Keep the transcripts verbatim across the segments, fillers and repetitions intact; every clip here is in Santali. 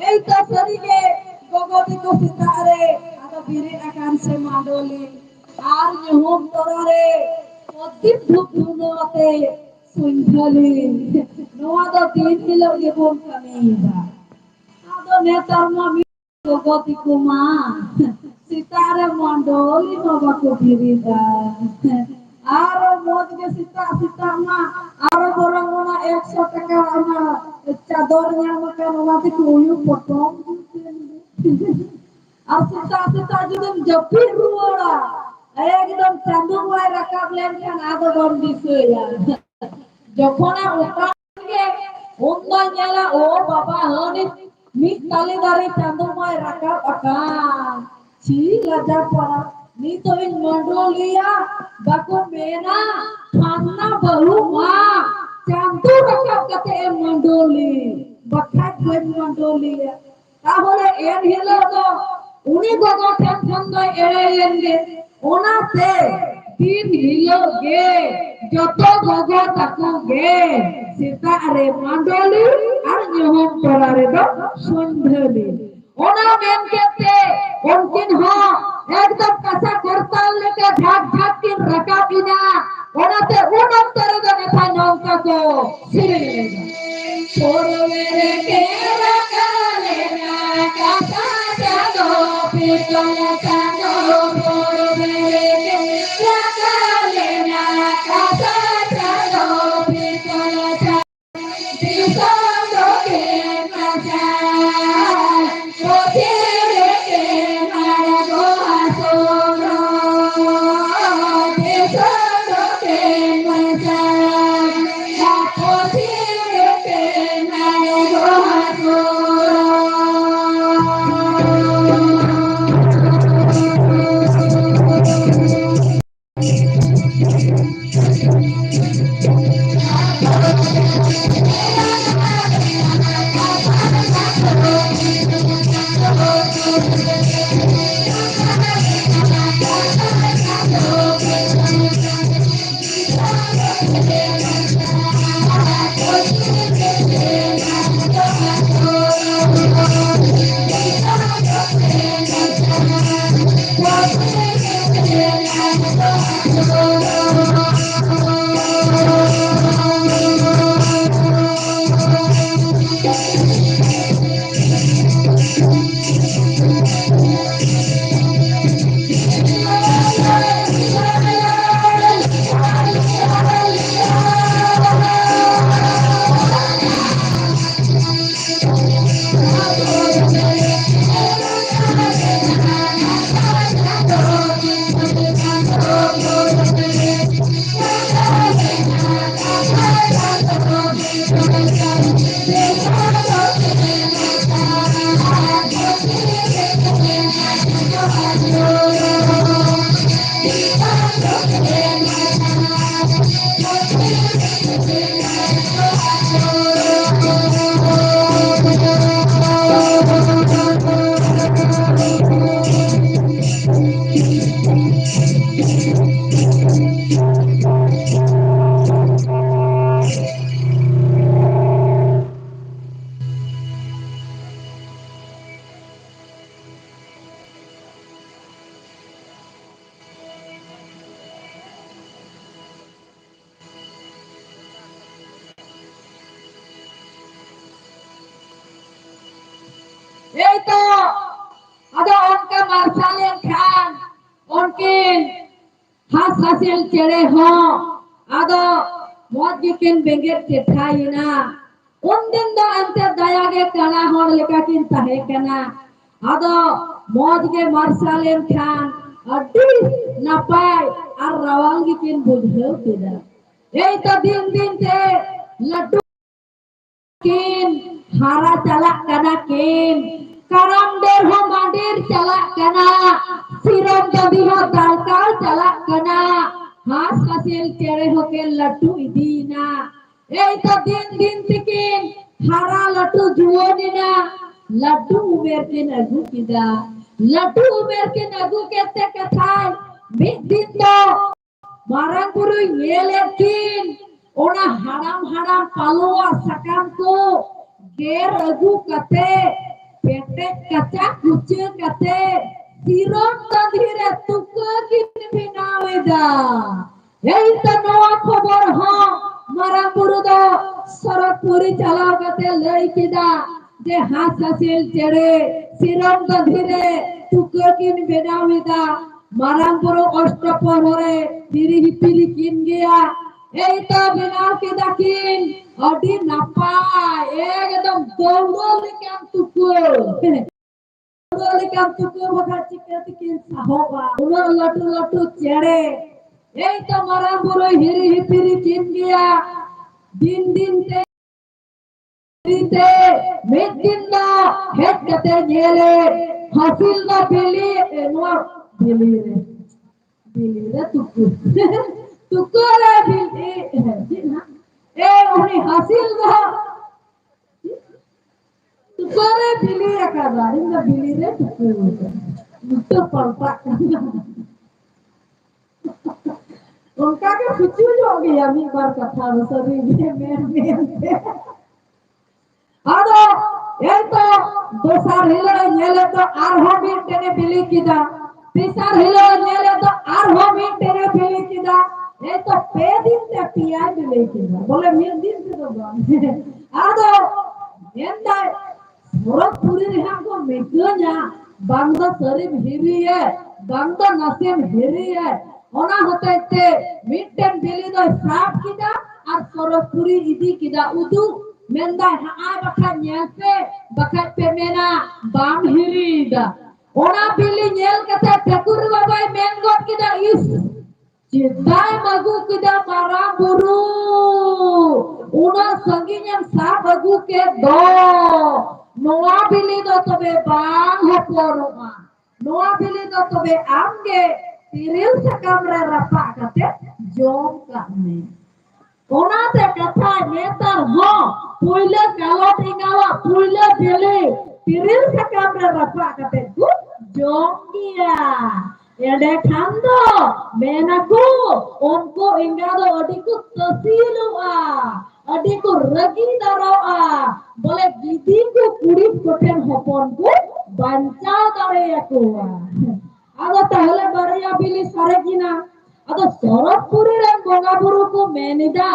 ᱮᱭ ᱛᱚ ᱥᱟᱹᱨᱤᱜᱮ ᱜᱚᱜᱚ ᱛᱟᱠᱚ ᱥᱮᱛᱟᱜ ᱨᱮ ᱟᱫᱚ ᱵᱮᱨᱮᱫ ᱟᱠᱟᱱ ᱥᱮ ᱢᱟᱰᱚᱞᱤ ᱟᱨ ᱧᱩᱦᱩᱢ ᱛᱚᱨᱟ ᱨᱮ ᱯᱨᱚᱫᱤᱯ ᱫᱷᱩᱯ ᱫᱷᱩᱱᱟᱹ ᱟᱛᱮ ᱥᱩᱧᱡᱷᱟᱹᱞᱤ᱾ ᱱᱚᱣᱟ ᱫᱚ ᱫᱤᱱ ᱦᱤᱞᱳᱜ ᱜᱮᱵᱚᱱ ᱠᱟᱹᱢᱤᱭᱮᱫᱟ᱾ ᱟᱫᱚ ᱱᱮᱛᱟᱨ ᱢᱟ ᱢᱤᱫ ᱜᱚᱜᱚ ᱛᱟᱠᱚ ᱢᱟ ᱥᱮᱛᱟᱜ ᱨᱮ ᱢᱟᱰᱚᱞᱤ ᱢᱟ ᱵᱟᱠᱚ ᱵᱮᱨᱮᱫᱟ᱾ ᱟᱨᱚ ᱢᱚᱡᱽ ᱜᱮ ᱥᱮᱛᱟᱜ ᱥᱮᱛᱟᱜ ᱢᱟ ᱟᱨᱚ ᱵᱚᱨᱚᱝ ᱚᱱᱟ ᱮᱠᱥᱚ ᱴᱟᱠᱟ ᱚᱱᱟ ᱪᱟᱫᱚᱨ ᱧᱟᱢ ᱟᱠᱟᱱ ᱚᱱᱟ ᱛᱮᱠᱚ ᱩᱭᱩ ᱯᱚᱴᱚᱢ᱾ ᱟᱨ ᱥᱮᱛᱟᱜ ᱥᱮᱛᱟᱜ ᱡᱩᱫᱤᱢ ᱡᱟᱹᱯᱤᱫ ᱨᱩᱣᱟᱹᱲᱟ, ᱮᱠᱫᱚᱢ ᱪᱟᱸᱫᱚ ᱵᱟᱭ ᱨᱟᱠᱟᱵ ᱞᱮᱱᱠᱷᱟᱱ ᱟᱫᱚ ᱵᱟᱢ ᱫᱤᱥᱟᱹᱭᱟ᱾ ᱡᱚᱠᱷᱚᱱᱮ ᱚᱴᱟᱝ ᱜᱮ, ᱩᱱᱫᱚᱭ ᱧᱮᱞᱟ, ᱳ ᱵᱟᱵᱟ, ᱦᱟᱹᱱᱤ ᱢᱤᱫ ᱛᱟᱞᱮ ᱫᱟᱨᱮ ᱪᱟᱸᱫᱚ ᱢᱟᱭ ᱨᱟᱠᱟᱵ ᱟᱠᱟᱱ᱾ ᱪᱷᱤ, ᱞᱟᱡᱟ ᱯᱟᱲᱟ, ᱱᱤᱛᱚᱜ ᱤᱧ ᱢᱟᱹᱰᱚᱞᱤᱭᱟ, ᱵᱟᱠᱚ ᱢᱮᱱᱟ, ᱯᱷᱟᱱᱟ ᱵᱟᱹᱦᱩ ᱢᱟ, ᱪᱟᱸᱫᱚ ᱨᱟᱠᱟᱵ ᱠᱟᱛᱮ ᱮᱢ ᱢᱟᱹᱰᱚᱞᱤ, ᱵᱟᱠᱷᱟᱡ ᱵᱟᱹᱧ ᱢᱟᱹᱰᱚᱞᱤᱭᱟ᱾ ᱛᱟᱦᱚᱞᱮ ᱮᱱ ᱦᱤᱞᱳᱜ ᱫᱚ ᱩᱱᱤ ᱜᱚᱜᱚ ᱴᱷᱮᱱ ᱠᱷᱚᱱ ᱫᱚᱭ ᱮᱲᱮᱭᱮᱱ ᱜᱮ᱾ ᱚᱱᱟᱛᱮ ᱫᱤᱱ ᱦᱤᱞᱳᱜ ᱜᱮ ᱡᱚᱛᱚ ᱜᱚᱜᱚ ᱛᱟᱠᱚ ᱜᱮ ᱥᱮᱛᱟᱜ ᱨᱮ ᱢᱟᱹᱰᱚᱞᱤ ᱟᱨ ᱧᱩᱦᱩᱢ ᱛᱚᱨᱟ ᱨᱮᱫᱚ ᱥᱩᱱᱫᱷᱟᱹᱞᱤ᱾ ᱚᱱᱟ ᱢᱮᱱ ᱠᱮᱫ ᱛᱮ ᱩᱱᱠᱤᱱ ᱦᱚᱸ ᱮᱠᱫᱚᱢ ᱠᱟᱥᱟ ᱠᱚᱨᱛᱟᱞ ᱞᱮᱠᱟ ᱡᱷᱟᱠ ᱡᱷᱟᱠ ᱠᱤᱱ ᱨᱟᱠᱟᱵ ᱮᱱᱟ᱾ ᱚᱱᱟᱛᱮ ᱩᱱ ᱚᱠᱛᱚ ᱨᱮᱫᱚ ᱠᱟᱛᱷᱟ ᱱᱚᱝᱠᱟ ᱠᱚ ᱥᱮᱨᱮᱧ ᱞᱮᱫᱟ᱾ ᱯᱩᱨᱩᱵᱮ ᱨᱮ ᱨᱟᱠᱟᱵ ᱞᱮᱱᱟ ᱠᱟᱥᱟ ᱪᱟᱸᱫᱚ, ᱯᱤᱛᱚᱞ ᱪᱟᱸᱫᱚ, ᱯᱩᱨᱩᱵᱮ ᱨᱮ ᱨᱟᱠᱟᱵ ᱞᱮᱱᱟ ᱠᱟᱥᱟ ᱪᱟᱸᱫᱚ, ᱯᱤᱛᱚᱞ ᱪᱟᱸᱫᱚ᱾ ᱫᱤᱥᱚᱢ ᱫᱚ ᱠᱮᱢ ᱱᱟᱪᱟᱨ, ᱯᱩᱛᱷᱤ ᱨᱮ ᱠᱮᱢ ᱟᱬᱜᱚ ᱦᱟᱥᱚᱨᱚᱜ᱾ ᱫᱤᱥᱚᱢ ᱫᱚ ᱠᱮᱢ ᱱᱟᱪᱟᱨ, ᱯᱩᱛᱷᱤ ᱨᱮ ᱠᱮᱢ ᱟᱬᱜᱚ ᱮᱭ ᱛᱚ, ᱟᱫᱚ ᱚᱱᱠᱟ ᱢᱟᱨᱥᱟᱞ ᱮᱱ ᱠᱷᱟᱱ ᱩᱱᱠᱤᱱ ᱦᱟᱸᱥ ᱦᱟᱸᱥᱮᱞ ᱪᱮᱬᱮ ᱦᱚᱸ ᱟᱫᱚ ᱢᱚᱡᱽ ᱜᱮᱠᱤᱱ ᱵᱮᱸᱜᱮᱫ ᱪᱮᱴᱷᱟᱭᱮᱱᱟ᱾ ᱩᱱᱫᱤᱱ ᱫᱚ ᱮᱱᱛᱮ ᱫᱟᱭᱟ ᱜᱮ ᱠᱟᱬᱟ ᱦᱚᱲ ᱞᱮᱠᱟ ᱠᱤᱱ ᱛᱟᱦᱮᱸ ᱠᱟᱱᱟ᱾ ᱟᱫᱚ ᱢᱚᱡᱽ ᱜᱮ ᱢᱟᱨᱥᱟᱞ ᱮᱱ ᱠᱷᱟᱱ ᱟᱹᱰᱤ ᱱᱟᱯᱟᱭ ᱟᱨ ᱨᱟᱣᱟᱞ ᱜᱮᱠᱤᱱ ᱵᱩᱡᱷᱟᱹᱣ ᱠᱮᱫᱟ᱾ ᱮᱭ ᱛᱚ ᱫᱤᱱ ᱫᱤᱱ ᱛᱮ ᱞᱟᱹᱴᱩ ᱠᱤᱱ ᱦᱟᱨᱟ ᱪᱟᱞᱟᱜ ᱠᱟᱱᱟ ᱠᱤᱱ᱾ ᱠᱟᱨᱟᱢ ᱰᱟᱹᱨ ᱦᱚᱸ ᱢᱟᱸᱰᱮᱨ ᱪᱟᱞᱟᱜ ᱠᱟᱱᱟ, ᱥᱤᱨᱚᱢ ᱫᱟᱸᱫᱷᱤ ᱦᱚᱸ ᱫᱟᱞᱠᱟᱣ ᱪᱟᱞᱟᱜ ᱠᱟᱱᱟ᱾ ᱦᱟᱸᱥ ᱦᱟᱸᱥᱮᱞ ᱪᱮᱬᱮ ᱦᱚᱸᱠᱤᱱ ᱞᱟᱹᱴᱩ ᱤᱫᱤᱭᱮᱱᱟ᱾ ᱮᱭ ᱛᱚ ᱫᱤᱱ ᱫᱤᱱ ᱛᱮᱠᱤᱱ ᱦᱟᱨᱟ ᱞᱟᱹᱴᱩ ᱡᱩᱣᱟᱹᱱ ᱮᱱᱟ᱾ ᱞᱟᱹᱴᱩ ᱩᱢᱮᱨ ᱠᱤᱱ ᱟᱹᱜᱩ ᱠᱮᱫᱟ᱾ ᱞᱟᱹᱴᱩ ᱩᱢᱮᱨ ᱠᱤᱱ ᱟᱹᱜᱩ ᱠᱮᱫ ᱛᱮ ᱠᱟᱛᱷᱟᱭ ᱢᱤᱫ ᱫᱤᱱ ᱫᱚ ᱢᱟᱨᱟᱝ ᱵᱩᱨᱩᱭ ᱧᱮᱞᱮᱫ ᱠᱤᱱ, ᱚᱱᱟ ᱦᱟᱲᱟᱢ ᱦᱟᱲᱟᱢ ᱯᱟᱞᱚᱣᱟᱜ ᱥᱟᱠᱟᱢ ᱠᱚ ᱜᱮᱨ ᱟᱹᱜᱩ ᱠᱟᱛᱮ, ᱯᱮᱴᱮᱡ ᱠᱟᱪᱟ ᱠᱩᱪᱟᱹ ᱠᱟᱛᱮ, ᱥᱤᱨᱚᱢ ᱫᱟᱸᱫᱷᱤ ᱨᱮ ᱛᱩᱠᱟᱹ ᱠᱤᱱ ᱵᱮᱱᱟᱣ ᱮᱫᱟ᱾ ᱮᱭ ᱛᱚ ᱱᱚᱣᱟ ᱠᱷᱚᱵᱚᱨ ᱦᱚᱸ ᱢᱟᱨᱟᱝ ᱵᱩᱨᱩ ᱫᱚ ᱥᱚᱨᱚᱜᱽᱯᱩᱨᱤ ᱪᱟᱞᱟᱣ ᱠᱟᱛᱮ ᱞᱟᱹᱭ ᱠᱮᱫᱟ ᱡᱮ ᱦᱟᱸᱥ ᱦᱟᱸᱥᱮᱞ ᱪᱮᱬᱮ ᱥᱤᱨᱚᱢ ᱫᱟᱸᱫᱷᱤ ᱨᱮ ᱛᱩᱠᱟᱹ ᱠᱤᱱ ᱵᱮᱱᱟᱣ ᱮᱫᱟ᱾ ᱢᱟᱨᱟᱝ ᱵᱩᱨᱩ ᱚᱥᱴᱚᱯᱚᱦᱚᱨᱮ ᱦᱤᱨᱤ ᱦᱤᱯᱤᱨᱤ ᱠᱤᱱ ᱜᱮᱭᱟ᱾ ᱮᱭ ᱛᱚ ᱵᱮᱱᱟᱣ ᱠᱮᱫᱟ ᱠᱤᱱ ᱟᱹᱰᱤ ᱱᱟᱯᱟᱭ, ᱮᱠᱫᱚᱢ ᱫᱟᱹᱣᱲᱟᱹ ᱞᱮᱠᱟᱱ ᱛᱩᱠᱟᱹ᱾ ᱫᱟᱹᱣᱲᱟᱹ ᱞᱮᱠᱟᱱ ᱛᱩᱠᱟᱹ ᱵᱟᱠᱷᱟᱱ ᱪᱤᱠᱟᱹ ᱛᱮᱠᱤᱱ ᱥᱟᱦᱚᱵᱟ? ᱩᱱᱟᱹᱜ ᱞᱟᱹᱴᱩ ᱞᱟᱹᱴᱩ ᱪᱮᱬᱮ᱾ ᱮᱭ ᱛᱚ ᱢᱟᱨᱟᱝ ᱵᱩᱨᱩᱭ ᱦᱤᱨᱤ ᱦᱤᱯᱤᱨᱤ ᱠᱤᱱ ᱜᱮᱭᱟ᱾ ᱫᱤᱱ ᱫᱤᱱ ᱛᱮ ᱛᱮ ᱢᱤᱫ ᱫᱤᱱ ᱫᱚ ᱦᱮᱡ ᱠᱟᱛᱮ ᱧᱮᱞᱮ ᱦᱟᱹᱥᱤᱞ ᱫᱚ ᱵᱤᱞᱤ, ᱮ, ᱱᱚᱣᱟ ᱵᱤᱞᱤ ᱨᱮ, ᱵᱤᱞᱤ ᱨᱮ ᱛᱩᱠᱟᱹ᱾ ᱛᱩᱠᱟᱹ ᱨᱮ ᱵᱤᱞᱤ, ᱮ, ᱪᱮᱫ ᱦᱟᱸᱜ? ᱦᱟᱹᱥᱤᱞ ᱫᱚ ᱛᱩᱠᱟᱹ ᱨᱮ ᱵᱤᱞᱤ ᱟᱠᱟᱫᱟ, ᱤᱧ ᱫᱚ ᱵᱤᱞᱤ ᱨᱮ ᱛᱩᱠᱟᱹ ᱟᱠᱟᱫᱟ᱾ ᱩᱞᱴᱟᱹ ᱯᱟᱞᱴᱟᱜ ᱠᱟᱱᱟ᱾ ᱚᱱᱠᱟ ᱜᱮ ᱯᱩᱪᱩᱡᱚᱜ ᱜᱮᱭᱟ ᱢᱤᱫ ᱵᱟᱨ ᱠᱟᱛᱷᱟ ᱫᱚ, ᱥᱟᱹᱨᱤ ᱜᱮ ᱢᱮᱱ ᱢᱮᱱ ᱛᱮ᱾ ᱟᱫᱚ ᱮᱱᱛᱚ ᱫᱚᱥᱟᱨ ᱦᱤᱞᱳᱜ ᱧᱮᱞᱮᱫ ᱫᱚ ᱟᱨᱦᱚᱸ ᱢᱤᱫᱴᱮᱱᱮ ᱵᱤᱞᱤ ᱠᱮᱫᱟ, ᱛᱮᱥᱟᱨ ᱦᱤᱞᱳᱜ ᱧᱮᱞᱮᱫ ᱫᱚ ᱟᱨᱦᱚᱸ ᱢᱤᱫᱴᱮᱱᱮ ᱵᱤᱞᱤ ᱠᱮᱫᱟ᱾ ᱮᱱᱛᱚ ᱯᱮ ᱫᱤᱱ ᱛᱮ ᱯᱮᱭᱟᱭ ᱵᱤᱞᱤ ᱠᱮᱫᱟ, ᱵᱚᱞᱮ ᱢᱤᱫ ᱫᱤᱱ ᱛᱮᱫᱚ ᱵᱟᱝ᱾ ᱟᱫᱚ ᱢᱮᱱᱫᱟᱭ, ᱥᱚᱨᱚᱜᱽᱯᱩᱨᱤ ᱨᱮᱦᱟᱸᱜ ᱠᱚ ᱢᱤᱛᱟᱹᱧᱟ, ᱵᱟᱝ ᱫᱚ ᱥᱟᱹᱨᱤᱢ ᱦᱤᱨᱤᱭᱮ, ᱵᱟᱝ ᱫᱚ ᱱᱟᱥᱮᱢ ᱦᱤᱨᱤᱭᱮ᱾ ᱚᱱᱟ ᱦᱚᱛᱮᱡ ᱛᱮ ᱢᱤᱫᱴᱮᱱ ᱵᱤᱞᱤ ᱫᱚᱭ ᱥᱟᱵ ᱠᱮᱫᱟ ᱟᱨ ᱥᱚᱨᱚᱜᱽᱯᱩᱨᱤ ᱤᱫᱤ ᱠᱮᱫᱟ ᱩᱫᱩᱜ᱾ ᱢᱮᱱᱫᱟᱭ, ᱦᱟᱸᱜᱼᱟᱭ ᱵᱟᱠᱷᱟᱡ ᱧᱮᱞ ᱯᱮ, ᱵᱟᱠᱷᱟᱡ ᱯᱮ ᱢᱮᱱᱟ ᱵᱟᱢ ᱦᱤᱨᱤᱭᱮᱫᱟ᱾ ᱚᱱᱟ ᱵᱤᱞᱤ ᱧᱮᱞ ᱠᱟᱛᱮ ᱴᱷᱟᱹᱠᱩᱨ ᱵᱟᱵᱟᱭ ᱢᱮᱱ ᱜᱚᱫ ᱠᱮᱫᱟ, ᱤᱥ, ᱪᱮᱫᱟᱜ ᱮᱢ ᱟᱹᱜᱩ ᱠᱮᱫᱟ ᱢᱟᱨᱟᱝ ᱵᱩᱨᱩ? ᱩᱱᱟᱹᱜ ᱥᱟᱺᱜᱤᱧ ᱮᱢ ᱥᱟᱵ ᱟᱹᱜᱩ ᱠᱮᱫ ᱫᱚ, ᱱᱚᱣᱟ ᱵᱤᱞᱤ ᱫᱚ ᱛᱚᱵᱮ ᱵᱟᱝ ᱦᱚᱯᱚᱱᱚᱜᱼᱟ᱾ ᱱᱚᱣᱟ ᱵᱤᱞᱤ ᱫᱚ ᱛᱚᱵᱮ ᱟᱢ ᱜᱮ ᱛᱤᱨᱤᱞ ᱥᱟᱠᱟᱢ ᱨᱮ ᱨᱟᱯᱟᱜ ᱠᱟᱛᱮ ᱡᱚᱢ ᱠᱟᱜ ᱢᱮ᱾ ᱚᱱᱟᱛᱮ ᱠᱟᱛᱷᱟ ᱱᱮᱛᱟᱨ ᱦᱚᱸ ᱯᱩᱭᱞᱟᱹ ᱠᱟᱞᱚᱴ ᱮᱸᱜᱟᱣᱟᱜ ᱯᱩᱭᱞᱟᱹ ᱵᱤᱞᱤ ᱛᱤᱨᱤᱞ ᱥᱟᱠᱟᱢ ᱨᱮ ᱨᱟᱯᱟᱜ ᱠᱟᱛᱮ ᱠᱚ ᱡᱚᱢ ᱜᱮᱭᱟ᱾ ᱮᱸᱰᱮᱠᱷᱟᱱ ᱫᱚ ᱢᱮᱱᱟᱠᱚ, ᱩᱱᱠᱩ ᱮᱸᱜᱟ ᱫᱚ ᱟᱹᱰᱤ ᱠᱚ ᱛᱟᱹᱥᱤᱞᱚᱜᱼᱟ, ᱟᱹᱰᱤ ᱠᱚ ᱨᱟᱹᱜᱤ ᱫᱟᱨᱚᱜᱼᱟ᱾ ᱵᱚᱞᱮ ᱜᱤᱫᱤ ᱠᱚ ᱠᱩᱲᱤᱫ ᱠᱚᱴᱷᱮᱱ ᱦᱚᱯᱚᱱ ᱠᱚ ᱵᱟᱧᱪᱟᱣ ᱫᱟᱲᱮᱭᱟᱠᱚᱣᱟ᱾ ᱟᱫᱚ ᱛᱟᱦᱚᱞᱮ ᱵᱟᱨᱭᱟ ᱵᱤᱞᱤ ᱥᱟᱨᱮᱡ ᱮᱱᱟ᱾ ᱟᱫᱚ ᱥᱚᱨᱚᱜᱽᱯᱩᱨᱤ ᱨᱮᱱ ᱵᱚᱸᱜᱟ ᱵᱩᱨᱩ ᱠᱚ ᱢᱮᱱ ᱮᱫᱟ,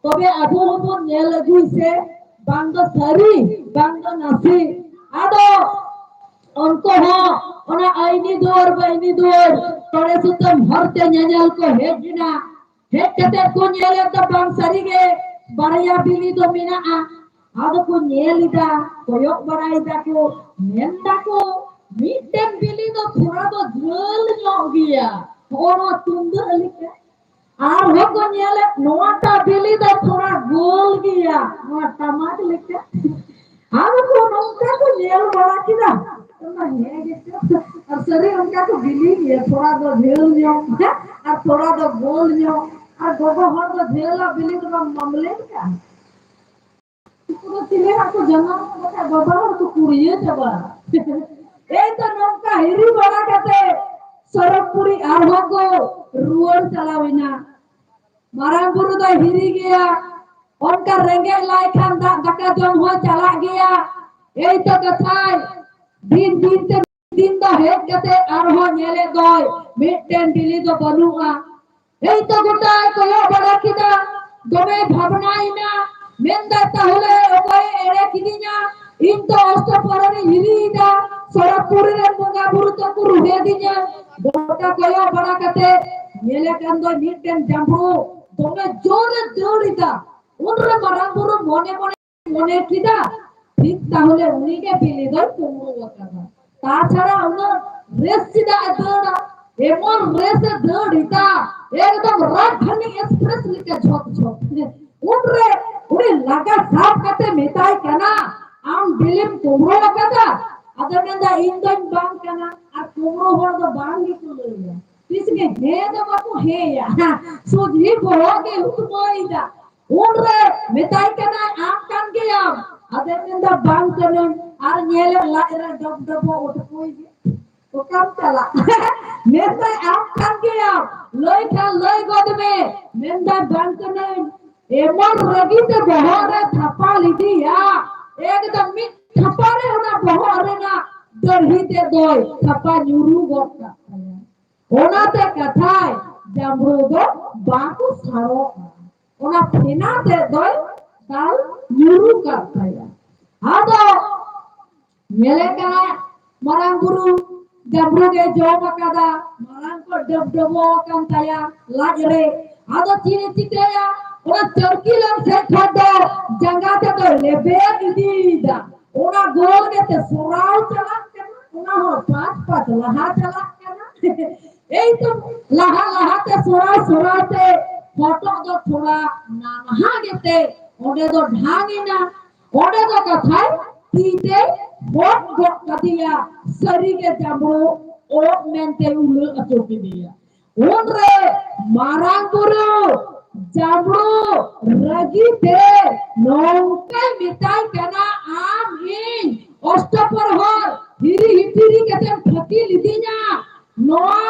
ᱛᱚᱵᱮ ᱟᱵᱚ ᱦᱚᱸᱵᱚᱱ ᱧᱮᱞ ᱟᱹᱜᱩᱭ ᱥᱮ, ᱵᱟᱝ ᱫᱚ ᱥᱟᱹᱨᱤ, ᱵᱟᱝ ᱫᱚ ᱱᱟᱥᱮ᱾ ᱟᱫᱚ ᱩᱱᱠᱩ ᱦᱚᱸ ᱚᱱᱟ ᱟᱭᱱᱤ ᱫᱩᱣᱟᱹᱨ ᱵᱟᱭᱱᱤ ᱫᱩᱣᱟᱹᱨ ᱛᱚᱲᱮ ᱥᱩᱛᱟᱹᱢ ᱦᱚᱨᱛᱮ ᱧᱮᱧᱮᱞ ᱠᱚ ᱦᱮᱡ ᱮᱱᱟ᱾ ᱦᱮᱡ ᱠᱟᱛᱮ ᱠᱚ ᱧᱮᱞᱮᱫ ᱫᱚ ᱵᱟᱝ ᱥᱟᱹᱨᱤ ᱜᱮ ᱵᱟᱨᱭᱟ ᱵᱤᱞᱤ ᱫᱚ ᱢᱮᱱᱟᱜᱼᱟ᱾ ᱟᱫᱚ ᱠᱚ ᱧᱮᱞ ᱮᱫᱟ, ᱠᱚᱭᱚᱜ ᱵᱟᱲᱟᱭ ᱫᱟᱠᱚ, ᱢᱮᱱ ᱫᱟᱠᱚ, ᱢᱤᱫᱴᱮᱱ ᱵᱤᱞᱤ ᱫᱚ ᱛᱷᱚᱲᱟ ᱫᱚ ᱡᱷᱟᱹᱞ ᱧᱚᱜ ᱜᱮᱭᱟ, ᱦᱚᱸᱜᱼᱚ ᱱᱚᱣᱟ ᱛᱩᱢᱫᱟᱹᱜ ᱞᱮᱠᱟ᱾ ᱟᱨᱦᱚᱸ ᱠᱚ ᱧᱮᱞᱮᱫ, ᱱᱚᱣᱟᱴᱟᱜ ᱵᱤᱞᱤ ᱫᱚ ᱛᱷᱚᱲᱟ ᱜᱳᱞ ᱜᱮᱭᱟ, ᱱᱚᱣᱟ ᱴᱟᱢᱟᱠ ᱞᱮᱠᱟ᱾ ᱟᱫᱚ ᱠᱚ ᱱᱚᱝᱠᱟ ᱠᱚ ᱧᱮᱞ ᱵᱟᱲᱟ ᱠᱮᱫᱟ, ᱚᱱᱟ ᱦᱮᱸ ᱜᱮᱪᱚ᱾ ᱟᱨ ᱥᱟᱹᱨᱤ ᱚᱱᱠᱟ ᱠᱚ ᱵᱤᱞᱤ ᱜᱮᱭᱟ, ᱛᱷᱚᱲᱟ ᱫᱚ ᱡᱷᱟᱹᱞ ᱧᱚᱜ ᱟᱨ ᱛᱷᱚᱲᱟ ᱫᱚ ᱜᱳᱞ ᱧᱚᱜ᱾ ᱟᱨ ᱜᱚᱜᱚ ᱦᱚᱲ ᱫᱚ ᱡᱷᱟᱹᱞᱟᱜ ᱵᱤᱞᱤ ᱫᱚ ᱵᱟᱢ ᱢᱟᱢᱞᱮ ᱠᱟᱜᱼᱟ᱾ ᱪᱤᱞᱤ ᱦᱟᱸᱜ ᱠᱚ ᱡᱟᱱᱟᱢ ᱠᱟᱛᱮ ᱵᱟᱵᱟ ᱦᱚᱲ ᱠᱚ ᱠᱩᱲᱤᱭᱟᱹ ᱪᱟᱵᱟ᱾ ᱮᱭ ᱛᱚ ᱱᱚᱝᱠᱟ ᱦᱤᱨᱤ ᱵᱟᱲᱟ ᱠᱟᱛᱮ ᱥᱚᱨᱚᱜᱽᱯᱩᱨᱤ ᱟᱨᱦᱚᱸ ᱠᱚ ᱨᱩᱣᱟᱹᱲ ᱪᱟᱞᱟᱣ ᱮᱱᱟ᱾ ᱢᱟᱨᱟᱝ ᱵᱩᱨᱩ ᱫᱚᱭ ᱦᱤᱨᱤ ᱜᱮᱭᱟ, ᱚᱱᱠᱟ ᱨᱮᱸᱜᱮᱡ ᱞᱟᱭ ᱠᱷᱟᱱ ᱫᱟᱜ ᱫᱟᱠᱟ ᱡᱚᱢ ᱦᱚᱸ ᱪᱟᱞᱟᱜ ᱜᱮᱭᱟ᱾ ᱮᱭ ᱛᱚ ᱠᱟᱛᱷᱟᱭ ᱫᱤᱱ ᱫᱤᱱ ᱛᱮ ᱫᱤᱱ ᱫᱚ ᱦᱮᱡ ᱠᱟᱛᱮ ᱟᱨᱦᱚᱸ ᱧᱮᱞᱮᱫ ᱫᱚᱭ ᱢᱤᱫᱴᱮᱱ ᱵᱤᱞᱤ ᱫᱚ ᱵᱟᱹᱱᱩᱜᱼᱟ᱾ ᱮᱭ ᱛᱚ ᱜᱚᱴᱟᱭ ᱠᱚᱭᱚᱜ ᱵᱟᱲᱟ ᱠᱮᱫᱟ, ᱫᱚᱢᱮ ᱵᱷᱟᱵᱽᱱᱟᱭᱮᱱᱟ, ᱢᱮᱱᱫᱟᱭ ᱛᱟᱦᱚᱞᱮ ᱚᱠᱚᱭᱮ ᱮᱲᱮ ᱠᱤᱫᱤᱧᱟ? ᱤᱧ ᱛᱚ ᱚᱥᱴᱚᱯᱚᱦᱚᱨᱤᱧ ᱦᱤᱨᱤᱭᱮᱫᱟ, ᱥᱚᱨᱚᱜᱽᱯᱩᱨᱤ ᱨᱮᱱ ᱵᱚᱸᱜᱟ ᱵᱩᱨᱩ ᱛᱚᱠᱚ ᱨᱩᱦᱮᱫᱤᱧᱟ᱾ ᱜᱚᱴᱟ ᱠᱚᱭᱚᱜ ᱵᱟᱲᱟ ᱠᱟᱛᱮ ᱧᱮᱞᱮ ᱠᱟᱱ ᱫᱚᱭ ᱢᱤᱫᱴᱮᱱ ᱡᱟᱢᱵᱽᱲᱩ ᱫᱚᱢᱮ ᱡᱳᱨᱮ ᱫᱟᱹᱲ ᱮᱫᱟ᱾ ᱩᱱᱨᱮ ᱢᱟᱨᱟᱝ ᱵᱩᱨᱩ ᱢᱚᱱᱮ ᱢᱚᱱᱮ ᱢᱚᱱᱮ ᱠᱮᱫᱟ, ᱴᱷᱤᱠ ᱛᱟᱦᱚᱞᱮ ᱩᱱᱤᱜᱮ ᱵᱤᱞᱤ ᱫᱚᱭ ᱠᱩᱢᱵᱽᱲᱩ ᱟᱠᱟᱫᱟ᱾ ᱛᱟᱪᱷᱟᱲᱟ ᱩᱱᱟᱹᱜ ᱨᱮᱥ ᱪᱮᱫᱟᱜ ᱮ ᱫᱟᱹᱲᱟ? ᱮᱢᱚᱱ ᱨᱮᱥ ᱮ ᱫᱟᱹᱲ ᱮᱫᱟ, ᱮᱠᱫᱚᱢ ᱨᱟᱡᱽᱫᱷᱟᱱᱤ ᱮᱠᱥᱯᱨᱮᱥ ᱞᱮᱠᱟ ᱡᱷᱚᱯ ᱡᱷᱚᱯ᱾ ᱩᱱᱨᱮ ᱩᱱᱤ ᱞᱟᱜᱟ ᱥᱟᱵ ᱠᱟᱛᱮ ᱢᱮᱛᱟᱭ ᱠᱟᱱᱟ, ᱟᱢ ᱵᱤᱞᱤᱢ ᱠᱩᱢᱵᱽᱲᱩ ᱟᱠᱟᱫᱟ? ᱟᱫᱚ ᱢᱮᱱᱫᱟ, ᱤᱧ ᱫᱚᱧ ᱵᱟᱝ ᱠᱟᱱᱟ, ᱟᱨ ᱠᱩᱢᱵᱽᱲᱩ ᱦᱚᱲ ᱫᱚ ᱵᱟᱝ ᱜᱮᱠᱚ ᱞᱟᱹᱭᱟ᱾ ᱛᱤᱥ ᱜᱮ ᱦᱮᱸ ᱫᱚ ᱵᱟᱠᱚ ᱦᱮᱸᱭᱟ᱾ ᱥᱚᱡᱷᱮ ᱵᱚᱦᱚᱜ ᱜᱮ ᱦᱩᱛᱢᱟᱹᱭ ᱮᱫᱟ᱾ ᱩᱱᱨᱮ ᱢᱮᱛᱟᱭ ᱠᱟᱱᱟᱭ, ᱟᱢ ᱠᱟᱱ ᱜᱮᱭᱟᱢ? ᱟᱫᱚᱭ ᱢᱮᱱᱫᱟ, ᱵᱟᱝ ᱠᱟᱹᱱᱟᱹᱧ᱾ ᱟᱨ ᱧᱮᱞᱮ ᱞᱟᱡ ᱨᱮ ᱰᱚᱵ ᱰᱚᱵᱚᱜ ᱩᱴᱠᱩᱭ ᱜᱮ᱾ ᱚᱠᱟᱢ ᱪᱟᱞᱟᱜ? ᱢᱮᱱᱫᱟᱭ, ᱟᱢ ᱠᱟᱱ ᱜᱮᱭᱟᱢ, ᱞᱟᱹᱭ ᱠᱷᱟᱱ ᱞᱟᱹᱭ ᱜᱚᱫ ᱢᱮ᱾ ᱢᱮᱱᱫᱟᱭ, ᱵᱟᱝ ᱠᱟᱹᱱᱟᱹᱧ᱾ ᱮᱢᱚᱱ ᱨᱟᱹᱜᱤ ᱛᱮ ᱵᱚᱦᱚᱜ ᱨᱮ ᱛᱷᱟᱯᱟ ᱞᱮᱫᱮᱭᱟ, ᱮᱠᱫᱚᱢ ᱢᱤᱫ ᱛᱷᱟᱯᱟ ᱨᱮ ᱚᱱᱟ ᱵᱚᱦᱚᱜ ᱨᱮᱱᱟᱜ ᱫᱟᱹᱲᱦᱤ ᱛᱮᱫ ᱫᱚᱭ ᱛᱷᱟᱯᱟ ᱧᱩᱨᱩ ᱜᱚᱫ ᱠᱟᱜ ᱛᱟᱭᱟ᱾ ᱚᱱᱟᱛᱮ ᱠᱟᱛᱷᱟᱭ ᱡᱟᱢᱵᱽᱲᱩ ᱫᱚ ᱵᱟᱠᱚ ᱥᱟᱨᱚᱜᱼᱟ᱾ ᱚᱱᱟ ᱯᱷᱮᱱᱟ ᱛᱮᱫ ᱫᱚᱭ ᱫᱟᱞ ᱧᱩᱨᱩ ᱠᱟᱜ ᱛᱟᱭᱟ᱾ ᱟᱫᱚ ᱧᱮᱞᱮ ᱠᱟᱱᱟ ᱢᱟᱨᱟᱝ ᱵᱩᱨᱩ ᱡᱟᱢᱵᱽᱲᱩ ᱜᱮ ᱡᱚᱢ ᱟᱠᱟᱫᱟ, ᱢᱟᱨᱟᱝ ᱠᱚ ᱰᱟᱹᱵ ᱰᱟᱹᱵᱚ ᱟᱠᱟᱱ ᱛᱟᱭᱟ ᱞᱟᱡ ᱨᱮ᱾ ᱟᱫᱚ ᱪᱮᱫ ᱮ ᱪᱤᱠᱟᱹᱭᱟ? ᱚᱱᱟ ᱪᱟᱹᱨᱠᱤ ᱞᱟᱝ ᱥᱮᱫ ᱠᱷᱚᱱ ᱫᱚ ᱡᱟᱸᱜᱟ ᱛᱮᱫᱚᱭ ᱞᱮᱵᱮᱫ ᱤᱫᱤᱭᱮᱫᱟ᱾ ᱚᱱᱟ ᱜᱳᱞ ᱜᱮᱛᱮ ᱥᱚᱨᱟᱣ ᱪᱟᱞᱟᱜ ᱠᱟᱱᱟ, ᱚᱱᱟ ᱦᱚᱸ ᱯᱟᱸᱪ ᱯᱟᱸᱪ ᱞᱟᱦᱟ ᱪᱟᱞᱟᱜ ᱠᱟᱱᱟ᱾ ᱮᱭ ᱛᱚ ᱞᱟᱦᱟ ᱞᱟᱦᱟᱛᱮ ᱥᱚᱨᱟᱣ ᱥᱚᱨᱟᱣ ᱛᱮ ᱦᱚᱴᱚᱜ ᱫᱚ ᱛᱷᱚᱲᱟ ᱱᱟᱱᱦᱟ ᱜᱮᱛᱮ ᱚᱸᱰᱮ ᱫᱚ ᱰᱷᱟᱝ ᱮᱱᱟ᱾ ᱚᱸᱰᱮ ᱫᱚ ᱠᱟᱛᱷᱟᱭ ᱛᱤ ᱛᱮ ᱦᱚᱫ ᱜᱚᱫ ᱠᱟᱫᱮᱭᱟ᱾ ᱥᱟᱹᱨᱤᱜᱮ ᱡᱟᱢᱵᱽᱲᱩ ᱚᱜ ᱢᱮᱱᱛᱮ ᱩᱞᱟᱹ ᱦᱚᱪᱚ ᱠᱮᱫᱮᱭᱟ᱾ ᱩᱱᱨᱮ ᱢᱟᱨᱟᱝ ᱵᱩᱨᱩ ᱡᱟᱢᱲᱳ ᱨᱟᱹᱜᱤ ᱛᱮ ᱱᱚᱝᱠᱟᱭ ᱢᱮᱛᱟᱭ ᱠᱟᱱᱟ, ᱟᱢ ᱤᱧ ᱚᱥᱴᱚᱯᱨᱚᱦᱚᱨ ᱦᱤᱨᱤ ᱦᱤᱯᱤᱨᱤ ᱠᱟᱛᱮᱢ ᱯᱷᱟᱹᱠᱤ ᱞᱤᱫᱤᱧᱟ, ᱱᱚᱣᱟ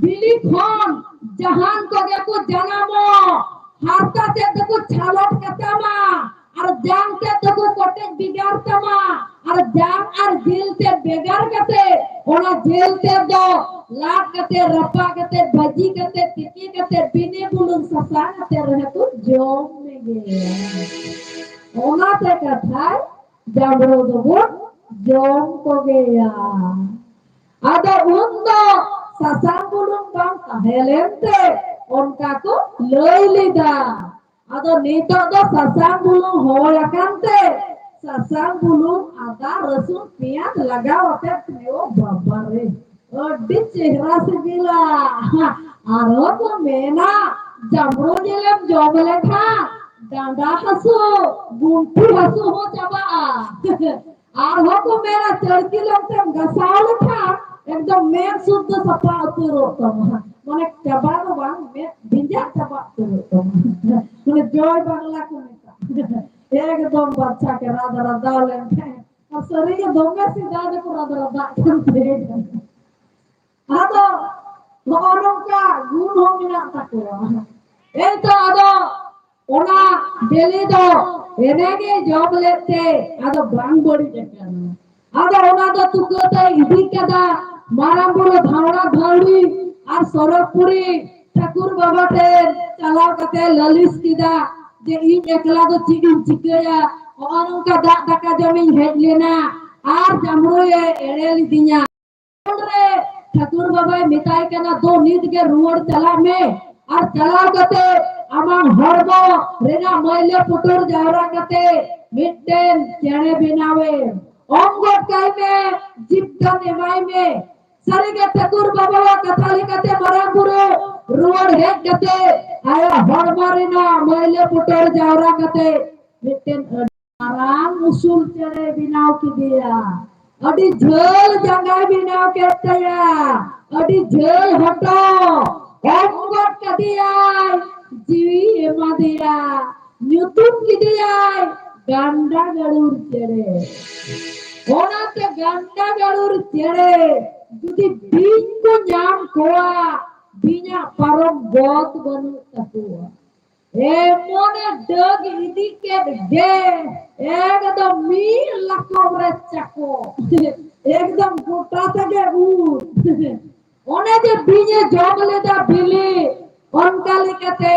ᱵᱤᱞᱤ ᱠᱷᱚᱱ ᱡᱟᱦᱟᱱ ᱠᱚᱜᱮ ᱠᱚ ᱡᱟᱱᱟᱢᱚᱜ, ᱦᱟᱨᱛᱟ ᱛᱮᱫ ᱫᱚᱠᱚ ᱪᱷᱟᱞᱚᱴ ᱠᱟᱛᱟᱢᱟ, ᱟᱨ ᱡᱟᱝ ᱛᱮᱫ ᱫᱚᱠᱚ ᱠᱚᱴᱮᱡ ᱵᱷᱮᱜᱟᱨ ᱛᱟᱢᱟ, ᱟᱨ ᱡᱟᱝ ᱟᱨ ᱡᱤᱞ ᱛᱮᱫ ᱵᱷᱮᱜᱟᱨ ᱠᱟᱛᱮ, ᱚᱱᱟ ᱡᱤᱞ ᱛᱮᱫ ᱫᱚ ᱞᱟᱫ ᱠᱟᱛᱮ, ᱨᱟᱯᱟᱜ ᱠᱟᱛᱮ, ᱵᱷᱟᱹᱡᱤ ᱠᱟᱛᱮ, ᱛᱤᱠᱤ ᱠᱟᱛᱮ, ᱵᱤᱱᱟᱹ ᱵᱩᱞᱩᱝ ᱥᱟᱥᱟᱝ ᱟᱛᱮ ᱨᱮᱦᱚᱸ ᱠᱚ ᱡᱚᱢ ᱢᱮᱜᱮᱭᱟ᱾ ᱚᱱᱟᱛᱮ ᱠᱟᱛᱷᱟᱭ ᱡᱟᱢᱲᱳ ᱫᱚᱵᱚᱱ ᱡᱚᱢ ᱠᱚᱜᱮᱭᱟ᱾ ᱟᱫᱚ ᱩᱱ ᱫᱚ ᱥᱟᱥᱟᱝ ᱵᱩᱞᱩᱝ ᱵᱟᱝ ᱛᱟᱦᱮᱸ ᱞᱮᱱᱛᱮ ᱚᱱᱠᱟ ᱠᱚ ᱞᱟᱹᱭ ᱞᱮᱫᱟ᱾ ᱟᱫᱚ ᱱᱤᱛᱚᱜ ᱫᱚ ᱥᱟᱥᱟᱝ ᱵᱩᱞᱩᱝ ᱦᱚᱭ ᱟᱠᱟᱱ ᱛᱮ ᱥᱟᱥᱟᱝ ᱵᱩᱞᱩᱝ, ᱟᱫᱟ, ᱨᱟᱹᱥᱩᱱ, ᱯᱮᱸᱭᱟᱡᱽ ᱞᱟᱜᱟᱣ ᱟᱛᱮ, ᱮ ᱵᱟᱵᱟ ᱨᱮ, ᱟᱹᱰᱤ ᱪᱮᱦᱨᱟ ᱥᱤᱵᱤᱞᱟ᱾ ᱟᱨᱦᱚᱸ ᱠᱚ ᱢᱮᱱᱟ, ᱡᱟᱢᱲᱳ ᱡᱤᱞᱮᱢ ᱡᱚᱢ ᱞᱮᱠᱷᱟᱱ ᱰᱟᱸᱰᱟ ᱦᱟᱹᱥᱩ, ᱜᱩᱱᱴᱷᱤ ᱦᱟᱹᱥᱩ ᱦᱚᱸ ᱪᱟᱵᱟᱜᱼᱟ᱾ ᱟᱨᱦᱚᱸ ᱠᱚ ᱢᱮᱱᱟ, ᱪᱟᱹᱲᱠᱤ ᱞᱚᱝ ᱛᱮᱢ ᱜᱟᱥᱟᱣ ᱞᱮᱠᱷᱟᱱ ᱮᱠᱫᱚᱢ ᱢᱮᱫ ᱥᱩᱫᱽᱫᱷ ᱥᱟᱯᱷᱟ ᱩᱛᱟᱹᱨᱚᱜ ᱛᱟᱢᱟ᱾ ᱢᱟᱱᱮ ᱪᱟᱵᱟ ᱫᱚ ᱵᱟᱝ, ᱢᱮᱫ ᱵᱷᱤᱸᱡᱟᱹᱜ ᱪᱟᱵᱟ ᱩᱛᱟᱹᱨᱚᱜ ᱛᱟᱢᱟ᱾ ᱢᱟᱱᱮ ᱡᱚᱭ ᱵᱟᱝᱞᱟ ᱠᱚ ᱢᱮᱛᱟᱜᱼᱟ᱾ ᱮᱠᱫᱚᱢ ᱵᱟᱪᱷᱟ ᱠᱮ ᱨᱟᱫᱟ ᱨᱟᱫᱟᱣ ᱞᱮᱱᱠᱷᱟᱱ᱾ ᱟᱨ ᱥᱟᱹᱨᱤᱜᱮ ᱫᱚᱢᱮ ᱥᱮᱫᱟᱭ ᱫᱚᱠᱚ ᱨᱟᱫᱟ ᱨᱟᱫᱟᱜ ᱠᱟᱱ ᱛᱟᱦᱮᱸ ᱠᱟᱱᱟ᱾ ᱟᱫᱚ ᱱᱚᱜᱼᱚ ᱱᱚᱝᱠᱟ ᱜᱩᱱ ᱦᱚᱸ ᱢᱮᱱᱟᱜ ᱛᱟᱠᱚᱣᱟ᱾ ᱮᱭᱛᱚ ᱟᱫᱚ ᱚᱱᱟ ᱵᱮᱞᱮ ᱫᱚ ᱮᱱᱮᱜᱮ ᱡᱚᱢ ᱞᱮᱫ ᱛᱮ ᱟᱫᱚ ᱵᱟᱝ ᱵᱟᱹᱲᱤᱡ ᱟᱠᱟᱱᱟ᱾ ᱟᱫᱚ ᱚᱱᱟ ᱫᱚ ᱛᱩᱠᱟᱹ ᱛᱮᱭ ᱤᱫᱤ ᱠᱟᱫᱟ ᱢᱟᱨᱟᱝ ᱵᱩᱨᱩ ᱫᱷᱟᱣᱲᱟ ᱫᱷᱟᱣᱲᱤ ᱟᱨ ᱥᱚᱨᱚᱜᱽᱯᱩᱨᱤ ᱴᱷᱟᱹᱠᱩᱨ ᱵᱟᱵᱟ ᱴᱷᱮᱱ ᱪᱟᱞᱟᱣ ᱠᱟᱛᱮ ᱞᱟᱹᱞᱤᱥ ᱠᱮᱫᱟ ᱡᱮ ᱤᱧ ᱮᱠᱞᱟ ᱫᱚ ᱪᱮᱫ ᱤᱧ ᱪᱤᱠᱟᱹᱭᱟ, ᱱᱚᱜᱼᱚ ᱱᱚᱝᱠᱟ ᱫᱟᱜ ᱫᱟᱠᱟ ᱡᱚᱢᱤᱧ ᱦᱮᱡ ᱞᱮᱱᱟ ᱟᱨ ᱡᱟᱢᱲᱳᱭᱮ ᱮᱲᱮ ᱞᱤᱫᱤᱧᱟ᱾ ᱨᱮ ᱴᱷᱟᱹᱠᱩᱨ ᱵᱟᱵᱟᱭ ᱢᱮᱛᱟᱭ ᱠᱟᱱᱟ, "ᱫᱩ ᱱᱤᱛ ᱜᱮ ᱨᱩᱣᱟᱹᱲ ᱪᱟᱞᱟᱜ ᱢᱮ ᱟᱨ ᱪᱟᱞᱟᱣ ᱠᱟᱛᱮ ᱟᱢᱟᱜ ᱦᱚᱲᱢᱚ ᱨᱮᱱᱟᱜ ᱢᱟᱹᱭᱞᱟᱹ ᱯᱩᱴᱩᱨ ᱡᱟᱣᱨᱟ ᱠᱟᱛᱮ ᱢᱤᱫᱴᱮᱱ ᱪᱮᱬᱮ ᱵᱮᱱᱟᱣ ᱮᱢ, ᱚᱝᱜᱚᱫ ᱠᱟᱭ ᱢᱮ, ᱡᱤᱵᱽᱫᱟᱱ ᱮᱢᱟᱭ ᱢᱮ᱾" ᱥᱟᱹᱨᱤᱜᱮ ᱴᱷᱟᱹᱠᱩᱨ ᱵᱟᱵᱟᱣᱟᱜ ᱠᱟᱛᱷᱟ ᱞᱮᱠᱟᱛᱮ ᱢᱟᱨᱟᱝ ᱵᱩᱨᱩ ᱨᱩᱣᱟᱹᱲ ᱦᱮᱡ ᱠᱟᱛᱮ ᱟᱭᱟᱜ ᱦᱚᱲᱢᱚ ᱨᱮᱱᱟᱜ ᱢᱟᱹᱭᱞᱟᱹ ᱯᱩᱴᱩᱨ ᱡᱟᱣᱨᱟ ᱠᱟᱛᱮ ᱢᱤᱫᱴᱮᱱ ᱢᱟᱨᱟᱝ ᱩᱥᱩᱞ ᱪᱮᱬᱮ ᱵᱮᱱᱟᱣ ᱠᱮᱫᱮᱭᱟ᱾ ᱟᱹᱰᱤ ᱡᱷᱟᱹᱞ ᱡᱟᱸᱜᱟᱭ ᱵᱮᱱᱟᱣ ᱠᱮᱫ ᱛᱟᱭᱟ, ᱟᱹᱰᱤ ᱡᱷᱟᱹᱞ ᱦᱚᱴᱚᱜ, ᱚᱝᱜᱚᱫ ᱠᱟᱫᱮᱭᱟᱭ᱾ ᱡᱤᱣᱤ ᱮᱢᱟᱫᱮᱭᱟ, ᱧᱩᱛᱩᱢ ᱠᱮᱫᱮᱭᱟᱭ ᱜᱟᱱᱰᱟ ᱜᱟᱹᱲᱩᱨ ᱪᱮᱬᱮ᱾ ᱚᱱᱟᱛᱮ ᱜᱟᱱᱰᱟ ᱜᱟᱹᱲᱩᱨ ᱪᱮᱬᱮ ᱡᱩᱫᱤ ᱵᱤᱧ ᱠᱚ ᱧᱟᱢ ᱠᱚᱣᱟ, ᱵᱤᱧᱟᱜ ᱯᱟᱨᱚᱢ ᱜᱚᱫ ᱵᱟᱹᱱᱩᱜ ᱛᱟᱠᱚᱣᱟ᱾ ᱮᱢᱚᱱᱮ ᱰᱟᱹᱜ ᱤᱫᱤ ᱠᱮᱫ ᱜᱮ, ᱮᱠᱫᱚᱢ ᱢᱤᱫ ᱞᱟᱠᱚᱢ ᱨᱮ ᱪᱟᱠᱚ, ᱮᱠᱫᱚᱢ ᱜᱚᱴᱟ ᱛᱮᱜᱮ ᱩᱫ᱾ ᱚᱱᱮ ᱡᱮ ᱵᱤᱧᱮ ᱡᱚᱢ ᱞᱮᱫᱟ ᱵᱤᱞᱤ, ᱚᱱᱠᱟ ᱞᱮᱠᱟᱛᱮ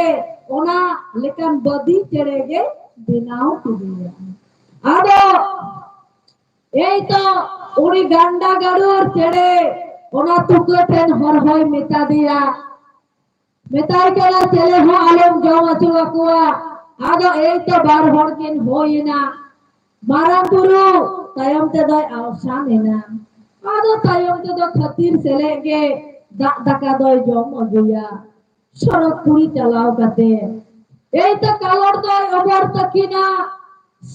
ᱚᱱᱟ ᱞᱮᱠᱟᱱ ᱵᱟᱹᱫᱤ ᱪᱮᱬᱮ ᱜᱮ ᱵᱮᱱᱟᱣ ᱠᱮᱫᱮᱭᱟ᱾ ᱟᱫᱚ ᱮᱭ ᱛᱚ ᱩᱱᱤ ᱜᱟᱱᱰᱟ ᱜᱟᱹᱲᱩᱨ ᱪᱮᱬᱮ ᱚᱱᱟ ᱛᱩᱠᱟᱹ ᱴᱷᱮᱱ ᱦᱚᱨᱦᱚᱭ ᱢᱮᱛᱟ ᱫᱮᱭᱟ, ᱢᱮᱛᱟᱭ ᱠᱟᱱᱟ, ᱪᱮᱞᱮ ᱦᱚᱸ ᱟᱞᱚᱢ ᱡᱚᱢ ᱦᱚᱪᱚ ᱟᱠᱚᱣᱟ᱾ ᱟᱫᱚ ᱮᱭ ᱛᱚ ᱵᱟᱨ ᱦᱚᱲ ᱠᱤᱱ ᱦᱩᱭ ᱮᱱᱟ᱾ ᱢᱟᱨᱟᱝ ᱵᱩᱨᱩ ᱛᱟᱭᱚᱢ ᱛᱮᱫᱚᱭ ᱟᱣᱥᱟᱱ ᱮᱱᱟ᱾ ᱟᱫᱚ ᱛᱟᱭᱚᱢ ᱛᱮᱫᱚ ᱠᱷᱟᱹᱛᱤᱨ ᱥᱮᱞᱮᱫ ᱜᱮ ᱫᱟᱜ ᱫᱟᱠᱟ ᱫᱚᱭ ᱡᱚᱢ ᱟᱹᱜᱩᱭᱟ᱾ ᱥᱚᱲᱚᱠ ᱯᱩᱨᱤ ᱪᱟᱞᱟᱣ ᱠᱟᱛᱮ ᱮᱭ ᱛᱚ ᱠᱟᱞᱚᱴ ᱫᱚᱭ ᱚᱵᱚᱨ ᱛᱟᱹᱠᱤᱱᱟ᱾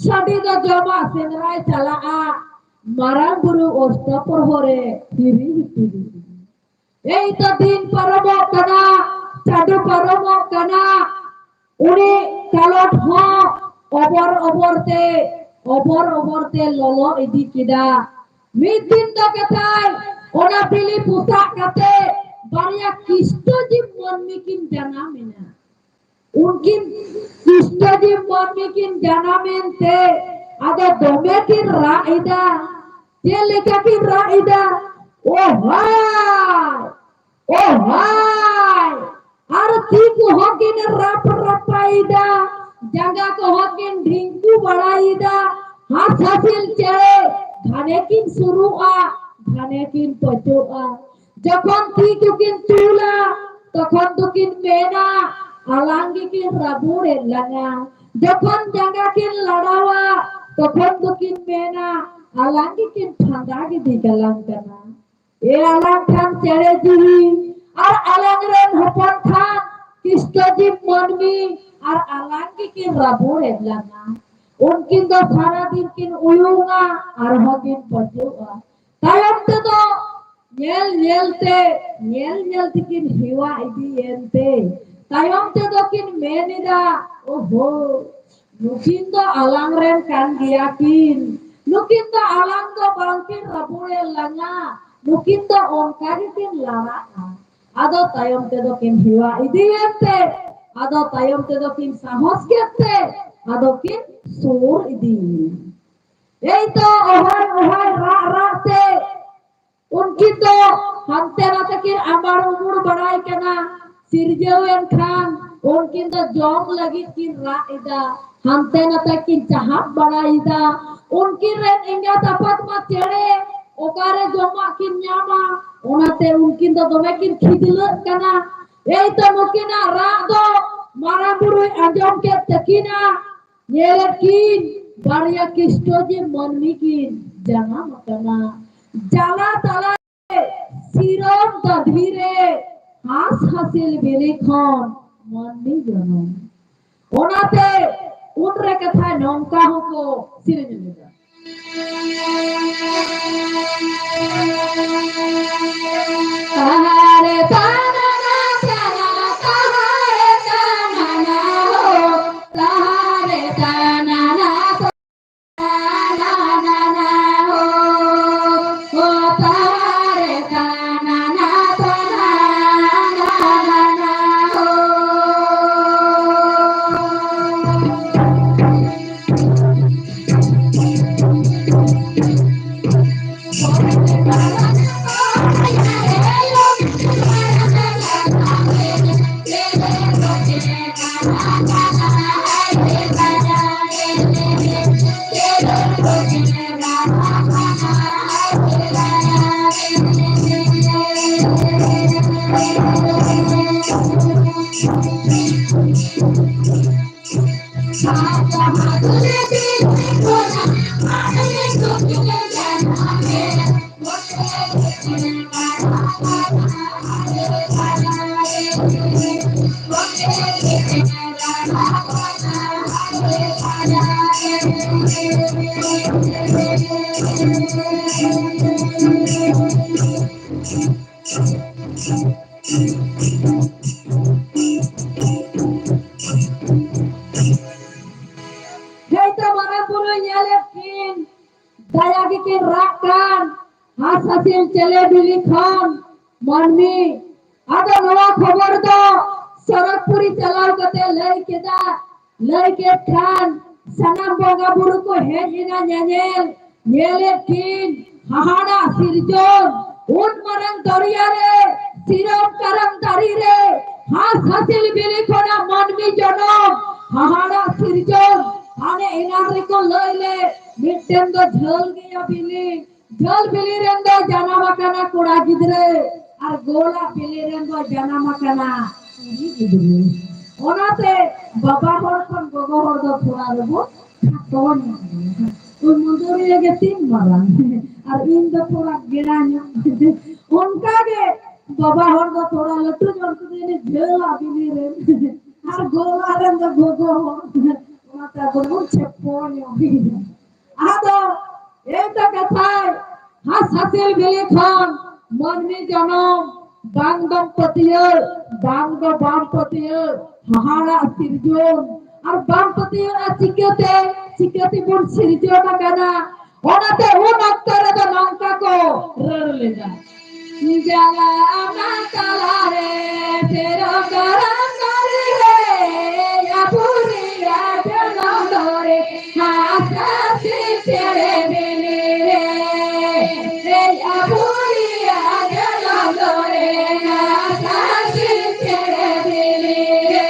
ᱥᱟᱰᱤ ᱫᱚ ᱡᱚᱢᱟᱜ ᱥᱮᱸᱫᱽᱨᱟᱭ ᱪᱟᱞᱟᱜᱼᱟ᱾ ᱢᱟᱨᱟᱝ ᱵᱩᱨᱩ ᱚᱥᱴᱚᱯᱨᱚᱦᱚᱨᱮ ᱦᱤᱨᱤ ᱦᱤᱯᱤᱨᱤ᱾ ᱮᱭ ᱛᱚ ᱫᱤᱱ ᱯᱟᱨᱚᱢᱚᱜ ᱠᱟᱱᱟ, ᱪᱟᱸᱫᱚ ᱯᱟᱨᱚᱢᱚᱜ ᱠᱟᱱᱟ᱾ ᱩᱱᱤ ᱠᱟᱞᱚᱴ ᱦᱚᱸ ᱚᱵᱚᱨ ᱚᱵᱚᱨ ᱛᱮ, ᱚᱵᱚᱨ ᱚᱵᱚᱨ ᱛᱮ ᱞᱚᱞᱚ ᱤᱫᱤ ᱠᱮᱫᱟ᱾ ᱢᱤᱫ ᱫᱤᱱ ᱫᱚ ᱠᱟᱛᱷᱟᱭ, ᱚᱱᱟ ᱵᱤᱞᱤ ᱯᱚᱥᱟᱜ ᱠᱟᱛᱮ ᱵᱟᱨᱭᱟ ᱠᱤᱥᱴᱚ ᱡᱤᱵ ᱢᱟᱹᱱᱢᱤ ᱠᱤᱱ ᱡᱟᱱᱟᱢ ᱮᱱᱟ᱾ ᱩᱱᱠᱤᱱ ᱠᱤᱥᱴᱚ ᱡᱤᱵ ᱢᱟᱹᱱᱢᱤ ᱠᱤᱱ ᱡᱟᱱᱟᱢ ᱮᱱ ᱛᱮ ᱟᱫᱚ ᱫᱚᱢᱮ ᱠᱤᱱ ᱨᱟᱜ ᱮᱫᱟ᱾ ᱪᱮᱫ ᱞᱮᱠᱟ ᱠᱤᱱ ᱨᱟᱜ ᱮᱫᱟ? ᱳ ᱦᱟᱭ! ᱳ ᱦᱟᱭ! ᱟᱨ ᱛᱤ ᱠᱚᱦᱚᱸ ᱠᱤᱱ ᱨᱟᱯ ᱨᱟᱯᱟᱭᱮᱫᱟ, ᱡᱟᱸᱜᱟ ᱠᱚᱦᱚᱸ ᱠᱤᱱ ᱰᱷᱤᱝᱠᱩ ᱵᱟᱲᱟᱭᱮᱫᱟ᱾ ᱦᱟᱸᱥ ᱦᱟᱸᱥᱤᱞ ᱪᱮᱬᱮ ᱜᱷᱟᱱᱮ ᱠᱤᱱ ᱥᱩᱨᱩᱜᱼᱟ, ᱜᱷᱟᱱᱮ ᱠᱤᱱ ᱯᱟᱹᱪᱚᱜᱼᱟ᱾ ᱡᱚᱠᱷᱚᱱ ᱛᱤ ᱠᱚᱠᱤᱱ ᱛᱩᱞᱟ, ᱛᱚᱠᱷᱚᱱ ᱫᱚᱠᱤᱱ ᱢᱮᱱᱟ, ᱟᱞᱟᱝ ᱜᱮᱠᱤᱱ ᱨᱟᱵᱩᱲᱮᱫ ᱞᱟᱝᱟ᱾ ᱡᱚᱠᱷᱚᱱ ᱡᱟᱸᱜᱟ ᱠᱤᱱ ᱞᱟᱲᱟᱣᱟ, ᱛᱚᱠᱷᱚᱱ ᱫᱚᱠᱤᱱ ᱢᱮᱱᱟ, ᱟᱞᱟᱝ ᱜᱮᱠᱤᱱ ᱯᱷᱟᱸᱫᱟ ᱜᱤᱰᱤ ᱠᱟᱞᱟᱝ ᱠᱟᱱᱟ᱾ ᱮ ᱟᱞᱟᱝ ᱠᱷᱟᱱ ᱪᱮᱬᱮ ᱡᱤᱣᱤ ᱟᱨ ᱟᱞᱟᱝ ᱨᱮᱱ ᱦᱚᱯᱚᱱ ᱠᱷᱟᱱ ᱠᱤᱥᱴᱚ ᱡᱤᱵ ᱢᱟᱹᱱᱢᱤ ᱟᱨ ᱟᱞᱟᱝ ᱜᱮᱠᱤᱱ ᱨᱟᱵᱩᱲᱮᱫ ᱞᱟᱝᱟ᱾ ᱩᱱᱠᱤᱱ ᱫᱚ ᱥᱟᱨᱟ ᱫᱤᱱ ᱠᱤᱱ ᱩᱭᱩᱝᱟ, ᱟᱨᱦᱚᱸ ᱠᱤᱱ ᱯᱟᱹᱪᱚᱜᱼᱟ᱾ ᱛᱟᱭᱚᱢ ᱛᱮᱫᱚ ᱧᱮᱞ ᱧᱮᱞ ᱛᱮ, ᱧᱮᱞ ᱧᱮᱞ ᱛᱮᱠᱤᱱ ᱦᱮᱣᱟ ᱤᱫᱤᱭᱮᱱ ᱛᱮ, ᱛᱟᱭᱚᱢ ᱛᱮᱫᱚ ᱠᱤᱱ ᱢᱮᱱ ᱮᱫᱟ, ᱳᱦᱳ, ᱱᱩᱠᱤᱱ ᱫᱚ ᱟᱞᱟᱝ ᱨᱮᱱ ᱠᱟᱱ ᱜᱮᱭᱟ ᱠᱤᱱ, ᱱᱩᱠᱤᱱ ᱫᱚ ᱟᱞᱟᱝ ᱫᱚ ᱵᱟᱝᱠᱤᱱ ᱨᱟᱹᱯᱩᱫᱮᱫ ᱞᱟᱝᱟ, ᱱᱩᱠᱤᱱ ᱫᱚ ᱚᱱᱠᱟ ᱜᱮᱠᱤᱱ ᱞᱟᱲᱟᱜᱼᱟ᱾ ᱟᱫᱚ ᱛᱟᱭᱚᱢ ᱛᱮᱫᱚ ᱠᱤᱱ ᱦᱮᱣᱟ ᱤᱫᱤᱭᱮᱱ ᱛᱮ, ᱟᱫᱚ ᱛᱟᱭᱚᱢ ᱛᱮᱫᱚ ᱠᱤᱱ ᱥᱟᱦᱚᱥ ᱠᱮᱫ ᱛᱮ, ᱟᱫᱚ ᱠᱤᱱ ᱥᱩᱨ ᱤᱫᱤᱭᱮᱱᱟ᱾ ᱮᱭ ᱛᱚ ᱚᱦᱚᱭ ᱚᱦᱚᱭ ᱨᱟᱜ ᱨᱟᱜ ᱛᱮ ᱩᱱᱠᱤᱱ ᱫᱚ ᱦᱟᱱᱛᱮ ᱱᱟᱛᱮ ᱠᱤᱱ ᱟᱢᱟᱲ ᱩᱢᱩᱲ ᱵᱟᱲᱟᱭ ᱠᱟᱱᱟ᱾ ᱥᱤᱨᱡᱟᱹᱣ ᱮᱱ ᱠᱷᱟᱱ ᱩᱱᱠᱤᱱ ᱫᱚ ᱡᱚᱢ ᱞᱟᱹᱜᱤᱫ ᱠᱤᱱ ᱨᱟᱜ ᱮᱫᱟ, ᱦᱟᱱᱛᱮ ᱱᱟᱛᱮ ᱠᱤᱱ ᱪᱟᱦᱟᱵ ᱵᱟᱲᱟᱭᱮᱫᱟ᱾ ᱩᱱᱠᱤᱱ ᱨᱮᱱ ᱮᱸᱜᱟᱛ ᱟᱯᱟᱛ ᱢᱟ ᱪᱮᱬᱮ, ᱚᱠᱟᱨᱮ ᱡᱚᱢᱟᱜ ᱠᱤᱱ ᱧᱟᱢᱟ, ᱚᱱᱟᱛᱮ ᱩᱱᱠᱤᱱ ᱫᱚ ᱫᱚᱢᱮ ᱠᱤᱱ ᱠᱷᱤᱡᱞᱟᱹᱜ ᱠᱟᱱᱟ᱾ ᱮᱭ ᱛᱚ ᱱᱩᱠᱤᱱᱟᱜ ᱨᱟᱜ ᱫᱚ ᱢᱟᱨᱟᱝ ᱵᱩᱨᱩᱭ ᱟᱸᱡᱚᱢ ᱠᱮᱫ ᱛᱟᱹᱠᱤᱱᱟ᱾ ᱧᱮᱞᱮᱫ ᱠᱤᱱ ᱵᱟᱨᱭᱟ ᱠᱤᱥᱴᱚ ᱡᱮ ᱢᱟᱹᱱᱢᱤ ᱠᱤᱱ ᱡᱟᱱᱟᱢ ᱟᱠᱟᱱᱟ᱾ ᱡᱟᱞᱟ ᱛᱟᱞᱟ ᱥᱤᱨᱚᱢ ᱫᱟᱹᱫᱷᱤ ᱨᱮ ᱦᱟᱸᱥ ᱦᱟᱸᱥᱤᱞ ᱵᱤᱞᱤ ᱠᱷᱚᱱ ᱢᱟᱹᱱᱢᱤ ᱡᱚᱱᱚᱢ᱾ ᱚᱱᱟᱛᱮ ᱩᱱᱨᱮ ᱠᱟᱛᱷᱟ ᱱᱚᱝᱠᱟ ᱦᱚᱸᱠᱚ ᱥᱮᱨᱮᱧ ᱞᱮᱫᱟ᱾ ᱛᱟᱦᱟᱨᱮ ᱛᱟᱱᱟᱱᱟ ᱛᱟᱱᱟᱱᱟ, ᱛᱟᱦᱟᱨᱮ ᱛᱟᱱᱟᱱᱟ ᱦᱳ, ᱛᱟᱦᱟᱨᱮ ᱛᱟᱱᱟᱱᱟ ᱛᱮ ᱢᱟᱨᱟᱝ ᱵᱩᱨᱩᱭ ᱧᱮᱞᱮᱫ ᱠᱤᱱ, ᱫᱟᱭᱟ ᱜᱮᱠᱤᱱ ᱨᱟᱜ ᱠᱟᱱ, ᱦᱟᱸᱥ ᱦᱟᱹᱥᱤᱞ ᱪᱮᱞᱮ ᱵᱤᱞᱤ ᱠᱷᱚᱱ ᱢᱟᱹᱱᱢᱤ᱾ ᱟᱫᱚ ᱱᱚᱣᱟ ᱠᱷᱚᱵᱚᱨ ᱫᱚ ᱥᱚᱨᱚᱜᱽᱯᱩᱨᱤ ᱪᱟᱞᱟᱣ ᱠᱟᱛᱮ ᱞᱟᱹᱭ ᱠᱮᱫᱟ᱾ ᱞᱟᱹᱭ ᱠᱮᱫ ᱠᱷᱟᱱ ᱥᱟᱱᱟᱢ ᱵᱚᱸᱜᱟ ᱵᱩᱨᱩ ᱠᱚ ᱦᱮᱡ ᱮᱱᱟ ᱧᱮᱧᱮᱞ᱾ ᱧᱮᱞᱮᱫ ᱠᱤᱱ ᱦᱟᱦᱟᱲᱟ ᱥᱤᱨᱡᱚᱱ, ᱩᱱ ᱢᱟᱨᱟᱝ ᱫᱚᱨᱭᱟ ᱨᱮ, ᱥᱤᱨᱚᱢ ᱠᱟᱨᱟᱢ ᱫᱟᱨᱮ ᱨᱮ, ᱦᱟᱸᱥ ᱦᱟᱹᱥᱤᱞ ᱵᱤᱞᱤ ᱠᱷᱚᱱᱟᱜ ᱢᱟᱹᱱᱢᱤ ᱡᱚᱱᱚᱢ, ᱦᱟᱦᱟᱲᱟ ᱥᱤᱨᱡᱚᱱ᱾ ᱦᱟᱱᱮ ᱮᱱᱟᱝ ᱨᱮᱠᱚ ᱞᱟᱹᱭ ᱞᱮ, ᱢᱤᱫᱴᱮᱱ ᱫᱚ ᱡᱷᱟᱹᱞ ᱜᱮᱭᱟ ᱵᱤᱞᱤ, ᱡᱷᱟᱹᱞ ᱵᱤᱞᱤ ᱨᱮᱱ ᱫᱚ ᱡᱟᱱᱟᱢ ᱟᱠᱟᱱᱟ ᱠᱚᱲᱟ ᱜᱤᱫᱽᱨᱟᱹ, ᱟᱨ ᱜᱳᱞᱟᱜ ᱵᱤᱞᱤ ᱨᱮᱱ ᱫᱚ ᱡᱟᱱᱟᱢ ᱟᱠᱟᱱᱟ ᱠᱩᱲᱤ ᱜᱤᱫᱽᱨᱟᱹ᱾ ᱚᱱᱟᱛᱮ ᱵᱟᱵᱟ ᱦᱚᱲ ᱠᱷᱚᱱ ᱜᱚᱜᱚ ᱦᱚᱲ ᱫᱚ ᱛᱷᱚᱲᱟ ᱫᱚᱵᱚ ᱠᱷᱟᱴᱚ ᱧᱚᱜ ᱜᱮᱭᱟ᱾ ᱩᱱ ᱢᱩᱫᱟᱹᱨᱤᱭᱟᱹ ᱜᱮ ᱛᱤᱱ ᱢᱟᱨᱟᱝ, ᱟᱨ ᱤᱧ ᱫᱚ ᱛᱷᱚᱲᱟ ᱜᱮᱲᱟ ᱧᱚᱜ᱾ ᱚᱱᱠᱟ ᱜᱮ ᱵᱟᱵᱟ ᱦᱚᱲ ᱫᱚ ᱛᱷᱚᱲᱟ ᱞᱟᱹᱴᱩ ᱧᱚᱜ ᱠᱚᱫᱚ ᱡᱟᱹᱱᱤᱡ ᱡᱷᱟᱹᱞᱟᱜ ᱵᱤᱞᱤ ᱨᱮᱱ, ᱟᱨ ᱜᱳᱞᱟᱜ ᱨᱮᱱ ᱫᱚ ᱜᱚᱜᱚ ᱦᱚᱲ᱾ ᱚᱱᱟᱛᱮ ᱟᱵᱚ ᱵᱚᱱ ᱪᱷᱮᱯᱚ ᱧᱚᱜ ᱜᱮᱭᱟ᱾ ᱟᱫᱚ ᱮᱱᱛᱮ ᱠᱟᱛᱷᱟᱭ, ᱦᱟᱸᱥ ᱦᱟᱹᱥᱤᱞ ᱵᱤᱞᱤ ᱠᱷᱚᱱ ᱢᱟᱹᱱᱢᱤ ᱡᱚᱱᱚᱢ, ᱵᱟᱝ ᱫᱚᱢ ᱯᱟᱹᱛᱭᱟᱹᱣ, ᱵᱟᱝ ᱫᱚ ᱵᱟᱢ ᱯᱟᱹᱛᱭᱟᱹᱣ, ᱦᱟᱦᱟᱲᱟᱜ ᱥᱤᱨᱡᱚᱱ᱾ ᱟᱨ ᱵᱟᱢ ᱯᱟᱹᱛᱭᱟᱹᱣᱟ ᱪᱤᱠᱟᱹᱛᱮ, ᱪᱤᱠᱟᱹ ᱛᱮᱵᱚᱱ ᱥᱤᱨᱡᱚᱱ ᱟᱠᱟᱱᱟ? ᱚᱱᱟᱛᱮ ᱩᱱ ᱚᱠᱛᱚ ᱨᱮᱫᱚ ᱱᱚᱝᱠᱟ ᱠᱚ ᱨᱟᱹᱲ ᱞᱮᱫᱟ᱾ ᱡᱟᱞᱟ ᱚᱱᱟ ᱛᱟᱞᱟᱨᱮ ᱥᱮᱨᱚ ᱠᱟᱨᱟᱢ ᱫᱟᱨᱮ ᱨᱮ, ᱟᱵᱚ ᱨᱮᱭᱟᱜ ᱡᱚᱱᱚᱢ ᱫᱚᱨᱮ ᱦᱟᱸᱥ ᱦᱟᱹᱥᱤᱞ ᱪᱮᱬᱮ ᱵᱤᱞᱤ ᱨᱮ, ᱟᱵᱚ ᱨᱮᱭᱟᱜ ᱡᱚᱱᱚᱢ ᱫᱚᱨᱮ ᱦᱟᱸᱥ ᱦᱟᱹᱥᱤᱞ ᱪᱮᱬᱮ ᱵᱤᱞᱤ ᱨᱮ᱾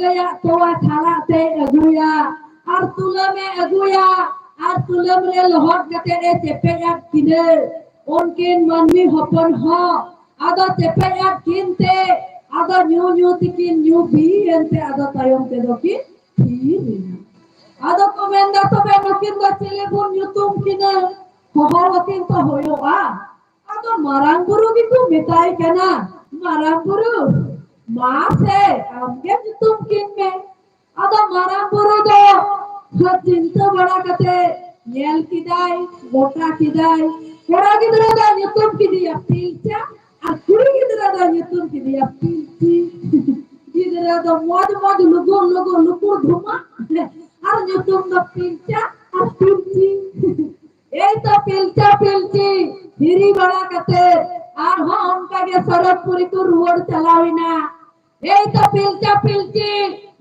ᱟᱭᱟᱜ ᱛᱚᱣᱟ ᱛᱷᱟᱞᱟ ᱛᱮᱭ ᱟᱹᱜᱩᱭᱟ ᱟᱨ ᱛᱩᱞᱟᱹᱢᱮ ᱟᱹᱜᱩᱭᱟ ᱟᱨ ᱛᱩᱞᱟᱹᱢ ᱨᱮ ᱞᱚᱦᱚᱫ ᱠᱟᱛᱮ ᱮ ᱪᱮᱯᱮᱡ ᱟᱫ ᱠᱤᱱᱟᱹ᱾ ᱩᱱᱠᱤᱱ ᱢᱟᱹᱱᱢᱤ ᱦᱚᱯᱚᱱ ᱦᱚᱸ ᱟᱫᱚ ᱪᱮᱯᱮᱡ ᱟᱫ ᱠᱤᱱ ᱛᱮ ᱟᱫᱚ ᱧᱩ ᱧᱩ ᱛᱮᱠᱤᱱ ᱧᱩ ᱵᱤᱭᱮᱱ ᱛᱮ ᱟᱫᱚ ᱛᱟᱭᱚᱢ ᱛᱮᱫᱚ ᱠᱤᱱ ᱛᱷᱤᱨ ᱮᱱᱟ᱾ ᱟᱫᱚ ᱠᱚ ᱢᱮᱱᱫᱟ, ᱛᱚᱵᱮ ᱱᱩᱠᱤᱱ ᱫᱚ ᱪᱤᱞᱤ ᱵᱚᱱ ᱧᱩᱛᱩᱢ ᱠᱤᱱᱟ? ᱦᱚᱦᱚ ᱟᱹᱠᱤᱱ ᱛᱚ ᱦᱩᱭᱩᱜᱼᱟ᱾ ᱟᱫᱚ ᱢᱟᱨᱟᱝ ᱵᱩᱨᱩ ᱜᱮᱠᱚ ᱢᱮᱛᱟᱭ ᱠᱟᱱᱟ, ᱢᱟᱨᱟᱝ ᱵᱩᱨᱩ, ᱢᱟᱥᱮ ᱟᱢᱜᱮ ᱧᱩᱛᱩᱢ ᱠᱤᱱ ᱢᱮ᱾ ᱟᱫᱚ ᱢᱟᱨᱟᱝ ᱵᱩᱨᱩ ᱫᱚ ᱪᱤᱱᱛᱟᱹ ᱵᱟᱲᱟ ᱠᱟᱛᱮ ᱧᱮᱞ ᱠᱮᱫᱟᱭ, ᱜᱚᱴᱟ ᱠᱮᱫᱟᱭ᱾ ᱠᱚᱲᱟ ᱜᱤᱫᱽᱨᱟᱹ ᱫᱚ ᱧᱩᱛᱩᱢ ᱠᱮᱫᱮᱭᱟ ᱯᱤᱞᱪᱟ ᱟᱨ ᱠᱩᱲᱤ ᱜᱤᱫᱽᱨᱟᱹ ᱫᱚ ᱧᱩᱛᱩᱢ ᱠᱮᱫᱮᱭᱟ ᱯᱤᱞᱪᱤ᱾ ᱜᱤᱫᱽᱨᱟᱹ ᱫᱚ ᱢᱚᱡᱽ ᱢᱚᱡᱽ ᱞᱩᱜᱩ ᱞᱩᱜᱩ ᱞᱩᱠᱩᱲ ᱫᱷᱩᱢᱟ ᱟᱨ ᱧᱩᱛᱩᱢ ᱫᱚ ᱯᱤᱞᱪᱟ ᱟᱨ ᱯᱤᱞᱪᱤ᱾ ᱮᱭ ᱛᱚ ᱯᱤᱞᱪᱟ ᱯᱤᱞᱪᱤ ᱦᱤᱨᱤ ᱵᱟᱲᱟ ᱠᱟᱛᱮ ᱟᱨᱦᱚᱸ ᱚᱱᱠᱟ ᱜᱮ ᱥᱚᱨᱚᱜᱽᱯᱩᱨᱤ ᱠᱚ ᱨᱩᱣᱟᱹᱲ ᱪᱟᱞᱟᱣ ᱮᱱᱟ᱾ ᱮᱭ ᱛᱚ ᱯᱤᱞᱪᱟ ᱯᱤᱞᱪᱤ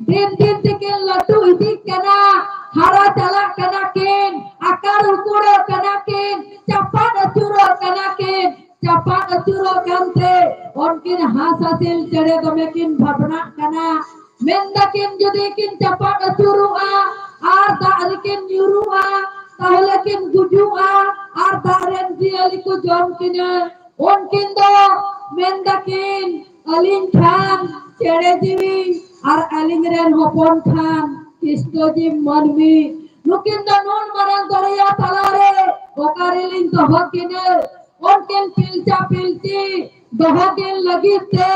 ᱫᱤᱱ ᱫᱤᱱ ᱛᱮᱠᱤᱱ ᱞᱟᱹᱴᱩ ᱤᱫᱤᱜ ᱠᱟᱱᱟ, ᱦᱟᱨᱟ ᱪᱟᱞᱟᱜ ᱠᱟᱱᱟ ᱠᱤᱱ, ᱟᱠᱟᱨ ᱩᱠᱩᱲᱚᱜ ᱠᱟᱱᱟ ᱠᱤᱱ, ᱪᱟᱯᱟᱫ ᱟᱹᱪᱩᱨᱚᱜ ᱠᱟᱱᱟ ᱠᱤᱱ᱾ ᱪᱟᱯᱟᱫ ᱟᱹᱪᱩᱨᱚᱜ ᱠᱟᱱᱛᱮ ᱩᱱᱠᱤᱱ ᱦᱟᱸᱥ ᱦᱟᱸᱥᱤᱞ ᱪᱮᱬᱮ ᱫᱚᱢᱮ ᱠᱤᱱ ᱵᱷᱟᱵᱽᱱᱟᱜ ᱠᱟᱱᱟ᱾ ᱢᱮᱱᱫᱟᱠᱤᱱ, ᱡᱩᱫᱤ ᱠᱤᱱ ᱪᱟᱯᱟᱫ ᱟᱹᱪᱩᱨᱚᱜᱼᱟ ᱟᱨ ᱫᱟᱜ ᱨᱮᱠᱤᱱ ᱧᱩᱨᱩᱜᱼᱟ, ᱛᱟᱦᱚᱞᱮ ᱠᱤᱱ ᱜᱩᱡᱩᱜᱼᱟ ᱟᱨ ᱫᱟᱜ ᱨᱮᱱ ᱡᱤᱭᱟᱹᱞᱤ ᱠᱚ ᱡᱚᱢ ᱠᱤᱱᱟ᱾ ᱩᱱᱠᱤᱱ ᱫᱚ ᱢᱮᱱᱫᱟᱠᱤᱱ, ᱟᱹᱞᱤᱧ ᱠᱷᱟᱱ ᱪᱮᱬᱮ ᱡᱤᱣᱤ ᱟᱨ ᱟᱹᱞᱤᱧ ᱨᱮᱱ ᱦᱚᱯᱚᱱ ᱠᱷᱟᱱ ᱠᱷᱤᱥᱴᱚ ᱡᱤᱵ ᱢᱟᱹᱱᱢᱤ, ᱱᱩᱠᱤᱱ ᱫᱚ ᱱᱩᱱ ᱢᱟᱨᱟᱝ ᱫᱚᱨᱭᱟ ᱛᱟᱞᱟᱨᱮ ᱚᱠᱟ ᱨᱮᱞᱤᱧ ᱫᱚᱦᱚ ᱠᱤᱱᱟᱹ? ᱩᱱᱠᱤᱱ ᱯᱤᱞᱪᱟ ᱯᱤᱞᱪᱤ ᱫᱚᱦᱚ ᱠᱤᱱ ᱞᱟᱹᱜᱤᱫ ᱛᱮ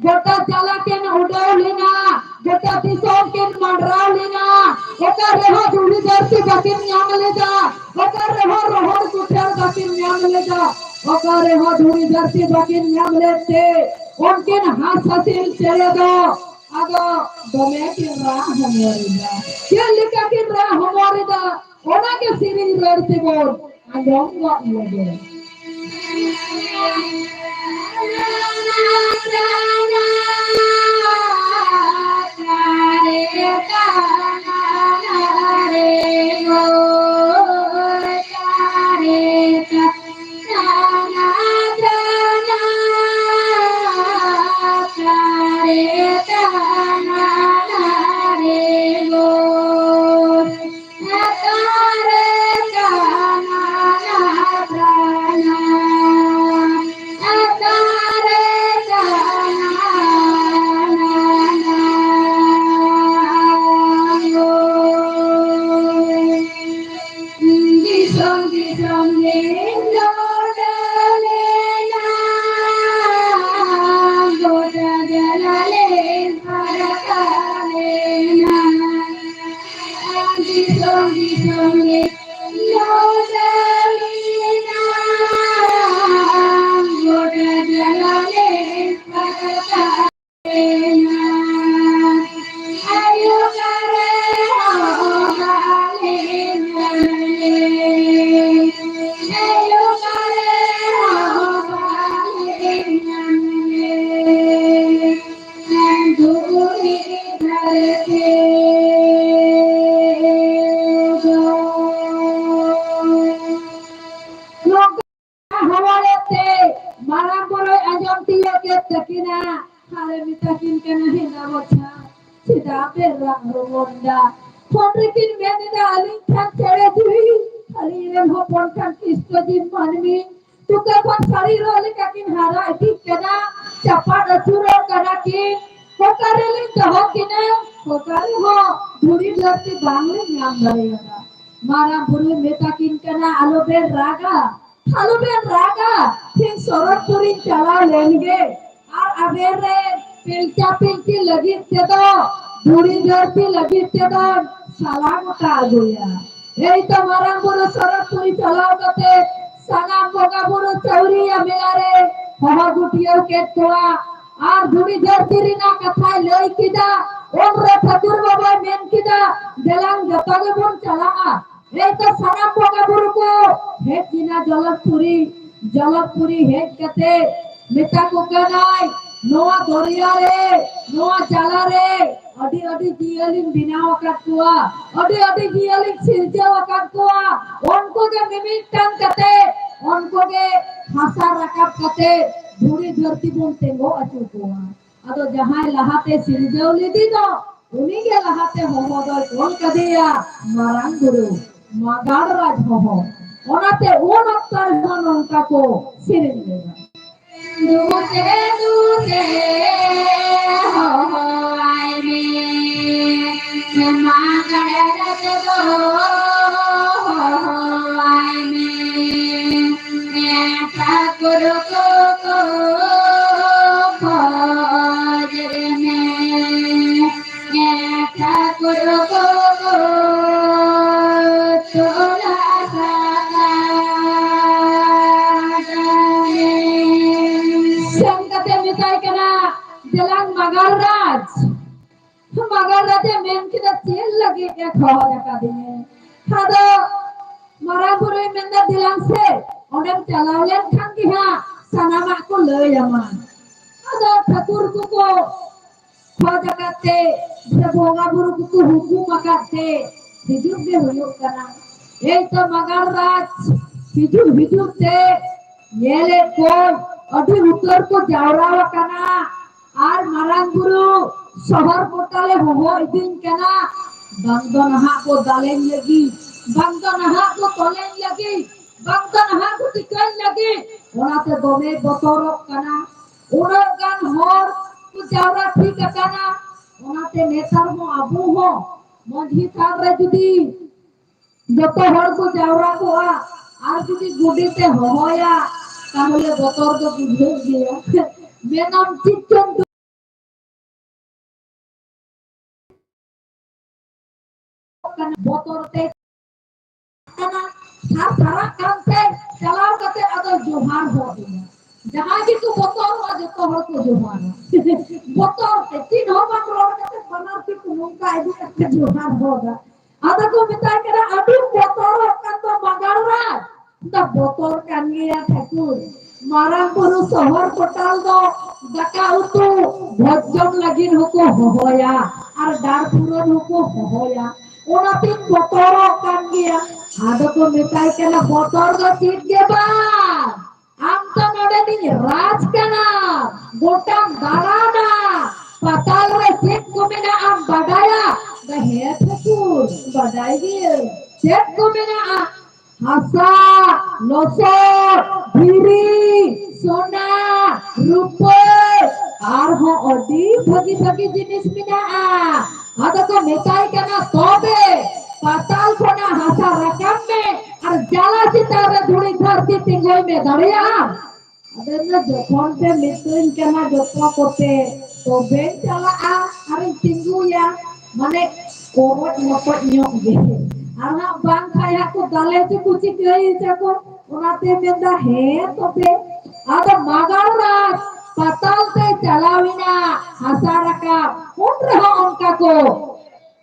ᱜᱚᱴᱟ ᱡᱟᱞᱟ ᱠᱤᱱ ᱩᱰᱟᱹᱣ ᱞᱮᱱᱟ, ᱜᱚᱴᱟ ᱫᱤᱥᱚᱢ ᱠᱤᱱ ᱢᱟᱸᱰᱨᱟᱣ ᱞᱮᱱᱟ᱾ ᱚᱠᱟ ᱨᱮᱦᱚᱸ ᱫᱷᱩᱲᱤ ᱫᱷᱟᱹᱨᱛᱤ ᱵᱟᱹᱠᱤᱱ ᱧᱟᱢ ᱞᱮᱫᱟ, ᱚᱠᱟ ᱨᱮᱦᱚᱸ ᱨᱚᱦᱚᱲ ᱠᱩᱴᱷᱟᱹᱲ ᱵᱟᱹᱠᱤᱱ ᱧᱟᱢ ᱞᱮᱫᱟ, ᱚᱠᱟ ᱨᱮᱦᱚᱸ ᱫᱷᱩᱲᱤ ᱫᱷᱟᱹᱨᱛᱤ ᱵᱟᱹᱠᱤᱱ ᱧᱟᱢ ᱞᱮᱫ ᱛᱮ ᱩᱱᱠᱤᱱ ᱦᱟᱸᱥ ᱦᱟᱹᱥᱤᱞ ᱪᱮᱬᱮ ᱫᱚ ᱟᱫᱚ ᱫᱚᱢᱮ ᱠᱤᱱ ᱨᱟᱜ ᱦᱚᱢᱚᱨ ᱮᱫᱟ᱾ ᱪᱮᱫ ᱞᱮᱠᱟ ᱠᱤᱱ ᱨᱟᱜ ᱦᱚᱢᱚᱨ ᱮᱫᱟ, ᱚᱱᱟ ᱜᱮ ᱥᱮᱨᱮᱧ ᱨᱟᱹᱲ ᱛᱮᱵᱚᱱ ᱟᱸᱡᱚᱢ ᱜᱚᱫ ᱞᱮᱜᱮ᱾ ᱦᱚᱦᱚᱭᱮᱫ ᱛᱮ ᱢᱟᱨᱟᱝ ᱵᱩᱨᱩᱭ ᱟᱸᱡᱚᱢ ᱛᱤᱭᱳᱜ ᱠᱮᱫ ᱛᱟᱹᱠᱤᱱᱟ᱾ ᱟᱨᱮ ᱢᱮᱛᱟ ᱠᱤᱱ ᱠᱟᱱᱟ, ᱦᱮᱸᱫᱟ ᱵᱚᱪᱷᱟ, ᱪᱮᱫᱟᱜ ᱯᱮ ᱨᱟᱜ ᱨᱚᱢᱚᱱ ᱫᱟ? ᱦᱚᱯᱚᱱ ᱨᱮᱠᱤᱱ ᱢᱮᱱ ᱮᱫᱟ, ᱟᱹᱞᱤᱧ ᱠᱷᱟᱱ ᱪᱮᱬᱮ ᱪᱩᱲᱤ, ᱟᱹᱞᱤᱧ ᱨᱮᱱ ᱦᱚᱯᱚᱱ ᱠᱷᱟᱱ ᱠᱤᱥᱛᱚ ᱡᱤᱵ ᱢᱟᱹᱱᱢᱤ, ᱛᱩᱠᱟᱹ ᱠᱷᱚᱱ ᱥᱟᱹᱨᱤ ᱨᱚ ᱞᱮᱠᱟ ᱠᱤᱱ ᱦᱟᱨᱟ ᱤᱫᱤᱜ ᱠᱟᱱᱟ, ᱪᱟᱯᱟᱫ ᱟᱹᱪᱩᱨᱚᱜ ᱠᱟᱱᱟ ᱠᱤᱱ᱾ ᱚᱠᱟ ᱨᱮᱞᱤᱧ ᱫᱚᱦᱚ ᱠᱤᱱᱟ? ᱚᱠᱟ ᱨᱮᱦᱚᱸ ᱫᱷᱩᱲᱤ ᱫᱷᱟᱹᱨᱛᱤ ᱵᱟᱝᱞᱤᱧ ᱧᱟᱢ ᱫᱟᱲᱮᱭᱟᱫᱟ᱾ ᱢᱟᱨᱟᱝ ᱵᱩᱨᱩᱭ ᱢᱮᱛᱟ ᱠᱤᱱ ᱠᱟᱱᱟ, ᱟᱞᱚᱵᱮᱱ ᱨᱟᱜᱟ, ᱟᱞᱚᱵᱮᱱ ᱨᱟᱜᱟ, ᱛᱮᱦᱮᱧ ᱥᱚᱨᱚᱜᱽᱯᱩᱨᱤᱧ ᱪᱟᱞᱟᱣ ᱞᱮᱱ ᱜᱮ᱾ ᱟᱨ ᱟᱵᱮᱱ ᱨᱮᱱ ᱯᱤᱞᱪᱟ ᱯᱤᱞᱪᱤ ᱞᱟᱹᱜᱤᱫ ᱛᱮᱫᱚ, ᱫᱷᱩᱲᱤ ᱫᱷᱟᱹᱨᱛᱤ ᱞᱟᱹᱜᱤᱫ ᱛᱮᱫᱚ ᱥᱟᱞᱟ ᱜᱚᱴᱟ ᱟᱹᱜᱩᱭᱟ᱾ ᱮᱭ ᱛᱚ ᱢᱟᱨᱟᱝ ᱵᱩᱨᱩ ᱥᱚᱨᱚᱜᱽᱯᱩᱨᱤ ᱪᱟᱞᱟᱣ ᱠᱟᱛᱮ ᱥᱟᱱᱟᱢ ᱵᱚᱸᱜᱟ ᱵᱩᱨᱩ ᱪᱟᱹᱣᱨᱤᱭᱟ ᱢᱮᱞᱟ ᱨᱮ ᱦᱚᱦᱚ ᱜᱩᱴᱭᱟᱹᱣ ᱠᱮᱫ ᱠᱚᱣᱟ᱾ ᱟᱨ ᱫᱷᱩᱲᱤ ᱫᱷᱟᱹᱨᱛᱤ ᱨᱮᱱᱟᱜ ᱠᱟᱛᱷᱟᱭ ᱞᱟᱹᱭ ᱠᱮᱫᱟ᱾ ᱩᱱᱨᱮ ᱴᱷᱟᱹᱠᱩᱨ ᱵᱟᱵᱟᱭ ᱢᱮᱱ ᱠᱮᱫᱟ, ᱫᱮᱞᱟᱝ ᱡᱚᱛᱚ ᱜᱮᱵᱚᱱ ᱪᱟᱞᱟᱜᱼᱟ᱾ ᱮᱭ ᱛᱚ ᱥᱟᱱᱟᱢ ᱵᱚᱸᱜᱟ ᱵᱩᱨᱩ ᱠᱚ ᱦᱮᱡ ᱮᱱᱟ ᱡᱚᱞᱚᱜᱽᱯᱩᱨᱤ᱾ ᱡᱚᱞᱚᱜᱽᱯᱩᱨᱤ ᱦᱮᱡ ᱠᱟᱛᱮ ᱢᱮᱛᱟ ᱠᱚ ᱠᱟᱱᱟᱭ, ᱱᱚᱣᱟ ᱫᱚᱨᱭᱟ ᱨᱮ, ᱱᱚᱣᱟ ᱡᱟᱞᱟ ᱨᱮ ᱟᱹᱰᱤ ᱟᱹᱰᱤ ᱡᱤᱭᱟᱹᱞᱤᱧ ᱵᱮᱱᱟᱣ ᱟᱠᱟᱫ ᱠᱚᱣᱟ, ᱟᱹᱰᱤ ᱟᱹᱰᱤ ᱡᱤᱭᱟᱹᱞᱤᱧ ᱥᱤᱨᱡᱟᱹᱣ ᱟᱠᱟᱫ ᱠᱚᱣᱟ᱾ ᱩᱱᱠᱩ ᱜᱮ ᱢᱤᱢᱤᱫᱴᱟᱝ ᱠᱟᱛᱮ, ᱩᱱᱠᱩ ᱜᱮ ᱦᱟᱥᱟ ᱨᱟᱠᱟᱵ ᱠᱟᱛᱮ ᱫᱷᱩᱲᱤ ᱫᱷᱟᱹᱨᱛᱤ ᱵᱚᱱ ᱛᱮᱸᱜᱚ ᱟᱹᱪᱩᱨ ᱠᱚᱣᱟ᱾ ᱟᱫᱚ ᱡᱟᱦᱟᱸᱭ ᱞᱟᱦᱟᱛᱮ ᱥᱤᱨᱡᱟᱹᱣ ᱞᱮᱫᱮ ᱫᱚ, ᱩᱱᱤ ᱜᱮ ᱞᱟᱦᱟᱛᱮ ᱦᱚᱦᱚ ᱫᱚᱭ ᱚᱞ ᱠᱟᱫᱮᱭᱟ ᱢᱟᱨᱟᱝ ᱵᱩᱨᱩ, ᱢᱟᱜᱟᱲ ᱨᱟᱡᱽ ᱦᱚᱦᱚ᱾ ᱚᱱᱟᱛᱮ ᱩᱱ ᱚᱠᱛᱚ ᱨᱮᱦᱚᱸ ᱱᱚᱝᱠᱟ ᱠᱚ ᱥᱮᱨᱮᱧ ᱞᱮᱫᱟ᱾ ᱫᱩᱥᱮ ᱫᱩᱥᱮ ᱦᱚᱦᱚᱣᱟᱭ ᱢᱮ, ᱢᱟᱜᱟᱲ ᱨᱟᱡᱽ ᱫᱚ ᱦᱚᱦᱚᱣᱟᱭ ᱢᱮ᱾ ᱴᱷᱟᱹᱠᱩᱨ ᱠᱚᱠᱚ ᱠᱷᱚᱡ ᱢᱮ, ᱴᱷᱟᱹᱠᱩᱨ ᱠᱚᱠᱚ ᱮ ᱠᱷᱚᱡ ᱟᱠᱟᱫᱤᱧᱟᱹ᱾ ᱟᱫᱚ ᱢᱟᱨᱟᱝ ᱵᱩᱨᱩᱭ ᱢᱮᱱᱫᱟ, "ᱫᱮᱞᱟᱝ ᱥᱮ, ᱚᱸᱰᱮᱢ ᱪᱟᱞᱟᱣ ᱞᱮᱱᱠᱷᱟᱱ ᱜᱮ ᱦᱟᱸᱜ ᱥᱟᱱᱟᱢᱟᱜ ᱠᱚ ᱞᱟᱹᱭ ᱟᱢᱟ᱾" ᱟᱫᱚ ᱴᱷᱟᱹᱠᱩᱨ ᱠᱚᱠᱚ ᱠᱷᱚᱡ ᱟᱠᱟᱫ ᱛᱮ, ᱥᱮ ᱵᱚᱸᱜᱟ ᱵᱩᱨᱩ ᱠᱚᱠᱚ ᱦᱩᱠᱩᱢ ᱟᱠᱟᱫ ᱛᱮ, ᱦᱤᱡᱩᱜ ᱜᱮ ᱦᱩᱭᱩᱜ ᱠᱟᱱᱟ᱾ ᱮᱭ ᱛᱚ ᱢᱟᱜᱟᱲ ᱨᱟᱡᱽ ᱦᱤᱡᱩᱜ ᱦᱤᱡᱩᱜ ᱛᱮ ᱧᱮᱞᱮᱫ ᱠᱚ ᱟᱹᱰᱤ ᱩᱛᱟᱹᱨ ᱠᱚ ᱡᱟᱣᱨᱟ ᱟᱠᱟᱱᱟ᱾ ᱟᱨ ᱢᱟᱨᱟᱝ ᱵᱩᱨᱩ ᱥᱚᱦᱚᱨ ᱠᱚᱴᱟᱞᱮ ᱦᱚᱦᱚ ᱤᱫᱤᱧ ᱠᱟᱱᱟ, ᱵᱟᱝ ᱫᱚ ᱱᱟᱦᱟᱜ ᱠᱚ ᱫᱟᱞᱮᱧ ᱞᱟᱹᱜᱤᱫ, ᱵᱟᱝ ᱫᱚ ᱱᱟᱦᱟᱜ ᱠᱚ ᱛᱚᱞᱮᱧ ᱞᱟᱹᱜᱤᱫ, ᱵᱟᱝ ᱫᱚ ᱱᱟᱦᱟᱜ ᱠᱚ ᱪᱤᱠᱟᱹᱧ ᱞᱟᱹᱜᱤᱫ᱾ ᱚᱱᱟᱛᱮ ᱫᱚᱢᱮ ᱵᱚᱛᱚᱨᱚᱜ ᱠᱟᱱᱟ᱾ ᱩᱱᱟᱹᱜ ᱜᱟᱱ ᱦᱚᱲ ᱠᱚ ᱡᱟᱣᱨᱟ ᱴᱷᱤᱠ ᱟᱠᱟᱱᱟ᱾ ᱚᱱᱟᱛᱮ ᱱᱮᱛᱟᱨ ᱦᱚᱸ ᱟᱵᱚ ᱦᱚᱸ ᱢᱟᱹᱡᱷᱤ ᱛᱷᱟᱱ ᱨᱮ ᱡᱩᱫᱤ ᱡᱚᱛᱚ ᱦᱚᱲ ᱠᱚ ᱡᱟᱣᱨᱟ ᱠᱚᱜᱼᱟ ᱟᱨ ᱡᱩᱫᱤ ᱜᱚᱰᱮᱛ ᱮ ᱦᱚᱦᱚᱭᱟ, ᱛᱟᱦᱚᱞᱮ ᱵᱚᱛᱚᱨ ᱫᱚ ᱵᱩᱡᱷᱟᱹᱜ ᱜᱮᱭᱟ᱾ ᱢᱮᱱᱟᱢ ᱪᱮᱫ ᱪᱚᱝ ᱠᱟᱱᱟ, ᱵᱚᱛᱚᱨ ᱛᱮ ᱠᱟᱱᱟ, ᱥᱟᱨ ᱥᱟᱨᱟᱜ ᱠᱟᱱᱛᱮ ᱪᱟᱞᱟᱣ ᱠᱟᱛᱮ ᱟᱫᱚ ᱡᱚᱦᱟᱨ ᱦᱚᱫ ᱮᱱᱟ᱾ ᱡᱟᱦᱟᱸᱭ ᱜᱮᱠᱚ ᱵᱚᱛᱚᱨᱚᱜᱼᱟ, ᱡᱚᱛᱚ ᱦᱚᱲ ᱠᱚ ᱡᱚᱦᱟᱨᱟ᱾ ᱵᱚᱛᱚᱨ ᱛᱮ ᱪᱮᱫ ᱦᱚᱸ ᱵᱟᱝ ᱨᱚᱲ ᱠᱟᱛᱮ ᱵᱟᱱᱟᱨ ᱛᱤ ᱠᱚ ᱱᱚᱝᱠᱟ ᱤᱫᱤ ᱠᱟᱛᱮ ᱡᱚᱦᱟᱨ ᱦᱚᱫᱟ᱾ ᱟᱫᱚ ᱠᱚ ᱢᱮᱛᱟᱭ ᱠᱟᱱᱟ, "ᱟᱹᱰᱤᱢ ᱵᱚᱛᱚᱨᱚᱜ ᱠᱟᱱ ᱫᱚ ᱢᱟᱜᱟᱲ ᱨᱟᱡᱽ, ᱫᱟ ᱵᱚᱛᱚᱨ ᱠᱟᱱ ᱜᱮᱭᱟ ᱴᱷᱟᱹᱠᱩᱨ᱾ ᱢᱟᱨᱟᱝ ᱵᱩᱨᱩ ᱥᱚᱦᱚᱨ ᱠᱚᱴᱟᱞ ᱫᱚ ᱫᱟᱠᱟ ᱩᱛᱩ ᱵᱷᱚᱡᱽ ᱡᱚᱢ ᱞᱟᱹᱜᱤᱫ ᱦᱚᱸᱠᱚ ᱦᱚᱦᱚᱭᱟ ᱟᱨ ᱰᱟᱨ ᱯᱷᱩᱨᱟᱹᱱ ᱦᱚᱸᱠᱚ ᱦᱚᱦᱚᱭᱟ, ᱚᱱᱟᱛᱤᱧ ᱵᱚᱛᱚᱨᱚᱜ ᱠᱟᱱ ᱜᱮᱭᱟ᱾" ᱟᱫᱚ ᱠᱚ ᱢᱮᱛᱟᱭ ᱠᱟᱱᱟ, "ᱵᱚᱛᱚᱨ ᱫᱚ ᱪᱮᱫ ᱜᱮ ᱵᱟᱝ, ᱟᱢ ᱫᱚ ᱱᱚᱰᱮᱱᱤᱡ ᱨᱟᱡᱽ ᱠᱟᱱᱟᱢ, ᱜᱚᱴᱟᱢ ᱫᱟᱬᱟᱱᱟ, ᱯᱟᱛᱟᱞ ᱨᱮ ᱪᱮᱫ ᱠᱚ ᱢᱮᱱᱟᱜᱼᱟ ᱟᱢ ᱵᱟᱰᱟᱭᱟ?" ᱦᱮᱸ ᱴᱷᱟᱹᱠᱩᱨ, ᱵᱟᱰᱟᱭ ᱜᱤᱭᱟᱹᱧ, ᱪᱮᱫ ᱠᱚ ᱢᱮᱱᱟᱜᱼᱟ? ᱦᱟᱥᱟ, ᱞᱚᱥᱚᱫ, ᱫᱷᱤᱨᱤ, ᱥᱚᱱᱟ, ᱨᱩᱯᱟᱹ, ᱟᱨᱦᱚᱸ ᱟᱹᱰᱤ ᱵᱷᱟᱹᱜᱤ ᱵᱷᱟᱹᱜᱤ ᱡᱤᱱᱤᱥ ᱢᱮᱱᱟᱜᱼᱟ᱾ ᱟᱫᱚ ᱠᱚ ᱢᱮᱛᱟᱭ ᱠᱟᱱᱟ, "ᱛᱚᱵᱮ ᱯᱟᱛᱟᱞ ᱠᱷᱚᱱᱟᱜ ᱦᱟᱥᱟ ᱨᱟᱠᱟᱵ ᱢᱮ ᱟᱨ ᱡᱟᱞᱟ ᱪᱮᱛᱟᱱ ᱨᱮ ᱫᱷᱩᱲᱤ ᱫᱷᱟᱹᱨᱛᱤ ᱛᱤᱸᱜᱩᱭ ᱢᱮ, ᱫᱟᱲᱮᱭᱟᱜ ᱟᱢ?" ᱟᱫᱚ ᱡᱚᱠᱷᱚᱱ ᱯᱮ ᱢᱤᱛᱟᱹᱧ ᱠᱟᱱᱟ ᱡᱚᱛᱚ ᱠᱚᱛᱮ, ᱛᱚᱵᱮᱧ ᱪᱟᱞᱟᱜᱼᱟ ᱟᱨᱤᱧ ᱛᱤᱸᱜᱩᱭᱟ, ᱢᱟᱱᱮ ᱠᱚᱨᱚᱡ ᱢᱚᱴᱚᱡ ᱧᱚᱜ ᱜᱮ᱾ ᱟᱨ ᱦᱟᱸᱜ ᱵᱟᱝ ᱠᱷᱟᱡ ᱦᱟᱸᱜ ᱠᱚ ᱫᱟᱞᱮ ᱪᱚ ᱠᱚ ᱪᱤᱠᱟᱹᱭ ᱪᱚ ᱠᱚ, ᱚᱱᱟᱛᱮ ᱢᱮᱱᱫᱟ, "ᱦᱮᱸ ᱛᱚᱵᱮ᱾" ᱟᱫᱚ ᱢᱟᱜᱟᱲ ᱨᱟᱡᱽ ᱯᱟᱛᱟᱞ ᱛᱮ ᱪᱟᱞᱟᱣ ᱮᱱᱟ ᱦᱟᱥᱟ ᱨᱟᱠᱟᱵ, ᱩᱱ ᱨᱮᱦᱚᱸ ᱚᱱᱠᱟ ᱠᱚ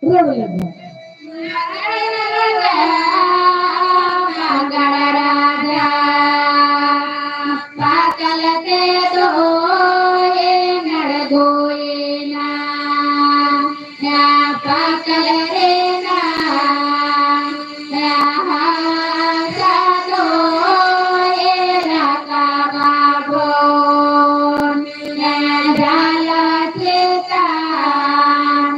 ᱨᱟᱹᱲ ᱞᱮᱫᱟ᱾ ᱢᱟᱜᱟᱲ ᱨᱟᱡᱟ, ᱯᱟᱛᱟᱞ ᱛᱮ ᱫᱚ ᱮᱱ ᱟᱬᱜᱚᱭᱮᱱᱟ᱾ ᱯᱟᱛᱟᱞ ᱨᱮᱱᱟᱜ ᱦᱟᱥᱟ ᱫᱚ ᱮ ᱨᱟᱠᱟᱵ ᱟᱵᱚᱱ᱾ ᱡᱟᱞᱟ ᱪᱮᱛᱟᱱ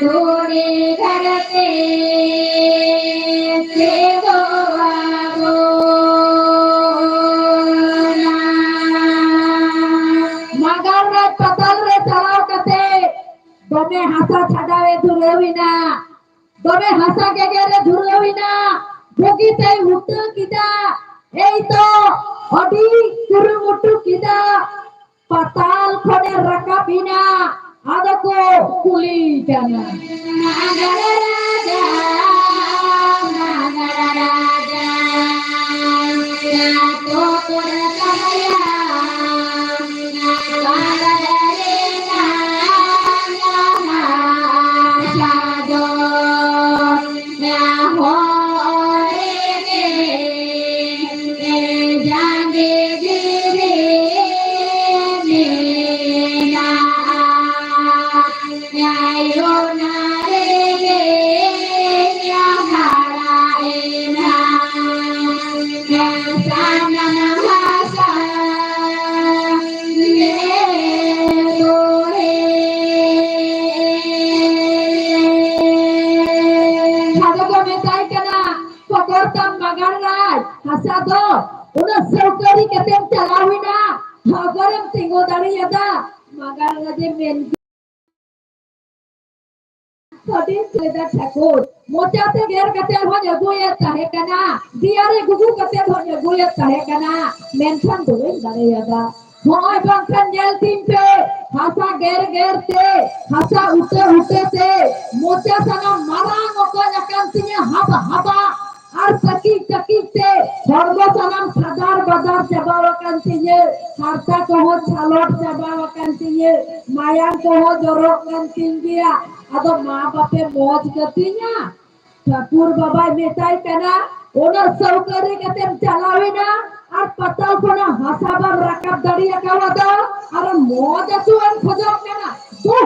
ᱫᱷᱩᱲᱤ ᱫᱷᱟᱹᱨᱛᱤ ᱛᱤᱸᱜᱩ ᱟᱵᱚᱱᱟ᱾ ᱢᱟᱜᱟᱲ ᱨᱟᱡᱽ ᱯᱟᱛᱟᱞ ᱨᱮ ᱪᱟᱞᱟᱣ ᱠᱟᱛᱮ ᱫᱚᱢᱮ ᱦᱟᱥᱟ ᱪᱷᱟᱰᱟᱣ ᱮ ᱫᱷᱩᱨᱟᱹᱣ ᱮᱱᱟ, ᱫᱚᱢᱮ ᱦᱟᱥᱟ ᱜᱮᱜᱮᱨ ᱮ ᱫᱷᱩᱨᱟᱹᱣ ᱮᱱᱟ᱾ ᱵᱩᱜᱤ ᱛᱮᱭ ᱦᱩᱴᱟᱹ ᱠᱮᱫᱟ, ᱮᱭ ᱛᱚ ᱟᱹᱰᱤ ᱠᱩᱨᱩᱢᱩᱴᱩ ᱠᱮᱫᱟ᱾ ᱯᱟᱛᱟᱞ ᱠᱷᱚᱱᱮ ᱨᱟᱠᱟᱵ ᱮᱱᱟ, ᱟᱫᱚ ᱠᱚ ᱠᱩᱞᱤ ᱠᱟᱱᱟ᱾ ᱢᱟᱜᱟᱲ ᱨᱟᱡᱟ, ᱢᱟᱜᱟᱲ ᱨᱟᱡᱟ, ᱛᱚ ᱠᱚᱨᱮ ᱛᱟᱦᱮᱸᱭᱟ, ᱢᱟᱜᱟᱲ ᱨᱮᱱᱟᱜ ᱥᱟᱫᱚ᱾ ᱟᱫᱚ ᱠᱚ ᱢᱮᱛᱟᱭ ᱠᱟᱱᱟ, ᱯᱚᱠᱚᱨ ᱛᱟᱢ ᱢᱟᱜᱟᱲ ᱨᱟᱡᱽ ᱦᱟᱥᱟ ᱫᱚ ᱩᱱᱟᱹᱜ ᱥᱟᱹᱣᱠᱟᱹᱨᱤ ᱠᱟᱛᱮᱢ ᱪᱟᱞᱟᱣ ᱮᱱᱟ, ᱦᱚᱜᱚᱨᱮᱢ ᱛᱤᱸᱜᱩ ᱫᱟᱲᱮᱭᱟᱫᱟ? ᱢᱟᱜᱟᱲ ᱨᱟᱡᱽ ᱮ ᱢᱮᱱ ᱥᱟᱹᱰᱤᱧ ᱞᱮᱫᱟ ᱴᱷᱟᱹᱠᱩᱨ, ᱢᱚᱪᱟᱛᱮ ᱜᱮᱨ ᱠᱟᱛᱮ ᱦᱚᱸᱧ ᱟᱹᱜᱩᱭᱮᱫ ᱛᱟᱦᱮᱸ ᱠᱟᱱᱟ, ᱫᱮᱭᱟᱨᱮ ᱜᱩᱜᱩ ᱠᱟᱛᱮ ᱦᱚᱸᱧ ᱟᱹᱜᱩᱭᱮᱫ ᱛᱟᱦᱮᱸ ᱠᱟᱱᱟ, ᱢᱮᱱᱠᱷᱟᱱ ᱵᱟᱹᱧ ᱫᱟᱲᱮᱭᱟᱫᱟ᱾ ᱦᱚᱸᱜᱼᱚᱭ ᱵᱟᱝᱠᱷᱟᱱ ᱧᱮᱞ ᱛᱤᱧ ᱯᱮ, ᱦᱟᱥᱟ ᱜᱮᱨ ᱜᱮᱨ ᱛᱮ, ᱦᱟᱥᱟ ᱩᱴᱟᱹ ᱩᱴᱟᱹ ᱛᱮ, ᱢᱚᱪᱟ ᱥᱟᱱᱟᱢ ᱢᱟᱨᱟᱝ ᱚᱠᱚᱡ ᱟᱠᱟᱱ ᱛᱤᱧᱟᱹ ᱦᱟᱵᱟ ᱦᱟᱵᱟ᱾ ᱟᱨ ᱛᱟᱹᱠᱤᱡ ᱛᱟᱹᱠᱤᱡ ᱛᱮ ᱦᱚᱲᱢᱚ ᱥᱟᱱᱟᱢ ᱥᱟᱫᱟᱨ ᱵᱟᱫᱟᱨ ᱪᱟᱵᱟ ᱟᱠᱟᱱ ᱛᱤᱧᱟᱹ, ᱦᱟᱨᱛᱟ ᱠᱚᱦᱚᱸ ᱪᱷᱟᱞᱚᱴ ᱪᱟᱵᱟ ᱟᱠᱟᱱ ᱛᱤᱧᱟᱹ, ᱢᱟᱭᱟᱢ ᱠᱚᱦᱚᱸ ᱡᱚᱨᱚᱜ ᱠᱟᱱ ᱛᱤᱧ ᱜᱮᱭᱟ᱾ ᱟᱫᱚ ᱢᱟ ᱵᱟᱯᱮ ᱢᱚᱡᱽ ᱠᱟᱹᱛᱤᱧᱟ᱾ ᱴᱷᱟᱹᱠᱩᱨ ᱵᱟᱵᱟᱭ ᱢᱮᱛᱟᱭ ᱠᱟᱱᱟ, ᱩᱱᱟᱹᱜ ᱥᱟᱹᱣᱠᱟᱹᱨᱤ ᱠᱟᱛᱮᱢ ᱪᱟᱞᱟᱣᱮᱱᱟ ᱟᱨ ᱯᱟᱛᱟᱞ ᱠᱷᱚᱱᱟᱜ ᱦᱟᱥᱟ ᱵᱟᱢ ᱨᱟᱠᱟᱵ ᱫᱟᱲᱮ ᱟᱠᱟᱣᱟᱫᱟ ᱟᱨ ᱢᱚᱡᱽ ᱟᱹᱛᱩ ᱮᱢ ᱠᱷᱚᱡᱚᱜ ᱠᱟᱱᱟ᱾ ᱫᱩ,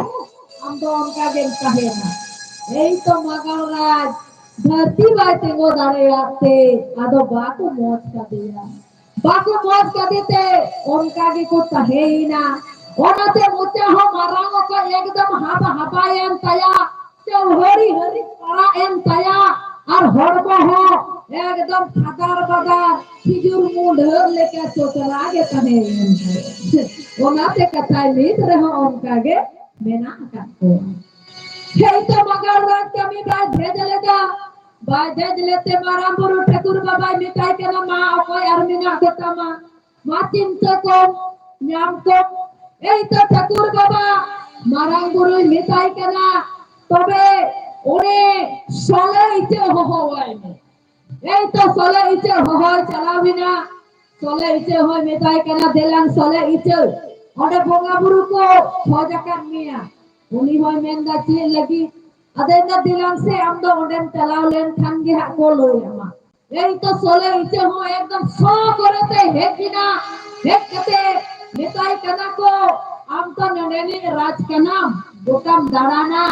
ᱟᱢ ᱫᱚ ᱚᱱᱠᱟ ᱜᱮᱢ ᱛᱟᱦᱮᱱᱟ᱾ ᱮᱭ ᱛᱚ ᱢᱟᱜᱟᱲ ᱨᱟᱡᱽ ᱫᱷᱟᱹᱨᱛᱤ ᱵᱟᱭ ᱛᱤᱸᱜᱩ ᱫᱟᱲᱮᱭᱟᱜ ᱛᱮ ᱟᱫᱚ ᱵᱟᱠᱚ ᱢᱚᱡᱽ ᱠᱟᱫᱮᱭᱟ᱾ ᱵᱟᱠᱚ ᱢᱚᱡᱽ ᱠᱟᱫᱮ ᱛᱮ ᱚᱱᱠᱟ ᱜᱮᱠᱚ ᱛᱟᱦᱮᱸᱭᱮᱱᱟ᱾ ᱚᱱᱟᱛᱮ ᱢᱚᱪᱟ ᱦᱚᱸ ᱢᱟᱨᱟᱝ ᱚᱠᱚᱡ ᱮᱠᱫᱚᱢ ᱦᱟᱵᱟ ᱦᱟᱵᱟᱭᱮᱱ ᱛᱟᱭᱟ, ᱪᱟᱹᱣᱦᱟᱹᱨᱤ ᱦᱟᱹᱨᱤ ᱯᱟᱲᱟᱜ ᱮᱱ ᱛᱟᱭᱟ, ᱟᱨ ᱦᱚᱲᱢᱚ ᱦᱚᱸ ᱮᱠᱫᱚᱢ ᱠᱷᱟᱫᱟᱨ ᱵᱟᱫᱟᱨ ᱠᱷᱤᱡᱩᱨ ᱢᱩᱰᱷᱟᱹᱨ ᱞᱮᱠᱟ ᱪᱚᱪᱨᱟ ᱜᱮ ᱛᱟᱦᱮᱸᱭᱮᱱ ᱛᱟᱭᱟ᱾ ᱚᱱᱟᱛᱮ ᱠᱟᱛᱷᱟᱭ ᱱᱤᱛ ᱨᱮᱦᱚᱸ ᱚᱱᱠᱟ ᱜᱮ ᱢᱮᱱᱟᱜ ᱟᱠᱟᱫ ᱠᱚᱣᱟ᱾ ᱦᱮᱸ, ᱛᱚ ᱢᱟᱜᱟᱲ ᱨᱟᱡᱽ ᱠᱟᱹᱢᱤ ᱵᱟᱭ ᱵᱷᱮᱡ ᱞᱮᱫᱟ, ᱵᱟᱭ ᱵᱷᱮᱡ ᱞᱮᱫ ᱛᱮ ᱢᱟᱨᱟᱝ ᱵᱩᱨᱩ ᱴᱷᱟᱹᱠᱩᱨ ᱵᱟᱵᱟᱭ ᱢᱮᱛᱟᱭ ᱠᱟᱱᱟ, ᱢᱟ ᱚᱠᱚᱭ ᱟᱨ ᱢᱮᱱᱟᱜ ᱠᱚᱛᱟᱢᱟ? ᱢᱟ ᱪᱤᱱᱛᱟᱹ ᱠᱚᱢ, ᱧᱟᱢ ᱠᱚᱢ᱾ ᱮᱭ ᱛᱚ ᱴᱷᱟᱹᱠᱩᱨ ᱵᱟᱵᱟ ᱢᱟᱨᱟᱝ ᱵᱩᱨᱩᱭ ᱢᱮᱛᱟᱭ ᱠᱟᱱᱟ, ᱛᱚᱵᱮ ᱩᱱᱤ ᱥᱚᱞᱮ ᱤᱪᱟᱹᱜ ᱦᱚᱦᱚᱣᱟᱭ ᱢᱮ᱾ ᱮᱭ ᱛᱚ ᱥᱚᱞᱮ ᱤᱪᱟᱹᱜ ᱦᱚᱦᱚᱭ ᱪᱟᱞᱟᱣ ᱮᱱᱟ᱾ ᱥᱚᱞᱮ ᱤᱪᱟᱹᱜ ᱦᱚᱸᱭ ᱢᱮᱛᱟᱭ ᱠᱟᱱᱟ, ᱫᱮᱞᱟᱝ ᱥᱚᱞᱮ ᱤᱪᱟᱹᱜ, ᱚᱸᱰᱮ ᱵᱚᱸᱜᱟ ᱵᱩᱨᱩ ᱠᱚ ᱠᱷᱚᱡ ᱟᱠᱟᱫ ᱢᱮᱭᱟ᱾ ᱩᱱᱤ ᱦᱚᱸᱭ ᱢᱮᱱᱫᱟ, ᱪᱮᱫ ᱞᱟᱹᱜᱤᱫ? ᱟᱫᱚ ᱢᱮᱱᱫᱟ, ᱫᱮᱞᱟᱝ ᱥᱮ, ᱟᱢ ᱫᱚ ᱚᱸᱰᱮᱢ ᱪᱟᱞᱟᱣ ᱞᱮᱱᱠᱷᱟᱱ ᱜᱮ ᱦᱟᱸᱜ ᱠᱚ ᱞᱟᱹᱭ ᱟᱢᱟ᱾ ᱮᱭ ᱛᱚ ᱥᱚᱞᱮ ᱤᱪᱟᱹᱜ ᱦᱚᱸ ᱮᱠᱫᱚᱢ ᱥᱚ ᱠᱚᱨᱮ ᱛᱮ ᱦᱮᱡ ᱮᱱᱟ᱾ ᱦᱮᱡ ᱠᱟᱛᱮ ᱢᱮᱛᱟᱭ ᱠᱟᱱᱟ ᱠᱚ, ᱟᱢ ᱛᱚ ᱱᱚᱰᱮᱱᱤᱡ ᱨᱟᱡᱽ ᱠᱟᱱᱟᱢ, ᱜᱚᱴᱟᱢ ᱫᱟᱬᱟᱱᱟ,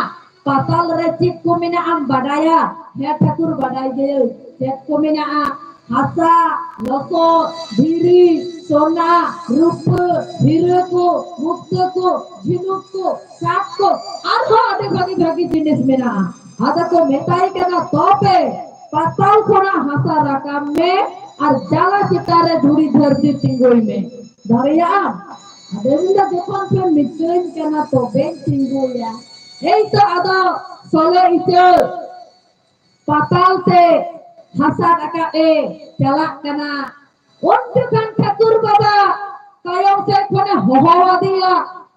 ᱯᱟᱛᱟᱞ ᱨᱮ ᱪᱮᱫ ᱠᱚ ᱢᱮᱱᱟᱜᱼᱟ ᱟᱢ ᱵᱟᱰᱟᱭᱟ? ᱦᱮᱸ ᱴᱷᱟᱹᱠᱩᱨ, ᱵᱟᱰᱟᱭ ᱜᱤᱭᱟᱹᱧ᱾ ᱪᱮᱫ ᱠᱚ ᱢᱮᱱᱟᱜᱼᱟ? ᱦᱟᱥᱟ, ᱞᱚᱥᱚᱫ, ᱫᱷᱤᱨᱤ, ᱥᱚᱱᱟ, ᱨᱩᱯᱟᱹ, ᱦᱤᱨᱟᱹ ᱠᱚ, ᱢᱩᱠᱛᱟᱹ ᱠᱚ, ᱡᱷᱤᱱᱩᱠ ᱠᱚ, ᱠᱟᱴ ᱠᱚ, ᱟᱨᱦᱚᱸ ᱟᱹᱰᱤ ᱵᱷᱟᱹᱜᱤ ᱵᱷᱟᱹᱜᱤ ᱡᱤᱱᱤᱥ ᱢᱮᱱᱟᱜᱼᱟ᱾ ᱟᱫᱚ ᱠᱚ ᱢᱮᱛᱟᱭ ᱠᱟᱱᱟ, ᱛᱚᱵᱮ ᱯᱟᱛᱟᱞ ᱠᱷᱚᱱᱟᱜ ᱦᱟᱥᱟ ᱨᱟᱠᱟᱵ ᱢᱮ ᱟᱨ ᱡᱟᱞᱟ ᱪᱮᱛᱟᱱ ᱨᱮ ᱫᱷᱩᱲᱤ ᱫᱷᱟᱹᱨᱛᱤ ᱛᱤᱸᱜᱩᱭ ᱢᱮ᱾ ᱫᱟᱲᱮᱭᱟᱜ ᱟᱢ? ᱟᱫᱚ ᱢᱮᱱᱫᱟ, ᱡᱚᱠᱷᱚᱱ ᱯᱮ ᱢᱤᱛᱟᱹᱧ ᱠᱟᱱᱟ ᱛᱚᱵᱮᱧ ᱛᱤᱸᱜᱩᱭᱟ᱾ ᱮᱭ ᱛᱚ ᱟᱫᱚ ᱥᱚᱞᱮ ᱤᱪᱟᱹᱜ ᱯᱟᱛᱟᱞ ᱛᱮ ᱦᱟᱥᱟ ᱨᱟᱠᱟᱵ ᱮ ᱪᱟᱞᱟᱜ ᱠᱟᱱᱟ᱾ ᱩᱱ ᱡᱚᱠᱷᱟᱱ ᱴᱷᱟᱹᱠᱩᱨ ᱵᱟᱵᱟ ᱛᱟᱭᱚᱢ ᱥᱮᱫ ᱠᱷᱚᱱᱮ ᱦᱚᱦᱚ ᱟᱫᱮᱭᱟ,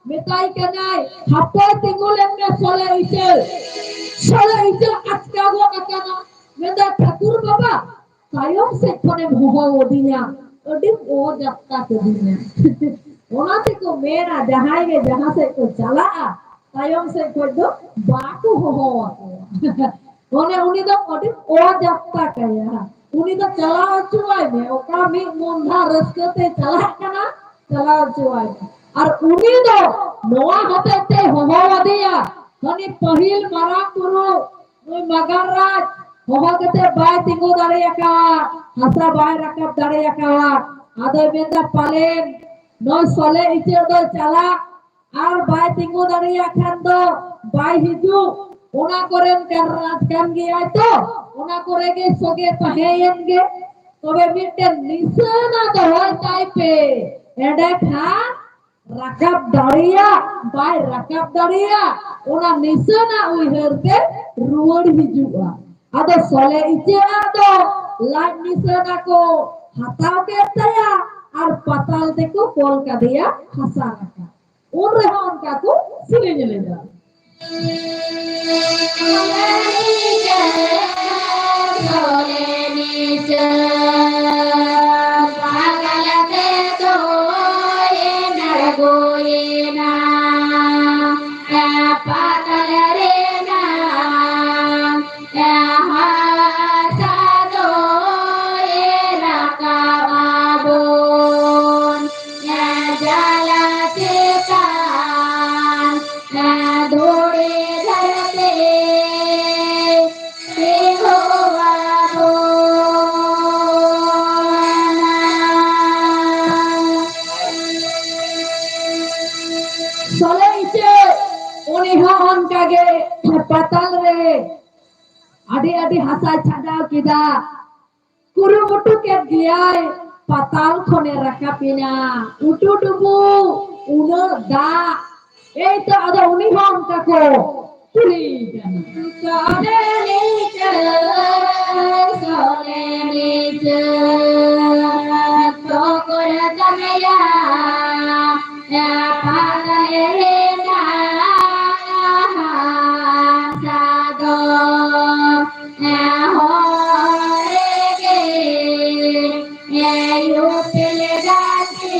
ᱢᱮᱛᱟᱭ ᱠᱟᱱᱟᱭ, ᱦᱟᱯᱮ ᱛᱤᱸᱜᱩ ᱞᱮᱱ ᱢᱮ ᱥᱚᱞᱮ ᱤᱪᱟᱹᱜ᱾ ᱥᱚᱞᱮ ᱤᱪᱟᱹᱜ ᱟᱪᱠᱟ ᱜᱚᱫ ᱟᱠᱟᱱᱟ, ᱢᱮᱱᱫᱟᱭ, ᱴᱷᱟᱹᱠᱩᱨ ᱵᱟᱵᱟ, ᱛᱟᱭᱚᱢ ᱥᱮᱫ ᱠᱷᱚᱱᱮᱢ ᱦᱚᱦᱚ ᱟᱹᱫᱤᱧᱟ, ᱟᱹᱰᱤᱢ ᱚᱡᱟᱯᱛᱟ ᱠᱟᱹᱫᱤᱧᱟ᱾ ᱚᱱᱟ ᱛᱮᱠᱚ ᱢᱮᱱᱟ, ᱡᱟᱦᱟᱸᱭ ᱜᱮ ᱡᱟᱦᱟᱸ ᱥᱮᱫ ᱠᱚ ᱪᱟᱞᱟᱜᱼᱟ, ᱛᱟᱭᱚᱢ ᱥᱮᱫ ᱠᱷᱚᱡ ᱫᱚ ᱵᱟᱠᱚ ᱦᱚᱦᱚ ᱟᱠᱚᱣᱟ᱾ ᱢᱟᱱᱮ ᱩᱱᱤ ᱫᱚ ᱟᱹᱰᱤ ᱚᱡᱟᱯᱛᱟ ᱠᱟᱭᱟ᱾ ᱩᱱᱤ ᱫᱚ ᱪᱟᱞᱟᱣ ᱦᱚᱪᱚᱣᱟᱭ ᱢᱮ, ᱚᱠᱟ ᱢᱤᱫ ᱢᱚᱱᱫᱷᱟ ᱨᱟᱹᱥᱠᱟᱹ ᱛᱮ ᱪᱟᱞᱟᱜ ᱠᱟᱱᱟ, ᱪᱟᱞᱟᱣ ᱦᱚᱪᱚᱣᱟᱭ ᱢᱮ᱾ ᱟᱨ ᱩᱱᱤ ᱫᱚ ᱱᱚᱣᱟ ᱦᱚᱛᱮᱡ ᱛᱮ ᱦᱚᱦᱚ ᱟᱫᱮᱭᱟ, ᱦᱟᱹᱱᱤ ᱯᱟᱹᱦᱤᱞ ᱢᱟᱨᱟᱝ ᱵᱩᱨᱩ ᱱᱩᱭ ᱢᱟᱜᱟᱨ ᱨᱟᱡᱽ ᱦᱚᱦᱚ ᱠᱟᱛᱮ ᱵᱟᱭ ᱛᱤᱸᱜᱩ ᱫᱟᱲᱮ ᱟᱠᱟᱫ, ᱦᱟᱥᱟ ᱵᱟᱭ ᱨᱟᱠᱟᱵ ᱫᱟᱲᱮ ᱟᱠᱟᱫ᱾ ᱟᱫᱚᱭ ᱢᱮᱱᱫᱟ, ᱯᱟᱞᱮᱱ ᱱᱩᱭ ᱥᱚᱞᱮ ᱤᱪᱟᱹᱜ ᱫᱚᱭ ᱪᱟᱞᱟᱜ ᱟᱨ ᱵᱟᱭ ᱛᱤᱸᱜᱩ ᱫᱟᱲᱮᱭᱟᱜ ᱠᱷᱟᱱ ᱫᱚ ᱵᱟᱭ ᱦᱤᱡᱩᱜ᱾ ᱚᱱᱟ ᱠᱚᱨᱮᱱ ᱠᱟᱱ ᱨᱟᱡᱽ ᱠᱟᱱ ᱜᱮᱭᱟᱭ ᱛᱚ, ᱚᱱᱟ ᱠᱚᱨᱮ ᱜᱮ ᱥᱚᱜᱮ ᱛᱟᱦᱮᱸᱭᱮᱱ ᱜᱮ᱾ ᱛᱚᱵᱮ ᱢᱤᱫᱴᱮᱱ ᱱᱤᱥᱟᱹᱱᱟ ᱫᱚᱦᱚᱭ ᱛᱟᱭ ᱯᱮ, ᱮᱸᱰᱮᱠᱷᱟᱱ ᱨᱟᱠᱟᱵ ᱫᱟᱲᱮᱭᱟᱜ ᱵᱟᱭ ᱨᱟᱠᱟᱵ ᱫᱟᱲᱮᱭᱟᱜ, ᱚᱱᱟ ᱱᱤᱥᱟᱹᱱᱟ ᱩᱭᱦᱟᱹᱨ ᱛᱮ ᱨᱩᱣᱟᱹᱲ ᱦᱤᱡᱩᱜᱼᱟ᱾ ᱟᱫᱚ ᱥᱚᱞᱮ ᱤᱪᱟᱹᱜ ᱫᱚ ᱞᱟᱡ ᱱᱤᱥᱟᱹᱱᱟ ᱠᱚ ᱦᱟᱛᱟᱣ ᱠᱮᱫ ᱛᱟᱭᱟ ᱟᱨ ᱯᱟᱛᱟᱞ ᱛᱮᱠᱚ ᱠᱚᱞ ᱠᱟᱫᱮᱭᱟ ᱦᱟᱥᱟ ᱨᱟᱠᱟᱵ᱾ ᱩᱱ ᱨᱮᱦᱚᱸ ᱚᱱᱠᱟ ᱠᱚ ᱥᱮᱨᱮᱧ ᱞᱮᱫᱟ᱾ ᱡᱟᱞᱟ ᱪᱮᱛᱟᱱ ᱫᱷᱩᱲᱤ ᱫᱷᱟᱹᱨᱛᱤ ᱛᱤᱸᱜᱩ ᱟᱵᱚᱱᱟ᱾ ᱥᱚᱞᱮ ᱤᱪᱟᱹᱜ ᱩᱱᱤ ᱦᱚᱸ ᱚᱱᱠᱟᱜᱮ ᱯᱟᱛᱟᱞ ᱨᱮ ᱟᱹᱰᱤ ᱟᱹᱰᱤ ᱦᱟᱥᱟᱭ ᱪᱷᱟᱰᱟᱣ ᱠᱮᱫᱟ᱾ ᱠᱩᱨᱩᱢᱩᱴᱩ ᱠᱮᱫ ᱜᱮᱭᱟᱭ, ᱯᱟᱛᱟᱞ ᱠᱷᱚᱱᱮ ᱨᱟᱠᱟᱵ ᱮᱱᱟ᱾ ᱩᱴᱩ ᱰᱩᱵᱩ, ᱩᱱᱟᱹᱜ ᱫᱟᱜ᱾ ᱮᱭ ᱛᱚ, ᱟᱫᱚ ᱩᱱᱤ ᱦᱚᱸ ᱚᱱᱠᱟ ᱠᱚ ᱠᱩᱞᱤ ᱠᱟᱱᱟ᱾ ᱥᱚᱞᱮ ᱱᱤᱪᱟᱹ, ᱥᱚᱞᱮ ᱱᱤᱪᱟᱹ, ᱛᱚᱠᱚᱨ ᱛᱟᱢᱮᱭᱟ, ᱯᱟᱛᱟᱞ ᱨᱮᱱᱟᱜ ᱦᱟᱥᱟ ᱫᱚ᱾ ᱦᱚᱨ ᱨᱮᱜᱮ ᱤᱯᱤᱞ ᱜᱟᱛᱮ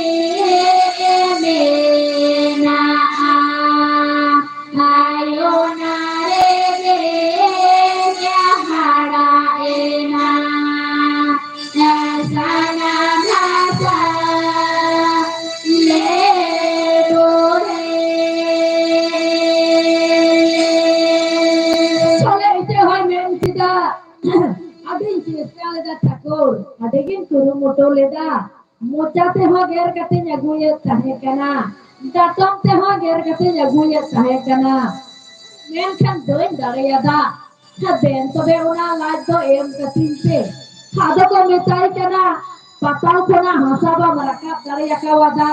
ᱢᱮᱱᱟᱜᱼᱟ᱾ ᱪᱮᱥᱴᱟ ᱞᱮᱫᱟ ᱴᱷᱟᱹᱠᱩᱨ, ᱟᱹᱰᱤ ᱜᱤᱧ ᱠᱩᱨᱩᱢᱩᱴᱩ ᱞᱮᱫᱟ᱾ ᱢᱚᱪᱟ ᱛᱮᱦᱚᱸ ᱜᱮᱨ ᱠᱟᱛᱮᱧ ᱟᱹᱜᱩᱭᱮᱫ ᱛᱟᱦᱮᱸ ᱠᱟᱱᱟ, ᱰᱟᱴᱚᱢ ᱛᱮᱦᱚᱸ ᱜᱮᱨ ᱠᱟᱛᱮᱧ ᱟᱹᱜᱩᱭᱮᱫ ᱛᱟᱦᱮᱸ ᱠᱟᱱᱟ, ᱢᱮᱱᱠᱷᱟᱱ ᱵᱟᱹᱧ ᱫᱟᱲᱮᱭᱟᱫᱟ᱾ ᱫᱮᱱ ᱛᱚᱵᱮ ᱚᱱᱟ ᱞᱟᱡ ᱫᱚ ᱮᱢ ᱠᱟᱹᱛᱤᱧ ᱯᱮ᱾ ᱟᱫᱚ ᱠᱚ ᱢᱮᱛᱟᱭ ᱠᱟᱱᱟ, ᱯᱟᱛᱟᱞ ᱠᱷᱚᱱᱟᱜ ᱦᱟᱥᱟ ᱵᱟᱢ ᱨᱟᱠᱟᱵ ᱫᱟᱲᱮ ᱟᱠᱟᱣᱟᱫᱟ,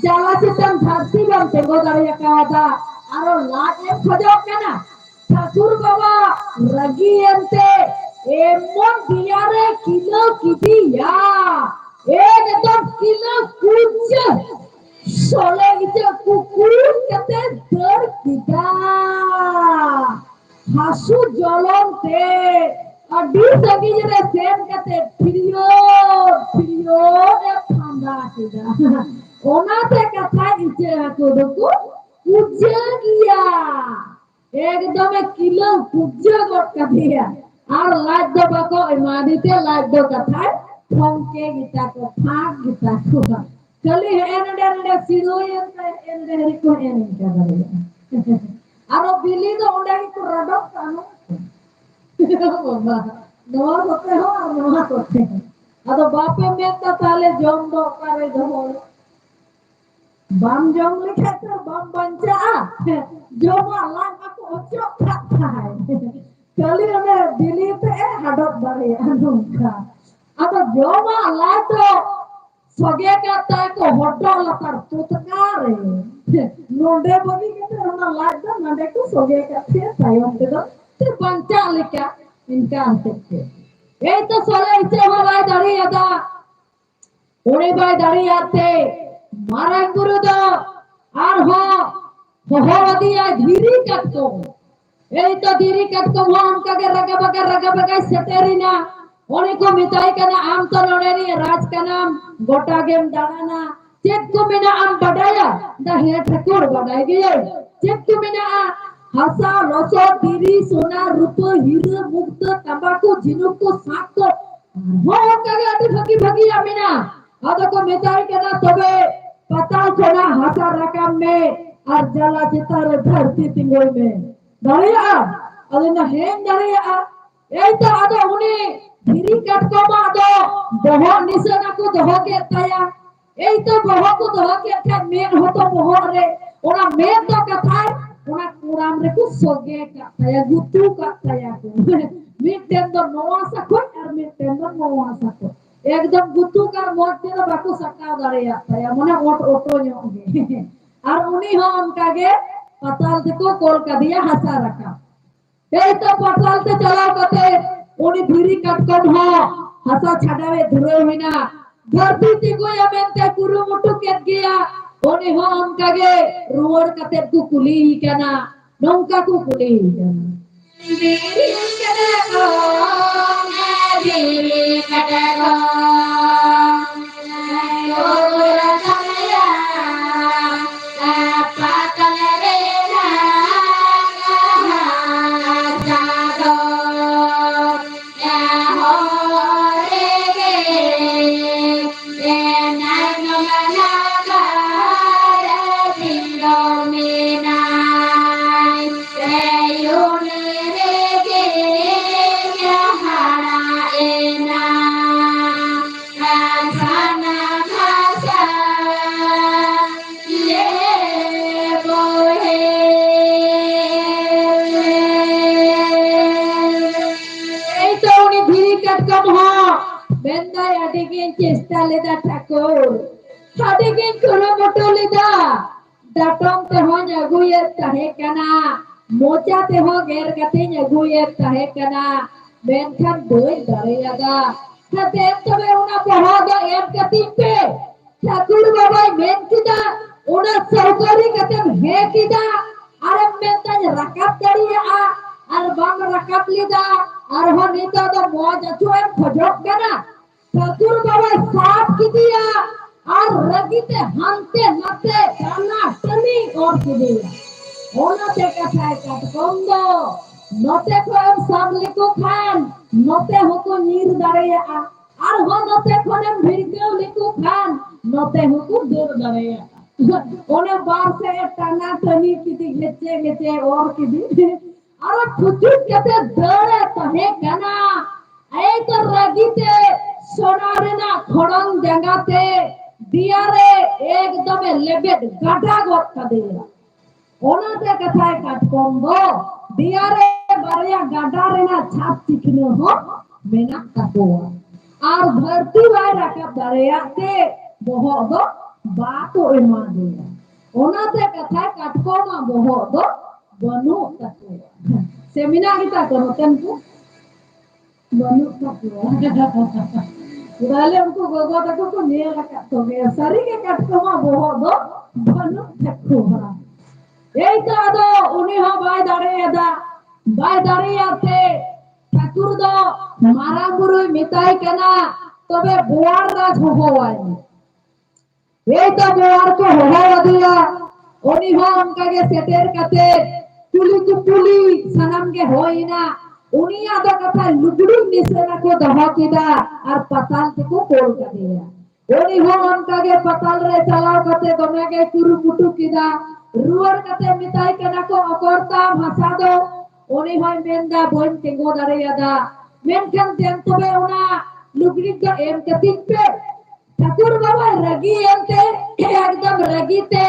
ᱡᱟᱞᱟ ᱪᱮᱛᱟᱱ ᱫᱷᱟᱹᱨᱛᱤ ᱵᱟᱢ ᱛᱮᱸᱜᱚ ᱫᱟᱲᱮ ᱟᱠᱟᱣᱟᱫᱟ, ᱟᱨᱚ ᱞᱟᱡ ᱮᱢ ᱠᱷᱚᱡᱚᱜ ᱠᱟᱱᱟ? ᱴᱷᱟᱹᱠᱩᱨ ᱵᱟᱵᱟ ᱨᱟᱹᱜᱤᱭᱮᱱ ᱛᱮ ᱮᱢᱚᱱ ᱫᱮᱭᱟ ᱨᱮ ᱠᱤᱞᱟᱹ ᱠᱮᱫᱮᱭᱟ, ᱮᱠᱫᱚᱢ ᱠᱤᱞᱟᱹ ᱠᱩᱪᱟᱹ ᱥᱚᱞᱮ ᱤᱪᱟᱹ ᱠᱩᱠᱩᱨ ᱠᱟᱛᱮ ᱫᱟᱹᱲ ᱠᱮᱫᱟ᱾ ᱦᱟᱹᱥᱩ ᱡᱚᱞᱚᱱ ᱛᱮ ᱟᱹᱰᱤ ᱥᱟᱺᱜᱤᱧ ᱨᱮ ᱥᱮᱱ ᱠᱟᱛᱮ ᱯᱷᱤᱨᱭᱳᱫ ᱯᱷᱤᱨᱭᱳᱫ ᱮ ᱯᱷᱟᱸᱫᱟ ᱠᱮᱫᱟ᱾ ᱚᱱᱟᱛᱮ ᱠᱟᱛᱷᱟ ᱤᱪᱟᱹ ᱦᱟᱹᱠᱩ ᱫᱚᱠᱚ ᱯᱩᱡᱟᱹ ᱜᱮᱭᱟ᱾ ᱮᱠᱫᱚᱢᱮ ᱠᱤᱞᱟᱹᱣ ᱯᱩᱡᱟᱹ ᱜᱚᱫ ᱠᱟᱫᱮᱭᱟ᱾ ᱟᱨ ᱞᱟᱡ ᱫᱚ ᱵᱟᱠᱚ ᱮᱢᱟᱫᱮ ᱛᱮ, ᱞᱟᱡ ᱫᱚ ᱠᱟᱛᱷᱟᱭ ᱯᱷᱚᱝᱠᱮ ᱜᱮᱛᱟ ᱠᱚ, ᱯᱷᱟᱸᱠ ᱜᱮᱛᱟ ᱠᱚ᱾ ᱠᱷᱟᱹᱞᱤ ᱦᱮᱸ ᱱᱚᱰᱮ ᱱᱚᱰᱮ ᱥᱤᱨᱳᱭᱮᱱ ᱛᱮ ᱦᱮᱸ ᱱᱚᱰᱮ ᱦᱟᱹᱨᱤᱡ ᱠᱚ ᱦᱮᱸ ᱱᱤᱝᱠᱟ ᱫᱟᱲᱮᱭᱟᱜᱼᱟ᱾ ᱟᱨᱚ ᱵᱤᱞᱤ ᱫᱚ ᱚᱸᱰᱮ ᱜᱮᱠᱚ ᱨᱟᱰᱚᱜ ᱠᱟᱜᱼᱟ᱾ ᱵᱟᱵᱟ, ᱱᱚᱣᱟ ᱠᱚᱛᱮ ᱦᱚᱸ ᱟᱨ ᱱᱚᱣᱟ ᱠᱚᱛᱮ ᱦᱚᱸ᱾ ᱟᱫᱚ ᱵᱟᱯᱮ ᱢᱮᱱ ᱫᱟ ᱛᱟᱦᱞᱮ ᱡᱚᱢ ᱫᱚ ᱚᱠᱟᱨᱮ ᱫᱚᱦᱚ? ᱵᱟᱢ ᱡᱚᱢ ᱞᱮᱠᱷᱟᱡ ᱛᱚ ᱵᱟᱢ ᱵᱟᱧᱪᱟᱜᱼᱟ᱾ ᱡᱚᱢᱟᱜ ᱞᱟᱡ ᱢᱟᱠᱚ ᱚᱪᱚᱜ ᱠᱟᱜ ᱠᱷᱟᱡ᱾ ᱠᱷᱟᱹᱞᱤ ᱚᱱᱮ ᱵᱤᱞᱤ ᱛᱮ ᱮ ᱦᱟᱰᱚᱜ ᱫᱟᱲᱮᱭᱟᱜᱼᱟ ᱱᱚᱝᱠᱟ᱾ ᱟᱫᱚ ᱡᱚᱢᱟᱜ ᱞᱟᱡ ᱫᱚ ᱥᱚᱜᱮ ᱠᱟᱜ ᱛᱟᱭ ᱠᱚ ᱦᱚᱴᱚᱜ ᱞᱟᱛᱟᱨ ᱛᱩᱛᱠᱟ ᱨᱮ᱾ ᱱᱚᱰᱮ ᱵᱟᱹᱜᱤ ᱠᱟᱛᱮ ᱚᱱᱟ ᱞᱟᱡ ᱫᱚ ᱱᱚᱰᱮ ᱠᱚ ᱥᱚᱜᱮ ᱠᱟᱜ ᱛᱮ ᱛᱟᱭᱚᱢ ᱛᱮᱫᱚ ᱛᱮ ᱵᱟᱧᱪᱟᱜ ᱞᱮᱠᱟ ᱤᱱᱠᱟ ᱦᱚᱛᱮᱡ ᱛᱮ᱾ ᱮᱭ ᱛᱚ ᱥᱚᱞᱮ ᱤᱪᱟᱹ ᱦᱚᱸ ᱵᱟᱭ ᱫᱟᱲᱮᱭᱟᱫᱟ᱾ ᱩᱱᱤ ᱵᱟᱭ ᱫᱟᱲᱮᱭᱟᱜ ᱛᱮ ᱢᱟᱨᱟᱝ ᱵᱩᱨᱩ ᱫᱚ ᱟᱨᱦᱚᱸ ᱦᱚᱦᱚ ᱟᱫᱮᱭᱟᱭ ᱫᱷᱤᱨᱤ ᱠᱟᱴᱠᱚᱢ᱾ ᱮᱭ ᱛᱚ ᱫᱷᱤᱨᱤ ᱠᱟᱴᱠᱚᱢ ᱦᱚᱸ ᱚᱱᱠᱟ ᱜᱮ ᱨᱟᱜᱟ ᱵᱟᱜᱟ ᱨᱟᱜᱟ ᱵᱟᱜᱟᱭ ᱥᱮᱴᱮᱨᱮᱱᱟ᱾ ᱩᱱᱤ ᱠᱚ ᱢᱮᱛᱟᱭ ᱠᱟᱱᱟ, ᱟᱢ ᱛᱚ ᱱᱚᱰᱮ ᱨᱤᱱᱤᱡ ᱨᱟᱡᱽ ᱠᱟᱱᱟᱢ, ᱜᱚᱴᱟ ᱜᱮᱢ ᱫᱟᱬᱟᱱᱟ, ᱪᱮᱫ ᱠᱚ ᱢᱮᱱᱟᱜᱼᱟ ᱟᱢ ᱵᱟᱰᱟᱭᱟ? ᱫᱟ ᱦᱮᱸ ᱴᱷᱟᱹᱠᱩᱨ ᱵᱟᱰᱟᱭ ᱜᱮᱭᱟᱹᱧ᱾ ᱪᱮᱫ ᱠᱚ ᱢᱮᱱᱟᱜᱼᱟ? ᱦᱟᱥᱟ, ᱞᱚᱥᱚᱫ, ᱫᱷᱤᱨᱤ, ᱥᱚᱱᱟ, ᱨᱩᱯᱟᱹ, ᱦᱤᱨᱟᱹ, ᱢᱩᱠᱛᱟᱹ, ᱛᱟᱢᱵᱟᱠᱩ, ᱡᱷᱤᱱᱩᱠ ᱠᱚ, ᱥᱟᱸᱠ ᱠᱚ, ᱟᱨᱦᱚᱸ ᱚᱱᱠᱟ ᱜᱮ ᱟᱹᱰᱤ ᱵᱷᱟᱹᱜᱤ ᱵᱷᱟᱹᱜᱤᱭᱟᱜ ᱢᱮᱱᱟᱜᱼᱟ᱾ ᱟᱫᱚ ᱠᱚ ᱢᱮᱛᱟᱭ ᱠᱟᱱᱟ, ᱛᱚᱵᱮ ᱯᱟᱛᱟᱞ ᱠᱷᱚᱱᱟᱜ ᱦᱟᱥᱟ ᱨᱟᱠᱟᱵ ᱢᱮ ᱟᱨ ᱡᱟᱞᱟ ᱪᱮᱛᱟᱱ ᱨᱮ ᱫᱷᱟᱹᱨᱛᱤ ᱛᱤᱸᱜᱩᱭ ᱢᱮ᱾ ᱫᱟᱲᱮᱭᱟᱜᱼᱟ? ᱟᱫᱚ ᱢᱮᱱᱫᱟ, ᱦᱮᱸᱧ ᱫᱟᱲᱮᱭᱟᱜᱼᱟ᱾ ᱮᱭ ᱛᱚ ᱟᱫᱚ ᱩᱱᱤ ᱫᱷᱤᱨᱤ ᱠᱟᱴᱠᱚᱢᱟᱜ ᱫᱚ ᱵᱚᱦᱚᱜ ᱱᱤᱥᱟᱹᱱᱟ ᱠᱚ ᱫᱚᱦᱚ ᱠᱮᱫ ᱛᱟᱭᱟ᱾ ᱮᱭ ᱛᱚ ᱵᱚᱦᱚᱜ ᱠᱚ ᱫᱚᱦᱚ ᱠᱮᱫ ᱠᱷᱟᱱ ᱢᱮᱫ ᱦᱚᱸᱛᱚ ᱵᱚᱦᱚᱜ ᱨᱮ, ᱚᱱᱟ ᱢᱮᱫ ᱫᱚ ᱠᱟᱛᱷᱟᱭ ᱚᱱᱟ ᱠᱚᱲᱟᱢ ᱨᱮᱠᱚ ᱥᱚᱜᱮ ᱠᱟᱜ ᱛᱟᱭᱟ, ᱜᱩᱛᱩ ᱠᱟᱜ ᱛᱟᱭᱟ ᱠᱚ᱾ ᱢᱤᱫᱴᱮᱱ ᱫᱚ ᱱᱚᱣᱟ ᱥᱟᱠᱷᱚᱡ ᱟᱨ ᱢᱤᱫᱴᱮᱱ ᱫᱚ ᱱᱚᱣᱟ ᱥᱟᱠᱷᱚᱡ᱾ ᱮᱠᱫᱚᱢ ᱜᱩᱛᱩ ᱠᱟᱜ ᱢᱚᱡᱽ ᱛᱮᱫᱚ ᱵᱟᱠᱚ ᱥᱟᱠᱟᱣ ᱫᱟᱲᱮᱭᱟᱜ ᱛᱟᱭᱟ, ᱢᱟᱱᱮ ᱚᱴ ᱚᱴᱚ ᱧᱚᱜ ᱜᱮ᱾ ᱟᱨ ᱩᱱᱤ ᱦᱚᱸ ᱚᱱᱠᱟ ᱜᱮ ᱯᱟᱛᱟᱞ ᱛᱮᱠᱚ ᱠᱚᱞ ᱠᱟᱫᱮᱭᱟ ᱦᱟᱥᱟ ᱨᱟᱠᱟᱵ᱾ ᱮᱭ ᱛᱚ ᱯᱟᱛᱟᱞ ᱛᱮ ᱪᱟᱞᱟᱣ ᱠᱟᱛᱮ ᱩᱱᱤ ᱫᱷᱤᱨᱤ ᱠᱟᱴᱠᱚᱢ ᱦᱚᱸ ᱦᱟᱥᱟ ᱪᱷᱟᱰᱟᱣ ᱮ ᱫᱷᱩᱨᱟᱹᱣ ᱮᱱᱟ᱾ ᱫᱷᱟᱹᱨᱛᱤ ᱛᱤᱸᱜᱩᱭᱟ ᱢᱮᱱᱛᱮ ᱠᱩᱨᱩᱢᱩᱴᱩ ᱠᱮᱫ ᱜᱮᱭᱟ᱾ ᱩᱱᱤ ᱦᱚᱸ ᱚᱱᱠᱟ ᱜᱮ ᱨᱩᱣᱟᱹᱲ ᱠᱟᱛᱮ ᱠᱚ ᱠᱩᱞᱤᱭᱮ ᱠᱟᱱᱟ, ᱱᱚᱝᱠᱟ ᱠᱚ ᱠᱩᱞᱤᱭᱮ ᱠᱟᱱᱟ᱾ ᱫᱷᱤᱨᱤ ᱠᱟᱴᱠᱚᱢ, ᱫᱷᱤᱨᱤ ᱠᱟᱴᱠᱚᱢ, ᱯᱟᱛᱟᱞ ᱨᱮᱱᱟᱜ ᱦᱟᱥᱟ ᱫᱚ ᱡᱟᱦᱟᱸ ᱨᱮᱜᱮ ᱮᱱᱟᱝ ᱢᱟᱱᱟ ᱵᱟᱨ ᱫᱤᱱ ᱫᱚ ᱢᱮᱱᱟᱭ ᱨᱮᱭᱩᱱ ᱨᱮᱜᱮ ᱡᱟᱦᱟᱸ ᱮᱱᱟ ᱜᱷᱟᱥᱟᱱᱟ ᱜᱷᱟᱥᱟ ᱞᱮ ᱵᱚᱦᱮᱞ᱾ ᱮᱭ ᱛᱚ ᱩᱱᱤ ᱫᱷᱤᱨᱤ ᱠᱟᱴᱠᱚᱢ ᱦᱚᱸ ᱢᱮᱱᱫᱟᱭ, ᱟᱹᱰᱤ ᱜᱤᱧ ᱪᱮᱥᱴᱟ ᱞᱮᱫᱟ ᱴᱷᱟᱹᱠᱩᱨ, ᱟᱹᱰᱤ ᱜᱤᱧ ᱠᱩᱨᱩᱢᱩᱴᱩ ᱞᱮᱫᱟ, ᱰᱟᱴᱚᱢ ᱛᱮᱦᱚᱸᱧ ᱟᱹᱜᱩᱭᱮᱫ ᱛᱟᱦᱮᱸ ᱠᱟᱱᱟ, ᱢᱚᱪᱟ ᱛᱮᱦᱚᱸ ᱜᱮᱨ ᱠᱟᱛᱮᱧ ᱟᱹᱜᱩᱭᱮᱫ ᱛᱟᱦᱮᱸ ᱠᱟᱱᱟ, ᱢᱮᱱᱠᱷᱟᱱ ᱵᱟᱹᱧ ᱫᱟᱲᱮᱭᱟᱫᱟ᱾ ᱦᱮᱸ, ᱫᱮᱱ ᱛᱚᱵᱮ ᱚᱱᱟ ᱵᱚᱦᱚᱜ ᱫᱚ ᱮᱢ ᱠᱟᱹᱛᱤᱧ ᱯᱮ᱾ ᱴᱷᱟᱹᱠᱩᱨ ᱵᱟᱵᱟᱭ ᱢᱮᱱ ᱠᱮᱫᱟ, ᱚᱱᱟ ᱥᱟᱹᱣᱠᱟᱹᱨᱤ ᱠᱟᱛᱮᱢ ᱦᱮᱸ ᱠᱮᱫᱟ, ᱟᱨᱮᱢ ᱢᱮᱱᱫᱟᱧ ᱨᱟᱠᱟᱵ ᱫᱟᱲᱮᱭᱟᱜᱼᱟ, ᱟᱨ ᱵᱟᱢ ᱨᱟᱠᱟᱵ ᱞᱮᱫᱟ, ᱟᱨᱦᱚᱸ ᱱᱤᱛᱚᱜ ᱫᱚ ᱢᱚᱡᱽ ᱟᱹᱪᱩᱨ ᱮᱢ ᱠᱷᱚᱡᱚᱜ ᱠᱟᱱᱟ᱾ ᱴᱷᱟᱹᱠᱩᱨ ᱵᱟᱵᱟᱭ ᱥᱟᱵ ᱠᱮᱫᱮᱭᱟ ᱟᱨ ᱨᱟᱹᱜᱤ ᱛᱮ ᱦᱟᱱᱛᱮ ᱱᱟᱛᱮ ᱴᱟᱱᱟ ᱴᱟᱹᱱᱤ ᱚᱨ ᱠᱮᱫᱮᱭᱟ᱾ ᱚᱱᱟᱛᱮ ᱠᱟᱛᱷᱟᱭ ᱠᱟᱴᱠᱚᱢ ᱫᱚ ᱱᱚᱛᱮ ᱠᱷᱚᱱ ᱮᱢ ᱥᱟᱵ ᱞᱮᱠᱚ ᱠᱷᱟᱱ ᱱᱚᱛᱮ ᱦᱚᱸᱠᱚ ᱧᱤᱨ ᱫᱟᱲᱮᱭᱟᱜᱼᱟ, ᱟᱨᱦᱚᱸ ᱱᱚᱛᱮ ᱠᱷᱚᱱ ᱮᱢ ᱵᱷᱤᱲᱠᱟᱹᱣ ᱞᱮᱠᱚ ᱠᱷᱟᱱ ᱱᱚᱛᱮ ᱦᱚᱸᱠᱚ ᱫᱟᱹᱲ ᱫᱟᱲᱮᱭᱟᱜᱼᱟ᱾ ᱚᱱᱮ ᱵᱟᱨ ᱥᱮᱫ ᱮ ᱴᱟᱱᱟ ᱴᱟᱹᱱᱤ ᱠᱮᱫᱮ, ᱜᱮᱪᱮ ᱜᱮᱪᱮ ᱚᱨ ᱠᱮᱫᱮ᱾ ᱟᱨᱚ ᱯᱷᱩᱪᱩᱡ ᱠᱟᱛᱮ ᱫᱟᱹᱲ ᱮ ᱛᱟᱦᱮᱸ ᱨᱟᱹᱜᱤ ᱛᱮ ᱥᱚᱱᱟ ᱨᱮᱱᱟᱜ ᱠᱷᱚᱲᱚᱝ ᱡᱟᱸᱜᱟ ᱛᱮ ᱫᱮᱭᱟ ᱨᱮ ᱮᱠᱫᱚᱢᱮ ᱞᱮᱵᱮᱫ ᱜᱟᱰᱟ ᱜᱚᱫ ᱠᱟᱫᱮᱭᱟ᱾ ᱚᱱᱟᱛᱮ ᱠᱟᱛᱷᱟᱭ ᱠᱟᱴᱠᱚᱢ ᱫᱚ ᱫᱮᱭᱟ ᱨᱮ ᱵᱟᱨᱭᱟ ᱜᱟᱰᱟ ᱨᱮᱱᱟᱜ ᱪᱷᱟᱯ ᱪᱤᱠᱷᱱᱟᱹ ᱦᱚᱸ ᱢᱮᱱᱟᱜ ᱛᱟᱠᱚᱣᱟ᱾ ᱟᱨ ᱫᱷᱟᱹᱨᱛᱤ ᱵᱟᱭ ᱨᱟᱠᱟᱵ ᱫᱟᱲᱮᱭᱟᱜ ᱛᱮ ᱵᱚᱦᱚᱜ ᱫᱚ ᱵᱟᱠᱚ ᱮᱢᱟ ᱫᱮᱭᱟ᱾ ᱚᱱᱟᱛᱮ ᱠᱟᱛᱷᱟᱭ ᱠᱟᱴᱠᱚᱢᱟᱜ ᱵᱚᱦᱚᱜ ᱫᱚ ᱵᱟᱹᱱᱩᱜ ᱛᱟᱠᱚᱣᱟ᱾ ᱥᱮ ᱢᱮᱱᱟᱜ ᱜᱮᱛᱟ ᱠᱚ ᱱᱚᱛᱮᱱ ᱠᱚ? ᱵᱟᱹᱱᱩᱜ ᱛᱟᱠᱚᱣᱟ᱾ ᱛᱟᱦᱞᱮ ᱩᱱᱠᱩ ᱜᱚᱜᱚ ᱛᱟᱠᱚ ᱠᱚ ᱧᱮᱞ ᱟᱠᱟᱫ ᱠᱚᱜᱮᱭᱟ, ᱥᱟᱹᱨᱤ ᱜᱮ ᱠᱟᱴᱠᱚᱢᱟᱜ ᱵᱚᱦᱚᱜ ᱫᱚ ᱵᱟᱹᱱᱩᱜ ᱛᱟᱠᱚᱣᱟ᱾ ᱮᱭ ᱛᱚ, ᱟᱫᱚ ᱩᱱᱤ ᱦᱚᱸ ᱵᱟᱭ ᱫᱟᱲᱮᱭᱟᱫᱟ, ᱵᱟᱭ ᱫᱟᱲᱮᱭᱟᱜ ᱛᱮ ᱴᱷᱟᱹᱠᱩᱨ ᱫᱚ ᱢᱟᱨᱟᱝ ᱵᱩᱨᱩᱭ ᱢᱮᱛᱟᱭ ᱠᱟᱱᱟ, "ᱛᱚᱵᱮ ᱵᱳᱣᱟᱲ ᱨᱟᱡᱽ ᱦᱚᱦᱚᱣᱟᱭ ᱢᱮ᱾" ᱮᱭ ᱛᱚ ᱵᱳᱣᱟᱲ ᱠᱚ ᱦᱚᱦᱚ ᱟᱫᱮᱭᱟ, ᱩᱱᱤ ᱦᱚᱸ ᱚᱱᱠᱟ ᱜᱮ ᱥᱮᱴᱮᱨ ᱠᱟᱛᱮ ᱠᱩᱞᱤ ᱠᱩᱯᱩᱞᱤ ᱥᱟᱱᱟᱢ ᱜᱮ ᱦᱩᱭ ᱮᱱᱟ᱾ ᱩᱱᱤᱭᱟᱜ ᱫᱚ ᱠᱟᱛᱷᱟ ᱞᱩᱜᱽᱲᱤ ᱱᱤᱥᱟᱹᱱᱟ ᱠᱚ ᱫᱚᱦᱚ ᱠᱮᱫᱟ ᱟᱨ ᱯᱟᱛᱟᱞ ᱛᱮᱠᱚ ᱠᱳᱞ ᱠᱟᱫᱮᱭᱟ᱾ ᱩᱱᱤ ᱦᱚᱸ ᱚᱱᱠᱟ ᱜᱮ ᱯᱟᱛᱟᱞ ᱨᱮ ᱪᱟᱞᱟᱣ ᱠᱟᱛᱮ ᱫᱚᱢᱮ ᱜᱮ ᱠᱩᱨᱩᱢᱩᱴᱩ ᱠᱮᱫᱟ᱾ ᱨᱩᱣᱟᱹᱲ ᱠᱟᱛᱮ ᱢᱮᱛᱟᱭ ᱠᱟᱱᱟ ᱠᱚ, "ᱚᱠᱚᱨ ᱛᱟᱢ ᱦᱟᱥᱟ ᱫᱚ?" ᱩᱱᱤ ᱦᱚᱸᱭ ᱢᱮᱱᱫᱟ, "ᱵᱟᱹᱧ ᱛᱤᱸᱜᱩ ᱫᱟᱲᱮᱭᱟᱫᱟ, ᱢᱮᱱᱠᱷᱟᱱ ᱫᱮᱱ ᱛᱚᱵᱮ ᱚᱱᱟ ᱞᱩᱜᱽᱲᱤ ᱫᱚ ᱮᱢ ᱠᱟᱹᱛᱤᱧ ᱯᱮ᱾" ᱴᱷᱟᱹᱠᱩᱨ ᱵᱟᱵᱟᱭ ᱨᱟᱹᱜᱤᱭᱮᱱ ᱛᱮ ᱮᱠᱫᱚᱢ ᱨᱟᱹᱜᱤ ᱛᱮ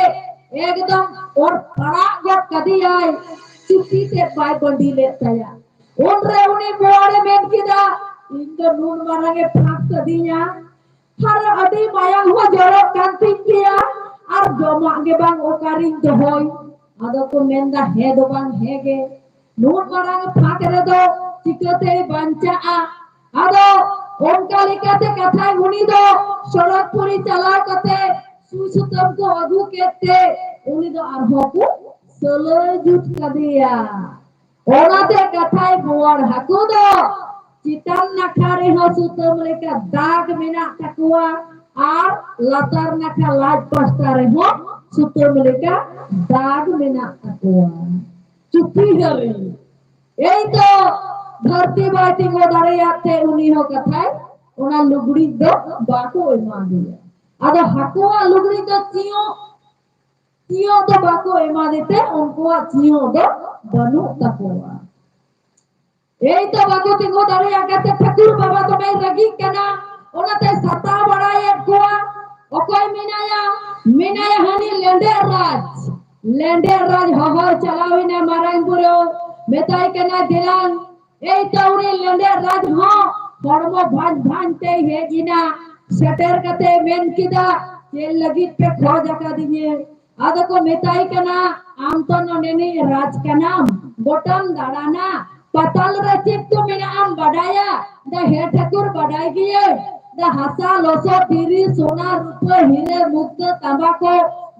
ᱮᱠᱫᱚᱢ ᱚᱨ ᱯᱟᱲᱟᱜ ᱜᱚᱫ ᱠᱟᱫᱮᱭᱟᱭ, ᱪᱩᱯᱤ ᱛᱮ ᱵᱟᱭ ᱵᱟᱹᱰᱤ ᱞᱮᱫ ᱛᱟᱭᱟ᱾ ᱩᱱᱨᱮ ᱩᱱᱤ ᱵᱳᱣᱟᱲᱮ ᱢᱮᱱ ᱠᱮᱫᱟ, "ᱤᱧ ᱫᱚ ᱱᱩᱱ ᱢᱟᱨᱟᱝ ᱮ ᱯᱷᱟᱸᱠ ᱠᱟᱫᱤᱧᱟ, ᱟᱨ ᱟᱹᱰᱤ ᱢᱟᱭᱟᱝ ᱦᱚᱸ ᱡᱚᱨᱚᱜ ᱠᱟᱱ ᱛᱤᱧ ᱜᱮᱭᱟ, ᱟᱨ ᱡᱚᱢᱟᱜ ᱜᱮ ᱵᱟᱝ ᱚᱠᱟᱨᱤᱧ ᱫᱚᱦᱚᱭ?" ᱟᱫᱚ ᱠᱚ ᱢᱮᱱᱫᱟ, "ᱦᱮᱸ ᱫᱚ ᱵᱟᱝ ᱦᱮᱸ ᱜᱮ, ᱱᱩᱱ ᱢᱟᱨᱟᱝ ᱯᱷᱟᱸᱠ ᱨᱮᱫᱚ ᱪᱤᱠᱟᱹᱛᱮᱭ ᱵᱟᱧᱪᱟᱜᱼᱟ?" ᱟᱫᱚ ᱚᱱᱠᱟ ᱞᱮᱠᱟᱛᱮ ᱠᱟᱛᱷᱟᱭ ᱩᱱᱤ ᱫᱚ ᱥᱚᱲᱚᱠ ᱯᱩᱨᱤ ᱪᱟᱞᱟᱣ ᱠᱟᱛᱮ ᱥᱩᱭ ᱥᱩᱛᱟᱹᱢ ᱠᱚ ᱟᱹᱜᱩ ᱠᱮᱫ ᱛᱮ ᱩᱱᱤ ᱫᱚ ᱟᱨᱦᱚᱸ ᱠᱚ ᱥᱟᱹᱞᱟᱹᱭ ᱡᱩᱛ ᱠᱟᱫᱮᱭᱟ᱾ ᱚᱱᱟᱛᱮ ᱠᱟᱛᱷᱟᱭ ᱵᱳᱣᱟᱲ ᱦᱟᱹᱠᱩ ᱫᱚ ᱪᱮᱛᱟᱱ ᱱᱟᱠᱷᱟ ᱨᱮᱦᱚᱸ ᱥᱩᱛᱟᱹᱢ ᱞᱮᱠᱟ ᱫᱟᱜᱽ ᱢᱮᱱᱟᱜ ᱛᱟᱠᱚᱣᱟ ᱟᱨ ᱞᱟᱛᱟᱨ ᱱᱟᱠᱷᱟ ᱞᱟᱡ ᱯᱟᱥᱴᱟ ᱨᱮᱦᱚᱸ ᱥᱩᱛᱟᱹᱢ ᱞᱮᱠᱟ ᱫᱟᱜᱽ ᱢᱮᱱᱟᱜ ᱛᱟᱠᱚᱣᱟ᱾ ᱪᱩᱯᱤ ᱦᱟᱹᱨᱤ᱾ ᱮᱭ ᱛᱚ, ᱫᱷᱟᱹᱨᱛᱤ ᱵᱟᱭ ᱛᱤᱸᱜᱩ ᱫᱟᱲᱮᱭᱟᱜ ᱛᱮ ᱩᱱᱤ ᱦᱚᱸ ᱠᱟᱛᱷᱟᱭ ᱚᱱᱟ ᱞᱩᱜᱽᱲᱤ ᱫᱚ ᱵᱟᱠᱚ ᱮᱢᱟᱫᱮᱭᱟ᱾ ᱟᱫᱚ ᱦᱟᱹᱠᱩᱣᱟᱜ ᱞᱩᱜᱽᱲᱤ ᱫᱚ ᱪᱤᱭᱚᱸᱜ, ᱪᱤᱭᱚᱸᱜ ᱫᱚ ᱵᱟᱠᱚ ᱮᱢᱟᱫᱮ ᱛᱮ ᱩᱱᱠᱩᱣᱟᱜ ᱪᱤᱭᱚᱸᱜ ᱫᱚ ᱵᱟᱹᱱᱩᱜ ᱛᱟᱠᱚᱣᱟ᱾ ᱮᱭ ᱛᱚ ᱵᱟᱠᱚ ᱛᱤᱸᱜᱩ ᱫᱟᱲᱮᱭᱟᱜ ᱠᱟᱱᱛᱮ ᱴᱷᱟᱹᱠᱩᱨ ᱵᱟᱵᱟ ᱫᱚᱢᱮᱭ ᱨᱟᱹᱜᱤᱜ ᱠᱟᱱᱟ᱾ ᱚᱱᱟᱛᱮ ᱥᱟᱛᱟᱣ ᱵᱟᱲᱟᱭᱮᱫ ᱠᱚᱣᱟ᱾ ᱚᱠᱚᱭ ᱢᱮᱱᱟᱭᱟ? ᱢᱮᱱᱟᱭᱟ ᱦᱟᱹᱱᱤ ᱞᱮᱸᱰᱮᱫ ᱨᱟᱡᱽ᱾ ᱞᱮᱸᱰᱮᱫ ᱨᱟᱡᱽ ᱦᱚᱦᱚ ᱪᱟᱞᱟᱣ ᱮᱱᱟ ᱢᱟᱨᱟᱝ ᱵᱩᱨᱩ, ᱢᱮᱛᱟᱭ ᱠᱟᱱᱟ, ᱫᱮᱞᱟᱝ᱾ ᱮᱭ ᱛᱚ ᱩᱱᱤ ᱞᱮᱸᱰᱮᱫ ᱨᱟᱡᱽ ᱦᱚᱸ ᱦᱚᱲᱢᱚ ᱵᱷᱟᱸᱡ ᱵᱷᱟᱸᱡ ᱛᱮᱭ ᱦᱮᱡ ᱮᱱᱟ, ᱥᱮᱴᱮᱨ ᱠᱟᱛᱮ ᱢᱮᱱ ᱠᱮᱫᱟ, ᱪᱮᱫ ᱞᱟᱹᱜᱤᱫ ᱯᱮ ᱠᱷᱚᱡ ᱟᱠᱟᱫᱤᱧᱟᱹ? ᱟᱫᱚ ᱠᱚ ᱢᱮᱛᱟᱭ ᱠᱟᱱᱟ, ᱟᱢ ᱛᱚ ᱱᱚᱰᱮᱱᱤᱡ ᱨᱟᱡᱽ ᱠᱟᱱᱟᱢ, ᱜᱚᱴᱟᱢ ᱫᱟᱬᱟᱱᱟ, ᱯᱟᱛᱟᱞ ᱨᱮ ᱪᱮᱫ ᱠᱚ ᱢᱮᱱᱟᱜᱼᱟᱢ ᱵᱟᱰᱟᱭᱟ? ᱫᱟ ᱦᱮ ᱴᱷᱟᱹᱠᱩᱨ ᱵᱟᱰᱟᱭ ᱜᱤᱭᱟᱹᱧ, ᱫᱟ ᱦᱟᱥᱟ ᱞᱚᱥᱚᱫ ᱫᱷᱤᱨᱤ ᱥᱚᱱᱟ ᱨᱩᱯᱟᱹ ᱦᱤᱨᱟᱹ ᱢᱩᱠᱛᱟᱹ ᱛᱟᱸᱵᱟ ᱠᱚ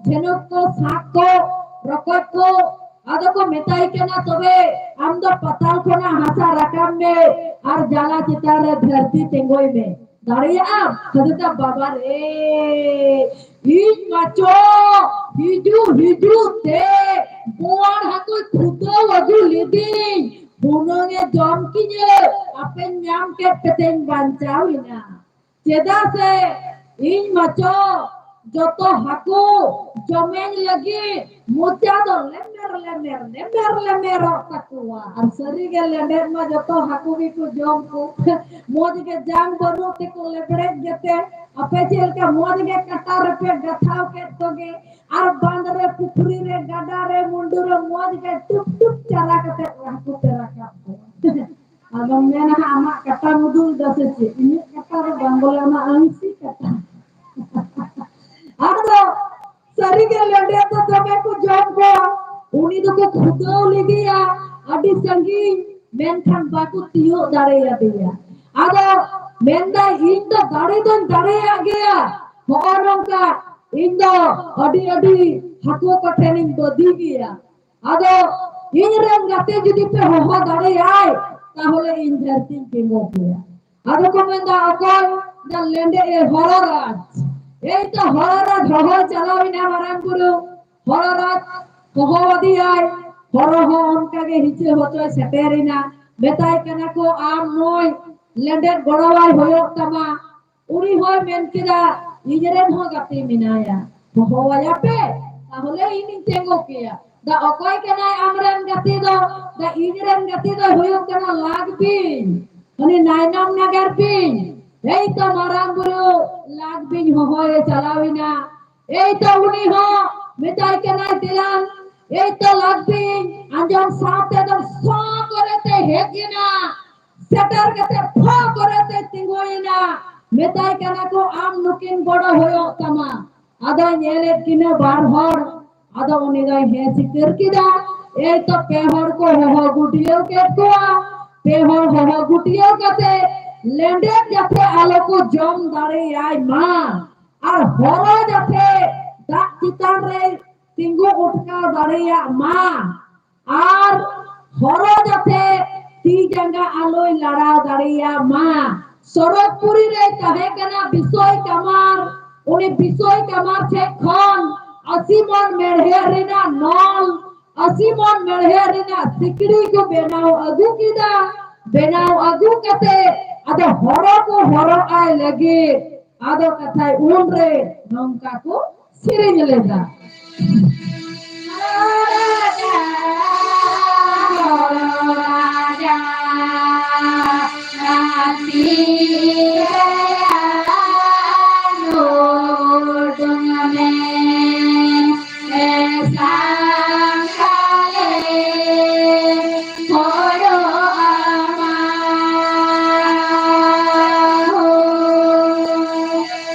ᱡᱷᱤᱱᱩᱠ ᱠᱚ ᱥᱟᱸᱠ ᱠᱚ ᱨᱚᱠᱚᱡ ᱠᱚ᱾ ᱟᱫᱚ ᱠᱚ ᱢᱮᱛᱟᱭ ᱠᱟᱱᱟ, ᱛᱚᱵᱮ ᱟᱢ ᱫᱚ ᱯᱟᱛᱟᱞ ᱠᱷᱚᱱᱟᱜ ᱦᱟᱥᱟ ᱨᱟᱠᱟᱵ ᱢᱮ ᱟᱨ ᱡᱟᱞᱟ ᱪᱮᱛᱟᱱ ᱨᱮ ᱫᱷᱟᱹᱨᱛᱤ ᱛᱤᱸᱜᱩᱭ ᱢᱮ᱾ ᱫᱟᱲᱮᱭᱟᱜᱼᱟᱢ? ᱦᱟᱹᱫᱩᱠᱟ ᱵᱟᱵᱟ ᱨᱮ, ᱤᱧ ᱢᱟᱪᱚ ᱦᱤᱡᱩᱜ ᱦᱤᱡᱩᱜ ᱛᱮ ᱵᱳᱣᱟᱲ ᱦᱟᱹᱠᱩ ᱠᱷᱩᱫᱟᱹᱣ ᱟᱹᱜᱩ ᱞᱤᱫᱤᱧ, ᱦᱩᱱᱟᱹᱝ ᱮ ᱡᱚᱢ ᱠᱤᱧᱟᱹ, ᱟᱯᱮᱧ ᱧᱟᱢ ᱠᱮᱫ ᱯᱮᱛᱮᱧ ᱵᱟᱧᱪᱟᱣ ᱮᱱᱟ᱾ ᱪᱮᱫᱟᱜ ᱥᱮ ᱤᱧ ᱢᱟᱪᱚ ᱡᱚᱛᱚ ᱦᱟᱹᱠᱩ ᱡᱚᱢᱮᱧ ᱞᱟᱹᱜᱤᱫ ᱢᱚᱪᱟ ᱫᱚ ᱞᱮᱢᱮᱨ ᱞᱮᱢᱮᱨ ᱞᱮᱢᱮᱨ ᱞᱮᱢᱮᱨᱚᱜ ᱛᱟᱠᱚᱣᱟ᱾ ᱟᱨ ᱥᱟᱹᱨᱤᱜᱮ ᱞᱮᱸᱰᱮᱫ ᱢᱟ ᱡᱚᱛᱚ ᱦᱟᱹᱠᱩ ᱜᱮᱠᱚ ᱡᱚᱢ ᱠᱚ᱾ ᱢᱚᱡᱽ ᱜᱮ ᱡᱟᱝ ᱵᱟᱹᱱᱩᱜ ᱛᱮᱠᱚ ᱞᱮᱵᱲᱮᱡ ᱜᱮᱛᱮ ᱟᱯᱮ ᱪᱮᱫ ᱞᱮᱠᱟ ᱢᱚᱡᱽ ᱜᱮ ᱠᱟᱴᱟ ᱨᱮᱯᱮ ᱜᱟᱛᱷᱟᱣ ᱠᱮᱫ ᱠᱚᱜᱮ ᱟᱨ ᱵᱟᱸᱫᱽ ᱨᱮ, ᱯᱩᱠᱷᱨᱤ ᱨᱮ, ᱜᱟᱰᱟ ᱨᱮ, ᱢᱩᱸᱰᱩ ᱨᱮ ᱢᱚᱡᱽ ᱜᱮ ᱴᱩᱯ ᱴᱩᱯ ᱪᱟᱨᱟ ᱠᱟᱛᱮ ᱦᱟᱹᱠᱩ ᱯᱮ ᱨᱟᱠᱟᱵ ᱠᱚᱣᱟ᱾ ᱟᱫᱚᱢ ᱢᱮᱱᱟ ᱦᱟᱸᱜ, ᱟᱢᱟᱜ ᱠᱟᱴᱟ ᱢᱩᱫᱩᱞ ᱫᱟ ᱥᱮ ᱪᱮᱫ? ᱤᱧᱟᱹᱜ ᱠᱟᱴᱟ ᱫᱚ ᱵᱟᱝ, ᱵᱚᱞᱮ ᱚᱱᱟ ᱟᱹᱝᱥᱤ ᱠᱟᱴᱟ᱾ ᱟᱫᱚ ᱥᱟᱹᱨᱤᱜᱮ ᱞᱮᱸᱰᱮᱫ ᱫᱚ ᱫᱚᱢᱮ ᱠᱚ ᱡᱚᱢ ᱠᱚᱣᱟ᱾ ᱩᱱᱤ ᱫᱚᱠᱚ ᱠᱷᱩᱫᱟᱹᱣ ᱞᱮᱫᱮᱭᱟ ᱟᱹᱰᱤ ᱥᱟᱺᱜᱤᱧ, ᱢᱮᱱᱠᱷᱟᱱ ᱵᱟᱠᱚ ᱛᱤᱭᱳᱜ ᱫᱟᱲᱮᱭᱟᱫᱮᱭᱟ᱾ ᱟᱫᱚ ᱢᱮᱱᱫᱟᱭ, ᱤᱧ ᱫᱚ ᱫᱟᱲᱮ ᱫᱚᱧ ᱫᱟᱲᱮᱭᱟᱜ ᱜᱮᱭᱟ, ᱦᱚᱸᱜᱼᱚ ᱱᱚᱝᱠᱟ ᱤᱧ ᱫᱚ ᱟᱹᱰᱤ ᱟᱹᱰᱤ ᱦᱟᱹᱠᱩ ᱠᱚᱴᱷᱮᱱᱤᱧ ᱵᱟᱹᱫᱤ ᱜᱮᱭᱟ᱾ ᱟᱫᱚ ᱤᱧ ᱨᱮᱱ ᱜᱟᱛᱮ ᱡᱩᱫᱤ ᱯᱮ ᱦᱚᱦᱚ ᱫᱟᱲᱮᱭᱟᱭ, ᱛᱟᱦᱚᱞᱮ ᱤᱧ ᱫᱷᱟᱹᱨᱛᱤᱧ ᱛᱤᱸᱜᱩ ᱠᱮᱭᱟ᱾ ᱟᱫᱚ ᱠᱚ ᱢᱮᱱᱫᱟ, ᱚᱠᱚᱭ? ᱫᱟ ᱞᱮᱸᱰᱮᱫ ᱮ ᱦᱚᱨᱚ ᱨᱟᱡᱽ᱾ ᱮᱭ ᱛᱚ ᱦᱚᱨᱚ ᱨᱟᱡᱽ ᱦᱚᱦᱚ ᱪᱟᱞᱟᱣ ᱮᱱᱟ ᱢᱟᱨᱟᱝ ᱵᱩᱨᱩ᱾ ᱦᱚᱨᱚ ᱨᱟᱡᱽ ᱦᱚᱦᱚ ᱟᱫᱮᱭᱟᱭ᱾ ᱦᱚᱨᱚ ᱦᱚᱸ ᱚᱱᱠᱟ ᱜᱮ ᱦᱤᱡᱩᱜ ᱦᱚᱪᱚᱭ ᱥᱮᱴᱮᱨ ᱮᱱᱟ᱾ ᱢᱮᱛᱟᱭ ᱠᱟᱱᱟ ᱠᱚ, ᱟᱢ ᱱᱩᱭ ᱞᱮᱸᱰᱮᱫ ᱜᱚᱲᱚᱣᱟᱭ ᱦᱩᱭᱩᱜ ᱛᱟᱢᱟ᱾ ᱩᱱᱤ ᱦᱚᱸᱭ ᱢᱮᱱ ᱠᱮᱫᱟ, ᱤᱧ ᱨᱮᱱ ᱦᱚᱸ ᱜᱟᱛᱮ ᱢᱮᱱᱟᱭᱟ, ᱦᱚᱦᱚᱣᱟᱭᱟ ᱯᱮ, ᱛᱟᱦᱚᱞᱮ ᱤᱧᱤᱧ ᱛᱤᱸᱜᱩ ᱠᱮᱭᱟ᱾ ᱫᱟ ᱚᱠᱚᱭ ᱠᱟᱱᱟᱭ ᱟᱢᱨᱮᱱ ᱜᱟᱛᱮ ᱫᱚ? ᱫᱟ ᱤᱧ ᱨᱮᱱ ᱜᱟᱛᱮ ᱫᱚᱭ ᱦᱩᱭᱩᱜ ᱠᱟᱱᱟ ᱞᱟᱜᱽ ᱵᱤᱧ, ᱩᱱᱤ ᱱᱟᱭᱱᱟᱢ ᱱᱟᱜᱟᱨ ᱵᱤᱧ᱾ ᱮᱭ ᱛᱚ ᱢᱟᱨᱟᱝ ᱵᱩᱨᱩ ᱞᱟᱜᱽ ᱵᱤᱧ ᱦᱚᱦᱚᱭᱮ ᱪᱟᱞᱟᱣ ᱮᱱᱟ᱾ ᱮᱭ ᱛᱚ ᱩᱱᱤ ᱦᱚᱸ ᱢᱮᱛᱟᱭ ᱠᱟᱱᱟᱭ, ᱫᱮᱞᱟᱝ, ᱮᱭ ᱛᱚ ᱞᱟᱜᱽ ᱵᱤᱧ, ᱟᱸᱡᱚᱢ ᱥᱟᱶᱛᱮ ᱫᱚ ᱥᱚ ᱠᱚᱨᱮ ᱛᱮ ᱦᱮᱡ ᱮᱱᱟ, ᱥᱮᱴᱮᱨ ᱠᱟᱛᱮ ᱯᱷᱚ ᱠᱚᱨᱮ ᱛᱮ ᱛᱤᱸᱜᱩᱭᱮᱱᱟ᱾ ᱢᱮᱛᱟᱭ ᱠᱟᱱᱟ ᱠᱚ, ᱟᱢ ᱱᱩᱠᱤᱱ ᱜᱚᱲᱚ ᱦᱩᱭᱩᱜ ᱛᱟᱢᱟ᱾ ᱟᱫᱚᱭ ᱧᱮᱞᱮᱫ ᱠᱤᱱᱟᱹ ᱵᱟᱨ ᱦᱚᱲ, ᱟᱫᱚ ᱩᱱᱤ ᱫᱚᱭ ᱦᱮᱸ ᱥᱤᱠᱟᱹᱨ ᱠᱮᱫᱟ᱾ ᱮᱭ ᱛᱚ ᱯᱮ ᱦᱚᱲ ᱠᱚ ᱦᱚᱦᱚ ᱜᱩᱴᱭᱟᱹᱣ ᱠᱮᱫ ᱠᱚᱣᱟ᱾ ᱯᱮ ᱦᱚᱲ ᱦᱚᱦᱚ ᱜᱩᱴᱭᱟᱹᱣ ᱠᱟᱛᱮ ᱞᱮᱸᱰᱮᱫ ᱡᱟᱛᱮ ᱟᱞᱚ ᱠᱚ ᱡᱚᱢ ᱫᱟᱲᱮᱭᱟᱭ ᱢᱟ, ᱟᱨ ᱦᱚᱨᱚ ᱡᱟᱛᱮ ᱫᱟᱜ ᱪᱮᱛᱟᱱ ᱨᱮ ᱛᱤᱸᱜᱩ ᱩᱴᱠᱟᱣ ᱫᱟᱲᱮᱭᱟᱜ ᱢᱟ, ᱟᱨ ᱦᱚᱨᱚ ᱡᱟᱛᱮ ᱛᱤ ᱡᱟᱸᱜᱟ ᱟᱞᱚᱭ ᱞᱟᱲᱟᱣ ᱫᱟᱲᱮᱭᱟᱜ ᱢᱟ᱾ ᱥᱚᱨᱚᱜᱽᱯᱩᱨᱤ ᱨᱮ ᱛᱟᱦᱮᱸ ᱠᱟᱱᱟ ᱵᱤᱥᱚᱭ ᱠᱟᱢᱟᱨ᱾ ᱩᱱᱤ ᱵᱤᱥᱚᱭ ᱠᱟᱢᱟᱨ ᱴᱷᱮᱱ ᱠᱷᱚᱱ ᱟᱥᱤ ᱢᱚᱱ ᱢᱮᱬᱦᱮᱫ ᱨᱮᱱᱟᱜ ᱱᱚᱞ, ᱟᱥᱤ ᱢᱚᱱ ᱢᱮᱬᱦᱮᱫ ᱨᱮᱱᱟᱜ ᱥᱤᱠᱲᱤ ᱠᱚ ᱵᱮᱱᱟᱣ ᱟᱹᱜᱩ ᱠᱮᱫᱟ᱾ ᱵᱮᱱᱟᱣ ᱟᱹᱜᱩ ᱠᱟᱛᱮ ᱟᱫᱚ ᱦᱚᱨᱚ ᱠᱚ ᱦᱚᱨᱚᱜ ᱟᱭ ᱞᱟᱹᱜᱤᱫ ᱟᱫᱚ ᱠᱟᱛᱷᱟᱭ ᱩᱱᱨᱮ ᱱᱚᱝᱠᱟ ᱠᱚ ᱥᱮᱨᱮᱧ ᱞᱮᱫᱟ᱾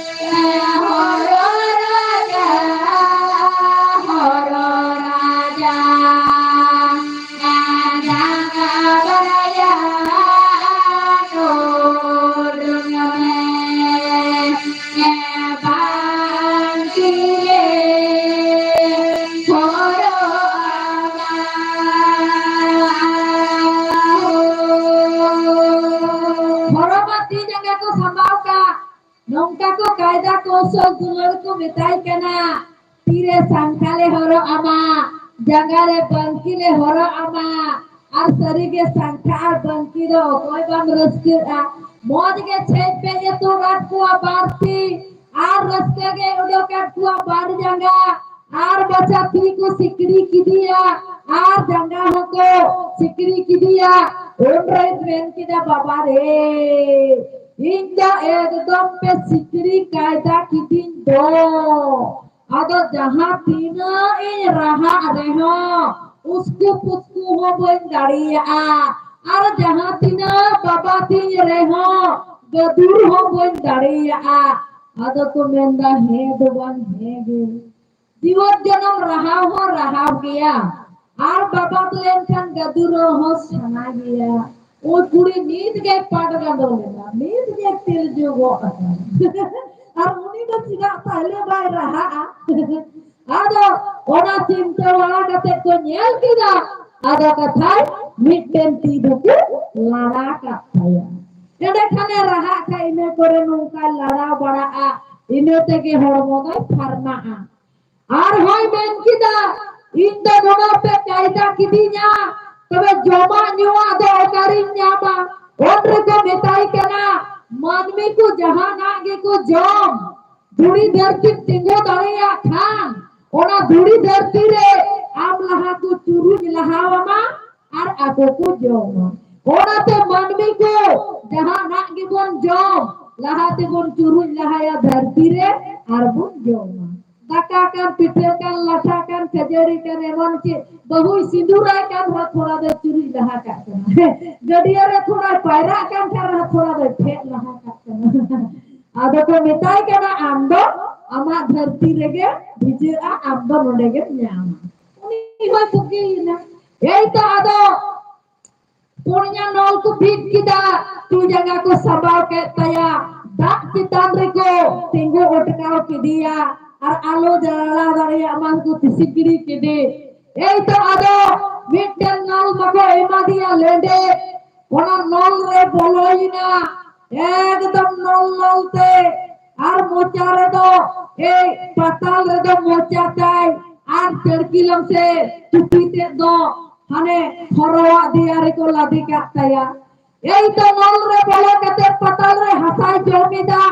ᱦᱚᱨᱚᱜ ᱢᱟ ᱛᱤ ᱡᱟᱸᱜᱟ ᱠᱚ ᱥᱟᱢᱵᱟᱣ ᱠᱟᱜ, ᱱᱚᱝᱠᱟ ᱠᱚ ᱠᱟᱭᱫᱟ ᱠᱚᱣᱥᱚᱞ ᱫᱩᱞᱟᱹᱲ ᱠᱚ ᱢᱮᱛᱟᱭ ᱠᱟᱱᱟ᱾ ᱛᱤᱨᱮ ᱥᱟᱝᱠᱷᱟ ᱞᱮ ᱦᱚᱨᱚᱜ ᱟᱢᱟ, ᱡᱟᱸᱜᱟ ᱨᱮ ᱵᱟᱝᱠᱤ ᱞᱮ ᱦᱚᱨᱚᱜ ᱟᱢᱟ᱾ ᱟᱨ ᱥᱟᱹᱨᱤᱜᱮ ᱥᱟᱝᱠᱷᱟ ᱟᱨ ᱵᱟᱝᱠᱤ ᱫᱚ ᱚᱠᱚᱭ ᱵᱟᱢ ᱨᱟᱹᱥᱠᱟᱹᱜᱼᱟ? ᱢᱚᱡᱽ ᱜᱮ ᱪᱷᱮᱡ ᱯᱮᱡ ᱮ ᱛᱩᱫ ᱟᱫ ᱠᱚᱣᱟ ᱵᱟᱨ ᱛᱤ, ᱟᱨ ᱨᱟᱹᱥᱠᱟᱹ ᱜᱮ ᱩᱰᱩᱠ ᱟᱫ ᱠᱚᱣᱟ ᱵᱟᱨ ᱡᱟᱸᱜᱟ᱾ ᱟᱨ ᱵᱟᱪᱷᱟ ᱛᱤ ᱠᱚ ᱥᱤᱠᱲᱤ ᱠᱮᱫᱮᱭᱟ, ᱟᱨ ᱡᱟᱸᱜᱟ ᱦᱚᱸᱠᱚ ᱥᱤᱠᱲᱤ ᱠᱮᱫᱮᱭᱟ᱾ ᱩᱱᱨᱮᱭ ᱢᱮᱱ ᱠᱮᱫᱟ, "ᱵᱟᱵᱟ ᱨᱮ, ᱤᱧ ᱫᱚ ᱮᱠᱫᱚᱢ ᱯᱮ ᱥᱤᱠᱲᱤ ᱠᱟᱭᱫᱟ ᱠᱤᱫᱤᱧ ᱫᱚ᱾ ᱟᱫᱚ ᱡᱟᱦᱟᱸ ᱛᱤᱱᱟᱹᱜ ᱤᱧ ᱨᱟᱦᱟᱜ ᱨᱮᱦᱚᱸ, ᱩᱥᱠᱩ ᱯᱩᱥᱠᱩ ᱦᱚᱸ ᱵᱟᱹᱧ ᱫᱟᱲᱮᱭᱟᱜᱼᱟ, ᱟᱨ ᱡᱟᱦᱟᱸ ᱛᱤᱱᱟᱹᱜ ᱵᱟᱵᱟ ᱛᱤᱧ ᱨᱮᱦᱚᱸ, ᱜᱟᱹᱫᱩᱨ ᱦᱚᱸ ᱵᱟᱹᱧ ᱫᱟᱲᱮᱭᱟᱜᱼᱟ᱾" ᱟᱫᱚ ᱠᱚ ᱢᱮᱱᱫᱟ, "ᱦᱮᱸ ᱫᱚ ᱵᱟᱝ, ᱦᱮᱸ ᱜᱮ, ᱡᱤᱣᱮᱫ ᱡᱚᱱᱚᱢ ᱨᱟᱦᱟᱣ ᱦᱚᱸ ᱨᱟᱦᱟᱣ ᱜᱮᱭᱟ, ᱟᱨ ᱵᱟᱵᱟᱫ ᱞᱮᱱᱠᱷᱟᱱ ᱜᱟᱹᱫᱩᱨᱚᱜ ᱦᱚᱸ ᱥᱟᱱᱟ ᱜᱮᱭᱟ᱾" ᱳᱭ ᱠᱩᱲᱤ ᱱᱤᱛ ᱜᱮ ᱯᱟᱴ ᱜᱟᱸᱰᱚ ᱞᱮᱱᱟ, ᱱᱤᱛ ᱜᱮ ᱛᱤᱞᱡᱩ ᱜᱚᱫ ᱟᱠᱟᱱᱟ᱾ ᱟᱨ ᱩᱱᱤ ᱫᱚ ᱪᱮᱫᱟᱜ ᱛᱟᱦᱞᱮ ᱵᱟᱭ ᱨᱟᱦᱟᱜᱼᱟ? ᱟᱫᱚ ᱚᱱᱟ ᱪᱤᱱᱛᱟᱹ ᱵᱟᱲᱟ ᱠᱟᱛᱮ ᱠᱚ ᱧᱮᱞ ᱠᱮᱫᱟ, ᱟᱫᱚ ᱠᱟᱛᱷᱟᱭ ᱢᱤᱫᱴᱮᱱ ᱛᱤ ᱫᱚᱠᱚ ᱞᱟᱲᱟ ᱠᱟᱜ ᱛᱟᱭᱟ᱾ ᱮᱸᱰᱮ ᱠᱷᱟᱱᱮ ᱨᱟᱦᱟᱜ ᱠᱷᱟᱡ ᱤᱱᱟᱹ ᱠᱚᱨᱮ ᱱᱚᱝᱠᱟᱭ ᱞᱟᱲᱟᱣ ᱵᱟᱲᱟᱜᱼᱟ, ᱤᱱᱟᱹ ᱛᱮᱜᱮ ᱦᱚᱲᱢᱚ ᱫᱚᱭ ᱯᱷᱟᱨᱱᱟᱜᱼᱟ᱾ ᱟᱨᱦᱚᱸᱭ ᱢᱮᱱ ᱠᱮᱫᱟ, "ᱤᱧ ᱫᱚ ᱱᱚᱣᱟ ᱯᱮ ᱠᱟᱭᱫᱟ ᱠᱤᱫᱤᱧᱟ, ᱛᱚᱵᱮ ᱡᱚᱢᱟᱜ ᱧᱩᱣᱟᱜ ᱫᱚ ᱚᱠᱟᱨᱤᱧ ᱧᱟᱢᱟ?" ᱩᱱ ᱨᱮᱠᱚ ᱢᱮᱛᱟᱭ ᱠᱟᱱᱟ, "ᱢᱟᱹᱱᱢᱤ ᱠᱚ ᱡᱟᱦᱟᱱᱟᱜ ᱜᱮᱠᱚ ᱡᱚᱢ, ᱫᱷᱩᱲᱤ ᱫᱷᱟᱹᱨᱛᱤᱢ ᱛᱤᱸᱜᱩ ᱫᱟᱲᱮᱭᱟᱜ ᱠᱷᱟᱱ, ᱚᱱᱟ ᱫᱷᱩᱲᱤ ᱫᱷᱟᱹᱨᱛᱤ ᱨᱮ ᱟᱢ ᱞᱟᱦᱟ ᱠᱚ ᱪᱩᱨᱩᱡ ᱞᱟᱦᱟᱣᱟᱢᱟ ᱟᱨ ᱟᱠᱚ ᱠᱚ ᱡᱚᱢᱟ᱾ ᱚᱱᱟᱛᱮ ᱢᱟᱹᱱᱢᱤ ᱠᱚ ᱡᱟᱦᱟᱱᱟᱜ ᱜᱮᱵᱚᱱ ᱡᱚᱢ, ᱞᱟᱦᱟ ᱛᱮᱵᱚᱱ ᱪᱩᱨᱩᱡ ᱞᱟᱦᱟᱭᱟ ᱫᱷᱟᱹᱨᱛᱤ ᱨᱮ ᱟᱨ ᱵᱚᱱ ᱡᱚᱢᱟ᱾ ᱫᱟᱠᱟ ᱠᱟᱱ, ᱯᱤᱴᱷᱟᱹ ᱠᱟᱱ, ᱞᱟᱴᱷᱟ ᱠᱟᱱ, ᱠᱷᱟᱹᱡᱟᱹᱲᱤ ᱠᱟᱱ, ᱮᱢᱟᱱ ᱪᱮᱫ ᱵᱟᱹᱦᱩᱭ ᱥᱤᱸᱫᱩᱨᱟᱭ ᱠᱟᱱ ᱨᱮᱦᱚᱸ ᱛᱷᱚᱲᱟ ᱫᱚᱭ ᱪᱩᱨᱩᱡ ᱞᱟᱦᱟ ᱠᱟᱜ ᱠᱟᱱᱟ᱾ ᱜᱟᱹᱰᱭᱟᱹ ᱨᱮ ᱛᱷᱚᱲᱟᱭ ᱯᱟᱭᱨᱟᱜ ᱠᱟᱱ ᱠᱷᱟᱱ ᱨᱮᱦᱚᱸ ᱛᱷᱚᱲᱟ ᱫᱚᱭ ᱯᱷᱮᱰ ᱞᱟᱦᱟ ᱠᱟᱜ ᱠᱟᱱᱟ᱾ ᱟᱫᱚ ᱠᱚ ᱢᱮᱛᱟᱭ ᱠᱟᱱᱟ, "ᱟᱢ ᱫᱚ ᱟᱢᱟᱜ ᱫᱷᱟᱹᱨᱛᱤ ᱨᱮᱜᱮ ᱵᱷᱤᱡᱟᱹᱜᱼᱟ, ᱟᱢ ᱫᱚ ᱱᱚᱰᱮ ᱜᱮᱢ ᱧᱟᱢᱟ᱾" ᱩᱱᱤ ᱦᱚᱸᱭ ᱵᱩᱜᱤᱭᱮᱱᱟ᱾ ᱮᱭ ᱛᱚ ᱟᱫᱚ ᱯᱩᱱᱭᱟ ᱱᱚᱞ ᱠᱚ ᱵᱤᱫ ᱠᱮᱫᱟ, ᱛᱤ ᱡᱟᱸᱜᱟ ᱠᱚ ᱥᱟᱢᱵᱟᱣ ᱠᱮᱫ ᱛᱟᱭᱟ, ᱫᱟᱜ ᱪᱮᱛᱟᱱ ᱨᱮᱠᱚ ᱛᱤᱸᱜᱩ ᱚᱴᱠᱟᱣ ᱠᱮᱫᱮᱭᱟ, ᱟᱨ ᱟᱞᱚ ᱡᱟᱲᱟ ᱫᱟᱲᱮᱭᱟᱜ ᱢᱟ ᱠᱚ ᱛᱤᱥᱤ ᱜᱤᱰᱤ ᱠᱮᱫᱮ᱾ ᱮᱭ ᱛᱚ ᱟᱫᱚ ᱢᱤᱫᱴᱮᱱ ᱱᱚᱞ ᱵᱟᱠᱚ ᱮᱢᱟ ᱫᱮᱭᱟ ᱞᱮᱸᱰᱮᱫ, ᱚᱱᱟ ᱱᱚᱞ ᱨᱮ ᱵᱚᱞᱚᱭᱮᱱᱟ, ᱮᱠᱫᱚᱢ ᱱᱚᱞ ᱱᱚᱞ ᱛᱮ, ᱟᱨ ᱢᱚᱪᱟ ᱨᱮᱫᱚ, ᱮᱭ ᱯᱟᱛᱟᱞ ᱨᱮᱫᱚ ᱢᱚᱪᱟ ᱛᱟᱭ, ᱟᱨ ᱪᱟᱹᱲᱠᱤᱞᱚᱢ ᱥᱮ ᱴᱩᱯᱤ ᱛᱮᱫ ᱫᱚ ᱦᱟᱱᱮ ᱦᱚᱨᱚᱣᱟᱜ ᱫᱮᱭᱟ ᱨᱮᱠᱚ ᱞᱟᱫᱮ ᱠᱟᱜ ᱛᱟᱭᱟ᱾ ᱮᱭ ᱛᱚ ᱱᱚᱞ ᱨᱮ ᱵᱚᱞᱚ ᱠᱟᱛᱮ ᱯᱟᱛᱟᱞ ᱨᱮ ᱦᱟᱥᱟᱭ ᱡᱚᱢ ᱮᱫᱟ,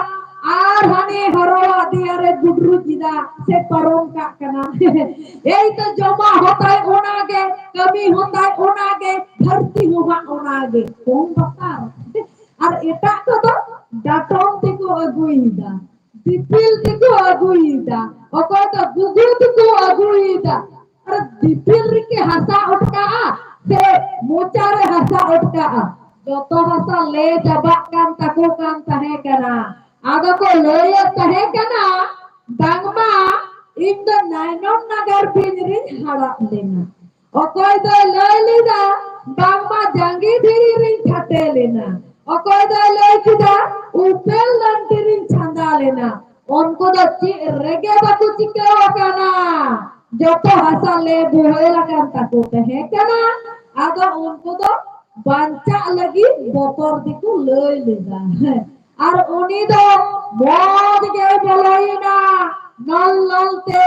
ᱟᱨ ᱦᱟᱱᱮ ᱦᱚᱨᱚᱣᱟᱜ ᱫᱮᱭᱟ ᱨᱮ ᱜᱩᱰᱨᱩ ᱪᱮᱫᱟᱜ ᱥᱮ ᱯᱟᱨᱚᱢ ᱠᱟᱜ ᱠᱟᱱᱟ᱾ ᱮᱭ ᱛᱚ ᱡᱚᱢᱟᱜ ᱦᱚᱸ ᱛᱟᱭ ᱚᱱᱟᱜᱮ, ᱠᱟᱹᱢᱤ ᱦᱚᱸ ᱛᱟᱭ ᱚᱱᱟᱜᱮ, ᱫᱷᱟᱹᱨᱛᱤ ᱦᱚᱸ ᱦᱟᱸᱜ ᱚᱱᱟᱜᱮ᱾ ᱠᱚᱢ ᱵᱟᱛᱟᱨ᱾ ᱟᱨ ᱮᱴᱟᱜ ᱠᱚᱫᱚ ᱰᱟᱴᱚᱢ ᱛᱮᱠᱚ ᱟᱹᱜᱩᱭᱮᱫᱟ, ᱫᱤᱯᱤᱞ ᱛᱮᱠᱚ ᱟᱹᱜᱩᱭᱮᱫᱟ, ᱚᱠᱚᱭ ᱫᱚ ᱜᱩᱜᱩ ᱛᱮᱠᱚ ᱟᱹᱜᱩᱭᱮᱫᱟ᱾ ᱟᱨ ᱫᱤᱯᱤᱞ ᱨᱮᱠᱤ ᱦᱟᱥᱟ ᱚᱴᱠᱟᱜᱼᱟ ᱥᱮ ᱢᱚᱪᱟ ᱨᱮ ᱦᱟᱥᱟ ᱚᱴᱠᱟᱜᱼᱟ? ᱡᱚᱛᱚ ᱦᱟᱥᱟ ᱞᱮ ᱪᱟᱵᱟᱜ ᱠᱟᱱ ᱛᱟᱠᱚ ᱠᱟᱱ ᱛᱟᱦᱮᱸ ᱠᱟᱱᱟ᱾ ᱟᱫᱚ ᱠᱚ ᱞᱟᱹᱭᱮᱫ ᱛᱟᱦᱮᱸ ᱠᱟᱱᱟ, ᱵᱟᱝᱢᱟ ᱤᱧ ᱫᱚ ᱱᱟᱭᱱᱚᱱ ᱱᱟᱜᱟᱨ ᱵᱤᱧ ᱨᱤᱧ ᱦᱟᱲᱟᱜ ᱞᱮᱱᱟ᱾ ᱚᱠᱚᱭ ᱫᱚᱭ ᱞᱟᱹᱭ ᱞᱮᱫᱟ ᱵᱟᱝᱢᱟ ᱡᱟᱸᱜᱮ ᱫᱷᱤᱨᱤ ᱨᱤᱧ ᱴᱷᱟᱴᱮ ᱞᱮᱱᱟ, ᱚᱠᱚᱭ ᱫᱚᱭ ᱞᱟᱹᱭ ᱠᱮᱫᱟ ᱩᱯᱮᱞ ᱞᱟᱱᱴᱤ ᱨᱤᱧ ᱪᱷᱟᱸᱫᱟ ᱞᱮᱱᱟ᱾ ᱩᱱᱠᱩ ᱫᱚ ᱪᱮᱫ ᱨᱮᱜᱮ ᱵᱟᱠᱚ ᱪᱤᱠᱟᱹᱣ ᱟᱠᱟᱱᱟ᱾ ᱡᱚᱛᱚ ᱦᱟᱥᱟ ᱞᱮ ᱵᱚᱦᱮᱞ ᱟᱠᱟᱱ ᱛᱟᱠᱚ ᱛᱟᱦᱮᱸ ᱠᱟᱱᱟ᱾ ᱟᱫᱚ ᱩᱱᱠᱩ ᱫᱚ ᱵᱟᱧᱪᱟᱜ ᱞᱟᱹᱜᱤᱫ ᱵᱚᱛᱚᱨ ᱜᱮᱠᱚ ᱞᱟᱹᱭ ᱞᱮᱫᱟ᱾ ᱟᱨ ᱩᱱᱤ ᱫᱚ ᱢᱚᱡᱽ ᱜᱮ ᱵᱚᱞᱚᱭᱮᱱᱟ ᱱᱚᱞ ᱱᱚᱞ ᱛᱮ,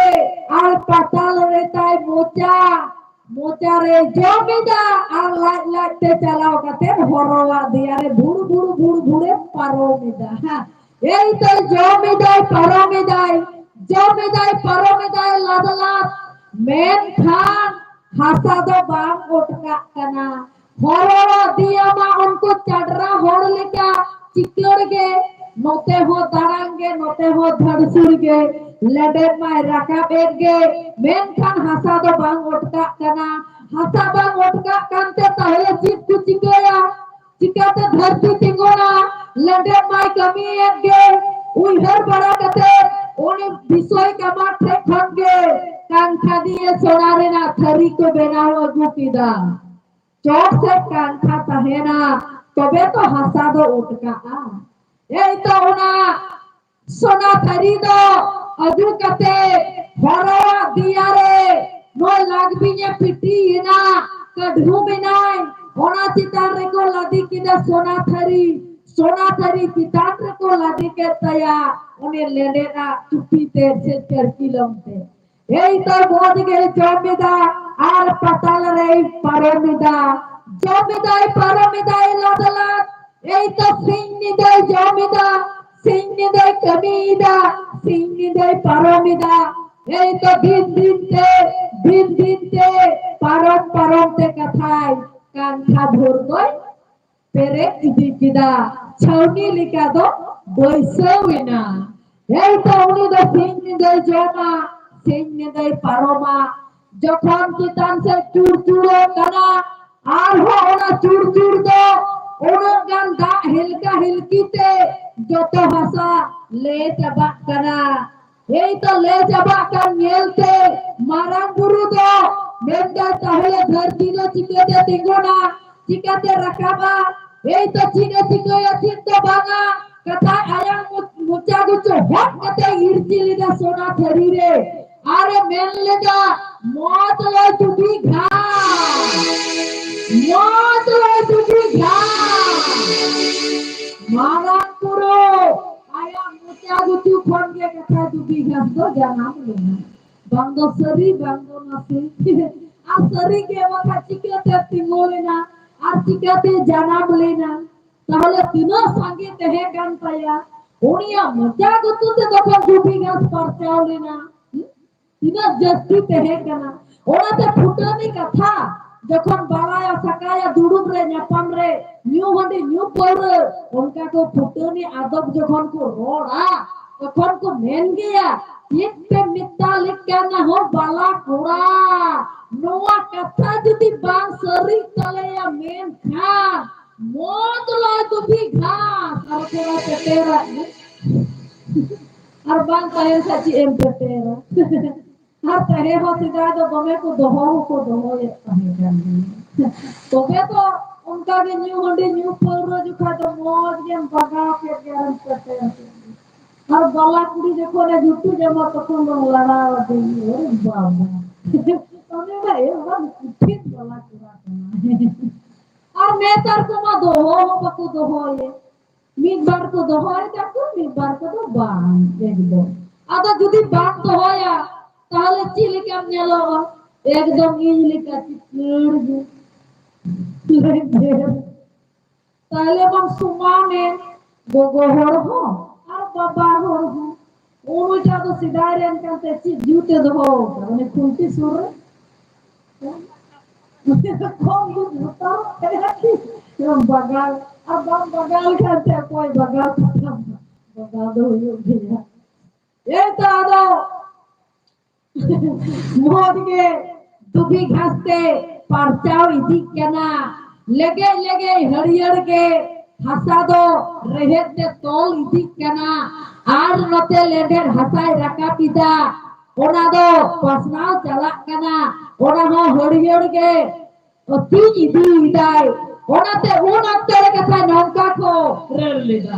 ᱟᱨ ᱯᱟᱛᱟᱞ ᱨᱮ ᱛᱟᱭ ᱢᱚᱪᱟ, ᱢᱚᱪᱟ ᱨᱮ ᱡᱚᱢ ᱮᱫᱟ, ᱟᱨ ᱞᱟᱡ ᱞᱟᱡ ᱛᱮ ᱪᱟᱞᱟᱣ ᱠᱟᱛᱮ ᱦᱚᱨᱚᱣᱟᱜ ᱫᱮᱭᱟ ᱨᱮ ᱵᱷᱩᱲ ᱵᱷᱩᱲ ᱵᱷᱩᱲ ᱵᱷᱩᱲᱮ ᱯᱟᱨᱚᱢ ᱮᱫᱟ᱾ ᱮᱭ ᱛᱚ ᱡᱚᱢ ᱮᱫᱟᱭ, ᱯᱟᱨᱚᱢ ᱮᱫᱟᱭ, ᱡᱚᱢ ᱮᱫᱟᱭ, ᱯᱟᱨᱚᱢ ᱮᱫᱟᱭ, ᱞᱟᱫ ᱞᱟᱫ᱾ ᱢᱮᱱᱠᱷᱟᱱ ᱦᱟᱥᱟ ᱫᱚ ᱵᱟᱝ ᱚᱴᱠᱟᱜ ᱠᱟᱱᱟ᱾ ᱦᱚᱨᱚᱣᱟᱜ ᱫᱮᱭᱟ ᱢᱟ ᱩᱱᱠᱩ ᱪᱟᱰᱨᱟ ᱦᱚᱲ ᱞᱮᱠᱟ ᱪᱤᱠᱟᱹᱲ ᱜᱮ, ᱱᱚᱛᱮ ᱦᱚᱸ ᱫᱟᱲᱟᱝ ᱜᱮ, ᱱᱚᱛᱮ ᱦᱚᱸ ᱫᱷᱟᱲᱥᱩᱲ ᱜᱮ, ᱞᱮᱸᱰᱮᱫ ᱢᱟᱭ ᱨᱟᱠᱟᱵ ᱮᱫ ᱜᱮ, ᱢᱮᱱᱠᱷᱟᱱ ᱦᱟᱥᱟ ᱫᱚ ᱵᱟᱝ ᱚᱴᱠᱟᱜ ᱠᱟᱱᱟ᱾ ᱦᱟᱥᱟ ᱵᱟᱝ ᱚᱴᱠᱟᱜ ᱠᱟᱱᱛᱮ ᱛᱟᱦᱞᱮ ᱪᱮᱫ ᱠᱚ ᱪᱤᱠᱟᱹᱭᱟ? ᱪᱤᱠᱟᱹᱛᱮ ᱫᱷᱟᱹᱨᱛᱤ ᱛᱤᱸᱜᱩᱱᱟ? ᱞᱮᱸᱰᱮᱫ ᱢᱟᱭ ᱠᱟᱹᱢᱤᱭᱮᱫ ᱜᱮ᱾ ᱩᱭᱦᱟᱹᱨ ᱵᱟᱲᱟ ᱠᱟᱛᱮ ᱩᱱᱤ ᱵᱤᱥᱚᱭ ᱠᱟᱢᱟᱨ ᱴᱷᱮᱱ ᱠᱷᱚᱱ ᱜᱮ ᱠᱟᱱᱛᱷᱟ ᱫᱤᱭᱮ ᱥᱚᱱᱟ ᱨᱮᱱᱟᱜ ᱛᱷᱟᱹᱨᱤ ᱠᱚ ᱵᱮᱱᱟᱣ ᱟᱹᱜᱩ ᱠᱮᱫᱟ᱾ ᱪᱚᱴ ᱥᱮᱫ ᱠᱟᱱᱛᱷᱟ ᱛᱟᱦᱮᱱᱟ, ᱛᱚᱵᱮ ᱛᱚ ᱦᱟᱥᱟ ᱫᱚ ᱚᱴᱠᱟᱜᱼᱟ᱾ ᱮᱭ ᱛᱚ ᱚᱱᱟ ᱥᱚᱱᱟ ᱛᱷᱟᱹᱨᱤ ᱫᱚ ᱟᱹᱜᱩ ᱠᱟᱛᱮ ᱦᱚᱨᱚᱣᱟᱜ ᱫᱮᱭᱟ ᱨᱮ ᱱᱚᱣᱟ ᱞᱟᱜᱽᱵᱤᱧ ᱮ ᱯᱤᱴᱤᱭᱮᱱᱟ, ᱠᱟᱹᱰᱷᱩᱢ ᱮᱱᱟᱭ, ᱚᱱᱟ ᱪᱮᱛᱟᱱ ᱨᱮᱠᱚ ᱞᱟᱫᱮ ᱠᱮᱫᱟ ᱥᱚᱱᱟ ᱛᱷᱟᱹᱨᱤ, ᱥᱚᱱᱟ ᱛᱷᱟᱹᱨᱤ ᱪᱮᱛᱟᱱ ᱨᱮᱠᱚ ᱞᱟᱫᱮ ᱠᱮᱫ ᱛᱟᱭᱟ ᱚᱱᱮ ᱞᱮᱸᱰᱮᱫ ᱟᱜ ᱪᱩᱯᱤ ᱛᱮ ᱥᱮ ᱪᱟᱹᱨᱠᱤᱞᱚᱢ ᱛᱮ᱾ ᱮᱭ ᱛᱚ ᱢᱚᱡᱽ ᱜᱮ ᱡᱚᱢ ᱮᱫᱟ ᱟᱨ ᱯᱟᱛᱟᱞ ᱨᱮᱭ ᱯᱟᱨᱚᱢ ᱮᱫᱟ, ᱡᱚᱢ ᱮᱫᱟᱭ, ᱯᱟᱨᱚᱢ ᱮᱫᱟᱭ ᱞᱟᱫ ᱞᱟᱫ᱾ ᱮᱭ ᱛᱚ ᱥᱤᱧ ᱧᱤᱫᱟᱹᱭ ᱡᱚᱢ ᱮᱫᱟ, ᱥᱤᱧ ᱧᱤᱫᱟᱹᱭ ᱠᱟᱹᱢᱤᱭᱮᱫᱟ, ᱥᱤᱧ ᱧᱤᱫᱟᱹᱭ ᱯᱟᱨᱚᱢᱮᱫᱟ᱾ ᱮᱭ ᱛᱚ ᱫᱤᱱ ᱫᱤᱱ ᱛᱮ, ᱫᱤᱱ ᱫᱤᱱ ᱛᱮ, ᱯᱟᱨᱚᱢ ᱯᱟᱨᱚᱢ ᱛᱮ ᱠᱟᱛᱷᱟᱭ ᱠᱟᱱᱛᱷᱟ ᱵᱷᱳᱨ ᱫᱚᱭ ᱯᱮᱨᱮᱡ ᱤᱫᱤ ᱠᱮᱫᱟ᱾ ᱪᱷᱟᱹᱣᱱᱤ ᱞᱮᱠᱟ ᱫᱚ ᱵᱟᱹᱭᱥᱟᱹᱣ ᱮᱱᱟ᱾ ᱮᱭ ᱛᱚ ᱩᱱᱤ ᱫᱚ ᱥᱤᱧ ᱧᱤᱫᱟᱹᱭ ᱡᱚᱢᱟ, ᱥᱤᱧ ᱧᱤᱫᱟᱹᱭ ᱯᱟᱨᱚᱢᱟ᱾ ᱡᱚᱠᱷᱚᱱ ᱪᱮᱛᱟᱱ ᱥᱮᱫ ᱪᱩᱲᱪᱩᱲᱚᱜ ᱠᱟᱱᱟ, ᱟᱨᱦᱚᱸ ᱚᱱᱟ ᱪᱩᱲᱪᱩᱲ ᱫᱚ ᱩᱱᱟᱹᱜ ᱜᱟᱱ ᱫᱟᱜ ᱦᱤᱞᱠᱟ ᱦᱤᱞᱠᱤ ᱛᱮ ᱡᱚᱛᱚ ᱦᱟᱥᱟ ᱞᱮ ᱪᱟᱵᱟᱜ ᱠᱟᱱᱟ᱾ ᱮᱭ ᱛᱚ ᱞᱮ ᱪᱟᱵᱟᱜ ᱠᱟᱱ ᱧᱮᱞᱛᱮ ᱢᱟᱨᱟᱝ ᱵᱩᱨᱩ ᱫᱚ ᱢᱮᱱᱫᱟᱭ, "ᱛᱟᱦᱞᱮ ᱫᱷᱟᱹᱨᱛᱤ ᱫᱚ ᱪᱤᱠᱟᱹᱛᱮ ᱛᱤᱸᱜᱩᱱᱟ? ᱪᱤᱠᱟᱹᱛᱮ ᱨᱟᱠᱟᱵᱟ?" ᱮᱭ ᱛᱚ ᱪᱮᱫ ᱮ ᱪᱤᱠᱟᱹᱭᱟ? ᱪᱮᱫ ᱫᱚ ᱵᱟᱝᱟ᱾ ᱠᱟᱛᱷᱟᱭ ᱟᱭᱟᱜ ᱢᱚ-, ᱢᱚᱪᱟ ᱜᱩᱪᱩ ᱦᱚᱴ ᱠᱟᱛᱮ ᱤᱨᱪᱤ ᱞᱮᱫᱟ ᱥᱚᱱᱟ ᱛᱷᱟᱹᱨᱤ ᱨᱮ᱾ ᱟᱨ ᱮ ᱢᱮᱱ ᱞᱮᱫᱟ, "ᱢᱚᱛ ᱞᱚᱭ ᱫᱩᱵᱤ ᱜᱷᱟᱥ, ᱢᱚᱛ ᱞᱚᱭ ᱫᱩᱵᱤ ᱜᱷᱟᱥ᱾" ᱢᱟᱨᱟᱝ ᱵᱩᱨᱩ ᱟᱭᱟᱜ ᱢᱚᱪᱟ ᱜᱩᱪᱩ ᱠᱷᱚᱱ ᱜᱮ ᱠᱟᱛᱷᱟ ᱫᱩᱵᱤ ᱜᱷᱟᱥ ᱫᱚ ᱡᱟᱱᱟᱢ ᱞᱮᱱᱟ᱾ ᱵᱟᱝ ᱫᱚ ᱥᱟᱹᱨᱤ, ᱵᱟᱝ ᱫᱚ ᱱᱟᱥᱮ᱾ ᱟᱨ ᱥᱟᱹᱨᱤ ᱜᱮ ᱵᱟᱠᱷᱟᱡ ᱪᱤᱠᱟᱹᱛᱮ ᱛᱤᱸᱜᱩ ᱞᱮᱱᱟ? ᱟᱨ ᱪᱤᱠᱟᱹᱛᱮ ᱡᱟᱱᱟᱢ ᱞᱮᱱᱟ? ᱛᱟᱦᱚᱞᱮ ᱛᱤᱱᱟᱹᱜ ᱥᱟᱸᱜᱮ ᱛᱟᱦᱮᱸ ᱠᱟᱱ ᱛᱟᱭᱟ ᱩᱱᱤᱭᱟᱜ ᱢᱚᱪᱟ ᱜᱩᱛᱩ ᱛᱮ ᱡᱚᱠᱷᱚᱱ ᱫᱩᱵᱤ ᱜᱷᱟᱥ ᱯᱟᱨᱪᱟᱣ ᱞᱮᱱᱟ᱾ ᱦᱩᱸ? ᱛᱤᱱᱟᱹᱜ ᱡᱟᱹᱥᱛᱤ ᱛᱟᱦᱮᱸ ᱠᱟᱱᱟ᱾ ᱚᱱᱟᱛᱮ ᱯᱷᱩᱴᱟᱹᱱᱤ ᱠᱟᱛᱷᱟ, ᱡᱚᱠᱷᱚᱱ ᱵᱟᱲᱟᱭᱟ ᱥᱟᱠᱟᱭᱟ ᱫᱩᱲᱩᱵ ᱨᱮ ᱧᱟᱯᱟᱢ ᱨᱮ ᱧᱩ ᱦᱟᱺᱰᱤ ᱧᱩ ᱯᱟᱹᱣᱨᱟᱹ, ᱚᱱᱠᱟ ᱠᱚ ᱯᱷᱩᱴᱟᱹᱱᱤ ᱟᱫᱚᱵ ᱡᱚᱠᱷᱚᱱ ᱠᱚ ᱨᱚᱲᱟ, ᱛᱚᱠᱷᱚᱱ ᱠᱚ ᱢᱮᱱ ᱜᱮᱭᱟ, "ᱪᱮᱫ ᱯᱮ ᱢᱮᱛᱟ ᱞᱮ ᱠᱟᱱᱟ ᱦᱳ ᱵᱟᱞᱟ ᱠᱚᱲᱟ? ᱱᱚᱣᱟ ᱠᱟᱛᱷᱟ ᱡᱩᱫᱤ ᱵᱟᱝ ᱥᱟᱹᱨᱤᱜ ᱛᱟᱞᱮᱭᱟ ᱢᱮᱱᱠᱷᱟᱱ ᱢᱚᱛ ᱞᱚᱭ ᱫᱩᱵᱤ ᱜᱷᱟᱥ ᱟᱨ ᱛᱷᱚᱲᱟ ᱯᱮᱴᱮᱨᱟᱜ ᱢᱮ᱾ ᱟᱨ ᱵᱟᱝ ᱛᱟᱦᱮᱱ ᱠᱷᱟᱡ ᱪᱮᱫ ᱮᱢ ᱯᱮᱴᱮᱨᱟ?" ᱟᱨ ᱛᱟᱦᱮᱸ ᱦᱚᱸ ᱥᱮᱫᱟᱭ ᱫᱚ ᱫᱚᱢᱮ ᱠᱚ ᱫᱚᱦᱚ ᱦᱚᱸᱠᱚ ᱫᱚᱦᱚᱭᱮᱫ ᱛᱟᱦᱮᱸ ᱠᱟᱱ ᱜᱮᱭᱟ᱾ ᱛᱚᱵᱮ ᱛᱚ ᱚᱱᱠᱟ ᱜᱮ ᱧᱩ ᱦᱟᱺᱰᱤ ᱧᱩ ᱯᱟᱹᱣᱨᱟᱹ ᱡᱚᱠᱷᱟᱡ ᱫᱚ ᱢᱚᱡᱽ ᱜᱮᱢ ᱵᱟᱜᱟᱣ ᱠᱮᱫ ᱜᱮ ᱟᱨᱮᱢ ᱯᱮᱴᱮᱨ ᱠᱮᱫ ᱜᱮ᱾ ᱟᱨ ᱵᱟᱞᱟ ᱠᱩᱲᱤ ᱡᱚᱠᱷᱚᱱᱮ ᱡᱩᱴᱩᱡ ᱟᱢᱟ ᱛᱚᱠᱷᱚᱱ ᱫᱚᱢ ᱞᱟᱲᱟᱣ ᱟᱫᱮ ᱜᱮ, ᱚᱨᱮ ᱵᱟᱵᱟ᱾ ᱚᱱᱮ ᱚᱱᱟ ᱮ ᱵᱟᱝ ᱠᱩᱴᱷᱤᱱ ᱵᱟᱞᱟ ᱠᱚᱲᱟ ᱠᱟᱱᱟ᱾ ᱟᱨ ᱱᱮᱛᱟᱨ ᱠᱚᱢᱟ ᱫᱚᱦᱚ ᱦᱚᱸ ᱵᱟᱠᱚ ᱫᱚᱦᱚᱭᱮᱫ᱾ ᱢᱤᱫ ᱵᱟᱨ ᱠᱚ ᱫᱚᱦᱚᱭ ᱫᱟᱠᱚ, ᱢᱤᱫ ᱵᱟᱨ ᱠᱚᱫᱚ ᱵᱟᱝ, ᱮᱠᱫᱚᱢ᱾ ᱟᱫᱚ ᱡᱩᱫᱤ ᱵᱟᱢ ᱫᱚᱦᱚᱭᱟ, ᱛᱟᱦᱚᱞᱮ ᱪᱮᱫ ᱞᱮᱠᱟᱢ ᱧᱮᱞᱚᱜᱼᱟ? ᱮᱠᱫᱚᱢ ᱤᱧ ᱞᱮᱠᱟ ᱪᱤᱠᱟᱹᱲ ᱜᱮ᱾ ᱛᱟᱦᱚᱞᱮ ᱵᱟᱢ ᱥᱚᱢᱟᱱᱮᱱ, ᱜᱚᱜᱚ ᱦᱚᱲ ᱦᱚᱸ ᱵᱟᱵᱟ ᱦᱚᱲ ᱦᱚᱸ ᱩᱱᱤᱴᱟᱜ ᱫᱚ ᱥᱮᱫᱟᱭ ᱨᱮᱱ ᱠᱟᱱᱛᱮ ᱪᱮᱫ ᱡᱩᱛ ᱮ ᱫᱚᱦᱚ ᱟᱠᱟᱫᱟ? ᱢᱟᱱᱮ ᱠᱷᱩᱱᱴᱤ ᱥᱩᱨ ᱨᱮ ᱠᱷᱚᱱ ᱡᱩᱛ ᱦᱟᱛᱟᱣ ᱠᱟᱛᱮ ᱵᱟᱜᱟᱣ, ᱟᱨ ᱵᱟᱢ ᱵᱟᱜᱟᱣ ᱞᱮᱠᱷᱟᱱ ᱛᱮ ᱚᱠᱚᱭ ᱵᱟᱜᱟᱣ ᱠᱟᱛᱟᱢᱟ? ᱵᱟᱜᱟᱣ ᱫᱚ ᱦᱩᱭᱩᱜ ᱜᱮᱭᱟ᱾ ᱮᱭ ᱛᱚ ᱟᱫᱚ ᱢᱚᱡᱽ ᱜᱮ ᱫᱷᱩᱵᱤ ᱜᱷᱟᱥ ᱛᱮ ᱯᱟᱨᱪᱟᱣ ᱤᱫᱤᱜ ᱠᱟᱱᱟ᱾ ᱞᱮᱜᱮᱡ ᱞᱮᱜᱮᱡ ᱦᱟᱹᱨᱭᱟᱹᱲ ᱜᱮ ᱦᱟᱥᱟ ᱫᱚ ᱨᱮᱦᱮᱫ ᱛᱮ ᱛᱚᱞ ᱤᱫᱤᱜ ᱠᱟᱱᱟ᱾ ᱟᱨ ᱱᱚᱛᱮ ᱞᱮᱸᱰᱮᱫ ᱦᱟᱥᱟᱭ ᱨᱟᱠᱟᱵ ᱮᱫᱟ, ᱚᱱᱟ ᱫᱚ ᱯᱟᱥᱱᱟᱣ ᱪᱟᱞᱟᱜ ᱠᱟᱱᱟ᱾ ᱚᱱᱟ ᱦᱚᱸ ᱦᱟᱹᱨᱭᱟᱹᱲ ᱜᱮ ᱟᱹᱛᱤᱧ ᱤᱫᱤᱭᱮᱫᱟᱭ᱾ ᱚᱱᱟᱛᱮ ᱩᱱ ᱚᱠᱛᱚ ᱨᱮ ᱠᱟᱛᱷᱟ ᱱᱚᱝᱠᱟ ᱠᱚ ᱨᱟᱹᱲ ᱞᱮᱫᱟ᱾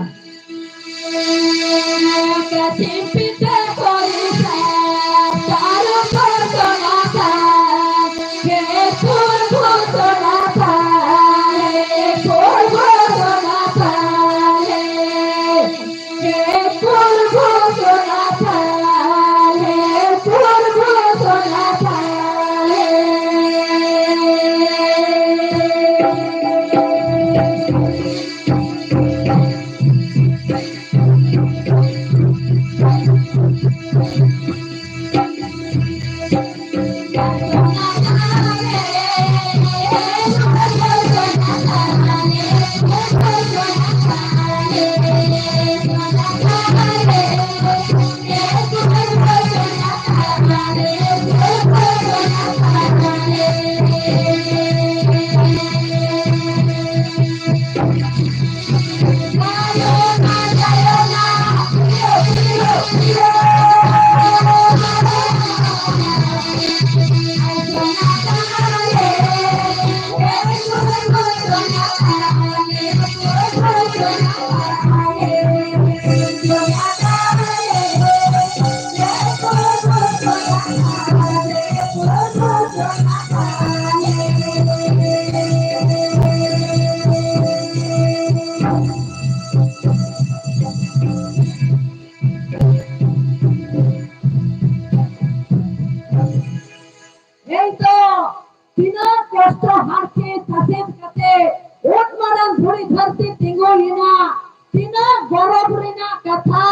ᱛᱤᱱᱟᱹᱜ ᱜᱚᱨᱚᱵᱽ ᱨᱮᱱᱟᱜ ᱠᱟᱛᱷᱟ,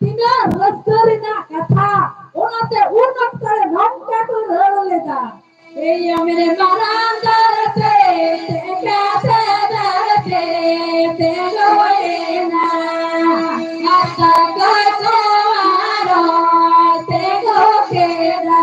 ᱛᱤᱱᱟᱹᱜ ᱨᱟᱹᱥᱠᱟᱹ ᱨᱮᱱᱟᱜ ᱠᱟᱛᱷᱟ᱾ ᱚᱱᱟᱛᱮ ᱩᱱ ᱚᱠᱛᱚ ᱨᱮ ᱱᱚᱝᱠᱟ ᱠᱚ ᱨᱟᱹᱲ ᱞᱮᱫᱟ, ᱮᱭ ᱟᱢᱨᱮ ᱢᱟᱨᱟᱝ ᱫᱟᱨᱮ ᱛᱮ, ᱛᱮᱸᱜᱟ ᱛᱮ ᱫᱟᱨᱮ ᱛᱮ, ᱛᱮᱸᱜᱚᱭᱮᱱᱟ᱾ ᱟᱨ ᱛᱟᱠᱚ ᱠᱚ ᱟᱨᱚ ᱛᱮᱸᱜᱚ ᱠᱮᱫᱟ᱾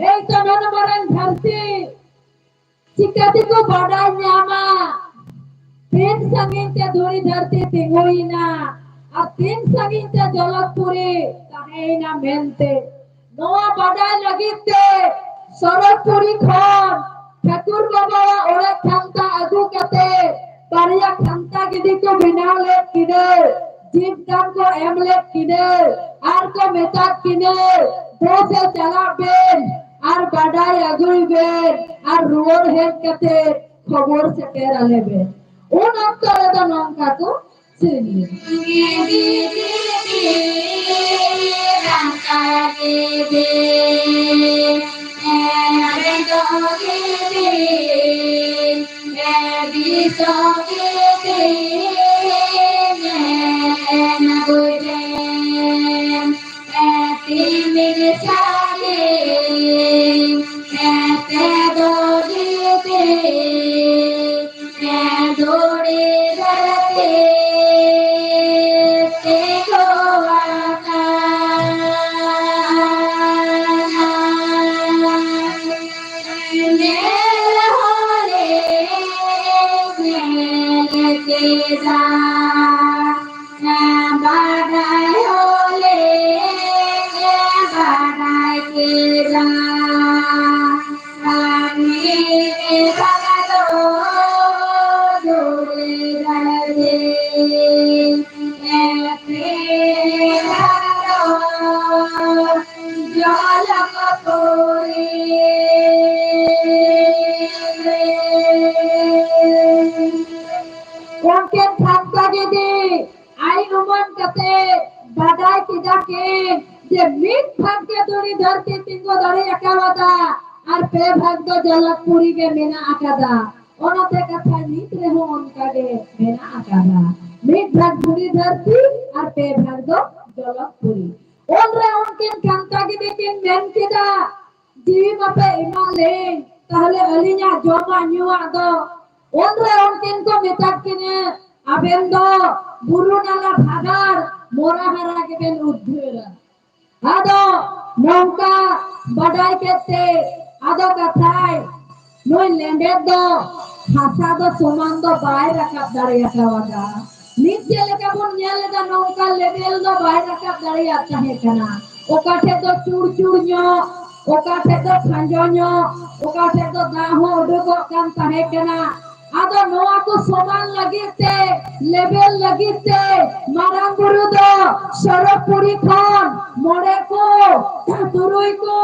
ᱮᱭ ᱛᱚ ᱱᱚᱣᱟ ᱢᱟᱨᱟᱝ ᱫᱷᱟᱹᱨᱛᱤ ᱪᱤᱠᱟᱹ ᱛᱮᱠᱚ ᱵᱟᱰᱟᱭ ᱧᱟᱢᱟ ᱛᱤᱱ ᱥᱟᱺᱜᱤᱧ ᱛᱮ ᱫᱷᱩᱲᱤ ᱫᱷᱟᱹᱨᱛᱤ ᱛᱤᱸᱜᱩᱭᱮᱱᱟ ᱟᱨ ᱛᱤᱱ ᱥᱟᱺᱜᱤᱧ ᱛᱮ ᱡᱚᱞᱚᱛᱯᱩᱨᱤ ᱛᱟᱦᱮᱸᱭᱮᱱᱟ ᱢᱮᱱᱛᱮ? ᱱᱚᱣᱟ ᱵᱟᱰᱟᱭ ᱞᱟᱹᱜᱤᱫ ᱛᱮ ᱥᱚᱨᱚᱜᱽᱯᱩᱨᱤ ᱠᱷᱚᱱ ᱴᱷᱟᱹᱠᱩᱨ ᱵᱟᱵᱟᱣᱟᱜ ᱚᱲᱟᱜ ᱠᱷᱟᱱᱛᱟ ᱟᱹᱜᱩ ᱠᱟᱛᱮ ᱵᱟᱨᱭᱟ ᱠᱷᱟᱱᱛᱟ ᱜᱤᱫᱤ ᱠᱚ ᱵᱮᱱᱟᱣ ᱞᱮᱫ ᱠᱤᱱᱟᱹ᱾ ᱡᱤᱵᱽ ᱫᱟᱱ ᱠᱚ ᱮᱢ ᱞᱮᱫ ᱠᱤᱱᱟᱹ ᱟᱨ ᱠᱚ ᱢᱮᱛᱟᱫ ᱠᱤᱱᱟᱹ, "ᱫᱮᱥ ᱮ ᱪᱟᱞᱟᱜ ᱵᱮᱱ ᱟᱨ ᱵᱟᱰᱟᱭ ᱟᱹᱜᱩᱭ ᱵᱮᱱ ᱟᱨ ᱨᱩᱣᱟᱹᱲ ᱦᱮᱡ ᱠᱟᱛᱮ ᱠᱷᱚᱵᱚᱨ ᱥᱮᱴᱮᱨ ᱟᱞᱮ ᱵᱮᱱ᱾" ᱩᱱ ᱚᱠᱛᱚ ᱨᱮᱫᱚ ᱱᱚᱝᱠᱟ ᱠᱚ ᱥᱮᱨᱮᱧ ᱞᱮᱫᱟ᱾ ᱵᱟᱰᱟᱭ ᱦᱚᱞᱮ ᱵᱟᱰᱟᱭ ᱠᱮᱫᱟ, ᱟᱢ ᱜᱮ ᱵᱟᱵᱟ ᱫᱚ ᱫᱩᱲᱤ ᱫᱟᱲᱮ, ᱮᱯᱮ ᱵᱟᱵᱟ ᱫᱚ ᱡᱚᱞᱚᱠ ᱯᱩᱨᱤ ᱨᱮ᱾ ᱩᱱᱠᱤᱱ ᱠᱷᱟᱱᱛᱟ ᱜᱤᱫᱤ ᱟᱭ ᱩᱢᱟᱹᱱ ᱠᱟᱛᱮ ᱵᱟᱰᱟᱭ ᱠᱮᱫᱟ ᱠᱤᱱ ᱡᱮ ᱢᱤᱫ ᱵᱷᱟᱜᱽ ᱜᱮ ᱫᱩᱲᱤ ᱫᱷᱟᱹᱨᱛᱤ ᱛᱤᱸᱜᱩ ᱫᱟᱲᱮ ᱟᱠᱟᱣᱟᱫᱟ ᱟᱨ ᱯᱮ ᱵᱷᱟᱜᱽ ᱫᱚ ᱡᱚᱞᱚᱠᱯᱩᱨᱤ ᱜᱮ ᱢᱮᱱᱟᱜ ᱟᱠᱟᱫᱟ᱾ ᱚᱱᱟᱛᱮ ᱠᱟᱛᱷᱟ ᱱᱤᱛ ᱨᱮᱦᱚᱸ ᱚᱱᱠᱟ ᱜᱮ ᱢᱮᱱᱟᱜ ᱟᱠᱟᱫᱟ, ᱢᱤᱫ ᱵᱷᱟᱜᱽ ᱫᱷᱩᱲᱤ ᱫᱷᱟᱹᱨᱛᱤ ᱟᱨ ᱯᱮ ᱵᱷᱟᱜᱽ ᱫᱚ ᱡᱚᱞᱚᱠᱯᱩᱨᱤ᱾ ᱩᱱᱨᱮ ᱩᱱᱠᱤᱱ ᱠᱟᱱᱛᱟ ᱜᱤᱫᱤ ᱠᱤᱱ ᱢᱮᱱ ᱠᱮᱫᱟ, ᱡᱤᱣᱤ ᱢᱟᱯᱮ ᱮᱢᱟᱜ ᱞᱤᱧ, ᱛᱟᱦᱞᱮ ᱟᱹᱞᱤᱧᱟᱜ ᱡᱚᱢᱟᱜ ᱧᱩᱣᱟᱜ ᱫᱚ? ᱩᱱᱨᱮ ᱩᱱᱠᱤᱱ ᱠᱚ ᱢᱮᱛᱟᱫ ᱠᱤᱱᱟᱹ, ᱟᱵᱮᱱ ᱫᱚ ᱵᱩᱨᱩ ᱱᱟᱞᱟ ᱵᱷᱟᱜᱟᱲ ᱢᱚᱨᱟ ᱦᱟᱨᱟ ᱜᱮᱵᱮᱱ ᱩᱫᱽᱫᱷᱟᱹᱨᱟ᱾ ᱟᱫᱚ ᱱᱚᱝᱠᱟ ᱵᱟᱰᱟᱭ ᱠᱮᱫ ᱛᱮ ᱟᱫᱚ ᱠᱟᱛᱷᱟᱭ, ᱱᱩᱭ ᱞᱮᱸᱰᱮᱫ ᱫᱚ ᱦᱟᱥᱟ ᱫᱚ ᱥᱚᱢᱟᱱ ᱫᱚ ᱵᱟᱭ ᱨᱟᱠᱟᱵ ᱫᱟᱲᱮ ᱟᱠᱟᱣᱟᱫᱟ᱾ ᱱᱤᱛ ᱪᱮᱫ ᱞᱮᱠᱟ ᱵᱚᱱ ᱧᱮᱞ ᱮᱫᱟ, ᱱᱚᱝᱠᱟ ᱞᱮᱵᱮᱞ ᱫᱚ ᱵᱟᱭ ᱨᱟᱠᱟᱵ ᱫᱟᱲᱮᱭᱟᱜ ᱛᱟᱦᱮᱸ ᱠᱟᱱᱟ᱾ ᱚᱠᱟ ᱴᱷᱮᱡ ᱫᱚ ᱪᱩᱲ ᱪᱩᱲ ᱧᱚᱜ, ᱚᱠᱟ ᱴᱷᱮᱡ ᱫᱚ ᱠᱷᱟᱸᱡᱚ ᱧᱚᱜ, ᱚᱠᱟ ᱴᱷᱮᱡ ᱫᱚ ᱫᱟᱜ ᱦᱚᱸ ᱩᱰᱩᱠᱚᱜ ᱠᱟᱱ ᱛᱟᱦᱮᱸ ᱠᱟᱱᱟ᱾ ᱟᱫᱚ ᱱᱚᱣᱟ ᱠᱚ ᱥᱚᱢᱟᱱ ᱞᱟᱹᱜᱤᱫ ᱛᱮ, ᱞᱮᱵᱮᱞ ᱞᱟᱹᱜᱤᱫ ᱛᱮ ᱢᱟᱨᱟᱝ ᱵᱩᱨᱩ ᱫᱚ ᱥᱚᱨᱚᱜᱽᱯᱩᱨᱤ ᱠᱷᱚᱱ ᱢᱚᱬᱮ ᱠᱚ, ᱛᱩᱨᱩᱭ ᱠᱚ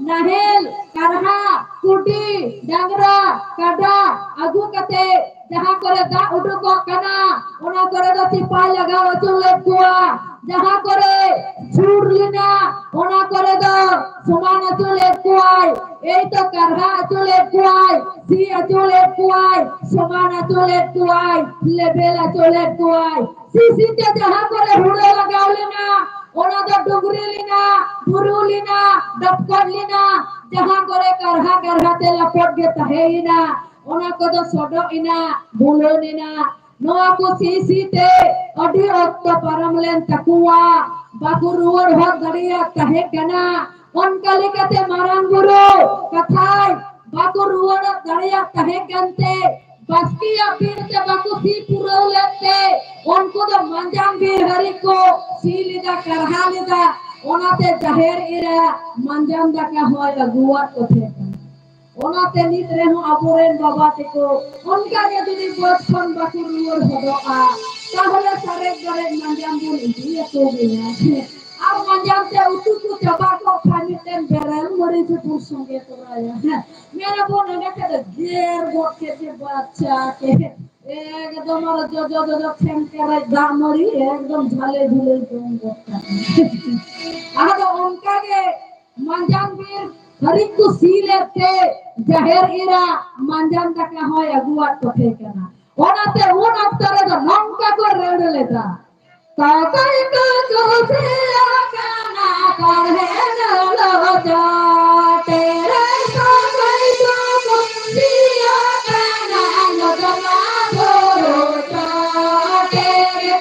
ᱱᱟᱦᱮᱞ, ᱠᱟᱨᱦᱟ, ᱠᱩᱰᱤ, ᱰᱟᱝᱨᱟ, ᱠᱟᱰᱟ ᱟᱹᱜᱩ ᱠᱟᱛᱮ ᱡᱟᱦᱟᱸ ᱠᱚᱨᱮ ᱫᱟᱜ ᱩᱰᱩᱠᱚᱜ ᱠᱟᱱᱟ, ᱚᱱᱟ ᱠᱚᱨᱮ ᱫᱚ ᱛᱤᱯᱟᱭ ᱞᱟᱜᱟᱣ ᱦᱚᱪᱚ ᱞᱮᱫ ᱠᱚᱣᱟ᱾ ᱡᱟᱦᱟᱸ ᱠᱚᱨᱮ ᱥᱩᱨ ᱞᱮᱱᱟ, ᱚᱱᱟ ᱠᱚᱨᱮ ᱫᱚ ᱥᱚᱢᱟᱱ ᱟᱹᱪᱩ ᱞᱮᱫ ᱠᱚᱣᱟᱭ, ᱮᱭ ᱛᱚ ᱠᱟᱨᱦᱟ ᱟᱹᱪᱩ ᱞᱮᱫ ᱠᱚᱣᱟᱭ, ᱥᱤ ᱟᱹᱪᱩ ᱞᱮᱫ ᱠᱚᱣᱟᱭ, ᱥᱚᱢᱟᱱ ᱟᱹᱪᱩ ᱞᱮᱫ ᱠᱚᱣᱟᱭ, ᱞᱮᱵᱮᱞ ᱟᱹᱪᱩ ᱞᱮᱫ ᱠᱚᱣᱟᱭ᱾ ᱥᱤᱥᱤ ᱛᱮ ᱡᱟᱦᱟᱸ ᱠᱚᱨᱮ ᱦᱩᱲᱟᱹ ᱞᱟᱜᱟᱣ ᱞᱮᱱᱟ, ᱚᱱᱟ ᱫᱚ ᱰᱩᱝᱨᱤ ᱞᱮᱱᱟ, ᱵᱩᱨᱩ ᱞᱮᱱᱟ, ᱰᱚᱯᱠᱚᱡ ᱞᱮᱱᱟ, ᱡᱟᱦᱟᱸ ᱠᱚᱨᱮ ᱠᱟᱨᱦᱟ ᱠᱟᱨᱦᱟ ᱛᱮ ᱞᱟᱯᱚᱴ ᱜᱮ ᱛᱟᱦᱮᱸᱭᱮᱱᱟ, ᱚᱱᱟ ᱠᱚᱫᱚ ᱥᱚᱰᱚᱜ ᱮᱱᱟ, ᱵᱩᱞᱟᱹᱱ ᱮᱱᱟ᱾ ᱱᱚᱣᱟ ᱠᱚ ᱥᱤᱥᱤ ᱛᱮ ᱟᱹᱰᱤ ᱚᱠᱛᱚ ᱯᱟᱨᱚᱢ ᱞᱮᱱ ᱛᱟᱠᱚᱣᱟ, ᱵᱟᱠᱚ ᱨᱩᱣᱟᱹᱲ ᱦᱚᱫ ᱫᱟᱲᱮᱭᱟᱜ ᱛᱟᱦᱮᱸ ᱠᱟᱱᱟ᱾ ᱚᱱᱠᱟ ᱞᱮᱠᱟᱛᱮ ᱢᱟᱨᱟᱝ ᱵᱩᱨᱩ ᱠᱟᱛᱷᱟᱭ ᱵᱟᱠᱚ ᱨᱩᱣᱟᱹᱲ ᱫᱟᱲᱮᱭᱟᱜ ᱛᱟᱦᱮᱸ ᱠᱟᱱᱛᱮ, ᱵᱟᱥᱠᱮᱭᱟᱜ ᱵᱤᱨ ᱛᱮ ᱵᱟᱠᱚ ᱥᱤ ᱯᱩᱨᱟᱹᱣ ᱞᱮᱫ ᱛᱮ, ᱩᱱᱠᱩ ᱫᱚ ᱢᱟᱸᱡᱟᱱ ᱵᱤᱨ ᱦᱟᱹᱨᱤ ᱠᱚ ᱥᱤ ᱞᱮᱫᱟ, ᱠᱟᱨᱦᱟ ᱞᱮᱫᱟ᱾ ᱚᱱᱟᱛᱮ ᱡᱟᱦᱮᱨ ᱮᱨᱟ ᱢᱟᱸᱡᱟᱱ ᱫᱟᱠᱟ ᱦᱚᱸᱭ ᱟᱹᱜᱩᱣᱟᱫ ᱠᱚ ᱛᱟᱦᱮᱸ ᱠᱟᱱᱟ᱾ ᱚᱱᱟᱛᱮ ᱱᱤᱛ ᱨᱮᱦᱚᱸ ᱟᱵᱚᱨᱮᱱ ᱵᱟᱵᱟ ᱛᱮᱠᱚ ᱚᱱᱠᱟ ᱜᱮ ᱡᱩᱫᱤ ᱵᱟᱹᱫᱽ ᱠᱷᱚᱱ ᱵᱟᱠᱚ ᱨᱩᱣᱟᱹᱲ ᱦᱚᱫᱚᱜᱼᱟ, ᱛᱟᱦᱚᱞᱮ ᱥᱟᱨᱮᱡ ᱵᱟᱨᱮᱡ ᱢᱟᱸᱡᱟᱱ ᱵᱚᱱ ᱤᱫᱤᱭᱟᱠᱚ ᱜᱮᱭᱟ᱾ ᱟᱨ ᱢᱟᱸᱡᱟᱱ ᱛᱮ ᱩᱛᱩ ᱠᱚ ᱪᱟᱵᱟ ᱠᱚᱜ ᱠᱷᱟᱱ ᱢᱤᱫᱴᱮᱱ ᱵᱮᱨᱮᱞ ᱢᱟᱹᱨᱤᱪ ᱵᱚᱱ ᱥᱚᱸᱜᱮ ᱛᱚᱨᱟᱭᱟ᱾ ᱦᱮᱸ, ᱢᱮᱱᱟᱵᱚᱱ ᱚᱸᱰᱮ ᱠᱷᱟᱡ ᱫᱚ ᱜᱮᱨ ᱜᱚᱫ ᱠᱮᱫ ᱜᱮ ᱵᱟᱪᱪᱟ ᱠᱮ᱾ ᱮᱠᱫᱚᱢ ᱟᱨ ᱡᱚᱡᱚ ᱡᱚᱡᱚ ᱴᱷᱮᱱ ᱠᱮᱨᱮᱡ ᱫᱟᱜ ᱢᱟᱹᱲᱤ ᱮᱠᱫᱚᱢ ᱡᱷᱟᱞᱮ ᱡᱷᱩᱞᱮ ᱡᱚᱢ ᱜᱚᱫ ᱠᱟᱜᱼᱟ᱾ ᱟᱫᱚ ᱚᱱᱠᱟ ᱜᱮ ᱢᱟᱸᱡᱟᱱ ᱵᱤᱨ ᱦᱟᱹᱨᱤᱡ ᱠᱚ ᱥᱤ ᱞᱮᱫ ᱛᱮ ᱡᱟᱦᱮᱨ ᱮᱨᱟ ᱢᱟᱸᱡᱟᱱ ᱫᱟᱠᱟ ᱦᱚᱸᱭ ᱟᱹᱜᱩᱣᱟᱫ ᱠᱚ ᱛᱟᱦᱮᱸ ᱠᱟᱱᱟ᱾ ᱚᱱᱟᱛᱮ ᱩᱱ ᱚᱠᱛᱚ ᱨᱮᱫᱚ ᱱᱚᱝᱠᱟ ᱠᱚ ᱨᱟᱹᱲ ᱞᱮᱫᱟ, ᱛᱟᱠᱟᱭ ᱠᱚ ᱠᱩᱥᱤᱭᱟᱠᱟᱱᱟ ᱛᱟᱦᱮᱱ ᱞᱚᱡᱚ ᱛᱮᱨᱮ, ᱛᱟᱠᱟᱭ ᱠᱚ ᱠᱩᱥᱤᱭᱟᱠᱟᱱᱟ ᱞᱚᱡᱚ ᱢᱟ ᱵᱷᱳᱨᱳ ᱪᱚᱴᱮ ᱨᱮ᱾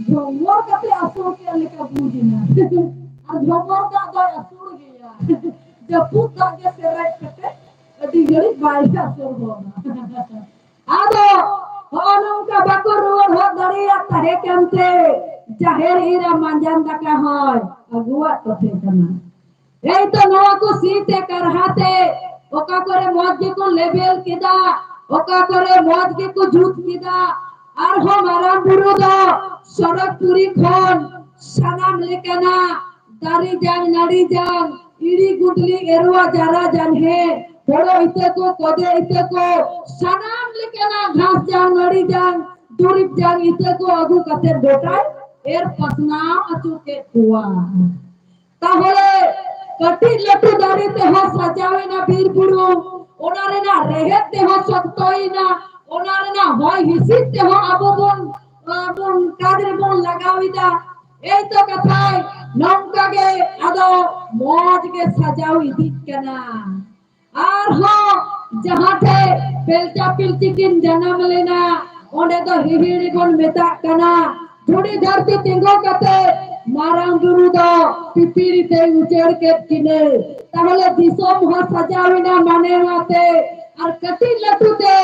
ᱡᱷᱚᱢᱚᱨ ᱠᱟᱛᱮ ᱟᱹᱥᱩᱲ ᱠᱮᱫ ᱞᱮᱠᱟ ᱵᱩᱡᱽ ᱮᱱᱟ᱾ ᱟᱨ ᱡᱷᱚᱢᱚᱨ ᱫᱟᱜ ᱫᱚᱭ ᱟᱹᱥᱩᱲ ᱜᱮᱭᱟ᱾ ᱡᱟᱹᱯᱩᱫ ᱫᱟᱜ ᱜᱮ ᱥᱮᱨᱮᱡ ᱠᱟᱛᱮ ᱟᱹᱰᱤ ᱜᱷᱟᱹᱲᱤᱡ ᱵᱟᱭ ᱟᱹᱥᱩᱲ ᱦᱚᱫᱟ᱾ ᱟᱫᱚ ᱦᱚᱸᱜᱼᱚ ᱱᱚᱝᱠᱟ ᱵᱟᱠᱚ ᱨᱩᱣᱟᱹᱲ ᱦᱚᱫ ᱫᱟᱲᱮᱭᱟᱜ ᱛᱟᱦᱮᱸ ᱠᱟᱱᱛᱮ ᱡᱟᱦᱮᱨ ᱮᱨᱟ ᱢᱟᱸᱡᱟᱱ ᱫᱟᱠᱟ ᱦᱚᱸᱭ ᱟᱹᱜᱩᱣᱟᱫ ᱠᱚ ᱛᱟᱦᱮᱸ ᱠᱟᱱᱟ᱾ ᱮᱭ ᱛᱚ ᱱᱚᱣᱟ ᱠᱚ ᱥᱤ ᱛᱮ ᱠᱟᱨᱦᱟ ᱛᱮ ᱚᱠᱟ ᱠᱚᱨᱮ ᱢᱚᱡᱽ ᱜᱮᱠᱚ ᱞᱮᱵᱮᱞ ᱠᱮᱫᱟ, ᱚᱠᱟ ᱠᱚᱨᱮ ᱢᱚᱡᱽ ᱜᱮᱠᱚ ᱡᱩᱛ ᱠᱮᱫᱟ᱾ ᱟᱨᱦᱚᱸ ᱢᱟᱨᱟᱝ ᱵᱩᱨᱩ ᱫᱚ ᱥᱚᱨᱚᱜᱽ ᱯᱩᱨᱤ ᱠᱷᱚᱱ ᱥᱟᱱᱟᱢ ᱞᱮᱠᱟᱱᱟᱜ ᱫᱟᱨᱮ ᱡᱟᱝ, ᱱᱟᱹᱲᱤ ᱡᱟᱝ, ᱤᱲᱤ ᱜᱩᱸᱫᱽᱞᱤ, ᱮᱨᱣᱟ, ᱡᱟᱨᱟ, ᱡᱟᱱᱦᱮ, ᱦᱳᱲᱳ ᱤᱛᱟᱹ ᱠᱚ, ᱠᱚᱫᱮ ᱤᱛᱟᱹ ᱠᱚ, ᱥᱟᱱᱟᱢ ᱞᱮᱠᱟᱱᱟᱜ ᱜᱷᱟᱥ ᱡᱟᱝ, ᱱᱟᱹᱲᱤ ᱡᱟᱝ, ᱫᱩᱨᱤᱵ ᱡᱟᱝ ᱤᱛᱟᱹ ᱠᱚ ᱟᱹᱜᱩ ᱠᱟᱛᱮ ᱜᱚᱴᱟᱭ ᱮᱨ ᱯᱟᱥᱱᱟᱣ ᱦᱚᱪᱚ ᱠᱮᱫ ᱠᱚᱣᱟ᱾ ᱛᱟᱦᱚᱞᱮ ᱠᱟᱹᱴᱤᱡ ᱞᱟᱹᱴᱩ ᱫᱟᱨᱮ ᱛᱮᱦᱚᱸ ᱥᱟᱡᱟᱣ ᱮᱱᱟ ᱵᱤᱨ ᱵᱩᱨᱩ, ᱚᱱᱟ ᱨᱮᱱᱟᱜ ᱨᱮᱦᱮᱫ ᱛᱮᱦᱚᱸ ᱥᱚᱠᱛᱚᱭᱮᱱᱟ, ᱚᱱᱟ ᱨᱮᱱᱟᱜ ᱦᱚᱭ ᱦᱤᱸᱥᱤᱫ ᱛᱮᱦᱚᱸ ᱟᱵᱚ ᱵᱚᱱ, ᱵᱚᱱ ᱠᱟᱡᱽ ᱨᱮᱵᱚᱱ ᱞᱟᱜᱟᱣ ᱮᱫᱟ᱾ ᱮᱭ ᱛᱚ ᱠᱟᱛᱷᱟᱭ ᱱᱚᱝᱠᱟ ᱜᱮ ᱟᱫᱚ ᱢᱚᱡᱽ ᱜᱮ ᱥᱟᱡᱟᱣ ᱤᱫᱤᱜ ᱠᱟᱱᱟ᱾ ᱟᱨᱦᱚᱸ ᱡᱟᱦᱟᱸ ᱴᱷᱮᱡ ᱯᱮᱞᱪᱟ ᱯᱤᱞᱪᱤ ᱠᱤᱱ ᱡᱟᱱᱟᱢ ᱞᱮᱱᱟ, ᱚᱸᱰᱮ ᱫᱚ ᱦᱤᱦᱤᱲᱤ ᱵᱚᱱ ᱢᱮᱛᱟᱜ ᱠᱟᱱᱟ᱾ ᱫᱷᱩᱲᱤ ᱫᱷᱟᱹᱨᱛᱤ ᱛᱤᱸᱜᱩ ᱠᱟᱛᱮ ᱢᱟᱨᱟᱝ ᱵᱩᱨᱩ ᱫᱚ ᱯᱤᱯᱤᱲᱤ ᱛᱮᱭ ᱩᱪᱟᱹᱲ ᱠᱮᱫ ᱠᱤᱱᱟᱹ᱾ ᱛᱟᱦᱚᱞᱮ ᱫᱤᱥᱚᱢ ᱦᱚᱸ ᱥᱟᱡᱟᱣ ᱮᱱᱟ ᱢᱟᱱᱮᱣᱟᱛᱮ, ᱟᱨ ᱠᱟᱹᱴᱤᱡ ᱞᱟᱹᱴᱩ ᱛᱮ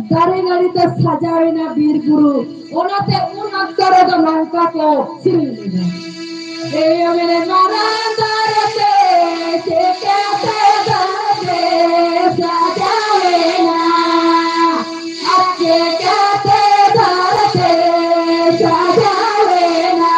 ᱫᱟᱨᱮ ᱱᱟᱹᱲᱤ ᱛᱮ ᱥᱟᱡᱟᱣ ᱮᱱᱟ ᱵᱤᱨ ᱵᱩᱨᱩ᱾ ᱚᱱᱟᱛᱮ ᱩᱱ ᱚᱠᱛᱚ ᱨᱮᱫᱚ ᱱᱚᱝᱠᱟ ᱠᱚ ᱥᱮᱨᱮᱧ ᱞᱮᱫᱟ᱾ ᱮᱭ ᱢᱮᱱᱮ ᱢᱟᱨᱟᱝ ᱫᱟᱨᱮ ᱛᱮ ᱪᱮᱠᱟᱛᱮ ᱫᱟᱨᱮ ᱥᱟᱡᱟᱣᱮᱱᱟ? ᱟᱨ ᱪᱮᱠᱟᱛᱮ ᱫᱟᱨᱮ ᱛᱮ ᱥᱟᱡᱟᱣᱮᱱᱟ?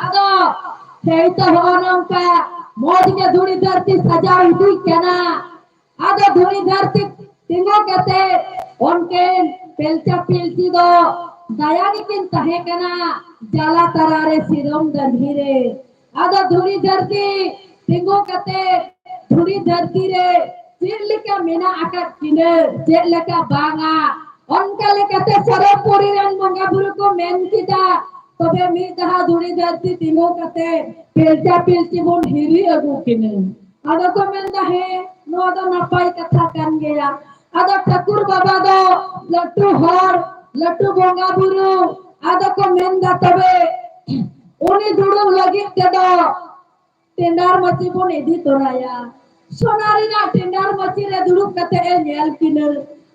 ᱟᱫᱚ ᱥᱮᱭ ᱛᱚ ᱦᱚᱸᱜᱼᱚ ᱱᱚᱝᱠᱟ ᱢᱚᱡᱽ ᱜᱮ ᱫᱷᱩᱲᱤ ᱫᱷᱟᱹᱨᱛᱤ ᱥᱟᱡᱟᱣ ᱤᱫᱤᱜ ᱠᱟᱱᱟ᱾ ᱟᱫᱚ ᱫᱷᱩᱲᱤ ᱫᱷᱟᱹᱨᱛᱤ ᱛᱤᱸᱜᱩ ᱠᱟᱛᱮ ᱩᱱᱠᱤᱱ ᱯᱤᱞᱪᱟ ᱯᱤᱞᱪᱤ ᱫᱚ ᱫᱟᱭᱟ ᱜᱮᱠᱤᱱ ᱛᱟᱦᱮᱸ ᱠᱟᱱᱟ, ᱡᱟᱞᱟ ᱛᱟᱨᱟ ᱨᱮ ᱥᱤᱨᱚᱢ ᱫᱟᱹᱱᱦᱤ ᱨᱮ᱾ ᱟᱫᱚ ᱫᱷᱩᱲᱤ ᱫᱷᱟᱹᱨᱛᱤ ᱛᱤᱸᱜᱩ ᱠᱟᱛᱮ ᱫᱷᱩᱲᱤ ᱫᱷᱟᱹᱨᱛᱤ ᱨᱮ ᱪᱮᱫ ᱞᱮᱠᱟ ᱢᱮᱱᱟᱜ ᱟᱠᱟᱫ ᱠᱤᱱᱟᱹ, ᱪᱮᱫ ᱞᱮᱠᱟ ᱵᱟᱝᱟ, ᱚᱱᱠᱟ ᱞᱮᱠᱟᱛᱮ ᱥᱚᱨᱚᱜᱽᱯᱩᱨᱤ ᱨᱮᱱ ᱵᱚᱸᱜᱟ ᱵᱩᱨᱩ ᱠᱚ ᱢᱮᱱ ᱠᱮᱫᱟ, ᱛᱚᱵᱮ ᱢᱤᱫ ᱫᱷᱟᱣ ᱫᱷᱩᱲᱤ ᱫᱷᱟᱹᱨᱛᱤ ᱛᱤᱸᱜᱩ ᱠᱟᱛᱮ ᱯᱤᱞᱪᱟ ᱯᱤᱞᱪᱤ ᱵᱚᱱ ᱦᱤᱨᱤ ᱟᱹᱜᱩ ᱠᱤᱱᱟᱹ᱾ ᱟᱫᱚ ᱠᱚ ᱢᱮᱱᱫᱟ, ᱦᱮᱸ, ᱱᱚᱣᱟ ᱫᱚ ᱱᱟᱯᱟᱭ ᱠᱟᱛᱷᱟ ᱠᱟᱱ ᱜᱮᱭᱟ᱾ ᱟᱫᱚ ᱴᱷᱟᱹᱠᱩᱨ ᱵᱟᱵᱟ ᱫᱚ ᱞᱟᱹᱴᱩ ᱦᱚᱲ, ᱞᱟᱹᱴᱩ ᱵᱚᱸᱜᱟ ᱵᱩᱨᱩ, ᱟᱫᱚ ᱠᱚ ᱢᱮᱱᱫᱟ, ᱛᱚᱵᱮ ᱩᱱᱤ ᱫᱩᱲᱩᱵ ᱞᱟᱹᱜᱤᱫ ᱛᱮᱫᱚ ᱴᱮᱸᱰᱟᱨ ᱢᱟᱹᱪᱤ ᱵᱚᱱ ᱤᱫᱤ ᱛᱚᱨᱟᱭᱟ᱾ ᱥᱚᱱᱟ ᱨᱮᱱᱟᱜ ᱴᱮᱸᱰᱟᱨ ᱢᱟᱹᱪᱤ ᱨᱮ ᱫᱩᱲᱩᱵ ᱠᱟᱛᱮ ᱮ ᱧᱮᱞ ᱠᱤᱱᱟᱹ,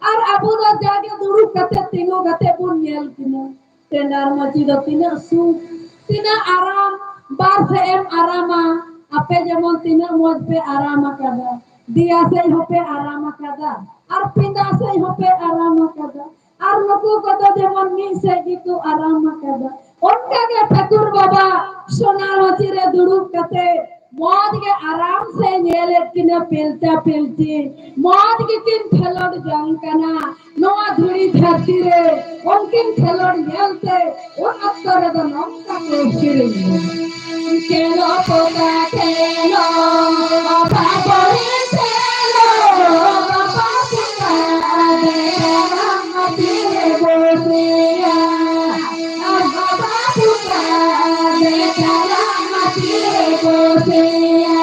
ᱟᱨ ᱟᱵᱚ ᱫᱚ ᱡᱟᱜᱮ ᱫᱩᱲᱩᱵ ᱠᱟᱛᱮ, ᱛᱤᱸᱜᱩ ᱠᱟᱛᱮ ᱵᱚᱱ ᱧᱮᱞ ᱠᱤᱱᱟᱹ᱾ ᱴᱮᱸᱰᱟᱨ ᱢᱟᱹᱪᱤ ᱫᱚ ᱛᱤᱱᱟᱹᱜ ᱥᱩᱠ, ᱛᱤᱱᱟᱹᱜ ᱟᱨᱟᱢ, ᱵᱟᱨ ᱥᱮᱫ ᱮᱢ ᱟᱨᱟᱢᱟ᱾ ᱟᱯᱮ ᱡᱮᱢᱚᱱ ᱛᱤᱱᱟᱹᱜ ᱢᱚᱡᱽ ᱯᱮ ᱟᱨᱟᱢ ᱟᱠᱟᱫᱟ, ᱫᱮᱭᱟ ᱥᱮᱫ ᱦᱚᱸᱯᱮ ᱟᱨᱟᱢ ᱟᱠᱟᱫᱟ, ᱟᱨ ᱯᱮᱸᱰᱟ ᱥᱮᱫ ᱦᱚᱸᱯᱮ ᱟᱨᱟᱢ ᱟᱠᱟᱫᱟ, ᱟᱨ ᱱᱩᱠᱩ ᱠᱚᱫᱚ ᱡᱮᱢᱚᱱ ᱢᱤᱫ ᱥᱮᱫ ᱜᱮᱠᱚ ᱟᱨᱟᱢ ᱟᱠᱟᱫᱟ᱾ ᱚᱱᱠᱟ ᱜᱮ ᱴᱷᱟᱹᱠᱩᱨ ᱵᱟᱵᱟ ᱥᱚᱱᱟ ᱢᱟᱹᱪᱤ ᱨᱮ ᱫᱩᱲᱩᱵ ᱠᱟᱛᱮ ᱢᱚᱡᱽ ᱜᱮ ᱟᱨᱟᱢ ᱥᱮ ᱧᱮᱞᱮᱫ ᱠᱤᱱᱟᱹ ᱯᱮᱞᱪᱟ ᱯᱮᱞᱪᱤ, ᱢᱚᱡᱽ ᱜᱮᱠᱤᱱ ᱠᱷᱮᱞᱳᱰ ᱡᱚᱝ ᱠᱟᱱᱟ᱾ ᱱᱚᱣᱟ ᱫᱷᱩᱲᱤ ᱫᱷᱟᱹᱨᱛᱤ ᱨᱮ ᱩᱱᱠᱤᱱ ᱠᱷᱮᱞᱳᱰ ᱧᱮᱞᱛᱮ ᱩᱱ ᱚᱠᱛᱚ ᱨᱮᱫᱚ ᱱᱚᱝᱠᱟ ᱠᱚ ᱥᱮᱨᱮᱧᱟ᱾ ᱠᱷᱮᱞᱳ ᱯᱚᱛᱟ ᱠᱷᱮᱞᱳ, ᱵᱟᱵᱟ ᱵᱚᱦᱤ ᱠᱷᱮᱞᱳ, ᱵᱟᱵᱟ ᱯᱚᱛᱟ ᱫᱮ ᱛᱟᱞᱟ ᱢᱟᱹᱪᱤ ᱨᱮ ᱵᱚᱥᱮᱭᱟ᱾ ᱟᱨ ᱵᱟᱵᱟ ᱯᱚᱛᱟ ᱫᱮ ᱛᱟᱞᱟ ᱢᱟᱹᱪᱤ ᱨᱮ ᱵᱚᱥᱮᱭᱟ᱾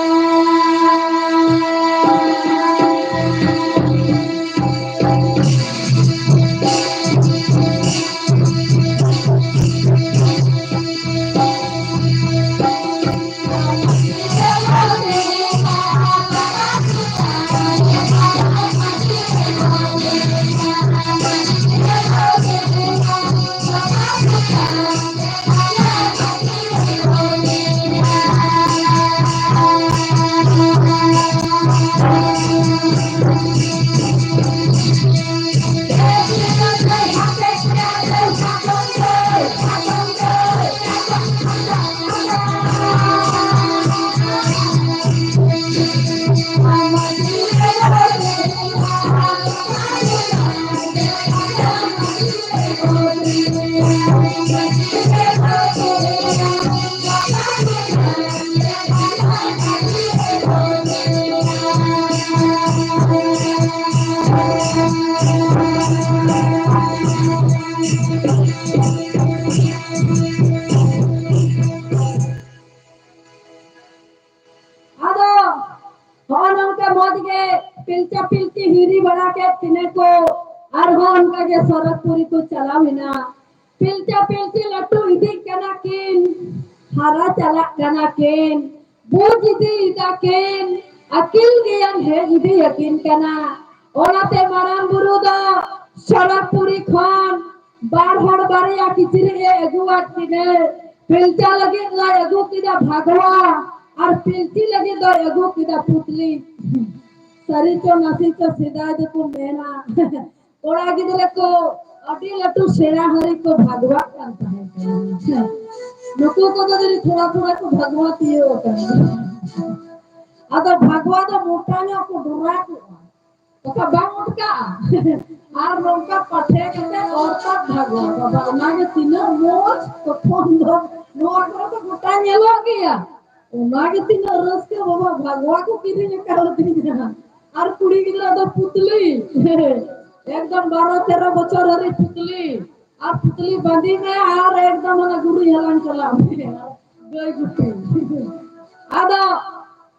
ᱥᱚᱨᱚᱜᱽᱯᱩᱨᱤ ᱠᱚ ᱪᱟᱞᱟᱣ ᱮᱱᱟ᱾ ᱯᱤᱞᱪᱟ ᱯᱤᱞᱪᱤ ᱞᱟᱹᱴᱩ ᱤᱫᱤᱜ ᱠᱟᱱᱟ ᱠᱤᱱ, ᱦᱟᱨᱟ ᱪᱟᱞᱟᱜ ᱠᱟᱱᱟ ᱠᱤᱱ, ᱵᱩᱡᱽ ᱤᱫᱤᱭᱮᱫᱟ ᱠᱤᱱ, ᱟᱹᱠᱤᱞ ᱜᱮᱭᱟᱱ ᱦᱮᱡ ᱤᱫᱤᱭᱟᱠᱤᱱ ᱠᱟᱱᱟ᱾ ᱚᱱᱟᱛᱮ ᱢᱟᱨᱟᱝ ᱵᱩᱨᱩ ᱫᱚ ᱥᱚᱨᱚᱜᱽᱯᱩᱨᱤ ᱠᱷᱚᱱ ᱵᱟᱨ ᱦᱚᱲ ᱵᱟᱨᱭᱟ ᱠᱤᱪᱨᱤᱡ ᱮ ᱟᱹᱜᱩᱣᱟᱫ ᱠᱤᱱᱟᱹ᱾ ᱯᱤᱞᱪᱟ ᱞᱟᱹᱜᱤᱫ ᱫᱚᱭ ᱟᱹᱜᱩ ᱠᱮᱫᱟ ᱵᱷᱟᱜᱽᱣᱟ, ᱟᱨ ᱯᱤᱞᱪᱤ ᱞᱟᱹᱜᱤᱫ ᱫᱚᱭ ᱟᱹᱜᱩ ᱠᱮᱫᱟ ᱯᱩᱛᱞᱤ᱾ ᱥᱟᱹᱨᱤ ᱪᱚ ᱱᱟᱥᱮ ᱪᱚ ᱥᱮᱫᱟᱭ ᱫᱚᱠᱚ ᱢᱮᱱᱟ, ᱠᱚᱲᱟ ᱜᱤᱫᱽᱨᱟᱹ ᱠᱚ ᱟᱹᱰᱤ ᱞᱟᱹᱴᱩ ᱥᱮᱬᱟ ᱦᱟᱹᱨᱤ ᱠᱚ ᱵᱷᱟᱜᱽᱣᱟᱜ ᱠᱟᱱ ᱛᱟᱦᱮᱸ ᱠᱟᱱᱟ᱾ ᱱᱩᱠᱩ ᱠᱚᱫᱚ ᱡᱟᱹᱱᱤᱡ ᱛᱷᱚᱲᱟ ᱛᱷᱚᱲᱟ ᱠᱚ ᱵᱷᱟᱜᱽᱣᱟ ᱛᱤᱭᱳᱜ ᱟᱠᱟᱱᱟ᱾ ᱟᱫᱚ ᱵᱷᱟᱜᱽᱣᱟ ᱫᱚ ᱢᱚᱴᱟ ᱧᱚᱜ ᱠᱚ ᱰᱚᱨᱟ ᱠᱚᱜᱼᱟ, ᱚᱠᱟ ᱵᱟᱝ ᱚᱴᱠᱟᱜᱼᱟ᱾ ᱟᱨ ᱱᱚᱝᱠᱟ ᱯᱟᱴᱷᱮ ᱠᱟᱛᱮ ᱚᱨ ᱛᱟᱵ ᱵᱷᱟᱜᱽᱣᱟ, ᱵᱟᱵᱟ, ᱚᱱᱟᱜᱮ ᱛᱤᱱᱟᱹᱜ ᱢᱚᱡᱽ᱾ ᱛᱚᱠᱷᱚᱱ ᱫᱚ ᱱᱚᱣᱟ ᱠᱚᱨᱮ ᱫᱚ ᱜᱚᱴᱟ ᱧᱮᱞᱚᱜ ᱜᱮᱭᱟ᱾ ᱚᱱᱟᱜᱮ ᱛᱤᱱᱟᱹᱜ ᱨᱟᱹᱥᱠᱟᱹ, ᱵᱟᱵᱟ, ᱵᱷᱟᱜᱽᱣᱟ ᱠᱚ ᱠᱤᱨᱤᱧ ᱟᱠᱟᱫ ᱞᱤᱧᱟ᱾ ᱟᱨ ᱠᱩᱲᱤ ᱜᱤᱫᱽᱨᱟᱹ ᱫᱚ ᱯᱩᱛᱞᱤ, ᱮᱠᱫᱚᱢ ᱵᱟᱨᱚ ᱛᱮᱨᱚ ᱵᱚᱪᱷᱚᱨ ᱦᱟᱹᱨᱤᱡ ᱯᱩᱛᱞᱤ, ᱟᱨ ᱯᱩᱛᱞᱤ ᱵᱟᱸᱫᱮ ᱢᱮ, ᱟᱨ ᱮᱠᱫᱚᱢ ᱚᱱᱟ ᱜᱩᱨᱤᱡ ᱦᱟᱞᱟᱝ ᱪᱟᱞᱟᱜ ᱢᱮ, ᱟᱨ ᱜᱟᱹᱭ ᱜᱩᱯᱤ᱾ ᱟᱫᱚ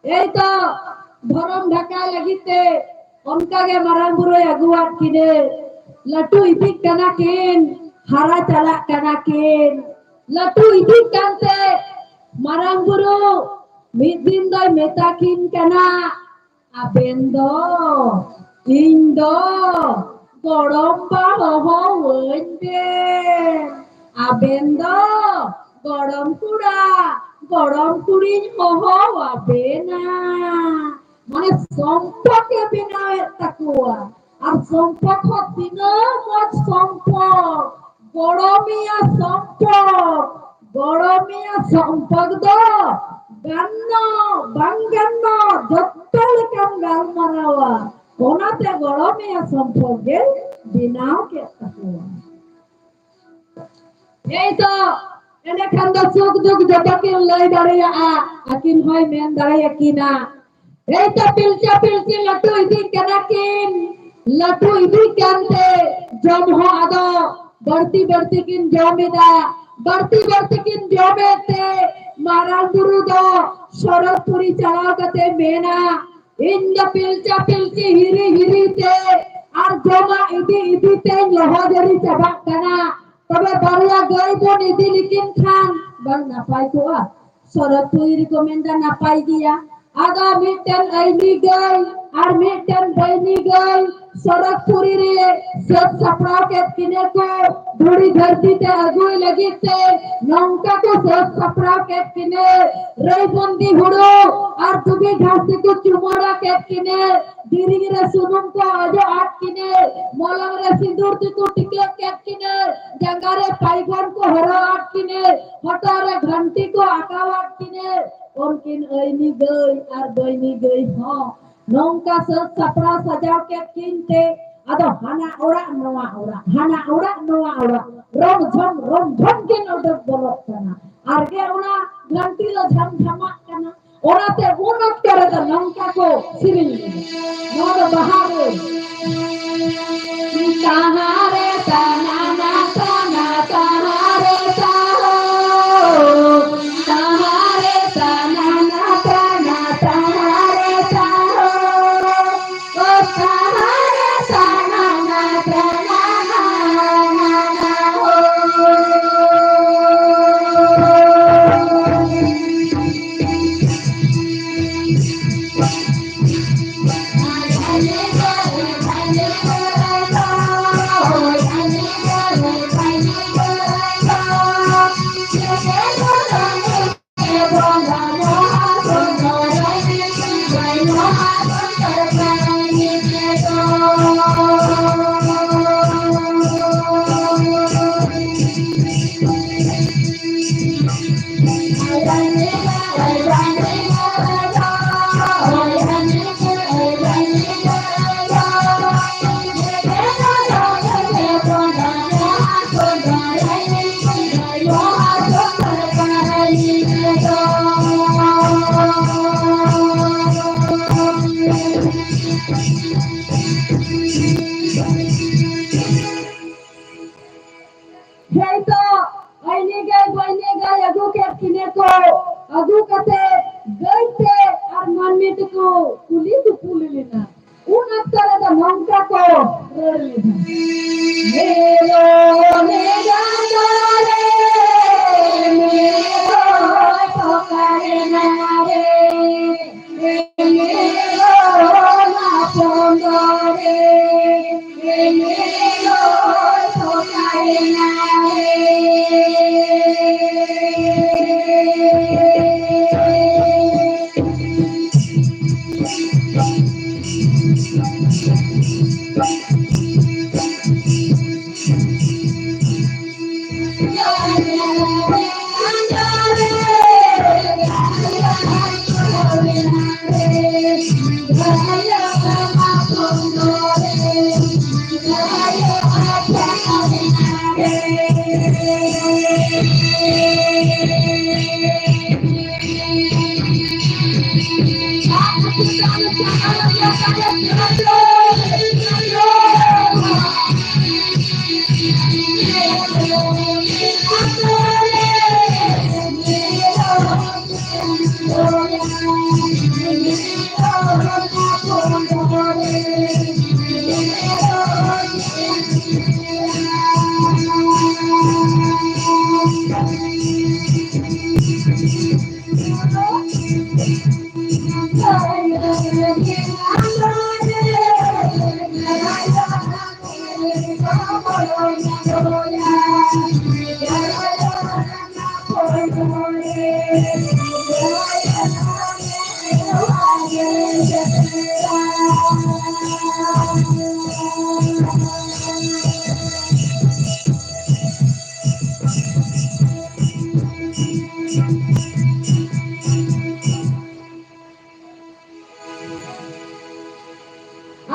ᱮᱭ ᱛᱚ ᱫᱷᱚᱨᱚᱢ ᱰᱷᱟᱠᱟᱭ ᱞᱟᱹᱜᱤᱫ ᱛᱮ ᱚᱱᱠᱟ ᱜᱮ ᱢᱟᱨᱟᱝ ᱵᱩᱨᱩᱭ ᱟᱹᱜᱩᱣᱟᱫ ᱠᱤᱱᱟᱹ᱾ ᱞᱟᱹᱴᱩ ᱤᱫᱤᱜ ᱠᱟᱱᱟ ᱠᱤᱱ, ᱦᱟᱨᱟ ᱪᱟᱞᱟᱜ ᱠᱟᱱᱟ ᱠᱤᱱ᱾ ᱞᱟᱹᱴᱩ ᱤᱫᱤᱜ ᱠᱟᱱᱛᱮ ᱢᱟᱨᱟᱝ ᱵᱩᱨᱩ ᱢᱤᱫ ᱫᱤᱱ ᱫᱚᱭ ᱢᱮᱛᱟ ᱠᱤᱱ ᱠᱟᱱᱟ, ᱟᱵᱮᱱ ᱫᱚ ᱤᱧ ᱫᱚ ᱜᱚᱲᱚᱢ ᱵᱟ ᱦᱚᱦᱚᱣᱟᱹᱧ ᱵᱮᱱ᱾ ᱟᱵᱮᱱ ᱫᱚ ᱜᱚᱲᱚᱢ ᱠᱚᱲᱟ, ᱜᱚᱲᱚᱢ ᱠᱩᱲᱤᱧ ᱦᱚᱦᱚᱣᱟᱵᱮᱱᱟ᱾ ᱢᱟᱱᱮ ᱥᱚᱢᱯᱚᱨᱠᱮ ᱵᱮᱱᱟᱣᱮᱫ ᱛᱟᱠᱚᱣᱟ᱾ ᱟᱨ ᱥᱚᱢᱯᱚᱨᱠ ᱦᱚᱸ ᱛᱤᱱᱟᱹᱜ ᱢᱚᱡᱽ ᱥᱚᱢᱯᱚᱨᱠ, ᱜᱚᱲᱚᱢᱮᱭᱟ ᱥᱚᱢᱯᱚᱨᱠ, ᱜᱚᱲᱚᱢᱮᱭᱟ ᱥᱚᱢᱯᱚᱨᱠ ᱫᱚ ᱜᱟᱱᱚᱜ ᱵᱟᱝ ᱜᱟᱱᱚᱜ ᱡᱚᱛᱚ ᱞᱮᱠᱟᱢ ᱜᱟᱞᱢᱟᱨᱟᱣᱟ᱾ ᱚᱱᱟᱛᱮ ᱜᱚᱲᱚᱢᱮᱭᱟ ᱥᱚᱢᱯᱚᱨᱠ ᱜᱮ ᱵᱮᱱᱟᱣ ᱠᱮᱫ ᱛᱟᱠᱚᱣᱟ᱾ ᱮᱭ ᱛᱚ, ᱮᱸᱰᱮᱠᱷᱟᱱ ᱫᱚ ᱥᱩᱠ ᱫᱩᱠ ᱡᱚᱛᱚ ᱠᱤᱱ ᱞᱟᱹᱭ ᱫᱟᱲᱮᱭᱟᱜᱼᱟ, ᱟᱹᱠᱤᱱ ᱦᱚᱸᱭ ᱢᱮᱱ ᱫᱟᱲᱮᱭᱟᱠᱤᱱᱟ᱾ ᱮᱭ ᱛᱚ, ᱯᱤᱞᱪᱟ ᱯᱤᱞᱪᱤ ᱞᱟᱹᱴᱩ ᱤᱫᱤᱜ ᱠᱟᱱᱟ ᱠᱤᱱ, ᱞᱟᱹᱴᱩ ᱤᱫᱤᱜ ᱠᱟᱱᱛᱮ ᱡᱚᱢ ᱦᱚᱸ ᱟᱫᱚ ᱵᱟᱹᱲᱛᱤ ᱵᱟᱹᱲᱛᱤ ᱠᱤᱱ ᱡᱚᱢ ᱮᱫᱟ, ᱵᱟᱹᱲᱛᱤ ᱵᱟᱹᱲᱛᱤ ᱠᱤᱱ ᱡᱚᱢ ᱮᱫ ᱛᱮ ᱢᱟᱨᱟᱝ ᱵᱩᱨᱩ ᱫᱚ ᱥᱚᱨᱚᱜᱽᱯᱩᱨᱤ ᱪᱟᱞᱟᱣ ᱠᱟᱛᱮ ᱢᱮᱱᱟ, ᱤᱧ ᱫᱚ ᱯᱤᱞᱪᱟ ᱯᱤᱞᱪᱤ ᱦᱤᱨᱤ ᱦᱤᱨᱤ ᱛᱮ ᱟᱨ ᱡᱚᱢᱟᱜ ᱤᱫᱤ ᱤᱫᱤ ᱛᱮᱧ ᱞᱚᱦᱚᱫ ᱡᱟᱹᱨᱤ ᱪᱟᱵᱟᱜ ᱠᱟᱱᱟ᱾ ᱛᱚᱵᱮ ᱵᱟᱨᱭᱟ ᱜᱟᱹᱭ ᱵᱚᱱ ᱤᱫᱤ ᱞᱮᱠᱤᱱ ᱠᱷᱟᱱ ᱵᱟᱝ ᱱᱟᱯᱟᱭ ᱠᱚᱜᱼᱟ? ᱥᱚᱨᱚᱜᱽᱯᱩᱨᱤ ᱨᱮᱠᱚ ᱢᱮᱱᱫᱟ ᱱᱟᱯᱟᱭ ᱜᱮᱭᱟ᱾ ᱟᱫᱚ ᱢᱤᱫᱴᱮᱱ ᱟᱹᱭᱱᱤ ᱜᱟᱹᱭ ᱟᱨ ᱢᱤᱫᱴᱮᱱ ᱵᱟᱹᱭᱱᱤ ᱜᱟᱹᱭ ᱥᱚᱨᱚᱜᱽᱯᱩᱨᱤ ᱨᱮ ᱥᱟᱹᱛ ᱥᱟᱯᱲᱟᱣ ᱠᱮᱫ ᱠᱤᱱᱟᱹ ᱠᱚ ᱫᱷᱩᱲᱤ ᱫᱷᱟᱹᱨᱛᱤ ᱛᱮ ᱟᱹᱜᱩᱭ ᱞᱟᱹᱜᱤᱫ ᱛᱮ᱾ ᱱᱚᱝᱠᱟ ᱠᱚ ᱥᱟᱹᱛ ᱥᱟᱯᱲᱟᱣ ᱠᱮᱫ ᱠᱤᱱᱟᱹ᱾ ᱨᱟᱹᱭᱵᱚᱱᱫᱤ ᱦᱩᱲᱩ ᱟᱨ ᱫᱩᱵᱤ ᱜᱷᱟᱥ ᱛᱮᱠᱚ ᱪᱩᱢᱟᱹᱲᱟ ᱠᱮᱫ ᱠᱤᱱᱟᱹ᱾ ᱫᱮᱨᱮᱧ ᱨᱮ ᱥᱩᱱᱩᱢ ᱠᱚ ᱚᱡᱚᱜ ᱟᱫ ᱠᱤᱱᱟᱹ᱾ ᱢᱚᱞᱚᱝ ᱨᱮ ᱥᱤᱸᱫᱩᱨ ᱛᱮᱠᱚ ᱴᱤᱠᱟᱹᱜ ᱠᱮᱫ ᱠᱤᱱᱟᱹ᱾ ᱡᱟᱸᱜᱟ ᱨᱮ ᱯᱟᱭᱜᱚᱱ ᱠᱚ ᱦᱚᱨᱚᱜ ᱟᱫ ᱠᱤᱱᱟᱹ᱾ ᱦᱚᱴᱚᱜ ᱨᱮ ᱜᱷᱟᱱᱴᱤ ᱠᱚ ᱟᱸᱠᱟᱣ ᱟᱫ ᱠᱤᱱᱟᱹ᱾ ᱩᱱᱠᱤᱱ ᱟᱹᱭᱱᱤ ᱜᱟᱹᱭ ᱟᱨ ᱵᱟᱹᱭᱱᱤ ᱜᱟᱹᱭ ᱦᱚᱸ ᱱᱚᱝᱠᱟ ᱥᱟᱹᱛ ᱥᱟᱯᱲᱟᱣ ᱥᱟᱡᱟᱣ ᱠᱮᱫ ᱠᱤᱱ ᱛᱮ, ᱟᱫᱚ ᱦᱟᱱᱟ ᱚᱲᱟᱜ ᱱᱚᱣᱟ ᱚᱲᱟᱜ, ᱦᱟᱱᱟ ᱚᱲᱟᱜ ᱱᱚᱣᱟ ᱚᱲᱟᱜ, ᱨᱚᱢ ᱡᱷᱚᱢ ᱨᱚᱢ ᱡᱷᱚᱢ ᱠᱤᱱ ᱚᱰᱚᱠ ᱵᱚᱞᱚᱜ ᱠᱟᱱᱟ᱾ ᱟᱨ ᱜᱮ ᱚᱱᱟ ᱜᱷᱟᱱᱴᱤ ᱫᱚ ᱡᱷᱟᱢ ᱡᱷᱟᱢᱟᱜ ᱠᱟᱱᱟ᱾ ᱚᱱᱟᱛᱮ ᱩᱱ ᱚᱠᱛᱚ ᱨᱮᱫᱚ ᱱᱚᱝᱠᱟ ᱠᱚ ᱥᱮᱨᱮᱧ ᱞᱮᱫᱟ᱾ ᱱᱚᱣᱟ ᱫᱚ ᱵᱟᱦᱟ ᱨᱮ᱾ ᱛᱟᱦᱟᱨᱮ ᱛᱟᱱᱟᱱᱟ ᱛᱟᱱᱟ ᱛᱟᱦᱟᱨᱮ ᱛᱟᱦᱳ, ᱛᱟᱦᱟᱨᱮ ᱛᱟᱱᱟᱱᱟ ᱛᱟᱱᱟ ᱛᱟᱦᱟᱨᱮ ᱛᱟᱦᱳ, ᱳ ᱛᱟᱦᱟᱨᱮ ᱛᱟᱱᱟᱱᱟ ᱛᱟᱱᱟᱱᱟ ᱦᱳ᱾ ᱦᱮᱸ ᱛᱚ, ᱟᱭᱱᱮ ᱜᱟᱹᱭ ᱵᱟᱭᱱᱮ ᱜᱟᱹᱭ ᱟᱹᱜᱩ ᱠᱮᱫ ᱠᱤᱱᱟᱹ ᱠᱚ᱾ ᱟᱹᱜᱩ ᱠᱟᱛᱮ ᱜᱟᱹᱭ ᱛᱮ ᱟᱨ ᱢᱟᱹᱱᱢᱤ ᱛᱮᱠᱚ ᱠᱩᱞᱤ ᱠᱩᱯᱩᱞᱤ ᱞᱮᱱᱟ᱾ ᱩᱱ ᱚᱠᱛᱚ ᱨᱮᱫᱚ ᱱᱚᱝᱠᱟ ᱠᱚ ᱨᱚᱲ ᱞᱮᱫᱟ, "ᱢᱮᱨᱚᱢ ᱮᱸᱜᱟ ᱫᱚᱞᱮ, ᱢᱮᱨᱚᱢ ᱛᱚᱯᱟᱭᱮᱱᱟ ᱨᱮ, ᱢᱮᱨᱚᱢ ᱦᱚᱯᱚᱱ ᱫᱚᱞᱮ, ᱢᱮᱨᱚᱢ ᱛᱚᱯᱟᱭᱮᱱᱟ ᱨᱮ᱾"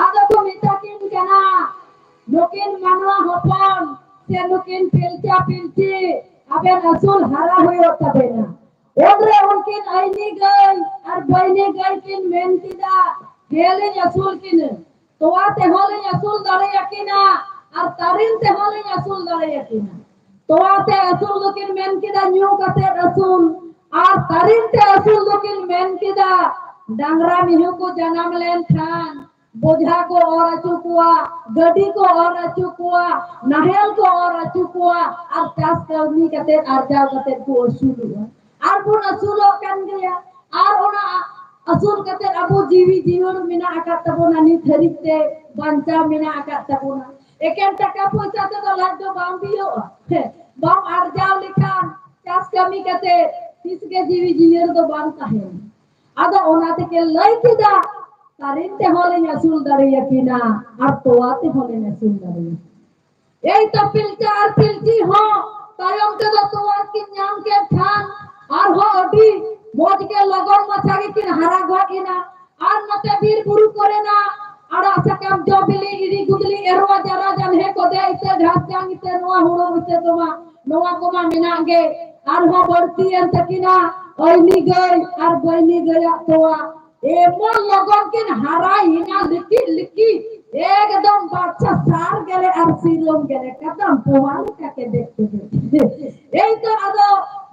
ᱟᱫᱚ ᱠᱚ ᱢᱮᱛᱟ ᱠᱤᱱ ᱠᱟᱱᱟ, ᱱᱩᱠᱤᱱ ᱢᱟᱱᱣᱟ ᱦᱚᱯᱚᱱ ᱥᱮ ᱱᱩᱠᱤᱱ ᱯᱤᱞᱪᱟ ᱯᱤᱞᱪᱤ ᱟᱵᱮᱱ ᱟᱹᱥᱩᱞ ᱦᱟᱨᱟ ᱦᱩᱭᱩᱜ ᱛᱟᱵᱮᱱᱟ᱾ ᱩᱱᱨᱮ ᱩᱱᱠᱤᱱ ᱟᱭᱱᱤ ᱜᱟᱹᱭ ᱟᱨ ᱵᱟᱹᱭᱱᱤ ᱜᱟᱹᱭ ᱠᱤᱱ ᱢᱮᱱ ᱠᱮᱫᱟ, "ᱦᱮᱸ, ᱞᱤᱧ ᱟᱹᱥᱩᱞ ᱠᱤᱱᱟᱹ, ᱛᱚᱣᱟ ᱛᱮᱦᱚᱸ ᱞᱤᱧ ᱟᱹᱥᱩᱞ ᱫᱟᱲᱮᱭᱟᱠᱤᱱᱟ ᱟᱨ ᱛᱟᱨᱮᱱ ᱛᱮᱦᱚᱸ ᱞᱤᱧ ᱟᱹᱥᱩᱞ ᱫᱟᱲᱮᱭᱟᱠᱤᱱᱟ᱾" ᱛᱚᱣᱟ ᱛᱮ ᱟᱹᱥᱩᱞ ᱫᱚᱠᱤᱱ ᱢᱮᱱ ᱠᱮᱫᱟ ᱧᱩ ᱠᱟᱛᱮ ᱟᱹᱥᱩᱞ, ᱟᱨ ᱛᱟᱨᱮᱱ ᱛᱮ ᱟᱹᱥᱩᱞ ᱫᱚᱠᱤᱱ ᱢᱮᱱ ᱠᱮᱫᱟ ᱰᱟᱝᱨᱟ ᱢᱤᱦᱩ ᱠᱚ ᱡᱟᱱᱟᱢ ᱞᱮᱱᱠᱷᱟᱱ ᱵᱚᱡᱷᱟ ᱠᱚ ᱚᱨ ᱟᱹᱪᱩ ᱠᱚᱣᱟ, ᱜᱟᱹᱰᱤ ᱠᱚ ᱚᱨ ᱟᱹᱪᱩ ᱠᱚᱣᱟ, ᱱᱟᱦᱮᱞ ᱠᱚ ᱚᱨ ᱟᱹᱪᱩ ᱠᱚᱣᱟ, ᱟᱨ ᱪᱟᱥ ᱠᱟᱹᱢᱤ ᱠᱟᱛᱮ ᱟᱨᱡᱟᱣ ᱠᱟᱛᱮ ᱠᱚ ᱟᱹᱥᱩᱞᱚᱜᱼᱟ᱾ ᱟᱨ ᱵᱚᱱ ᱟᱹᱥᱩᱞᱚᱜ ᱠᱟᱱ ᱜᱮᱭᱟ᱾ ᱟᱨ ᱚᱱᱟ ᱟᱹᱥᱩᱞ ᱠᱟᱛᱮ ᱟᱵᱚ ᱡᱤᱣᱤ ᱡᱤᱭᱚᱱ ᱢᱮᱱᱟᱜ ᱟᱠᱟᱫ ᱛᱟᱵᱚᱱᱟ, ᱱᱤᱛ ᱫᱷᱟᱹᱨᱤᱡ ᱛᱮ ᱵᱟᱧᱪᱟᱣ ᱢᱮᱱᱟᱜ ᱟᱠᱟᱫ ᱛᱟᱵᱚᱱᱟ᱾ ᱮᱠᱮᱱ ᱴᱟᱠᱟ ᱯᱚᱭᱥᱟ ᱛᱮᱫᱚ ᱞᱟᱡ ᱫᱚ ᱵᱟᱝ ᱵᱤᱭᱚᱜᱼᱟ᱾ ᱦᱮᱸ, ᱵᱟᱢ ᱟᱨᱡᱟᱣ ᱞᱮᱠᱷᱟᱱ ᱪᱟᱥ ᱠᱟᱹᱢᱤ ᱠᱟᱛᱮ ᱛᱤᱥ ᱜᱮ ᱡᱤᱣᱤ ᱡᱤᱭᱚᱱ ᱫᱚ ᱵᱟᱝ ᱛᱟᱦᱮᱱᱟ᱾ ᱟᱫᱚ ᱚᱱᱟ ᱛᱮᱠᱮ ᱞᱟᱹᱭ ᱠᱮᱫᱟ, "ᱛᱟᱨᱮᱱ ᱛᱮᱦᱚᱸ ᱞᱤᱧ ᱟᱹᱥᱩᱞ ᱫᱟᱲᱮᱭᱟᱠᱤᱱᱟ ᱟᱨ ᱛᱚᱣᱟ ᱛᱮᱦᱚᱸ ᱞᱤᱧ ᱟᱹᱥᱩᱞ ᱫᱟᱲᱮᱭᱟᱠᱤᱱᱟ᱾" ᱮᱭ ᱛᱚ ᱯᱤᱞᱪᱩ ᱟᱨ ᱯᱤᱞᱪᱤ ᱦᱚᱸ ᱛᱟᱭᱚᱢ ᱛᱮᱫᱚ ᱛᱚᱣᱟ ᱠᱤᱱ ᱧᱟᱢ ᱠᱮᱫ ᱠᱷᱟᱱ ᱟᱨᱦᱚᱸ ᱟᱹᱰᱤ ᱢᱚᱡᱽ ᱜᱮ ᱞᱚᱜᱚᱱ ᱢᱟᱪᱷᱟ ᱜᱮᱠᱤᱱ ᱦᱟᱨᱟ ᱜᱚᱫ ᱮᱱᱟ᱾ ᱟᱨ ᱱᱚᱛᱮ ᱵᱤᱨ ᱵᱩᱨᱩ ᱠᱚᱨᱮᱱᱟᱜ ᱟᱲᱟᱜ ᱥᱟᱠᱟᱢ, ᱡᱚ ᱵᱤᱞᱤ, ᱤᱫᱤ ᱜᱩᱫᱽᱞᱤ, ᱮᱨᱣᱟ ᱡᱟᱨᱟ ᱡᱟᱱᱦᱮ ᱠᱚᱫᱮ ᱤᱛᱟᱹ, ᱜᱷᱟᱥ ᱡᱟᱝ ᱤᱛᱟᱹ, ᱱᱚᱣᱟ ᱦᱩᱲᱩ ᱤᱛᱟᱹ ᱠᱚᱢᱟ, ᱱᱚᱣᱟ ᱠᱚᱢᱟ ᱢᱮᱱᱟᱜ ᱜᱮ᱾ ᱟᱨᱦᱚᱸ ᱵᱟᱹᱲᱛᱤᱭᱮᱱ ᱛᱟᱹᱠᱤᱱᱟ ᱚᱭᱱᱤ ᱜᱟᱹᱭ ᱟᱨ ᱵᱟᱹᱭᱱᱤ ᱜᱟᱹᱭᱟᱜ ᱛᱚᱣᱟ᱾ ᱮᱢᱚᱱ ᱞᱚᱜᱚᱱ ᱠᱤᱱ ᱦᱟᱨᱟᱭᱮᱱᱟ, ᱞᱤᱠᱤ ᱞᱤᱠᱤ, ᱮᱠᱫᱚᱢ ᱵᱟᱪᱪᱟ ᱥᱟᱨ ᱜᱮᱞᱮ ᱟᱨ ᱥᱤᱨᱚᱢ ᱜᱮᱞᱮ, ᱠᱟᱫᱟᱢ ᱯᱚᱦᱟ ᱞᱮᱠᱟ ᱠᱮᱫᱮᱡ ᱠᱮᱫᱮᱡ᱾ ᱮᱭ ᱛᱚ ᱟᱫᱚ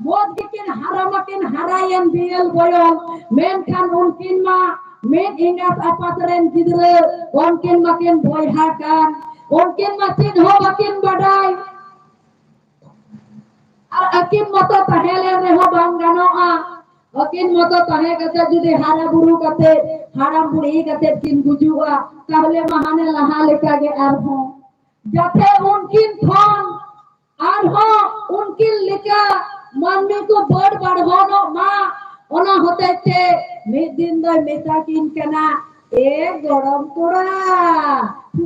ᱢᱚᱡᱽ ᱜᱮᱠᱤᱱ ᱦᱟᱨᱟ ᱢᱟᱠᱤᱱ ᱦᱟᱨᱟᱭᱮᱱ ᱵᱤᱭᱮᱞ ᱵᱚᱭᱚᱞ, ᱢᱮᱱᱠᱷᱟᱱ ᱩᱱᱠᱤᱱ ᱢᱟ ᱢᱤᱫ ᱮᱸᱜᱟᱛ ᱟᱯᱟᱛ ᱨᱮᱱ ᱜᱤᱫᱽᱨᱟᱹ, ᱩᱱᱠᱤᱱ ᱢᱟᱠᱤᱱ ᱵᱚᱭᱦᱟ ᱠᱟᱱ, ᱩᱱᱠᱤᱱ ᱢᱟ ᱪᱮᱫ ᱦᱚᱸ ᱵᱟᱠᱤᱱ ᱵᱟᱰᱟᱭ᱾ ᱟᱨ ᱟᱹᱠᱤᱱ ᱢᱚᱛᱚ ᱛᱟᱦᱮᱸ ᱞᱮᱱ ᱨᱮᱦᱚᱸ ᱵᱟᱝ ᱜᱟᱱᱚᱜᱼᱟ᱾ ᱟᱹᱠᱤᱱ ᱢᱚᱛᱚ ᱛᱟᱦᱮᱸ ᱠᱟᱛᱮ ᱡᱩᱫᱤ ᱦᱟᱨᱟ ᱵᱩᱨᱩ ᱠᱟᱛᱮ, ᱦᱟᱲᱟᱢ ᱵᱩᱲᱦᱤ ᱠᱟᱛᱮ ᱠᱤᱱ ᱜᱩᱡᱩᱜᱼᱟ, ᱛᱟᱦᱞᱮ ᱢᱟ ᱦᱟᱱᱮ ᱞᱟᱦᱟ ᱞᱮᱠᱟ ᱜᱮ ᱟᱨᱦᱚᱸ᱾ ᱡᱟᱛᱮ ᱩᱱᱠᱤᱱ ᱠᱷᱚᱱ ᱟᱨᱦᱚᱸ ᱩᱱᱠᱤᱱ ᱞᱮᱠᱟ ᱢᱟᱹᱱᱢᱤ ᱠᱚ ᱵᱟᱹᱲ ᱵᱟᱲᱦᱚᱱᱚᱜ ᱢᱟ, ᱚᱱᱟ ᱦᱚᱛᱮᱡ ᱛᱮ ᱢᱤᱫ ᱫᱤᱱ ᱫᱚᱭ ᱢᱮᱛᱟ ᱠᱤᱱ ᱠᱟᱱᱟ, "ᱮ ᱜᱚᱲᱚᱢ ᱠᱚᱲᱟ,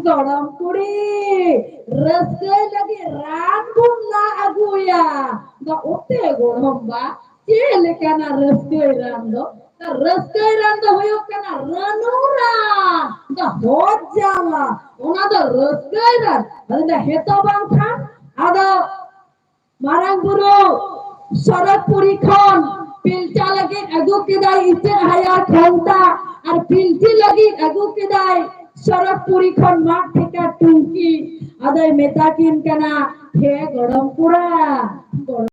ᱜᱚᱲᱚᱢ ᱠᱩᱲᱤ, ᱨᱟᱹᱥᱠᱟᱹᱭ ᱞᱟᱹᱜᱤᱫ ᱨᱟᱱ ᱵᱚᱱ ᱞᱟ ᱟᱹᱜᱩᱭᱟ᱾" ᱫᱚ ᱚᱛᱮ ᱜᱚᱲᱚᱢ ᱵᱟ, ᱪᱮᱫ ᱞᱮᱠᱟᱱᱟ ᱨᱟᱹᱥᱠᱟᱹᱭ ᱨᱟᱱ ᱫᱚ? ᱨᱟᱹᱥᱠᱟᱹᱭ ᱨᱟᱱ ᱫᱚ ᱦᱩᱭᱩᱜ ᱠᱟᱱᱟ ᱨᱟᱹᱱᱩ ᱨᱟᱱ, ᱫᱚ ᱦᱚᱲ ᱡᱟᱞᱟ, ᱚᱱᱟ ᱫᱚ ᱨᱟᱹᱥᱠᱟᱹᱭ ᱨᱟᱱ᱾ ᱟᱫᱚ ᱦᱮᱛᱚ ᱵᱟᱝᱠᱷᱟᱱ ᱟᱫᱚ ᱢᱟᱨᱟᱝ ᱵᱩᱨᱩ ᱥᱚᱨᱚᱜᱽᱯᱩᱨᱤ ᱠᱷᱚᱱ ᱯᱤᱞᱪᱟ ᱞᱟᱹᱜᱤᱫ ᱟᱹᱜᱩ ᱠᱮᱫᱟᱭ ᱤᱪᱟᱹᱜ ᱦᱟᱭᱟ ᱠᱷᱚᱱᱛᱟ, ᱟᱨ ᱯᱤᱞᱪᱤ ᱞᱟᱹᱜᱤᱫ ᱟᱹᱜᱩ ᱠᱮᱫᱟᱭ ᱥᱚᱨᱚᱜᱽᱯᱩᱨᱤ ᱠᱷᱚᱱ ᱢᱟᱫ ᱴᱷᱮᱠᱟ ᱴᱩᱝᱠᱤ᱾ ᱟᱫᱚᱭ ᱢᱮᱛᱟ ᱠᱤᱱ ᱠᱟᱱᱟ, "ᱦᱮ ᱜᱚᱲᱚᱢ ᱠᱚᱲᱟ, ᱜᱚᱲᱚᱢ"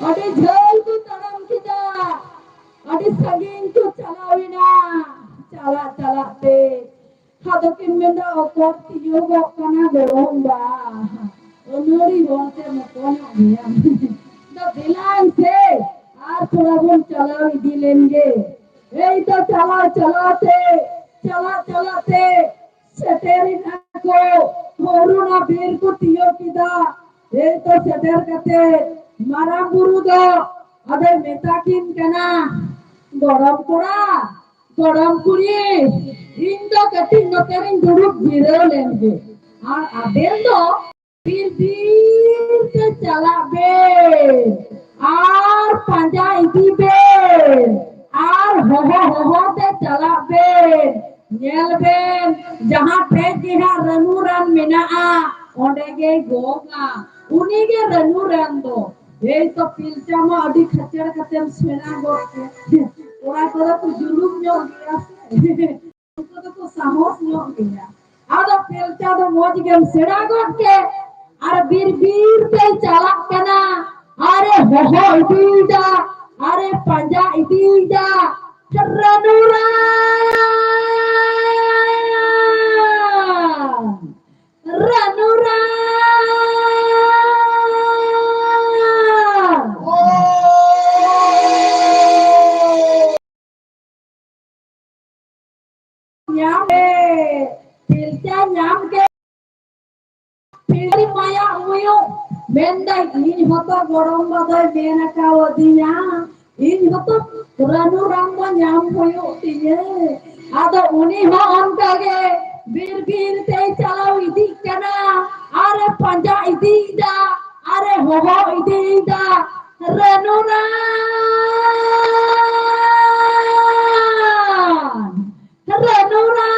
ᱟᱹᱰᱤ ᱡᱷᱟᱹᱞ ᱠᱚ ᱛᱟᱲᱟᱢ ᱠᱮᱫᱟ, ᱟᱹᱰᱤ ᱥᱟᱺᱜᱤᱧ ᱠᱚ ᱪᱟᱞᱟᱣ ᱮᱱᱟ᱾ ᱪᱟᱞᱟᱜ ᱪᱟᱞᱟᱜ ᱛᱮ ᱟᱫᱚ ᱠᱤᱱ ᱢᱮᱱᱫᱟ, "ᱚᱠᱚᱭ ᱛᱤᱭᱳᱜᱚᱜ ᱠᱟᱱᱟ ᱜᱚᱲᱚᱢᱵᱟ? ᱟᱹᱱᱟᱹᱲᱤ ᱦᱚᱲ ᱛᱮ ᱢᱚᱠᱚᱧᱚᱜ ᱜᱮᱭᱟ᱾ ᱫᱚ ᱫᱮᱞᱟᱝ ᱥᱮ ᱟᱨ ᱛᱷᱚᱲᱟ ᱵᱚᱱ ᱪᱟᱞᱟᱣ ᱤᱫᱤ ᱞᱮᱱ ᱜᱮ᱾" ᱮᱭ ᱛᱚ ᱪᱟᱞᱟᱣ ᱪᱟᱞᱟᱣ ᱛᱮ, ᱪᱟᱞᱟᱜ ᱪᱟᱞᱟᱜ ᱛᱮ ᱥᱮᱴᱮᱨ ᱮᱱᱟ ᱠᱚ, ᱦᱚᱨᱩᱱᱟ ᱵᱤᱨ ᱠᱚ ᱛᱤᱭᱳᱜ ᱠᱮᱫᱟ᱾ ᱮᱭ ᱛᱚ ᱥᱮᱴᱮᱨ ᱠᱟᱛᱮ ᱢᱟᱨᱟᱝ ᱵᱩᱨᱩ ᱫᱚ ᱟᱫᱚᱭ ᱢᱮᱛᱟ ᱠᱤᱱ ᱠᱟᱱᱟ, "ᱜᱚᱲᱚᱢ ᱠᱚᱲᱟ, ᱜᱚᱲᱚᱢ ᱠᱩᱲᱤ, ᱤᱧ ᱫᱚ ᱠᱟᱹᱴᱤᱡ ᱱᱚᱛᱮ ᱨᱤᱧ ᱫᱩᱲᱩᱵ ᱡᱤᱨᱟᱹᱣ ᱞᱮᱱ ᱜᱮ, ᱟᱨ ᱟᱵᱮᱱ ᱫᱚ ᱵᱤᱨ ᱵᱤᱨ ᱛᱮ ᱪᱟᱞᱟᱜ ᱵᱮᱱ ᱟᱨ ᱯᱟᱸᱡᱟ ᱤᱫᱤ ᱵᱮᱱ ᱟᱨ ᱦᱚᱦᱚ ᱦᱚᱦᱚ ᱛᱮ ᱪᱟᱞᱟᱜ ᱵᱮᱱ᱾ ᱧᱮᱞ ᱵᱮᱱ, ᱡᱟᱦᱟᱸ ᱴᱷᱮᱡ ᱜᱮ ᱦᱟᱸᱜ ᱨᱟᱹᱱᱩ ᱨᱟᱱ ᱢᱮᱱᱟᱜᱼᱟ, ᱚᱸᱰᱮ ᱜᱮᱭ ᱜᱚᱜᱟ᱾ ᱩᱱᱤ ᱜᱮ ᱨᱟᱹᱱᱩ ᱨᱟᱱ ᱫᱚ᱾" ᱮᱭ ᱛᱚ ᱯᱤᱞᱪᱟ ᱢᱟ ᱟᱹᱰᱤ ᱠᱷᱟᱪᱮᱲ ᱠᱟᱛᱮᱢ ᱥᱮᱬᱟ ᱜᱚᱫ ᱠᱮᱫ᱾ ᱠᱚᱲᱟ ᱠᱚᱫᱚ ᱠᱚ ᱡᱩᱞᱩᱢ ᱧᱚᱜ ᱜᱮᱭᱟ ᱥᱮ᱾ ᱩᱱᱠᱩ ᱫᱚᱠᱚ ᱥᱟᱦᱚᱥ ᱧᱚᱜ ᱜᱮᱭᱟ᱾ ᱟᱫᱚ ᱯᱮᱞᱪᱟ ᱫᱚ ᱢᱚᱡᱽ ᱜᱮᱢ ᱥᱮᱬᱟ ᱜᱚᱫ ᱠᱮᱫ, ᱟᱨ ᱵᱤᱨ ᱵᱤᱨ ᱛᱮᱭ ᱪᱟᱞᱟᱜ ᱠᱟᱱᱟ, ᱟᱨᱮ ᱦᱚᱦᱚ ᱤᱫᱤᱭᱮᱫᱟ, ᱟᱨᱮ ᱯᱟᱸᱡᱟ ᱤᱫᱤᱭᱮᱫᱟ, "ᱨᱟᱹᱱᱩ ᱨᱟᱱ! ᱨᱟᱹᱱᱩ ᱨᱟᱱ!" ᱧᱟᱢ ᱠᱮᱫ, ᱯᱤᱞᱪᱟ ᱧᱟᱢ ᱠᱮᱫ, ᱯᱤᱞᱪᱩ ᱢᱟᱭᱟ ᱩᱭᱩ ᱢᱮᱱᱫᱟᱭ, "ᱤᱧ ᱦᱚᱸᱛᱚ ᱜᱚᱲᱚᱢ ᱵᱟ ᱫᱚᱭ ᱢᱮᱱ ᱟᱠᱟᱣᱟᱫᱤᱧᱟ, ᱤᱧ ᱦᱚᱸᱛᱚ ᱨᱟᱹᱱᱩ ᱨᱟᱱ ᱫᱚ ᱧᱟᱢ ᱦᱩᱭᱩᱜ ᱛᱤᱧᱟᱹ᱾" ᱟᱫᱚ ᱩᱱᱤ ᱦᱚᱸ ᱚᱱᱠᱟ ᱜᱮ ᱵᱤᱨ ᱵᱤᱨ ᱛᱮᱭ ᱪᱟᱞᱟᱣ ᱤᱫᱤᱜ ᱠᱟᱱᱟ, ᱟᱨᱮ ᱯᱟᱸᱡᱟ ᱤᱫᱤᱭᱮᱫᱟ, ᱟᱨᱮ ᱦᱚᱦᱚ ᱤᱫᱤᱭᱮᱫᱟ, "ᱨᱟᱹᱱᱩ ᱨᱟᱱ! ᱨᱟᱹᱱᱩ ᱨᱟᱱ!"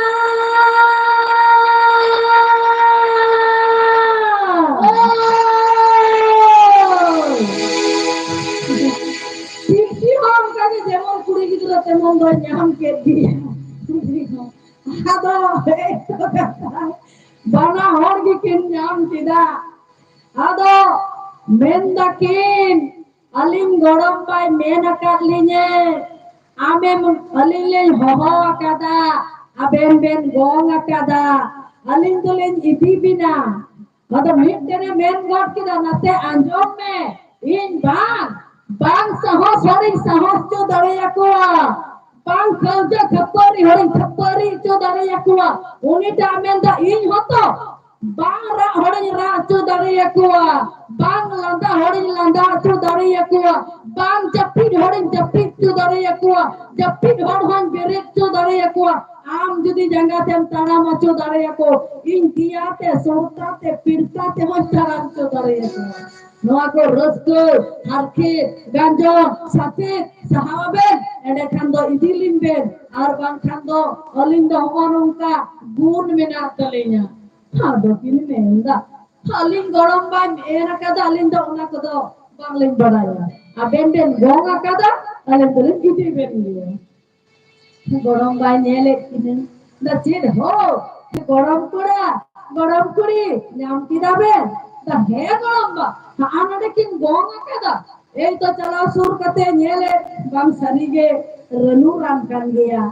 ᱯᱤᱞᱪᱩ ᱦᱚᱸ ᱚᱱᱠᱟ ᱜᱮ ᱡᱮᱢᱚᱱ ᱠᱩᱲᱤ ᱜᱤᱫᱽᱨᱟᱹ ᱛᱮᱢᱚᱱ ᱫᱚᱭ ᱧᱟᱢ ᱠᱮᱫ ᱜᱮᱭᱟ᱾ ᱟᱫᱚ ᱵᱟᱱᱟ ᱦᱚᱲ ᱜᱮᱠᱤᱱ ᱧᱟᱢ ᱠᱮᱫᱟ᱾ ᱟᱫᱚ ᱢᱮᱱ ᱫᱟᱠᱤᱱ, ᱟᱹᱞᱤᱧ ᱜᱚᱲᱚᱢ ᱵᱟᱭ ᱢᱮᱱ ᱟᱠᱟᱫ ᱞᱤᱧᱟᱹ, ᱟᱢᱮᱢ, ᱟᱹᱞᱤᱧ ᱞᱤᱧ ᱦᱚᱦᱚ ᱟᱠᱟᱫᱟ, ᱟᱵᱮᱱ ᱵᱮᱱ ᱜᱚᱝ ᱟᱠᱟᱫᱟ, ᱟᱹᱞᱤᱧ ᱫᱚᱞᱤᱧ ᱤᱫᱤ ᱵᱤᱱᱟ᱾ ᱟᱫᱚ ᱢᱤᱫᱴᱮᱱᱮ ᱢᱮᱱ ᱜᱚᱫ ᱠᱮᱫᱟ, ᱱᱟᱥᱮ ᱟᱸᱡᱚᱢ ᱢᱮ, ᱤᱧ ᱵᱟᱝ, ᱵᱟᱝ ᱥᱟᱦᱚᱥ ᱦᱚᱲᱤᱧ ᱥᱟᱦᱚᱥ ᱦᱚᱪᱚ ᱫᱟᱲᱮᱭᱟᱠᱚᱣᱟ, ᱵᱟᱝ ᱠᱟᱹᱣᱡᱟᱹ ᱠᱷᱟᱹᱯᱟᱹᱨᱤ ᱦᱚᱲᱤᱧ ᱠᱷᱟᱹᱯᱟᱹᱨᱤ ᱦᱚᱪᱚ ᱫᱟᱲᱮᱭᱟᱠᱚᱣᱟ᱾ ᱩᱱᱤᱴᱟᱜ ᱢᱮᱱᱫᱟ, ᱤᱧ ᱦᱚᱸᱛᱚ ᱵᱟᱝ ᱨᱟᱜ ᱦᱚᱲᱤᱧ ᱨᱟᱜ ᱦᱚᱪᱚ ᱫᱟᱲᱮᱭᱟᱠᱚᱣᱟ, ᱵᱟᱝ ᱞᱟᱸᱫᱟ ᱦᱚᱲᱤᱧ ᱞᱟᱸᱫᱟ ᱦᱚᱪᱚ ᱫᱟᱲᱮᱭᱟᱠᱚᱣᱟ, ᱵᱟᱝ ᱡᱟᱹᱯᱤᱫ ᱦᱚᱲᱤᱧ ᱡᱟᱹᱯᱤᱫ ᱦᱚᱪᱚ ᱫᱟᱲᱮᱭᱟᱠᱚᱣᱟ, ᱡᱟᱹᱯᱤᱫ ᱦᱚᱲ ᱦᱚᱸᱧ ᱵᱮᱨᱮᱫ ᱦᱚᱪᱚ ᱫᱟᱲᱮᱭᱟᱠᱚᱣᱟ᱾ ᱟᱢ ᱡᱩᱫᱤ ᱡᱟᱸᱜᱟ ᱛᱮᱢ ᱛᱟᱲᱟᱢ ᱦᱚᱪᱚ ᱫᱟᱲᱮᱭᱟᱠᱚ, ᱤᱧ ᱫᱮᱭᱟ ᱛᱮ, ᱥᱚᱲᱛᱟ ᱛᱮ, ᱯᱤᱲᱛᱟ ᱛᱮᱦᱚᱸᱧ ᱛᱟᱲᱟᱢ ᱦᱚᱪᱚ ᱫᱟᱲᱮᱭᱟᱠᱚᱣᱟ᱾ ᱱᱚᱣᱟ ᱠᱚ ᱨᱟᱹᱥᱠᱟᱹ, ᱦᱟᱨᱠᱮᱛ, ᱜᱟᱸᱡᱚᱱ, ᱥᱟᱥᱮᱛ ᱥᱟᱦᱟᱣ ᱵᱮᱱ, ᱮᱸᱰᱮᱠᱷᱟᱱ ᱫᱚ ᱤᱫᱤ ᱞᱤᱧ ᱵᱮᱱ, ᱟᱨ ᱵᱟᱝᱠᱷᱟᱱ ᱫᱚ ᱟᱹᱞᱤᱧ ᱫᱚ ᱦᱚᱸᱜᱼᱚ ᱱᱚᱝᱠᱟ ᱜᱩᱱ ᱢᱮᱱᱟᱜ ᱛᱟᱹᱞᱤᱧᱟ᱾ ᱟᱫᱚ ᱠᱤᱱ ᱢᱮᱱᱫᱟ, ᱟᱹᱞᱤᱧ ᱜᱚᱲᱚᱢ ᱵᱟᱭ ᱢᱮᱱ ᱟᱠᱟᱫᱟ, ᱟᱹᱞᱤᱧ ᱫᱚ ᱚᱱᱟ ᱠᱚᱫᱚ ᱵᱟᱝᱞᱤᱧ ᱵᱟᱲᱟᱭᱟ᱾ ᱟᱵᱮᱱ ᱵᱮᱱ ᱜᱚᱝ ᱟᱠᱟᱫᱟ, ᱟᱹᱞᱤᱧ ᱫᱚᱞᱤᱧ ᱤᱫᱤ ᱵᱮᱱ ᱜᱮᱭᱟ᱾ ᱜᱚᱲᱚᱢ ᱵᱟᱭ ᱧᱮᱞᱮᱫ ᱠᱤᱱᱟᱹ᱾ ᱫᱟ ᱪᱮᱫ ᱦᱳ, ᱜᱚᱲᱚᱢ ᱠᱚᱲᱟ, ᱜᱚᱲᱚᱢ ᱠᱩᱲᱤ, ᱧᱟᱢ ᱠᱮᱫᱟ ᱵᱮᱱ? ᱫᱟ ᱦᱮᱸ ᱜᱚᱲᱚᱢ ᱵᱟ, ᱦᱟᱜᱼᱟ ᱱᱚᱰᱮ ᱠᱤᱱ ᱜᱚᱝ ᱟᱠᱟᱫᱟ᱾ ᱮᱭ ᱛᱚ ᱪᱟᱞᱟᱣ ᱥᱩᱨ ᱠᱟᱛᱮ ᱧᱮᱞᱮᱫ, ᱵᱟᱝ ᱥᱟᱹᱨᱤᱜᱮ ᱨᱟᱹᱱᱩ ᱨᱟᱱ ᱠᱟᱱ ᱜᱮᱭᱟ᱾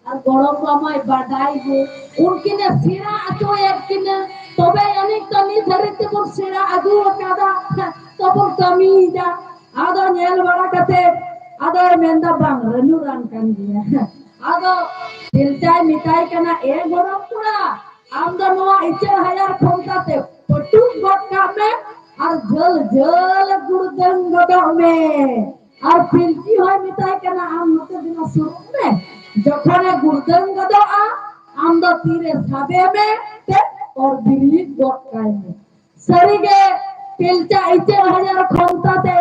ᱟᱨ ᱜᱚᱲᱚᱢ ᱵᱟ ᱢᱟᱭ ᱵᱟᱰᱟᱭ ᱜᱮ, ᱩᱱᱠᱤᱱᱮ ᱥᱮᱬᱟ ᱦᱚᱪᱚᱭᱮᱫ ᱠᱤᱱᱟᱹ, ᱛᱚᱵᱮ ᱟᱹᱱᱤᱡ ᱛᱚ ᱱᱤᱛ ᱫᱷᱟᱹᱨᱤᱡ ᱛᱮᱵᱚᱱ ᱥᱮᱬᱟ ᱟᱹᱜᱩ ᱟᱠᱟᱫᱟ, ᱛᱚᱵᱚᱱ ᱠᱟᱹᱢᱤᱭᱮᱫᱟ᱾ ᱟᱫᱚ ᱧᱮᱞ ᱵᱟᱲᱟ ᱠᱟᱛᱮ ᱟᱫᱚᱭ ᱢᱮᱱᱫᱟ, ᱵᱟᱝ, ᱨᱟᱹᱱᱩ ᱨᱟᱱ ᱠᱟᱱ ᱜᱮᱭᱟ᱾ ᱟᱫᱚ ᱵᱮᱞᱪᱟᱭ ᱢᱮᱛᱟᱭ ᱠᱟᱱᱟ, ᱮ ᱜᱚᱲᱚᱢ ᱠᱚᱲᱟ, ᱟᱢ ᱫᱚ ᱱᱚᱣᱟ ᱤᱪᱟᱹᱲ ᱦᱟᱭᱟᱨ ᱠᱷᱚᱱᱛᱟ ᱛᱮ ᱯᱟᱹᱴᱩᱵ ᱜᱚᱫ ᱠᱟᱜ ᱢᱮ ᱟᱨ ᱡᱷᱟᱹᱞ ᱡᱷᱟᱹᱞ ᱜᱩᱲᱫᱟᱹᱝ ᱜᱚᱫᱚᱜ ᱢᱮ᱾ ᱟᱨ ᱯᱤᱞᱪᱤ ᱦᱚᱸᱭ ᱢᱮᱛᱟᱭ ᱠᱟᱱᱟ, ᱟᱢ ᱱᱚᱛᱮ ᱫᱮᱞᱟ ᱥᱩᱨᱩᱜ ᱢᱮ᱾ ᱡᱚᱠᱷᱚᱱᱮ ᱜᱩᱲᱫᱟᱹᱝ ᱜᱚᱫᱚᱜᱼᱟ, ᱟᱢ ᱫᱚ ᱛᱤᱨᱮ ᱥᱟᱵᱮ ᱢᱮ, ᱛᱮ ᱚᱨ ᱵᱤᱨᱤᱫ ᱜᱚᱫ ᱠᱟᱭ ᱢᱮ᱾ ᱥᱟᱹᱨᱤᱜᱮ ᱯᱤᱞᱪᱟ ᱤᱪᱟᱹᱲ ᱦᱟᱭᱟᱨ ᱠᱷᱚᱱᱛᱟ ᱛᱮ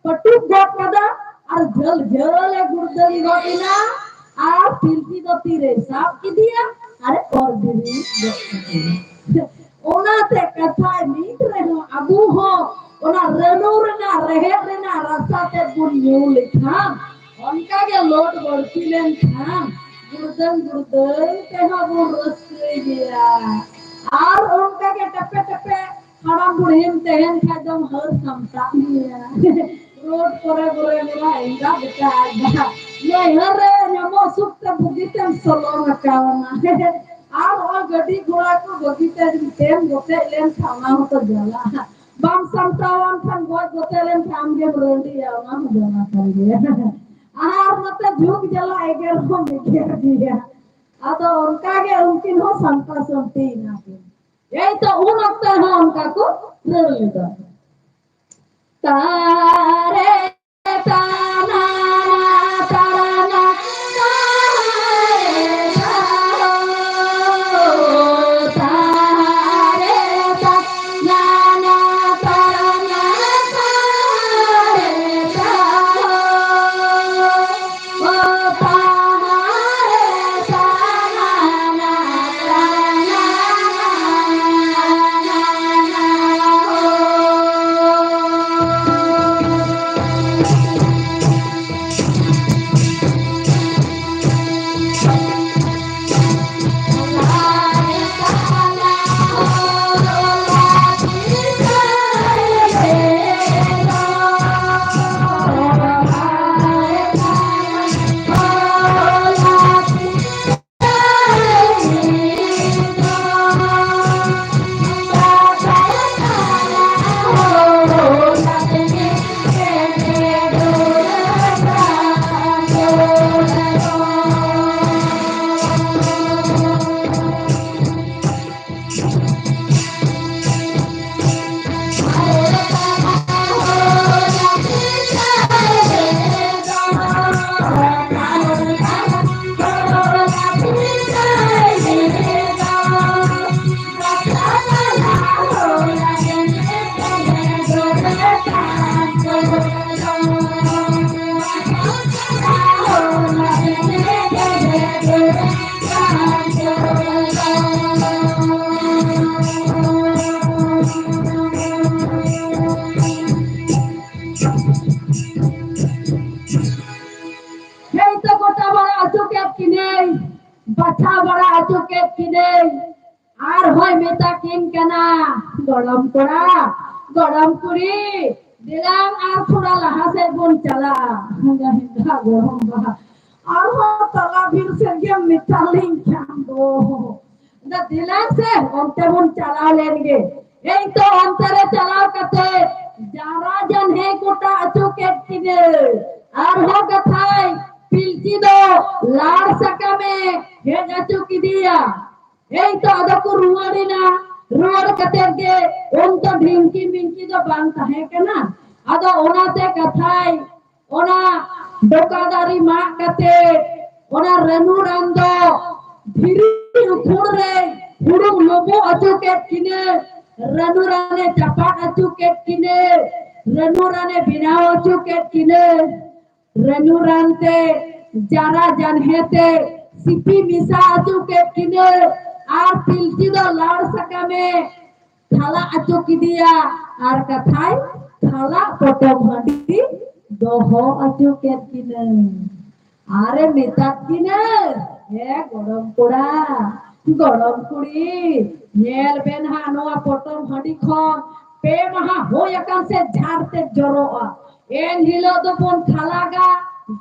ᱯᱟᱹᱴᱩᱵ ᱜᱚᱫ ᱠᱟᱫᱟ ᱟᱨ ᱡᱷᱟᱹᱞ ᱡᱷᱟᱹᱞ ᱮ ᱜᱩᱲᱫᱟᱹᱝ ᱜᱚᱫ ᱮᱱᱟ᱾ ᱟᱨ ᱯᱤᱞᱪᱤ ᱫᱚ ᱛᱤᱨᱮ ᱥᱟᱵ ᱠᱮᱫᱮᱭᱟ ᱟᱨ ᱮ ᱚᱨ ᱵᱤᱨᱤᱫ ᱜᱚᱫ ᱠᱮᱫᱮᱭᱟ᱾ ᱚᱱᱟᱛᱮ ᱠᱟᱛᱷᱟᱭ ᱢᱤᱫ ᱨᱮᱦᱚᱸ ᱟᱵᱚ ᱦᱚᱸ ᱚᱱᱟ ᱨᱟᱹᱱᱩ ᱨᱮᱱᱟᱜ ᱨᱮᱦᱮᱫ ᱨᱮᱱᱟᱜ ᱨᱟᱥᱟ ᱛᱮ ᱵᱚᱱ ᱧᱩ ᱞᱮᱠᱷᱟᱱ, ᱚᱱᱠᱟ ᱜᱮ ᱞᱳᱰ ᱵᱟᱹᱲᱛᱤ ᱞᱮᱱᱠᱷᱟᱱ ᱜᱩᱲᱫᱟᱹᱝ ᱜᱩᱲᱫᱟᱹᱝ ᱛᱮᱦᱚᱸ ᱵᱚᱱ ᱨᱟᱹᱥᱠᱟᱹᱭ ᱜᱮᱭᱟ᱾ ᱟᱨ ᱚᱱᱠᱟ ᱜᱮ ᱴᱮᱯᱮ ᱴᱮᱯᱮ ᱦᱟᱲᱟᱢ ᱵᱩᱲᱦᱤᱢ ᱛᱟᱦᱮᱱ ᱠᱷᱟᱡ ᱫᱚᱢ ᱦᱟᱹᱨ ᱥᱟᱢᱴᱟᱜ ᱜᱮᱭᱟ᱾ ᱠᱚᱨᱮ ᱠᱚᱨᱮ ᱢᱮᱱᱟ ᱮᱸᱜᱟ ᱵᱮᱴᱟ ᱟᱡ ᱫᱟ᱾ ᱱᱟᱹᱭᱦᱟᱹᱨ ᱨᱮ ᱧᱟᱢᱚᱜ ᱥᱩᱠ ᱛᱮ ᱵᱩᱜᱤ ᱛᱮᱢ ᱥᱚᱞᱚᱝ ᱟᱠᱟᱣᱱᱟ᱾ ᱟᱨ ᱱᱚᱜᱼᱚᱭ ᱜᱟᱹᱰᱤ ᱜᱷᱚᱲᱟ ᱠᱚ ᱵᱟᱹᱜᱤ ᱛᱮ ᱡᱩᱫᱤ ᱛᱮᱢ ᱜᱚᱛᱮᱡ ᱞᱮᱱ ᱠᱷᱟᱱ ᱚᱱᱟ ᱦᱚᱸᱛᱚ ᱡᱟᱞᱟ᱾ ᱵᱟᱢ ᱥᱟᱢᱴᱟᱣᱟᱱ ᱠᱷᱟᱱ ᱜᱚᱡ ᱜᱚᱛᱮᱡ ᱞᱮᱱ ᱠᱷᱟᱱ ᱟᱢ ᱜᱮᱢ ᱨᱟᱹᱰᱤᱜᱼᱟ, ᱚᱱᱟ ᱦᱚᱸ ᱡᱟᱞᱟ ᱠᱟᱱ ᱜᱮᱭᱟ᱾ ᱟᱨ ᱱᱚᱛᱮ ᱡᱷᱩᱠ ᱡᱟᱞᱟ ᱮᱜᱮᱨ ᱦᱚᱸ ᱮᱜᱮᱨ ᱜᱮᱭᱟ᱾ ᱟᱫᱚ ᱚᱱᱠᱟ ᱜᱮ ᱩᱱᱠᱤᱱ ᱦᱚᱸ ᱥᱟᱢᱴᱟᱣ ᱥᱟᱢᱴᱤ ᱮᱱᱟ ᱠᱤᱱ᱾ ᱮᱭ ᱛᱚ ᱩᱱ ᱚᱠᱛᱚ ᱦᱚᱸ ᱚᱱᱠᱟ ᱠᱚ ᱨᱟᱹᱲ ᱞᱮᱫᱟ᱾ ᱛᱟᱨᱮ ᱛᱟᱱᱟ ᱛᱟᱨᱟᱱᱟ ᱛᱟᱨᱮ ᱛᱟᱨᱚ ᱛᱟᱨᱮ ᱛᱟᱱᱟ ᱛᱟᱨᱟᱱᱟ ᱛᱟᱨᱮ ᱛᱟᱨᱚ᱾ ᱦᱮᱸ, ᱛᱚ ᱜᱚᱴᱟ ᱵᱟᱲᱟ ᱦᱚᱪᱚ ᱠᱮᱫ ᱠᱤᱱᱟᱹᱧ, ᱵᱟᱪᱷᱟᱣ ᱵᱟᱲᱟ ᱦᱚᱪᱚ ᱠᱮᱫ ᱠᱤᱱᱟᱹᱧ᱾ ᱟᱨ ᱦᱚᱸᱭ ᱢᱮᱛᱟ ᱠᱤᱱ ᱠᱟᱱᱟ, ᱜᱚᱲᱚᱢ ᱠᱚᱲᱟ, ᱜᱚᱲᱚᱢ ᱠᱩᱲᱤ, ᱫᱮᱞᱟᱝ ᱟᱨ ᱛᱷᱚᱲᱟ ᱞᱟᱦᱟ ᱥᱮᱫ ᱵᱚᱱ ᱪᱟᱞᱟᱜᱼᱟ᱾ ᱜᱟᱹᱦᱤᱨ ᱫᱷᱟᱨᱟ ᱜᱚᱲᱚᱢ ᱵᱟ, ᱟᱨᱦᱚᱸ ᱛᱟᱞᱟ ᱵᱤᱨ ᱥᱮᱫ ᱜᱮᱢ ᱢᱮᱛᱟ ᱞᱤᱧ ᱠᱷᱟᱱ ᱫᱚ᱾ ᱟᱫᱚ ᱫᱮᱞᱟ ᱥᱮ ᱚᱱᱛᱮ ᱵᱚᱱ ᱪᱟᱞᱟᱣ ᱞᱮᱱ ᱜᱮ᱾ ᱮᱭ ᱛᱚ ᱚᱱᱛᱮ ᱨᱮ ᱪᱟᱞᱟᱣ ᱠᱟᱛᱮ ᱡᱟᱨᱟ ᱡᱟᱱᱦᱮ ᱠᱚᱴᱟ ᱦᱚᱪᱚ ᱠᱮᱫ ᱠᱤᱱᱟᱹ᱾ ᱟᱨᱦᱚᱸ ᱠᱟᱛᱷᱟᱭ ᱯᱤᱞᱪᱤ ᱫᱚ ᱞᱟᱲ ᱥᱟᱠᱟᱢᱮ ᱦᱮᱡ ᱦᱚᱪᱚ ᱠᱮᱫᱮᱭᱟ᱾ ᱮᱭ ᱛᱚ ᱟᱫᱚ ᱠᱚ ᱨᱩᱣᱟᱹᱲ ᱮᱱᱟ᱾ ᱨᱩᱣᱟᱹᱲ ᱠᱟᱛᱮ ᱜᱮ ᱩᱱ ᱛᱚ ᱰᱷᱤᱝᱠᱤ ᱢᱤᱝᱠᱤ ᱫᱚ ᱵᱟᱝ ᱛᱟᱦᱮᱸ ᱠᱟᱱᱟ᱾ ᱟᱫᱚ ᱚᱱᱟᱛᱮ ᱠᱟᱛᱷᱟᱭ ᱚᱱᱟ ᱰᱚᱠᱟ ᱫᱟᱨᱮ ᱢᱟᱜ ᱠᱟᱛᱮ ᱚᱱᱟ ᱨᱟᱹᱱᱩ ᱨᱟᱱ ᱫᱚ ᱫᱷᱤᱨᱤ ᱩᱠᱷᱩᱲ ᱨᱮ ᱦᱩᱲᱩᱝ ᱞᱩᱵᱩᱜ ᱦᱚᱪᱚ ᱠᱮᱫ ᱠᱤᱱᱟᱹ᱾ ᱨᱟᱹᱱᱩ ᱨᱟᱱᱮ ᱪᱟᱯᱟᱫ ᱦᱚᱪᱚ ᱠᱮᱫ ᱠᱤᱱᱟᱹ᱾ ᱨᱟᱹᱱᱩ ᱨᱟᱱᱮ ᱵᱮᱱᱟᱣ ᱦᱚᱪᱚ ᱠᱮᱫ ᱠᱤᱱᱟᱹ᱾ ᱨᱟᱹᱱᱩ ᱨᱟᱱ ᱛᱮ ᱡᱟᱨᱟ ᱡᱟᱱᱦᱮ ᱛᱮ ᱥᱤᱯᱤ ᱢᱮᱥᱟ ᱦᱚᱪᱚ ᱠᱮᱫ ᱠᱤᱱᱟᱹ᱾ ᱟᱨ ᱯᱤᱞᱪᱩ ᱫᱚ ᱞᱟᱲ ᱥᱟᱠᱟᱢᱮ ᱠᱷᱟᱞᱟᱜ ᱦᱚᱪᱚ ᱠᱮᱫᱮᱭᱟ᱾ ᱟᱨ ᱠᱟᱛᱷᱟᱭ ᱠᱷᱟᱞᱟᱜ ᱯᱚᱴᱚᱢ ᱦᱟᱺᱰᱤ ᱫᱚᱦᱚ ᱦᱚᱪᱚ ᱠᱮᱫ ᱠᱤᱱᱟᱹ᱾ ᱟᱨᱮ ᱢᱮᱛᱟᱫ ᱠᱤᱱᱟᱹ, ᱦᱮ ᱜᱚᱲᱚᱢ ᱠᱚᱲᱟ, ᱜᱚᱲᱚᱢ ᱠᱩᱲᱤ, ᱧᱮᱞ ᱵᱮᱱ ᱦᱟᱸᱜ ᱱᱚᱣᱟ ᱯᱚᱴᱚᱢ ᱦᱟᱺᱰᱤ ᱠᱷᱚᱱ ᱯᱮ ᱢᱟᱦᱟ ᱦᱩᱭ ᱟᱠᱟᱱ ᱥᱮ ᱡᱷᱟᱨ ᱛᱮ ᱡᱚᱨᱚᱜᱼᱟ᱾ ᱮᱱ ᱦᱤᱞᱳᱜ ᱫᱚᱵᱚᱱ ᱠᱷᱟᱞᱟᱜᱟ,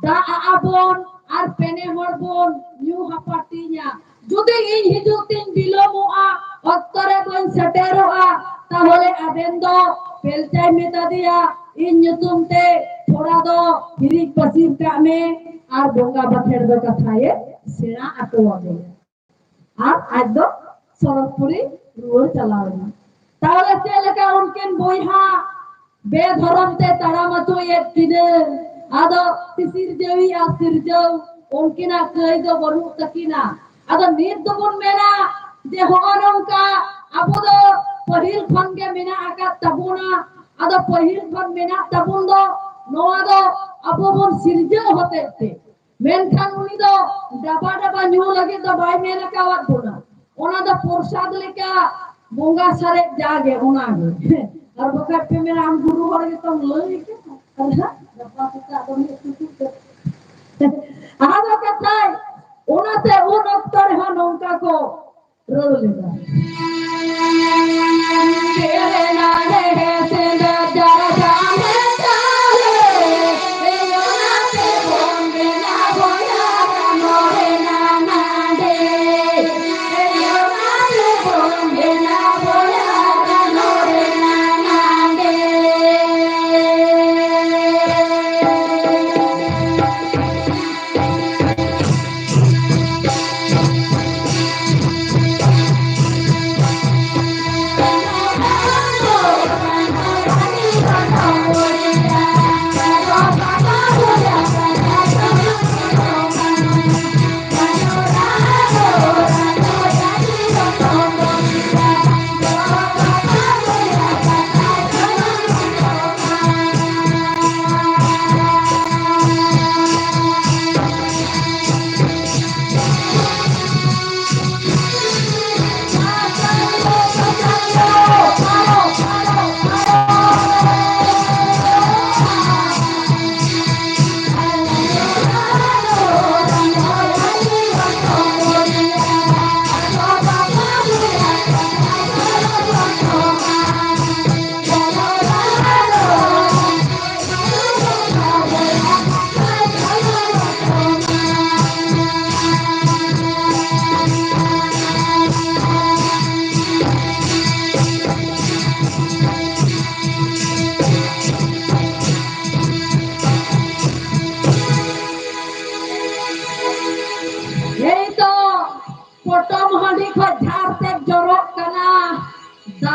ᱫᱟᱜ ᱟᱜᱼᱟ ᱵᱚᱱ ᱟᱨ ᱯᱮᱱᱮ ᱦᱚᱲ ᱵᱚᱱ ᱧᱩ ᱦᱟᱯᱟᱴᱤᱧᱟ᱾ ᱡᱩᱫᱤ ᱤᱧ ᱦᱤᱡᱩᱜ ᱛᱤᱧ ᱵᱤᱞᱚᱢᱚᱜᱼᱟ, ᱚᱠᱛᱚ ᱨᱮ ᱵᱟᱹᱧ ᱥᱮᱴᱮᱨᱚᱜᱼᱟ, ᱛᱟᱦᱚᱞᱮ ᱟᱵᱮᱱ ᱫᱚ ᱯᱮᱞᱪᱟᱭ ᱢᱮᱛᱟ ᱫᱮᱭᱟ, ᱤᱧ ᱧᱩᱛᱩᱢ ᱛᱮ ᱛᱷᱚᱲᱟ ᱫᱚ ᱦᱤᱨᱤᱡ ᱯᱟᱹᱥᱤᱨ ᱠᱟᱜ ᱢᱮ ᱟᱨ ᱵᱚᱸᱜᱟ ᱵᱟᱠᱷᱮᱲ ᱫᱚ ᱠᱟᱛᱷᱟᱭᱮ ᱥᱮᱬᱟ ᱟᱠᱚᱣᱟ ᱵᱚᱱ᱾ ᱟᱨ ᱟᱡ ᱫᱚ ᱥᱚᱨᱚᱜᱽᱯᱩᱨᱤ ᱨᱩᱣᱟᱹᱲ ᱪᱟᱞᱟᱣ ᱮᱱᱟ᱾ ᱛᱟᱦᱚᱞᱮ ᱪᱮᱫ ᱞᱮᱠᱟ ᱩᱱᱠᱤᱱ ᱵᱚᱭᱦᱟ ᱵᱮᱫᱷᱚᱨᱚᱢ ᱛᱮ ᱛᱟᱲᱟᱢ ᱦᱚᱪᱚᱭᱮᱫ ᱠᱤᱱᱟᱹ? ᱟᱫᱚ ᱥᱤᱥᱤᱨ ᱡᱟᱹᱣᱤ ᱟᱨ ᱥᱤᱨᱡᱟᱹᱣ ᱩᱱᱠᱤᱱᱟᱜ ᱠᱟᱹᱭ ᱫᱚ ᱵᱟᱹᱱᱩᱜ ᱛᱟᱹᱠᱤᱱᱟ᱾ ᱟᱫᱚ ᱱᱤᱛ ᱫᱚᱵᱚᱱ ᱢᱮᱱᱟ ᱡᱮ ᱦᱚᱸᱜᱼᱚ ᱱᱚᱝᱠᱟ ᱟᱵᱚ ᱫᱚ ᱯᱟᱹᱦᱤᱞ ᱠᱷᱚᱱ ᱜᱮ ᱢᱮᱱᱟᱜ ᱟᱠᱟᱫ ᱛᱟᱵᱚᱱᱟ᱾ ᱟᱫᱚ ᱯᱟᱹᱦᱤᱞ ᱠᱷᱚᱱ ᱢᱮᱱᱟᱜ ᱛᱟᱵᱚᱱ ᱫᱚ ᱱᱚᱣᱟ ᱫᱚ ᱟᱵᱚ ᱵᱚᱱ ᱥᱤᱨᱡᱟᱹᱣ ᱦᱚᱛᱮᱡ ᱛᱮ᱾ ᱢᱮᱱᱠᱷᱟᱱ ᱩᱱᱤ ᱫᱚ ᱰᱟᱵᱟ ᱰᱟᱵᱟ ᱧᱩ ᱞᱟᱹᱜᱤᱫ ᱫᱚ ᱵᱟᱭ ᱢᱮᱱ ᱟᱠᱟᱣᱟᱫ ᱵᱚᱱᱟ᱾ ᱚᱱᱟ ᱫᱚ ᱯᱨᱚᱥᱟᱫ ᱞᱮᱠᱟ ᱵᱚᱸᱜᱟ ᱥᱟᱨᱮᱡ ᱡᱟᱜᱮ ᱚᱱᱟᱜᱮ᱾ ᱟᱨ ᱵᱟᱠᱷᱟᱡ ᱯᱮ ᱢᱮᱱᱟ, "ᱟᱢ ᱜᱩᱨᱩ ᱦᱚᱲ ᱜᱮᱛᱚᱢ ᱞᱟᱹᱭ ᱠᱟᱫᱟ᱾ ᱟᱨ ᱦᱟᱸᱜ ᱜᱟᱯᱟ ᱥᱮᱛᱟᱜ ᱫᱚ ᱢᱤᱫ ᱴᱩᱠᱩᱡ ᱠᱟᱛᱮ." ᱟᱫᱚ ᱠᱟᱛᱷᱟᱭ, ᱚᱱᱟᱛᱮ ᱩᱱ ᱚᱠᱛᱚ ᱨᱮᱦᱚᱸ ᱱᱚᱝᱠᱟ ᱠᱚ ᱨᱟᱹᱲ ᱞᱮᱫᱟ᱾ ᱛᱮᱨᱮ ᱱᱟᱨᱮ ᱥᱮᱸᱫᱽᱨᱟ ᱡᱟᱨᱟ ᱡᱟᱱ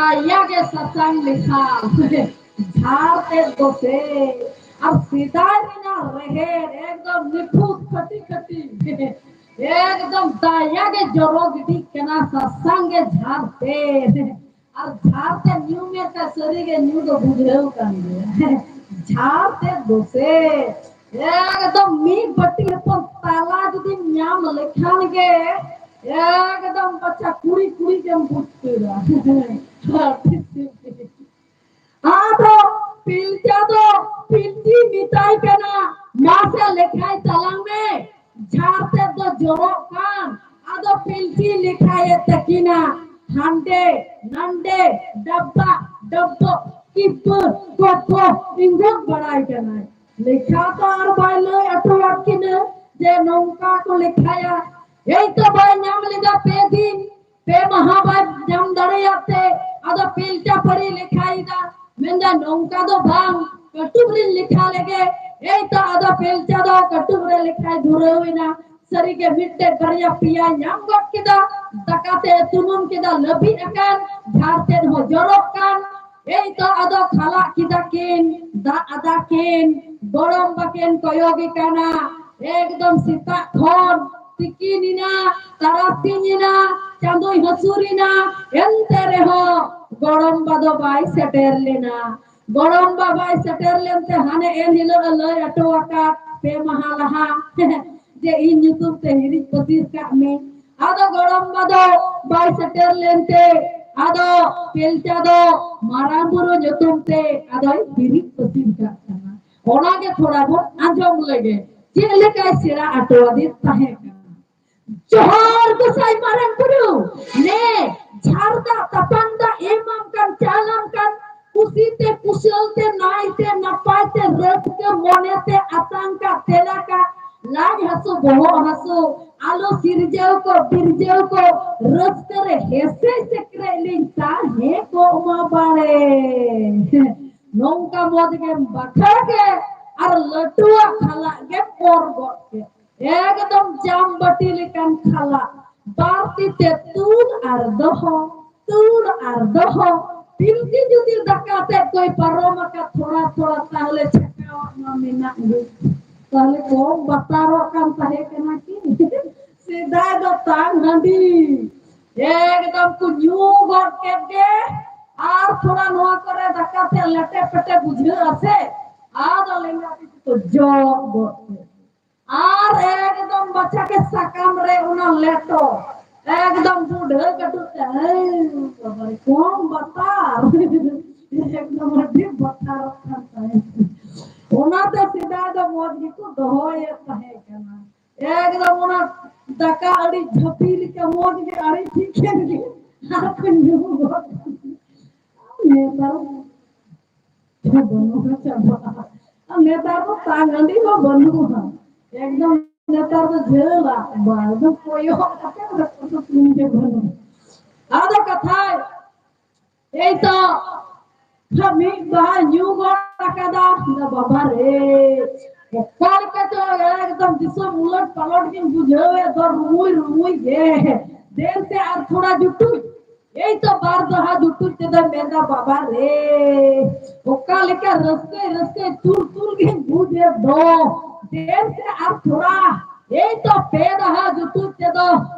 ᱫᱟᱭᱟ ᱜᱮ ᱥᱟᱥᱟᱝ ᱞᱮᱠᱷᱟ ᱡᱷᱟᱨ ᱛᱮᱫ ᱫᱚ ᱥᱮ, ᱟᱨ ᱥᱮᱫᱟᱭ ᱨᱮᱱᱟᱜ ᱨᱮᱦᱮᱫ ᱮᱠᱫᱚᱢ ᱱᱤᱯᱷᱩᱴ ᱠᱷᱟᱹᱴᱤ ᱠᱷᱟᱹᱴᱤ, ᱮᱠᱫᱚᱢ ᱫᱟᱭᱟ ᱜᱮ ᱡᱚᱨᱚ ᱜᱤᱰᱤᱜ ᱠᱟᱱᱟ ᱥᱟᱥᱟᱝ ᱜᱮ ᱡᱷᱟᱨ ᱛᱮ᱾ ᱟᱨ ᱡᱷᱟᱨ ᱛᱮ ᱧᱩ ᱢᱮ ᱠᱷᱟᱱ ᱥᱟᱹᱨᱤ ᱜᱮ ᱧᱩ ᱫᱚ ᱵᱩᱡᱷᱟᱹᱣ ᱠᱟᱱ ᱜᱮᱭᱟ᱾ ᱡᱷᱟᱨ ᱛᱮ ᱫᱚᱥᱮ ᱮᱠᱫᱚᱢ ᱢᱤᱫ ᱵᱟᱹᱴᱤ ᱦᱚᱯᱚᱱ ᱛᱟᱞᱟ ᱡᱩᱫᱤᱢ ᱧᱟᱢ ᱞᱮᱠᱷᱟᱱ ᱜᱮ ᱮᱠᱫᱚᱢ ᱵᱟᱪᱷᱟ ᱠᱩᱲᱤ ᱠᱩᱲᱤ ᱜᱮᱢ ᱵᱩᱡᱽ ᱩᱛᱟᱹᱨᱟ᱾ ᱟᱫᱚ ᱯᱤᱞᱪᱟ ᱫᱚ ᱯᱤᱞᱪᱤ ᱢᱮᱛᱟᱭ ᱠᱟᱱᱟ, ᱢᱟᱥᱮ ᱞᱮᱠᱷᱟᱭ ᱛᱟᱞᱟᱝ ᱢᱮ, ᱡᱷᱟᱨ ᱛᱮᱫ ᱫᱚ ᱡᱚᱨᱚᱜ ᱠᱟᱱ᱾ ᱟᱫᱚ ᱯᱤᱞᱪᱤ ᱞᱮᱠᱷᱟᱭᱮ ᱛᱟᱹᱠᱤᱱᱟ, ᱦᱟᱱᱰᱮ ᱱᱟᱱᱰᱮ, ᱰᱟᱵᱵᱟ ᱰᱚᱵᱵᱚ, ᱠᱤᱵᱵᱚ ᱠᱚᱵᱵᱚ, ᱤᱧ ᱫᱚ ᱵᱟᱲᱟᱭ ᱠᱟᱱᱟᱭ᱾ ᱞᱮᱠᱷᱟ ᱛᱚ ᱟᱨ ᱵᱟᱭ ᱞᱟᱹᱭ ᱦᱚᱴᱚᱣᱟᱫ ᱠᱤᱱᱟᱹ ᱡᱮ ᱱᱚᱝᱠᱟ ᱠᱚ ᱞᱮᱠᱷᱟᱭᱟ᱾ ᱮᱭ ᱛᱚ ᱵᱟᱭ ᱧᱟᱢ ᱞᱮᱫᱟ ᱯᱮ ᱫᱤᱱ, ᱯᱮ ᱢᱟᱦᱟ ᱵᱟᱭ ᱧᱟᱢ ᱫᱟᱲᱮᱭᱟᱜ ᱛᱮ ᱟᱫᱚ ᱯᱤᱞᱪᱟ ᱯᱟᱹᱨᱤ ᱞᱮᱠᱷᱟᱭᱮᱫᱟ, ᱢᱮᱱᱫᱟ ᱱᱚᱝᱠᱟ ᱫᱚ ᱵᱟᱝ, ᱠᱟᱹᱴᱩᱵ ᱨᱤᱧ ᱞᱮᱠᱷᱟ ᱞᱮᱜᱮ᱾ ᱮᱭ ᱛᱚ ᱟᱫᱚ ᱯᱤᱞᱪᱟ ᱫᱚ ᱠᱟᱹᱴᱩᱵ ᱨᱮ ᱞᱮᱠᱷᱟᱭ ᱫᱷᱩᱨᱟᱹᱣ ᱮᱱᱟ᱾ ᱥᱟᱹᱨᱤᱜᱮ ᱢᱤᱫᱴᱮᱡ ᱵᱟᱨᱭᱟ ᱯᱮᱭᱟ ᱧᱟᱢ ᱜᱚᱫ ᱠᱮᱫᱟ, ᱫᱟᱠᱟ ᱛᱮ ᱛᱩᱱᱩᱢ ᱠᱮᱫᱟ, ᱞᱟᱹᱵᱤᱫ ᱟᱠᱟᱱ, ᱡᱷᱟᱨ ᱛᱮᱫ ᱦᱚᱸ ᱡᱚᱨᱚᱜ ᱠᱟᱱ᱾ ᱮᱭ ᱛᱚ ᱟᱫᱚ ᱠᱷᱟᱞᱟᱜ ᱠᱮᱫᱟ ᱠᱤᱱ, ᱫᱟᱜ ᱟᱫᱟ ᱠᱤᱱ, ᱜᱚᱲᱚᱢ ᱵᱟᱠᱤᱱ ᱠᱚᱭᱚᱜᱮ ᱠᱟᱱᱟ᱾ ᱮᱠᱫᱚᱢ ᱥᱮᱛᱟᱜ ᱠᱷᱚᱱ ᱛᱤᱠᱤᱱ ᱮᱱᱟ, ᱛᱟᱨᱟᱥᱤᱧ ᱮᱱᱟ, ᱪᱟᱸᱫᱚᱭ ᱦᱟᱹᱥᱩᱨ ᱮᱱᱟ, ᱮᱱᱛᱮ ᱨᱮᱦᱚᱸ ᱜᱚᱲᱚᱢ ᱵᱟ ᱫᱚ ᱵᱟᱭ ᱥᱮᱴᱮᱨ ᱞᱮᱱᱟ᱾ ᱜᱚᱲᱚᱢ ᱵᱟ ᱵᱟᱭ ᱥᱮᱴᱮᱨ ᱞᱮᱱᱛᱮ ᱦᱟᱱᱮ ᱮᱱ ᱦᱤᱞᱳᱜ ᱮ ᱞᱟᱹᱭ ᱦᱚᱴᱚ ᱟᱠᱟᱫ ᱯᱮ ᱢᱟᱦᱟ ᱞᱟᱦᱟ ᱡᱮ ᱤᱧ ᱧᱩᱛᱩᱢ ᱛᱮ ᱦᱤᱨᱤᱡ ᱯᱟᱹᱥᱤᱨ ᱠᱟᱜ ᱢᱮ᱾ ᱟᱫᱚ ᱜᱚᱲᱚᱢ ᱵᱟ ᱫᱚ ᱵᱟᱭ ᱥᱮᱴᱮᱨ ᱞᱮᱱᱛᱮ ᱟᱫᱚ ᱯᱮᱞᱪᱟ ᱫᱚ ᱢᱟᱨᱟᱝ ᱵᱩᱨᱩ ᱧᱩᱛᱩᱢ ᱛᱮ ᱟᱫᱚᱭ ᱦᱤᱨᱤᱡ ᱯᱟᱹᱥᱤᱨ ᱠᱟᱜ ᱠᱟᱱᱟ᱾ ᱚᱱᱟᱜᱮ ᱛᱷᱚᱲᱟ ᱵᱚᱱ ᱟᱸᱡᱚᱢ ᱞᱮᱜᱮ, ᱪᱮᱫ ᱞᱮᱠᱟᱭ ᱥᱮᱬᱟ ᱦᱚᱴᱚ ᱟᱫᱮ ᱛᱟᱦᱮᱸ ᱠᱟᱱᱟ᱾ ᱡᱚᱦᱟᱨ ᱜᱚᱸᱥᱟᱭ ᱢᱟᱨᱟᱝ ᱵᱩᱨᱩ, ᱱᱮ ᱡᱷᱟᱨ ᱫᱟᱜ ᱛᱟᱯᱟᱱ ᱫᱟᱜ ᱮᱢᱟᱢ ᱠᱟᱱ ᱪᱟᱞᱟᱢ ᱠᱟᱱ, ᱠᱩᱥᱤ ᱛᱮ ᱠᱩᱥᱟᱹᱞ ᱛᱮ ᱱᱟᱭ ᱛᱮ ᱱᱟᱯᱟᱭ ᱛᱮ ᱨᱟᱹᱥᱠᱟᱹ ᱢᱚᱱᱮ ᱛᱮ ᱟᱛᱟᱝ ᱠᱟᱜ ᱛᱮᱞᱟ ᱠᱟᱜ, ᱞᱟᱡ ᱦᱟᱹᱥᱩ ᱵᱚᱦᱚᱜ ᱦᱟᱹᱥᱩ ᱟᱞᱚ ᱥᱤᱨᱡᱟᱹᱣ ᱠᱚ ᱵᱤᱨᱡᱟᱹᱣ ᱠᱚ, ᱨᱟᱹᱥᱠᱟᱹ ᱨᱮ ᱦᱮᱸᱥᱮᱡ ᱥᱮᱠᱨᱮᱡ ᱞᱤᱧ ᱛᱟᱦᱮᱸ ᱠᱚᱜ ᱢᱟ ᱵᱟᱲᱮ᱾ ᱱᱚᱝᱠᱟ ᱢᱚᱡᱽ ᱜᱮᱢ ᱵᱟᱠᱷᱟᱡ ᱜᱮ ᱟᱨ ᱞᱟᱹᱴᱩᱣᱟᱜ ᱠᱷᱟᱞᱟᱜ ᱜᱮᱢ ᱚᱨ ᱜᱚᱫ ᱠᱮᱫ᱾ ᱮᱠᱫᱚᱢ ᱡᱟᱢ ᱵᱟᱹᱴᱤ ᱞᱮᱠᱟᱱ ᱠᱷᱟᱞᱟᱜ, ᱵᱟᱨ ᱛᱤ ᱛᱮ ᱛᱩᱞ ᱟᱨ ᱫᱚᱦᱚ, ᱟᱨ ᱫᱚᱦᱚ, ᱛᱤᱞᱠᱤ ᱡᱩᱫᱤ ᱫᱟᱠᱟ ᱛᱮᱫ ᱠᱚᱭ ᱯᱟᱨᱚᱢ ᱟᱠᱟᱫ ᱛᱷᱚᱲᱟ ᱛᱷᱚᱲᱟ, ᱛᱟᱦᱞᱮ ᱪᱷᱟᱠᱟᱣᱟᱜ ᱢᱟ ᱢᱮᱱᱟᱜ ᱜᱮ᱾ ᱛᱟᱦᱞᱮ ᱠᱚᱢ ᱵᱟᱛᱟᱨᱚᱜ ᱠᱟᱱ ᱛᱟᱦᱮᱸ ᱠᱟᱱᱟ ᱠᱤ? ᱥᱮᱫᱟᱭ ᱫᱚ ᱛᱟᱝ ᱦᱟᱺᱰᱤ ᱮᱠᱫᱚᱢ ᱠᱚ ᱧᱩ ᱜᱚᱫ ᱠᱮᱫ ᱜᱮ, ᱟᱨ ᱛᱷᱚᱲᱟ ᱱᱚᱣᱟ ᱠᱚᱨᱮ ᱫᱟᱠᱟ ᱛᱮ ᱞᱮᱴᱮ ᱯᱮᱴᱮ ᱵᱩᱡᱷᱟᱹᱜᱼᱟ ᱥᱮ, ᱟᱫᱚ ᱞᱮᱸᱜᱟ ᱛᱤ ᱛᱮᱠᱚ ᱡᱚᱢ ᱜᱚᱫ ᱠᱮᱫ ᱜᱮ᱾ ᱟᱨ ᱮᱠᱫᱚᱢ ᱵᱟᱪᱷᱟ ᱜᱮ ᱥᱟᱠᱟᱢ ᱨᱮ ᱚᱱᱟ ᱞᱮᱴᱚ, ᱮᱠᱫᱚᱢ ᱵᱩᱰᱷᱟᱹ ᱠᱟᱹᱴᱩᱵ ᱛᱮ, ᱦᱮᱸ, ᱵᱟᱵᱟᱨᱮ, ᱠᱚᱢ ᱵᱟᱛᱟᱨ᱾ ᱮᱠᱫᱚᱢ ᱟᱹᱰᱤ ᱵᱟᱛᱟᱨᱚᱜ ᱠᱟᱱ ᱛᱟᱦᱮᱸᱫ᱾ ᱚᱱᱟᱛᱮ ᱥᱮᱫᱟᱭ ᱫᱚ ᱢᱚᱡᱽ ᱜᱮᱠᱚ ᱫᱚᱦᱚᱭᱮᱫ ᱛᱟᱦᱮᱸ ᱠᱟᱱᱟ᱾ ᱮᱠᱫᱚᱢ ᱚᱱᱟ ᱫᱟᱠᱟ ᱟᱹᱰᱤ ᱡᱷᱟᱹᱯᱤ ᱞᱮᱠᱟ ᱢᱚᱡᱽ ᱜᱮ ᱟᱹᱰᱤ ᱴᱷᱤᱠᱟᱹᱱ ᱜᱮ᱾ ᱟᱨ ᱠᱚ ᱧᱩ ᱜᱚᱫ ᱠᱟᱜᱼᱟ᱾ ᱱᱮᱛᱟᱨ ᱵᱟᱹᱱᱩᱜᱼᱟ, ᱪᱟᱵᱟᱜᱼᱟ᱾ ᱟᱨ ᱱᱮᱛᱟᱨ ᱫᱚ ᱛᱟᱝ ᱦᱟᱺᱰᱤ ᱦᱚᱸ ᱵᱟᱹᱱᱩᱜᱼᱟ᱾ ᱮᱠᱫᱚᱢ ᱱᱮᱛᱟᱨ ᱫᱚ ᱡᱷᱟᱹᱞᱟ, ᱵᱟᱝ ᱫᱚ ᱠᱚᱭᱚᱜ ᱠᱟᱛᱮ ᱨᱟᱹᱯᱩᱫ ᱥᱩᱱᱩᱢ ᱜᱮ ᱵᱟᱹᱱᱩᱜᱼᱟ᱾ ᱟᱫᱚ ᱠᱟᱛᱷᱟᱭ, ᱮᱭ ᱛᱚ, ᱢᱤᱫ ᱵᱟᱦᱟ ᱧᱩ ᱜᱚᱫ ᱟᱠᱟᱫᱟ, ᱵᱟᱵᱟ ᱨᱮ, ᱚᱠᱟ ᱞᱮᱠᱟ ᱪᱚ ᱮᱠᱫᱚᱢ ᱫᱤᱥᱚᱢ ᱩᱞᱟᱹᱴ ᱯᱟᱞᱚᱴ ᱜᱤᱧ ᱵᱩᱡᱷᱟᱹᱣᱮᱫ ᱫᱚ, ᱨᱩᱢᱩᱭ ᱨᱩᱢᱩᱭ ᱜᱮ᱾ ᱫᱮᱱ ᱥᱮ ᱟᱨ ᱛᱷᱚᱲᱟ ᱡᱩᱴᱩᱡ, ᱮᱭ ᱛᱚ ᱵᱟᱨ ᱫᱚᱦᱟ ᱡᱩᱴᱩᱡ ᱛᱮᱫᱚ ᱢᱮᱱᱫᱟ, ᱵᱟᱵᱟ ᱨᱮ, ᱚᱠᱟ ᱞᱮᱠᱟ ᱨᱟᱹᱥᱠᱟᱹ ᱨᱟᱹᱥᱠᱟᱹ ᱛᱩᱞ ᱛᱩᱞ ᱜᱤᱧ ᱵᱩᱡᱮᱫ ᱫᱚ᱾ ᱫᱮᱱ ᱥᱮ ᱟᱨ ᱛᱷᱚᱲᱟ, ᱮᱭ ᱛᱚ ᱯᱮ ᱫᱚᱦᱟ ᱡᱩᱴᱩᱡ ᱛᱮᱫᱚ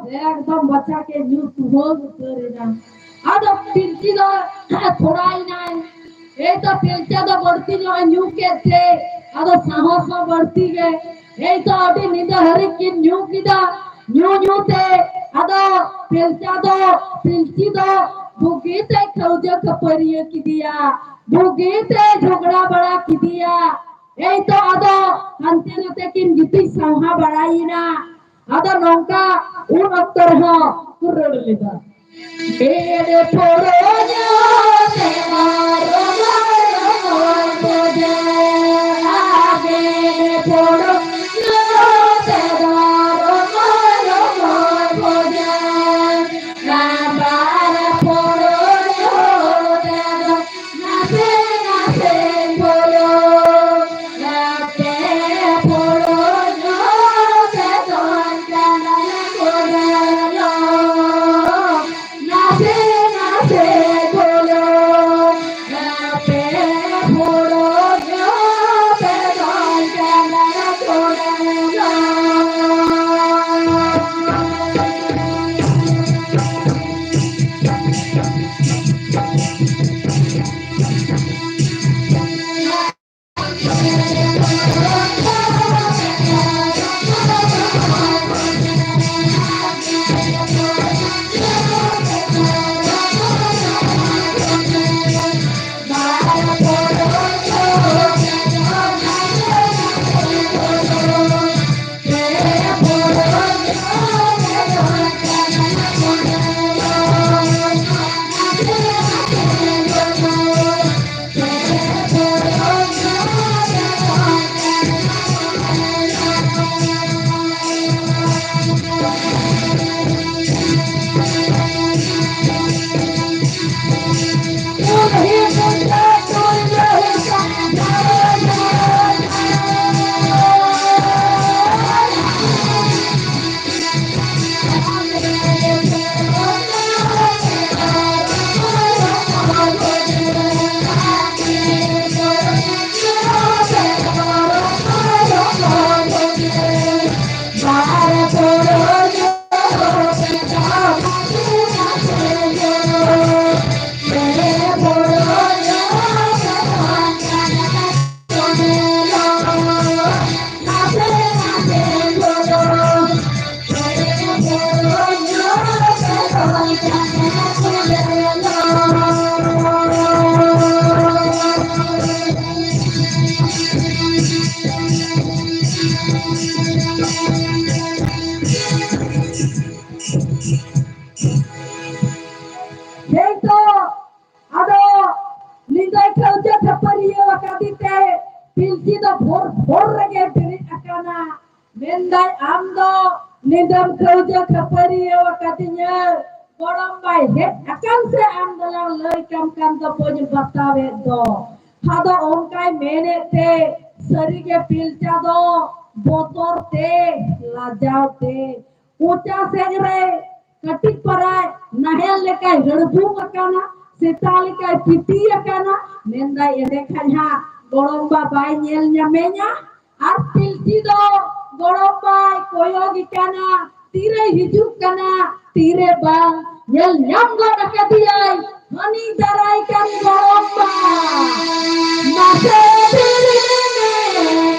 ᱮᱠᱫᱚᱢ ᱵᱟᱪᱷᱟ ᱜᱮ ᱧᱩ ᱛᱩᱦᱟᱹ ᱩᱛᱟᱹᱨ ᱮᱱᱟ᱾ ᱟᱫᱚ ᱯᱤᱞᱪᱤ ᱫᱚ ᱛᱷᱚᱲᱟᱭᱮᱱᱟᱭ᱾ ᱮᱭ ᱛᱚ ᱯᱤᱞᱪᱟ ᱫᱚ ᱵᱟᱹᱲᱛᱤ ᱧᱚᱜ ᱮ ᱧᱩ ᱠᱮᱫ ᱛᱮ, ᱟᱫᱚ ᱥᱟᱦᱚᱥ ᱦᱚᱸ ᱵᱟᱹᱲᱛᱤ ᱜᱮ᱾ ᱮᱭ ᱛᱚ ᱟᱹᱰᱤ ᱧᱤᱫᱟᱹ ᱦᱟᱹᱨᱤᱡ ᱠᱤᱱ ᱧᱩ ᱠᱮᱫᱟ᱾ ᱧᱩ ᱧᱩ ᱛᱮ ᱟᱫᱚ ᱯᱤᱞᱪᱟ ᱫᱚ, ᱯᱤᱞᱪᱤ ᱫᱚ ᱵᱩᱜᱤ ᱛᱮ ᱠᱷᱟᱹᱣᱡᱟᱹ ᱠᱷᱟᱹᱯᱟᱹᱨᱤᱭᱟᱹ ᱠᱮᱫᱮᱭᱟ, ᱵᱩᱜᱤ ᱛᱮ ᱡᱷᱚᱜᱽᱲᱟ ᱵᱟᱲᱟ ᱠᱮᱫᱮᱭᱟ᱾ ᱮᱭ ᱛᱚ ᱟᱫᱚ ᱦᱟᱱᱛᱮ ᱱᱟᱛᱮ ᱠᱤᱱ ᱜᱤᱛᱤᱡ ᱥᱟᱶᱦᱟ ᱵᱟᱲᱟᱭᱮᱱᱟ᱾ ᱟᱫᱚ ᱱᱚᱝᱠᱟ ᱩᱱ ᱚᱠᱛᱚ ᱨᱮᱦᱚᱸ ᱠᱚ ᱨᱟᱹᱲ ᱞᱮᱫᱟ᱾ ᱵᱮᱲᱮ ᱯᱷᱳᱲᱳ ᱧᱩ ᱛᱮ ᱵᱟᱨᱚ ᱵᱟᱨᱚ ᱵᱚᱡᱮ, ᱵᱮᱲᱮ ᱯᱷᱳᱲᱳ ᱧᱩ ᱛᱮ ᱵᱟᱨᱚ ᱵᱟᱨᱚ ᱵᱚᱡᱮ, ᱵᱟᱨᱚ ᱯᱷᱳᱲᱳ ᱧᱩ ᱛᱮ ᱫᱚ ᱱᱟᱥᱮ ᱱᱟᱥᱮ ᱯᱷᱳᱲᱳ, ᱵᱮᱲᱮ ᱯᱷᱳᱲᱳ ᱧᱩ ᱛᱮ ᱫᱚ ᱪᱟᱸᱫᱟᱱ ᱠᱚ ᱧᱮᱞᱚᱜ᱾ ᱱᱟᱥᱮ ᱦᱚᱨ ᱦᱚᱨ ᱨᱮᱜᱮ ᱵᱮᱨᱮᱫ ᱟᱠᱟᱱᱟ᱾ ᱢᱮᱱᱫᱟᱭ, ᱟᱢ ᱫᱚ ᱧᱤᱫᱟᱹᱢ ᱠᱟᱹᱣᱡᱟᱹ ᱠᱷᱟᱹᱯᱟᱹᱨᱤᱭᱟᱹᱣ ᱟᱠᱟᱫᱤᱧᱟᱹ, ᱜᱚᱲᱚᱢ ᱵᱟᱭ ᱦᱮᱡ ᱟᱠᱟᱱ ᱥᱮ ᱟᱢ ᱫᱚᱞᱟᱝ ᱞᱟᱹᱭ ᱠᱟᱢ ᱠᱟᱱ ᱫᱚ ᱵᱟᱹᱧ ᱵᱟᱛᱟᱣᱮᱫ ᱫᱚ᱾ ᱟᱫᱚ ᱚᱱᱠᱟᱭ ᱢᱮᱱᱮᱫ ᱛᱮ, ᱥᱟᱹᱨᱤᱜᱮ ᱯᱤᱞᱪᱟ ᱫᱚ ᱵᱚᱛᱚᱨ ᱛᱮ, ᱞᱟᱡᱟᱣ ᱛᱮ, ᱠᱚᱪᱟ ᱥᱮᱫ ᱨᱮ ᱠᱟᱹᱴᱤᱡ ᱯᱟᱨᱟᱭ ᱱᱟᱦᱮᱞ ᱞᱮᱠᱟᱭ ᱦᱟᱹᱲᱵᱩᱝ ᱟᱠᱟᱱᱟ, ᱥᱮᱛᱟ ᱞᱮᱠᱟᱭ ᱯᱤᱛᱤ ᱟᱠᱟᱱᱟ᱾ ᱢᱮᱱᱫᱟᱭ, ᱮᱸᱰᱮ ᱠᱷᱟᱱ ᱦᱟᱸᱜ ᱜᱚᱲᱚᱢ ᱵᱟ ᱵᱟᱭ ᱧᱮᱞ ᱧᱟᱢᱮᱧᱟ᱾ ᱟᱨ ᱯᱤᱞᱪᱤ ᱫᱚ ᱜᱚᱲᱚᱢ ᱵᱟᱭ ᱠᱚᱭᱚᱜᱮ ᱠᱟᱱᱟ, ᱛᱤᱨᱮᱭ ᱦᱤᱡᱩᱜ ᱠᱟᱱᱟ, ᱛᱤᱨᱮ ᱵᱟᱝ᱾ ᱧᱮᱞ ᱧᱟᱢ ᱜᱚᱫ ᱟᱠᱟᱫᱮᱭᱟᱭ ᱦᱟᱹᱱᱤ ᱫᱟᱨᱟᱭ ᱠᱟᱱ ᱜᱚᱲᱚᱢ ᱵᱟ᱾ ᱢᱟᱥᱮ ᱫᱮᱨᱤ ᱢᱮ,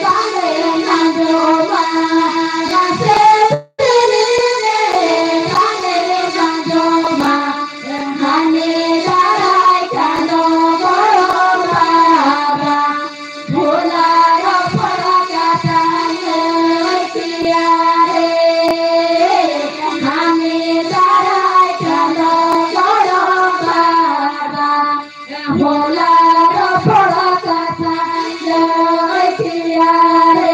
ᱵᱟᱞᱮ ᱟᱸᱡᱚᱢᱟ᱾ ᱢᱟᱥᱮ ᱫᱮᱨᱤ ᱢᱮ, ᱵᱟᱞᱮ ᱟᱸᱡᱚᱢᱟ᱾ ᱦᱟᱹᱱᱤ ᱫᱟᱨᱟᱭ ᱠᱟᱱ ᱜᱚᱲᱚᱢ ᱵᱟ᱾ ᱵᱷᱳᱞᱟ ᱨᱚᱯᱚᱲ ᱠᱟᱛᱷᱟ ᱞᱟᱹᱭ ᱠᱮᱭᱟ ᱨᱮ, ᱦᱟᱹᱱᱤ ᱫᱟᱨᱟᱭ ᱠᱟᱱ ᱜᱚᱲᱚᱢ ᱵᱟᱵᱟ᱾ ᱵᱷᱳᱞᱟ ᱨᱚᱯᱚᱲ ᱠᱟᱛᱷᱟ ᱞᱟᱹᱭ ᱠᱮᱭᱟ ᱨᱮ᱾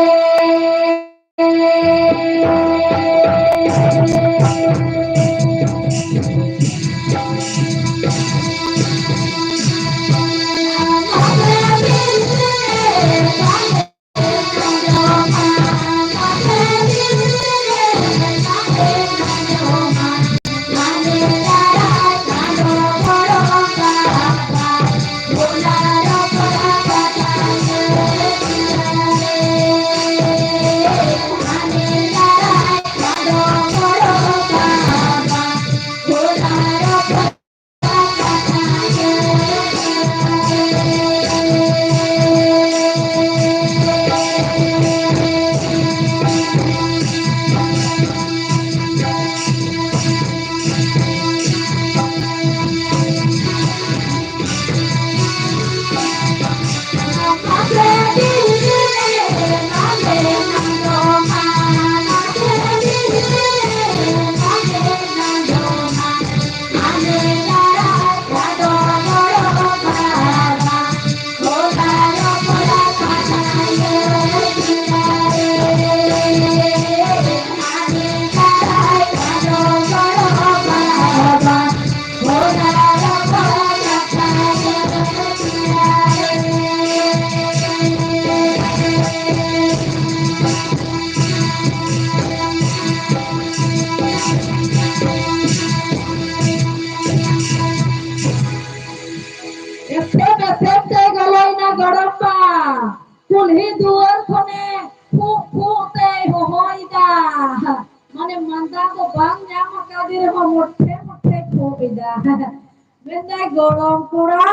ᱢᱮᱱᱫᱟᱭ, "ᱜᱚᱲᱚᱢ ᱠᱚᱲᱟ,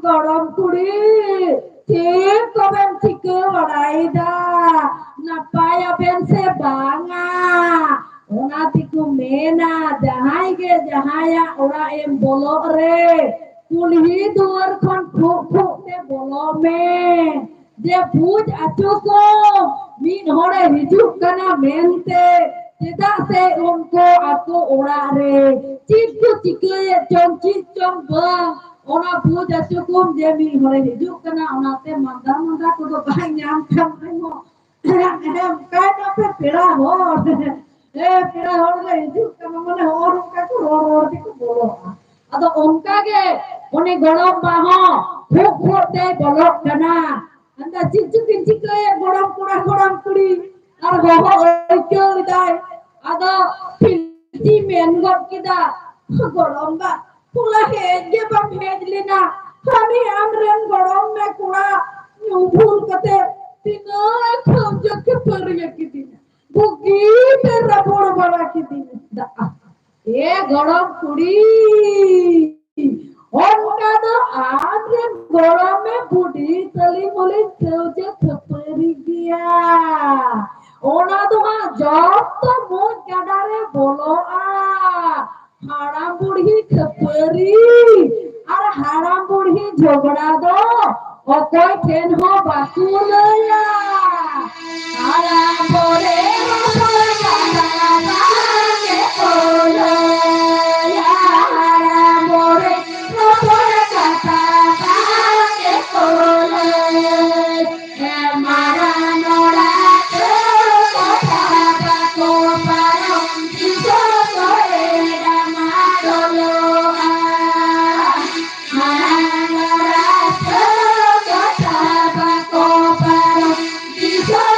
ᱜᱚᱲᱚᱢ ᱠᱩᱲᱤ, ᱪᱮᱫ ᱠᱚᱵᱮᱱ ᱪᱤᱠᱟᱹ ᱵᱟᱲᱟᱭᱮᱫᱟ? ᱱᱟᱯᱟᱭ ᱟᱵᱮᱱ ᱥᱮ ᱵᱟᱝᱟ?" ᱚᱱᱟ ᱛᱮᱠᱚ ᱢᱮᱱᱟ, ᱡᱟᱦᱟᱸᱭ ᱜᱮ ᱡᱟᱦᱟᱸᱭᱟᱜ ᱚᱲᱟᱜ ᱮᱢ ᱵᱚᱞᱚᱜ ᱨᱮ, ᱠᱩᱞᱦᱤ ᱫᱩᱣᱟᱹᱨ ᱠᱷᱚᱱ ᱠᱷᱩᱜ ᱠᱷᱩᱜ ᱛᱮ ᱵᱚᱞᱚᱜ ᱢᱮ᱾ ᱡᱮ ᱵᱩᱡᱽ ᱟᱪᱚ ᱠᱚ ᱢᱤᱫ ᱦᱚᱲᱮ ᱦᱤᱡᱩᱜ ᱠᱟᱱᱟ ᱢᱮᱱᱛᱮ, ᱪᱮᱫᱟᱜ ᱥᱮ ᱩᱱᱠᱩ ᱟᱠᱚ ᱚᱲᱟᱜ ᱨᱮ ᱪᱮᱫ ᱠᱚ ᱪᱤᱠᱟᱹᱭᱮᱫ ᱪᱚᱝ, ᱪᱮᱫ ᱪᱚᱝ ᱵᱟᱝ, ᱚᱱᱟ ᱵᱩᱡᱽ ᱟᱪᱚ ᱠᱚᱢ ᱡᱮ ᱢᱤᱫ ᱦᱚᱲᱮ ᱦᱤᱡᱩᱜ ᱠᱟᱱᱟ᱾ ᱚᱱᱟᱛᱮ ᱢᱟᱸᱫᱟ ᱢᱟᱸᱫᱟ ᱠᱚᱫᱚ ᱵᱟᱭ ᱧᱟᱢ ᱠᱟᱱ ᱨᱮᱦᱚᱸ, ᱦᱮᱸ, ᱚᱱᱠᱟᱭ ᱱᱟᱯᱮ ᱯᱮᱲᱟ ᱦᱚᱲ, ᱦᱮᱸ, ᱯᱮᱲᱟ ᱦᱚᱲ ᱞᱮ ᱦᱤᱡᱩᱜ ᱠᱟᱱᱟ, ᱢᱟᱱᱮ ᱦᱚᱸᱜᱼᱚ ᱱᱚᱝᱠᱟ ᱠᱚ ᱨᱚᱲ ᱨᱚᱲ ᱛᱮᱠᱚ ᱵᱚᱞᱚᱜᱼᱟ᱾ ᱟᱫᱚ ᱚᱱᱠᱟ ᱜᱮ ᱩᱱᱤ ᱜᱚᱲᱚᱢ ᱵᱟ ᱦᱚᱸ ᱠᱷᱩᱜ ᱠᱷᱩᱜ ᱛᱮᱭ ᱵᱚᱞᱚᱜ ᱠᱟᱱᱟ᱾ ᱢᱮᱱᱫᱟ, "ᱪᱮᱫ ᱪᱚᱠᱤᱱ ᱪᱤᱠᱟᱹᱭᱮᱫ ᱜᱚᱲᱚᱢ ᱠᱚᱲᱟ, ᱜᱚᱲᱚᱢ ᱠᱩᱲᱤ?" ᱟᱨ ᱦᱚᱦᱚ ᱟᱹᱭᱠᱟᱹᱣ ᱮᱫᱟᱭ᱾ ᱟᱫᱚ ᱯᱤᱞᱪᱤ ᱢᱮᱱ ᱜᱚᱫ ᱠᱮᱫᱟ, "ᱜᱚᱲᱚᱢ ᱵᱟ, ᱦᱚᱞᱟ ᱦᱮᱡ ᱜᱮ ᱵᱟᱢ ᱦᱮᱡ ᱞᱮᱱᱟ, ᱦᱟᱹᱱᱤ ᱟᱢᱨᱮᱱ ᱜᱚᱲᱚᱢ ᱢᱮ ᱠᱚᱲᱟ ᱧᱩ ᱵᱷᱩᱞ ᱠᱟᱛᱮ ᱛᱤᱱᱟᱹᱜ ᱠᱷᱟᱹᱣᱡᱟᱹ ᱠᱷᱟᱹᱯᱟᱹᱨᱤᱭᱟᱹ ᱠᱤᱫᱤᱧᱟ, ᱵᱩᱜᱤ ᱛᱮ ᱨᱟᱵᱚᱲ ᱵᱟᱲᱟ ᱠᱤᱫᱤᱧᱟ᱾" ᱮ ᱜᱚᱲᱚᱢ ᱠᱩᱲᱤ, ᱚᱱᱠᱟ ᱫᱚ ᱟᱢᱨᱮᱱ ᱜᱚᱲᱚᱢᱮ ᱵᱩᱰᱷᱤ ᱛᱟᱹᱞᱤ ᱢᱟᱹᱞᱤ ᱠᱟᱹᱣᱡᱟᱹ ᱠᱷᱟᱹᱯᱟᱹᱨᱤ ᱜᱮᱭᱟ᱾ ᱚᱱᱟ ᱫᱚ ᱦᱟᱸᱜ ᱡᱚᱛᱚ ᱢᱩᱸᱡ ᱜᱟᱰᱟ ᱨᱮ ᱵᱚᱞᱚᱜᱼᱟ᱾ ᱦᱟᱲᱟᱢ ᱵᱩᱲᱦᱤ ᱠᱷᱟᱹᱯᱟᱹᱨᱤ ᱟᱨ ᱦᱟᱲᱟᱢ ᱵᱩᱲᱦᱤ ᱡᱷᱚᱜᱽᱲᱟ ᱫᱚ ᱚᱠᱚᱭ ᱴᱷᱮᱱ ᱦᱚᱸ ᱵᱟᱠᱚ ᱞᱟᱹᱭᱟ᱾ ᱦᱟᱲᱟᱢ ᱵᱩᱲᱦᱤ ᱦᱚᱯᱚᱱ ᱠᱟᱛᱷᱟ ᱵᱟᱝ ᱜᱮᱠᱚ ᱞᱟᱹᱭᱟ᱾ ᱦᱟᱲᱟᱢ ᱵᱩᱲᱦᱤ ᱦᱚᱯᱚᱱ ᱠᱟᱛᱷᱟ ᱵᱟᱝ ᱜᱮᱠᱚ ᱞᱟᱹᱭᱟ᱾ ᱢᱟᱨᱟᱝ ᱢᱚᱲᱟ ᱛᱮ ᱠᱚᱴᱷᱟ ᱵᱟᱠᱚ ᱯᱟᱨᱚᱢ, ᱛᱤᱥ ᱦᱚᱸ ᱠᱚ ᱮᱲᱮ ᱰᱟᱢᱟ ᱰᱚᱞᱚᱜᱼᱟ᱾ ᱢᱟᱨᱟᱝ ᱢᱚᱲᱟ ᱛᱮ ᱠᱚᱴᱷᱟ ᱵᱟᱠᱚ ᱯᱟᱨᱚᱢ, ᱛᱤᱥ ᱦᱚᱸ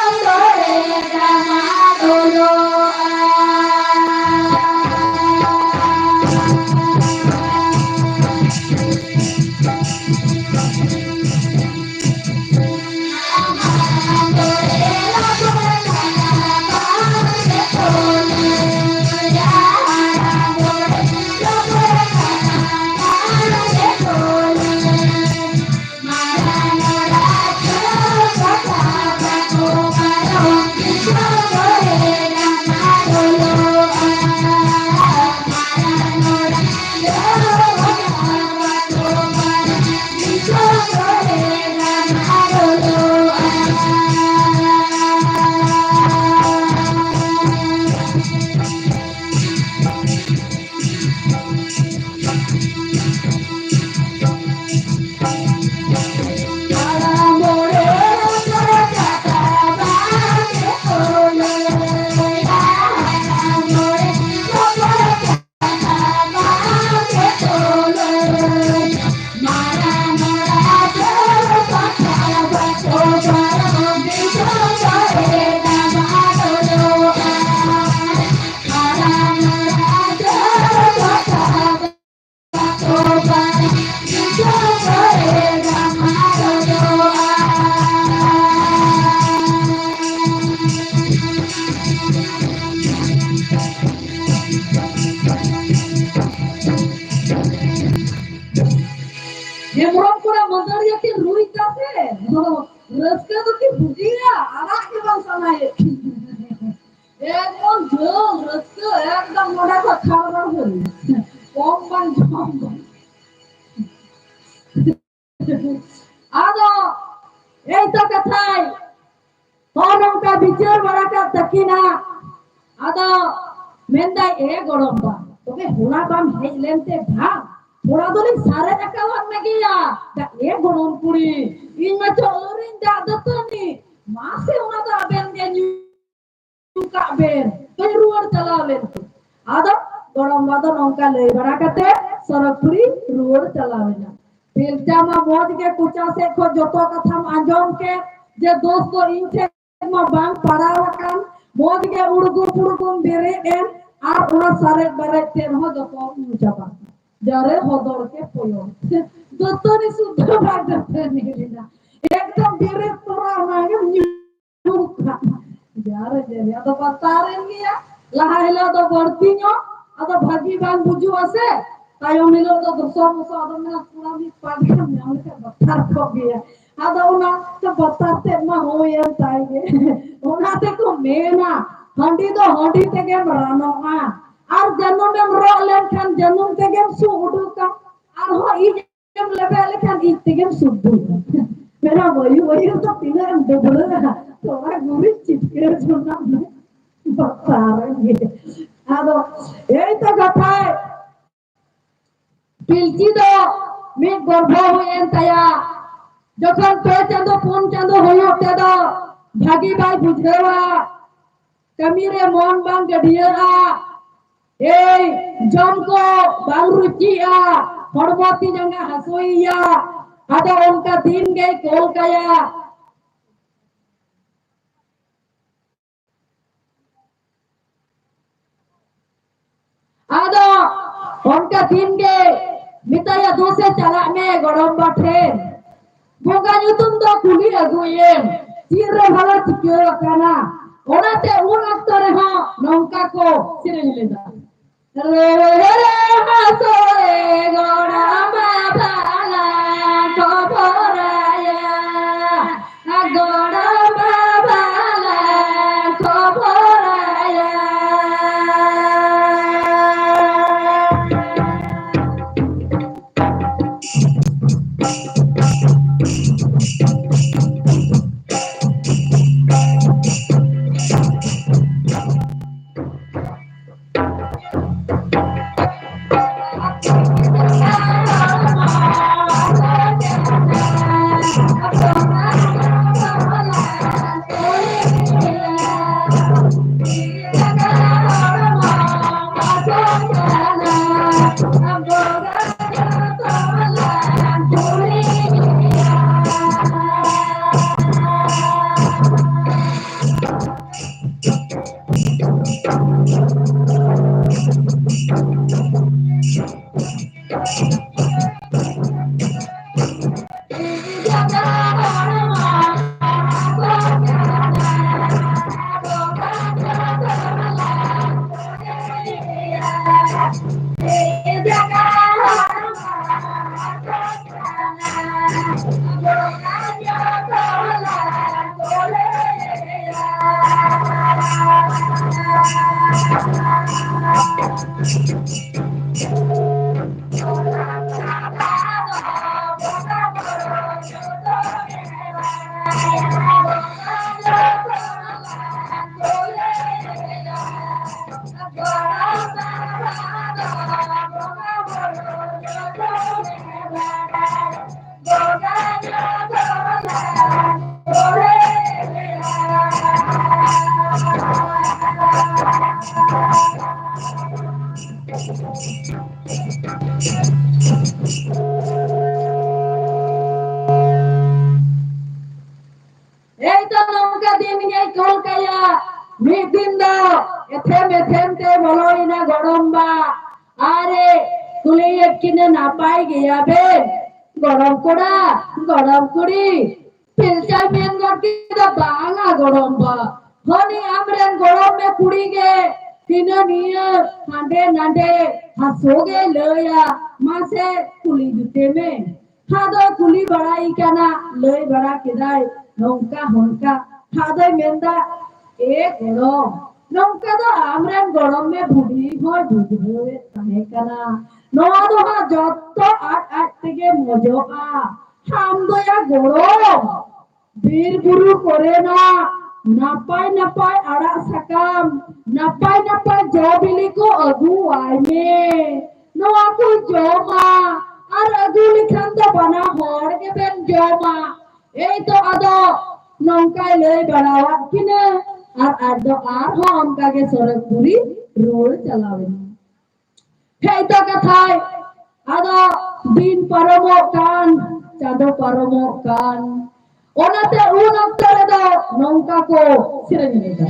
ᱦᱮᱢᱵᱨᱚᱢ ᱠᱚᱲᱟ ᱢᱟᱹᱫᱟᱹᱲᱤᱭᱟᱹ ᱠᱤᱱ ᱨᱩᱭ ᱫᱟ ᱥᱮ, ᱨᱟᱹᱥᱠᱟᱹ ᱫᱚ ᱠᱤᱱ ᱵᱩᱡᱷᱟᱹᱣᱟ, ᱟᱲᱟᱜ ᱜᱮ ᱵᱟᱝ ᱥᱟᱱᱟᱭᱮᱫ ᱠᱤᱱ᱾ ᱮᱠᱫᱚᱢ ᱡᱳᱨ ᱨᱟᱹᱥᱠᱟᱹ, ᱮᱠᱫᱚᱢ ᱱᱚᱰᱮ ᱠᱷᱚᱱ ᱠᱷᱟᱲ ᱵᱟᱝ ᱦᱩᱭ, ᱠᱚᱢ ᱵᱟᱝ ᱡᱚᱢ ᱵᱟᱝ᱾ ᱟᱫᱚ ᱮᱭ ᱛᱚ ᱠᱟᱛᱷᱟᱭ ᱦᱚᱸ ᱱᱚᱝᱠᱟ ᱵᱤᱪᱟᱹᱨ ᱵᱟᱲᱟ ᱠᱟᱜ ᱛᱟᱹᱠᱤᱱᱟ᱾ ᱟᱫᱚ ᱢᱮᱱᱫᱟᱭ, "ᱮ ᱜᱚᱲᱚᱢ ᱵᱟ, ᱛᱚᱵᱮ ᱦᱚᱞᱟ ᱵᱟᱢ ᱦᱮᱡ ᱞᱮᱱᱛᱮ ᱵᱟᱝ? ᱛᱷᱚᱲᱟ ᱫᱚᱞᱤᱧ ᱥᱟᱨᱮᱡ ᱟᱠᱟᱣᱟᱫ ᱢᱮᱜᱮᱭᱟ᱾" ᱫᱟ, "ᱮ ᱜᱚᱲᱚᱢ ᱠᱩᱲᱤ, ᱤᱧ ᱢᱟ ᱪᱚ ᱟᱹᱣᱨᱤᱧ ᱫᱟᱜ ᱫᱟᱹᱛᱟᱹᱱᱤ, ᱢᱟᱥᱮ ᱚᱱᱟ ᱫᱚ ᱟᱵᱮᱱ ᱜᱮ ᱧᱩ ᱠᱟᱜ ᱵᱮᱱ᱾" ᱛᱚᱧ ᱨᱩᱣᱟᱹᱲ ᱪᱟᱞᱟᱣ ᱞᱮᱱ ᱛᱮ᱾ ᱟᱫᱚ ᱜᱚᱲᱚᱢ ᱵᱟ ᱫᱚ ᱱᱚᱝᱠᱟ ᱞᱟᱹᱭ ᱵᱟᱲᱟ ᱠᱟᱛᱮ ᱥᱚᱨᱚᱜᱽᱯᱩᱨᱤ ᱨᱩᱣᱟᱹᱲ ᱪᱟᱞᱟᱣ ᱮᱱᱟ᱾ ᱵᱮᱞᱪᱟ ᱢᱟ ᱢᱚᱡᱽ ᱜᱮ ᱠᱚᱪᱟ ᱥᱮᱫ ᱠᱷᱚᱱ ᱡᱚᱛᱚ ᱠᱟᱛᱷᱟᱢ ᱟᱸᱡᱚᱢ ᱠᱮᱫ, ᱡᱮ ᱫᱳᱥ ᱫᱚ ᱤᱧ ᱴᱷᱮᱱ ᱢᱟ ᱵᱟᱝ ᱯᱟᱲᱟᱣ ᱟᱠᱟᱱ, ᱢᱚᱡᱽ ᱜᱮ ᱩᱲᱜᱩᱢ ᱯᱩᱲᱜᱩᱢ ᱵᱮᱨᱮᱫ ᱮᱱ, ᱟᱨ ᱚᱱᱟ ᱥᱟᱨᱮᱡ ᱵᱟᱨᱮᱡ ᱛᱮᱫ ᱦᱚᱸ ᱡᱚᱛᱚ ᱧᱩ ᱪᱟᱵᱟ᱾ ᱡᱟᱨᱮ ᱦᱚᱫᱚᱨ ᱠᱮ ᱯᱚᱭᱚᱨ᱾ ᱫᱟᱹᱛᱟᱹᱱᱤ ᱥᱩᱫᱽᱫᱷᱟᱹ ᱵᱟᱝ ᱫᱟᱹᱛᱟᱹᱱᱤ ᱞᱮᱱᱟ᱾ ᱮᱠᱫᱚᱢ ᱵᱮᱨᱮᱫ ᱛᱚᱨᱟ ᱚᱱᱟ ᱜᱮᱢ ᱧᱩ ᱠᱟᱜ᱾ ᱡᱟᱨᱮ ᱡᱟᱨᱮ, ᱟᱫᱚ ᱵᱟᱛᱟᱨᱮᱱ ᱜᱮᱭᱟ᱾ ᱞᱟᱦᱟ ᱦᱤᱞᱳᱜ ᱫᱚ ᱵᱟᱹᱲᱛᱤ ᱧᱚᱜ, ᱟᱫᱚ ᱵᱷᱟᱹᱜᱤ ᱵᱟᱝ ᱵᱩᱡᱩᱜᱼᱟ ᱥᱮ᱾ ᱛᱟᱭᱚᱢ ᱦᱤᱞᱳᱜ ᱫᱚ ᱫᱚᱥᱚ ᱢᱚᱥᱚ, ᱟᱫᱚ ᱢᱮᱱᱟ, "ᱛᱷᱚᱲᱟ ᱢᱤᱫ ᱯᱟᱴ ᱜᱟᱱ ᱧᱟᱢ ᱞᱮᱠᱷᱟᱱ ᱵᱟᱛᱟᱨ ᱠᱚᱜ ᱜᱮᱭᱟ᱾" ᱟᱫᱚ ᱚᱱᱟ ᱵᱟᱛᱟᱨ ᱛᱮᱫ ᱢᱟ ᱦᱩᱭᱮᱱ ᱛᱟᱭ ᱜᱮ᱾ ᱚᱱᱟ ᱛᱮᱠᱚ ᱢᱮᱱᱟ, ᱦᱟᱺᱰᱤ ᱫᱚ ᱦᱟᱺᱰᱤ ᱛᱮᱜᱮᱢ ᱨᱟᱱᱚᱜᱼᱟ, ᱟᱨ ᱡᱟᱹᱱᱩᱢᱮᱢ ᱨᱚᱜ ᱞᱮᱱᱠᱷᱟᱱ ᱡᱟᱹᱱᱩᱢ ᱛᱮᱜᱮᱢ ᱥᱩᱜ ᱩᱰᱩᱠᱟ᱾ ᱟᱨᱦᱚᱸ ᱤᱡ ᱮᱢ ᱞᱮᱵᱮᱫ ᱞᱮᱠᱷᱟᱱ ᱤᱡ ᱛᱮᱜᱮᱢ ᱥᱩᱫᱽᱫᱷᱚᱜᱼᱟ᱾ ᱢᱮᱱᱟ, "ᱵᱟᱹᱭᱩ, ᱵᱟᱹᱭᱩ ᱫᱚ ᱛᱤᱱᱟᱹᱜ ᱮᱢ ᱰᱟᱹᱵᱽᱨᱟᱹᱜᱼᱟ, ᱛᱷᱚᱲᱟ ᱜᱩᱨᱤᱡ ᱪᱤᱴᱠᱟᱹᱣ ᱡᱚᱝᱟᱜ ᱢᱮ᱾" ᱵᱟᱛᱟᱨ ᱜᱮ᱾ ᱟᱫᱚ ᱮᱭ ᱛᱚ ᱠᱟᱛᱷᱟᱭ, ᱯᱤᱞᱪᱤ ᱫᱚ ᱢᱤᱫ ᱜᱚᱨᱵᱷᱚ ᱦᱩᱭᱮᱱ ᱛᱟᱭᱟ᱾ ᱡᱚᱠᱷᱚᱱ ᱯᱮ ᱪᱟᱸᱫᱚ ᱯᱩᱱ ᱪᱟᱸᱫᱚ ᱦᱩᱭᱩᱜ ᱛᱮᱫᱚ ᱵᱷᱟᱹᱜᱤ ᱵᱟᱭ ᱵᱩᱡᱷᱟᱹᱣᱟ, ᱠᱟᱹᱢᱤ ᱨᱮ ᱢᱚᱱ ᱵᱟᱝ ᱜᱟᱹᱰᱭᱟᱹᱜᱼᱟ, ᱮᱭ ᱡᱚᱢ ᱠᱚ ᱵᱟᱝ ᱨᱩᱪᱤᱜᱼᱟ, ᱦᱚᱲᱢᱚ ᱛᱤ ᱡᱟᱸᱜᱟ ᱦᱟᱹᱥᱩᱭᱮᱭᱟ᱾ ᱟᱫᱚ ᱚᱱᱠᱟ ᱫᱤᱱ ᱜᱮᱭ ᱠᱚᱞ ᱠᱟᱭᱟ᱾ ᱟᱫᱚ ᱚᱱᱠᱟ ᱫᱤᱱ ᱜᱮ ᱢᱮᱛᱟᱭᱟ, "ᱫᱩᱥᱮ ᱪᱟᱞᱟᱜ ᱢᱮ ᱜᱚᱲᱚᱢ ᱵᱟ ᱴᱷᱮᱱ, ᱵᱚᱸᱜᱟ ᱧᱩᱛᱩᱢ ᱫᱚ ᱠᱩᱞᱤ ᱟᱹᱜᱩᱭᱮᱢ, ᱪᱮᱫ ᱨᱮ ᱵᱷᱟᱞᱟ ᱪᱤᱠᱟᱹ ᱟᱠᱟᱱᱟ?" ᱚᱱᱟᱛᱮ ᱩᱱ ᱚᱠᱛᱚ ᱨᱮᱦᱚᱸ ᱱᱚᱝᱠᱟ ᱠᱚ ᱥᱮᱨᱮᱧ ᱞᱮᱫᱟ᱾ ᱨᱮ ᱨᱮ ᱦᱟᱥᱚ ᱨᱮ ᱜᱚᱲᱟᱢᱟ ᱵᱷᱟᱞᱟ ᱮᱭ ᱛᱚ ᱱᱚᱝᱠᱟ ᱫᱤᱱ ᱜᱮᱭ ᱠᱚᱞ ᱠᱟᱭᱟ᱾ ᱢᱤᱫ ᱫᱤᱱ ᱫᱚ ᱮᱛᱷᱮᱢ ᱮᱛᱷᱮᱢ ᱛᱮ ᱵᱚᱞᱚᱭᱮᱱᱟ ᱜᱚᱲᱚᱢ ᱵᱟ᱾ ᱟᱨᱮ ᱠᱩᱞᱤᱭᱮᱫ ᱠᱤᱱᱟᱹ, "ᱱᱟᱯᱟᱭ ᱜᱮᱭᱟ ᱵᱮᱱ ᱜᱚᱲᱚᱢ ᱠᱚᱲᱟ, ᱜᱚᱲᱚᱢ ᱠᱩᱲᱤ?" ᱯᱤᱞᱪᱟᱭ ᱢᱮᱱ ᱜᱚᱫ ᱠᱮᱫᱟ, "ᱵᱟᱝᱟ ᱜᱚᱲᱚᱢ ᱵᱟ, ᱦᱟᱹᱱᱤ ᱟᱢᱨᱮᱱ ᱜᱚᱲᱚᱢ ᱢᱮ ᱠᱩᱲᱤ ᱜᱮ ᱦᱤᱱᱟᱹ ᱱᱤᱭᱟᱹ ᱦᱟᱸᱰᱮ ᱱᱟᱰᱮ ᱦᱟᱹᱥᱩ ᱜᱮ ᱞᱟᱹᱭᱟ, ᱢᱟᱥᱮ ᱠᱩᱞᱤ ᱡᱩᱛᱮ ᱢᱮ᱾" ᱦᱟᱫᱚᱭ ᱠᱩᱞᱤ ᱵᱟᱲᱟᱭ ᱠᱟᱱᱟ, ᱞᱟᱹᱭ ᱵᱟᱲᱟ ᱠᱮᱫᱟᱭ ᱱᱚᱝᱠᱟ ᱦᱚᱱᱠᱟ᱾ ᱦᱟᱫᱚᱭ ᱢᱮᱱᱫᱟ, "ᱮ ᱜᱚᱲᱚᱢ, ᱱᱚᱝᱠᱟ ᱫᱚ ᱟᱢᱨᱮᱱ ᱜᱚᱲᱚᱢ ᱢᱮ ᱵᱩᱰᱷᱤ ᱦᱚᱸᱭ ᱵᱩᱡᱷᱟᱹᱣᱮᱫ ᱛᱟᱦᱮᱸ ᱠᱟᱱᱟ, ᱱᱚᱣᱟ ᱫᱚ ᱦᱟᱸᱜ ᱡᱚᱛᱚ ᱟᱡ ᱟᱡ ᱛᱮᱜᱮ ᱢᱚᱡᱚᱜᱼᱟ᱾ ᱟᱢ ᱫᱚᱭᱟ ᱜᱚᱲᱚᱢ, ᱵᱤᱨ ᱵᱩᱨᱩ ᱠᱚᱨᱮᱱᱟᱜ ᱱᱟᱯᱟᱭ ᱱᱟᱯᱟᱭ ᱟᱲᱟᱜ ᱥᱟᱠᱟᱢ, ᱱᱟᱯᱟᱭ ᱱᱟᱯᱟᱭ ᱡᱚ ᱵᱤᱞᱤ ᱠᱚ ᱟᱹᱜᱩᱣᱟᱭ ᱢᱮ, ᱱᱚᱣᱟ ᱠᱚ ᱡᱚᱢᱟ, ᱟᱨ ᱟᱹᱜᱩ ᱞᱮᱠᱷᱟᱱ ᱫᱚ ᱵᱟᱱᱟ ᱦᱚᱲ ᱜᱮᱵᱮᱱ ᱡᱚᱢᱟ᱾" ᱮᱭ ᱛᱚ ᱟᱫᱚ ᱱᱚᱝᱠᱟᱭ ᱞᱟᱹᱭ ᱵᱟᱲᱟᱣᱟᱫ ᱠᱤᱱᱟᱹ, ᱟᱨ ᱟᱡ ᱫᱚ ᱟᱨᱦᱚᱸ ᱚᱱᱠᱟ ᱜᱮ ᱥᱚᱨᱚᱜᱽᱯᱩᱨᱤ ᱨᱩᱣᱟᱹᱲ ᱪᱟᱞᱟᱣ ᱮᱱᱟ᱾ ᱦᱮᱡ ᱫᱚ ᱠᱟᱛᱷᱟᱭ, ᱟᱫᱚ ᱫᱤᱱ ᱯᱟᱨᱚᱢᱚᱜ ᱠᱟᱱ, ᱪᱟᱸᱫᱚ ᱯᱟᱨᱚᱢᱚᱜ ᱠᱟᱱ, ᱚᱱᱟᱛᱮ ᱩᱱ ᱚᱠᱛᱚ ᱨᱮᱫᱚ ᱱᱚᱝᱠᱟ ᱠᱚ ᱥᱮᱨᱮᱧ ᱞᱮᱫᱟ᱾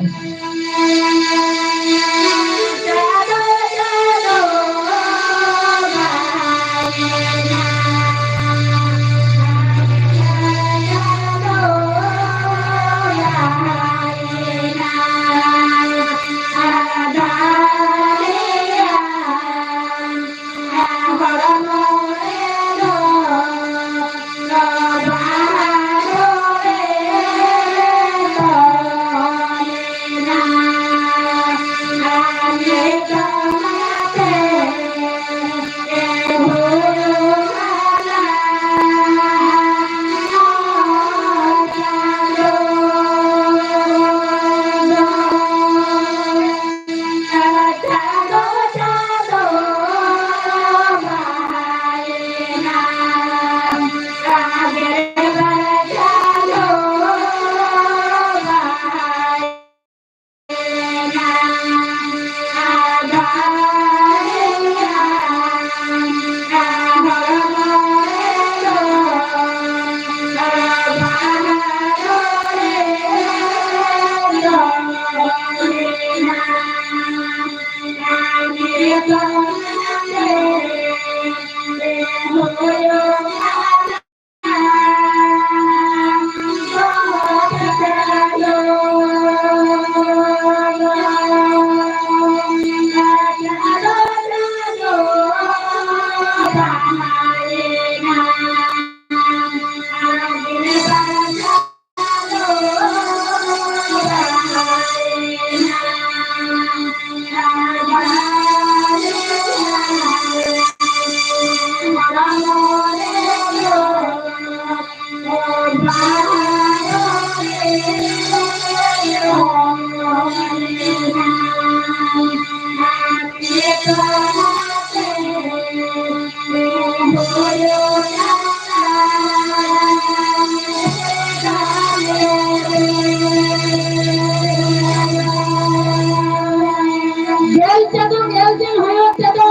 ᱜᱮᱞ ᱪᱟᱸᱫᱚ ᱜᱮᱞ ᱫᱤᱱ ᱦᱩᱭᱩᱜ ᱛᱮᱫᱚ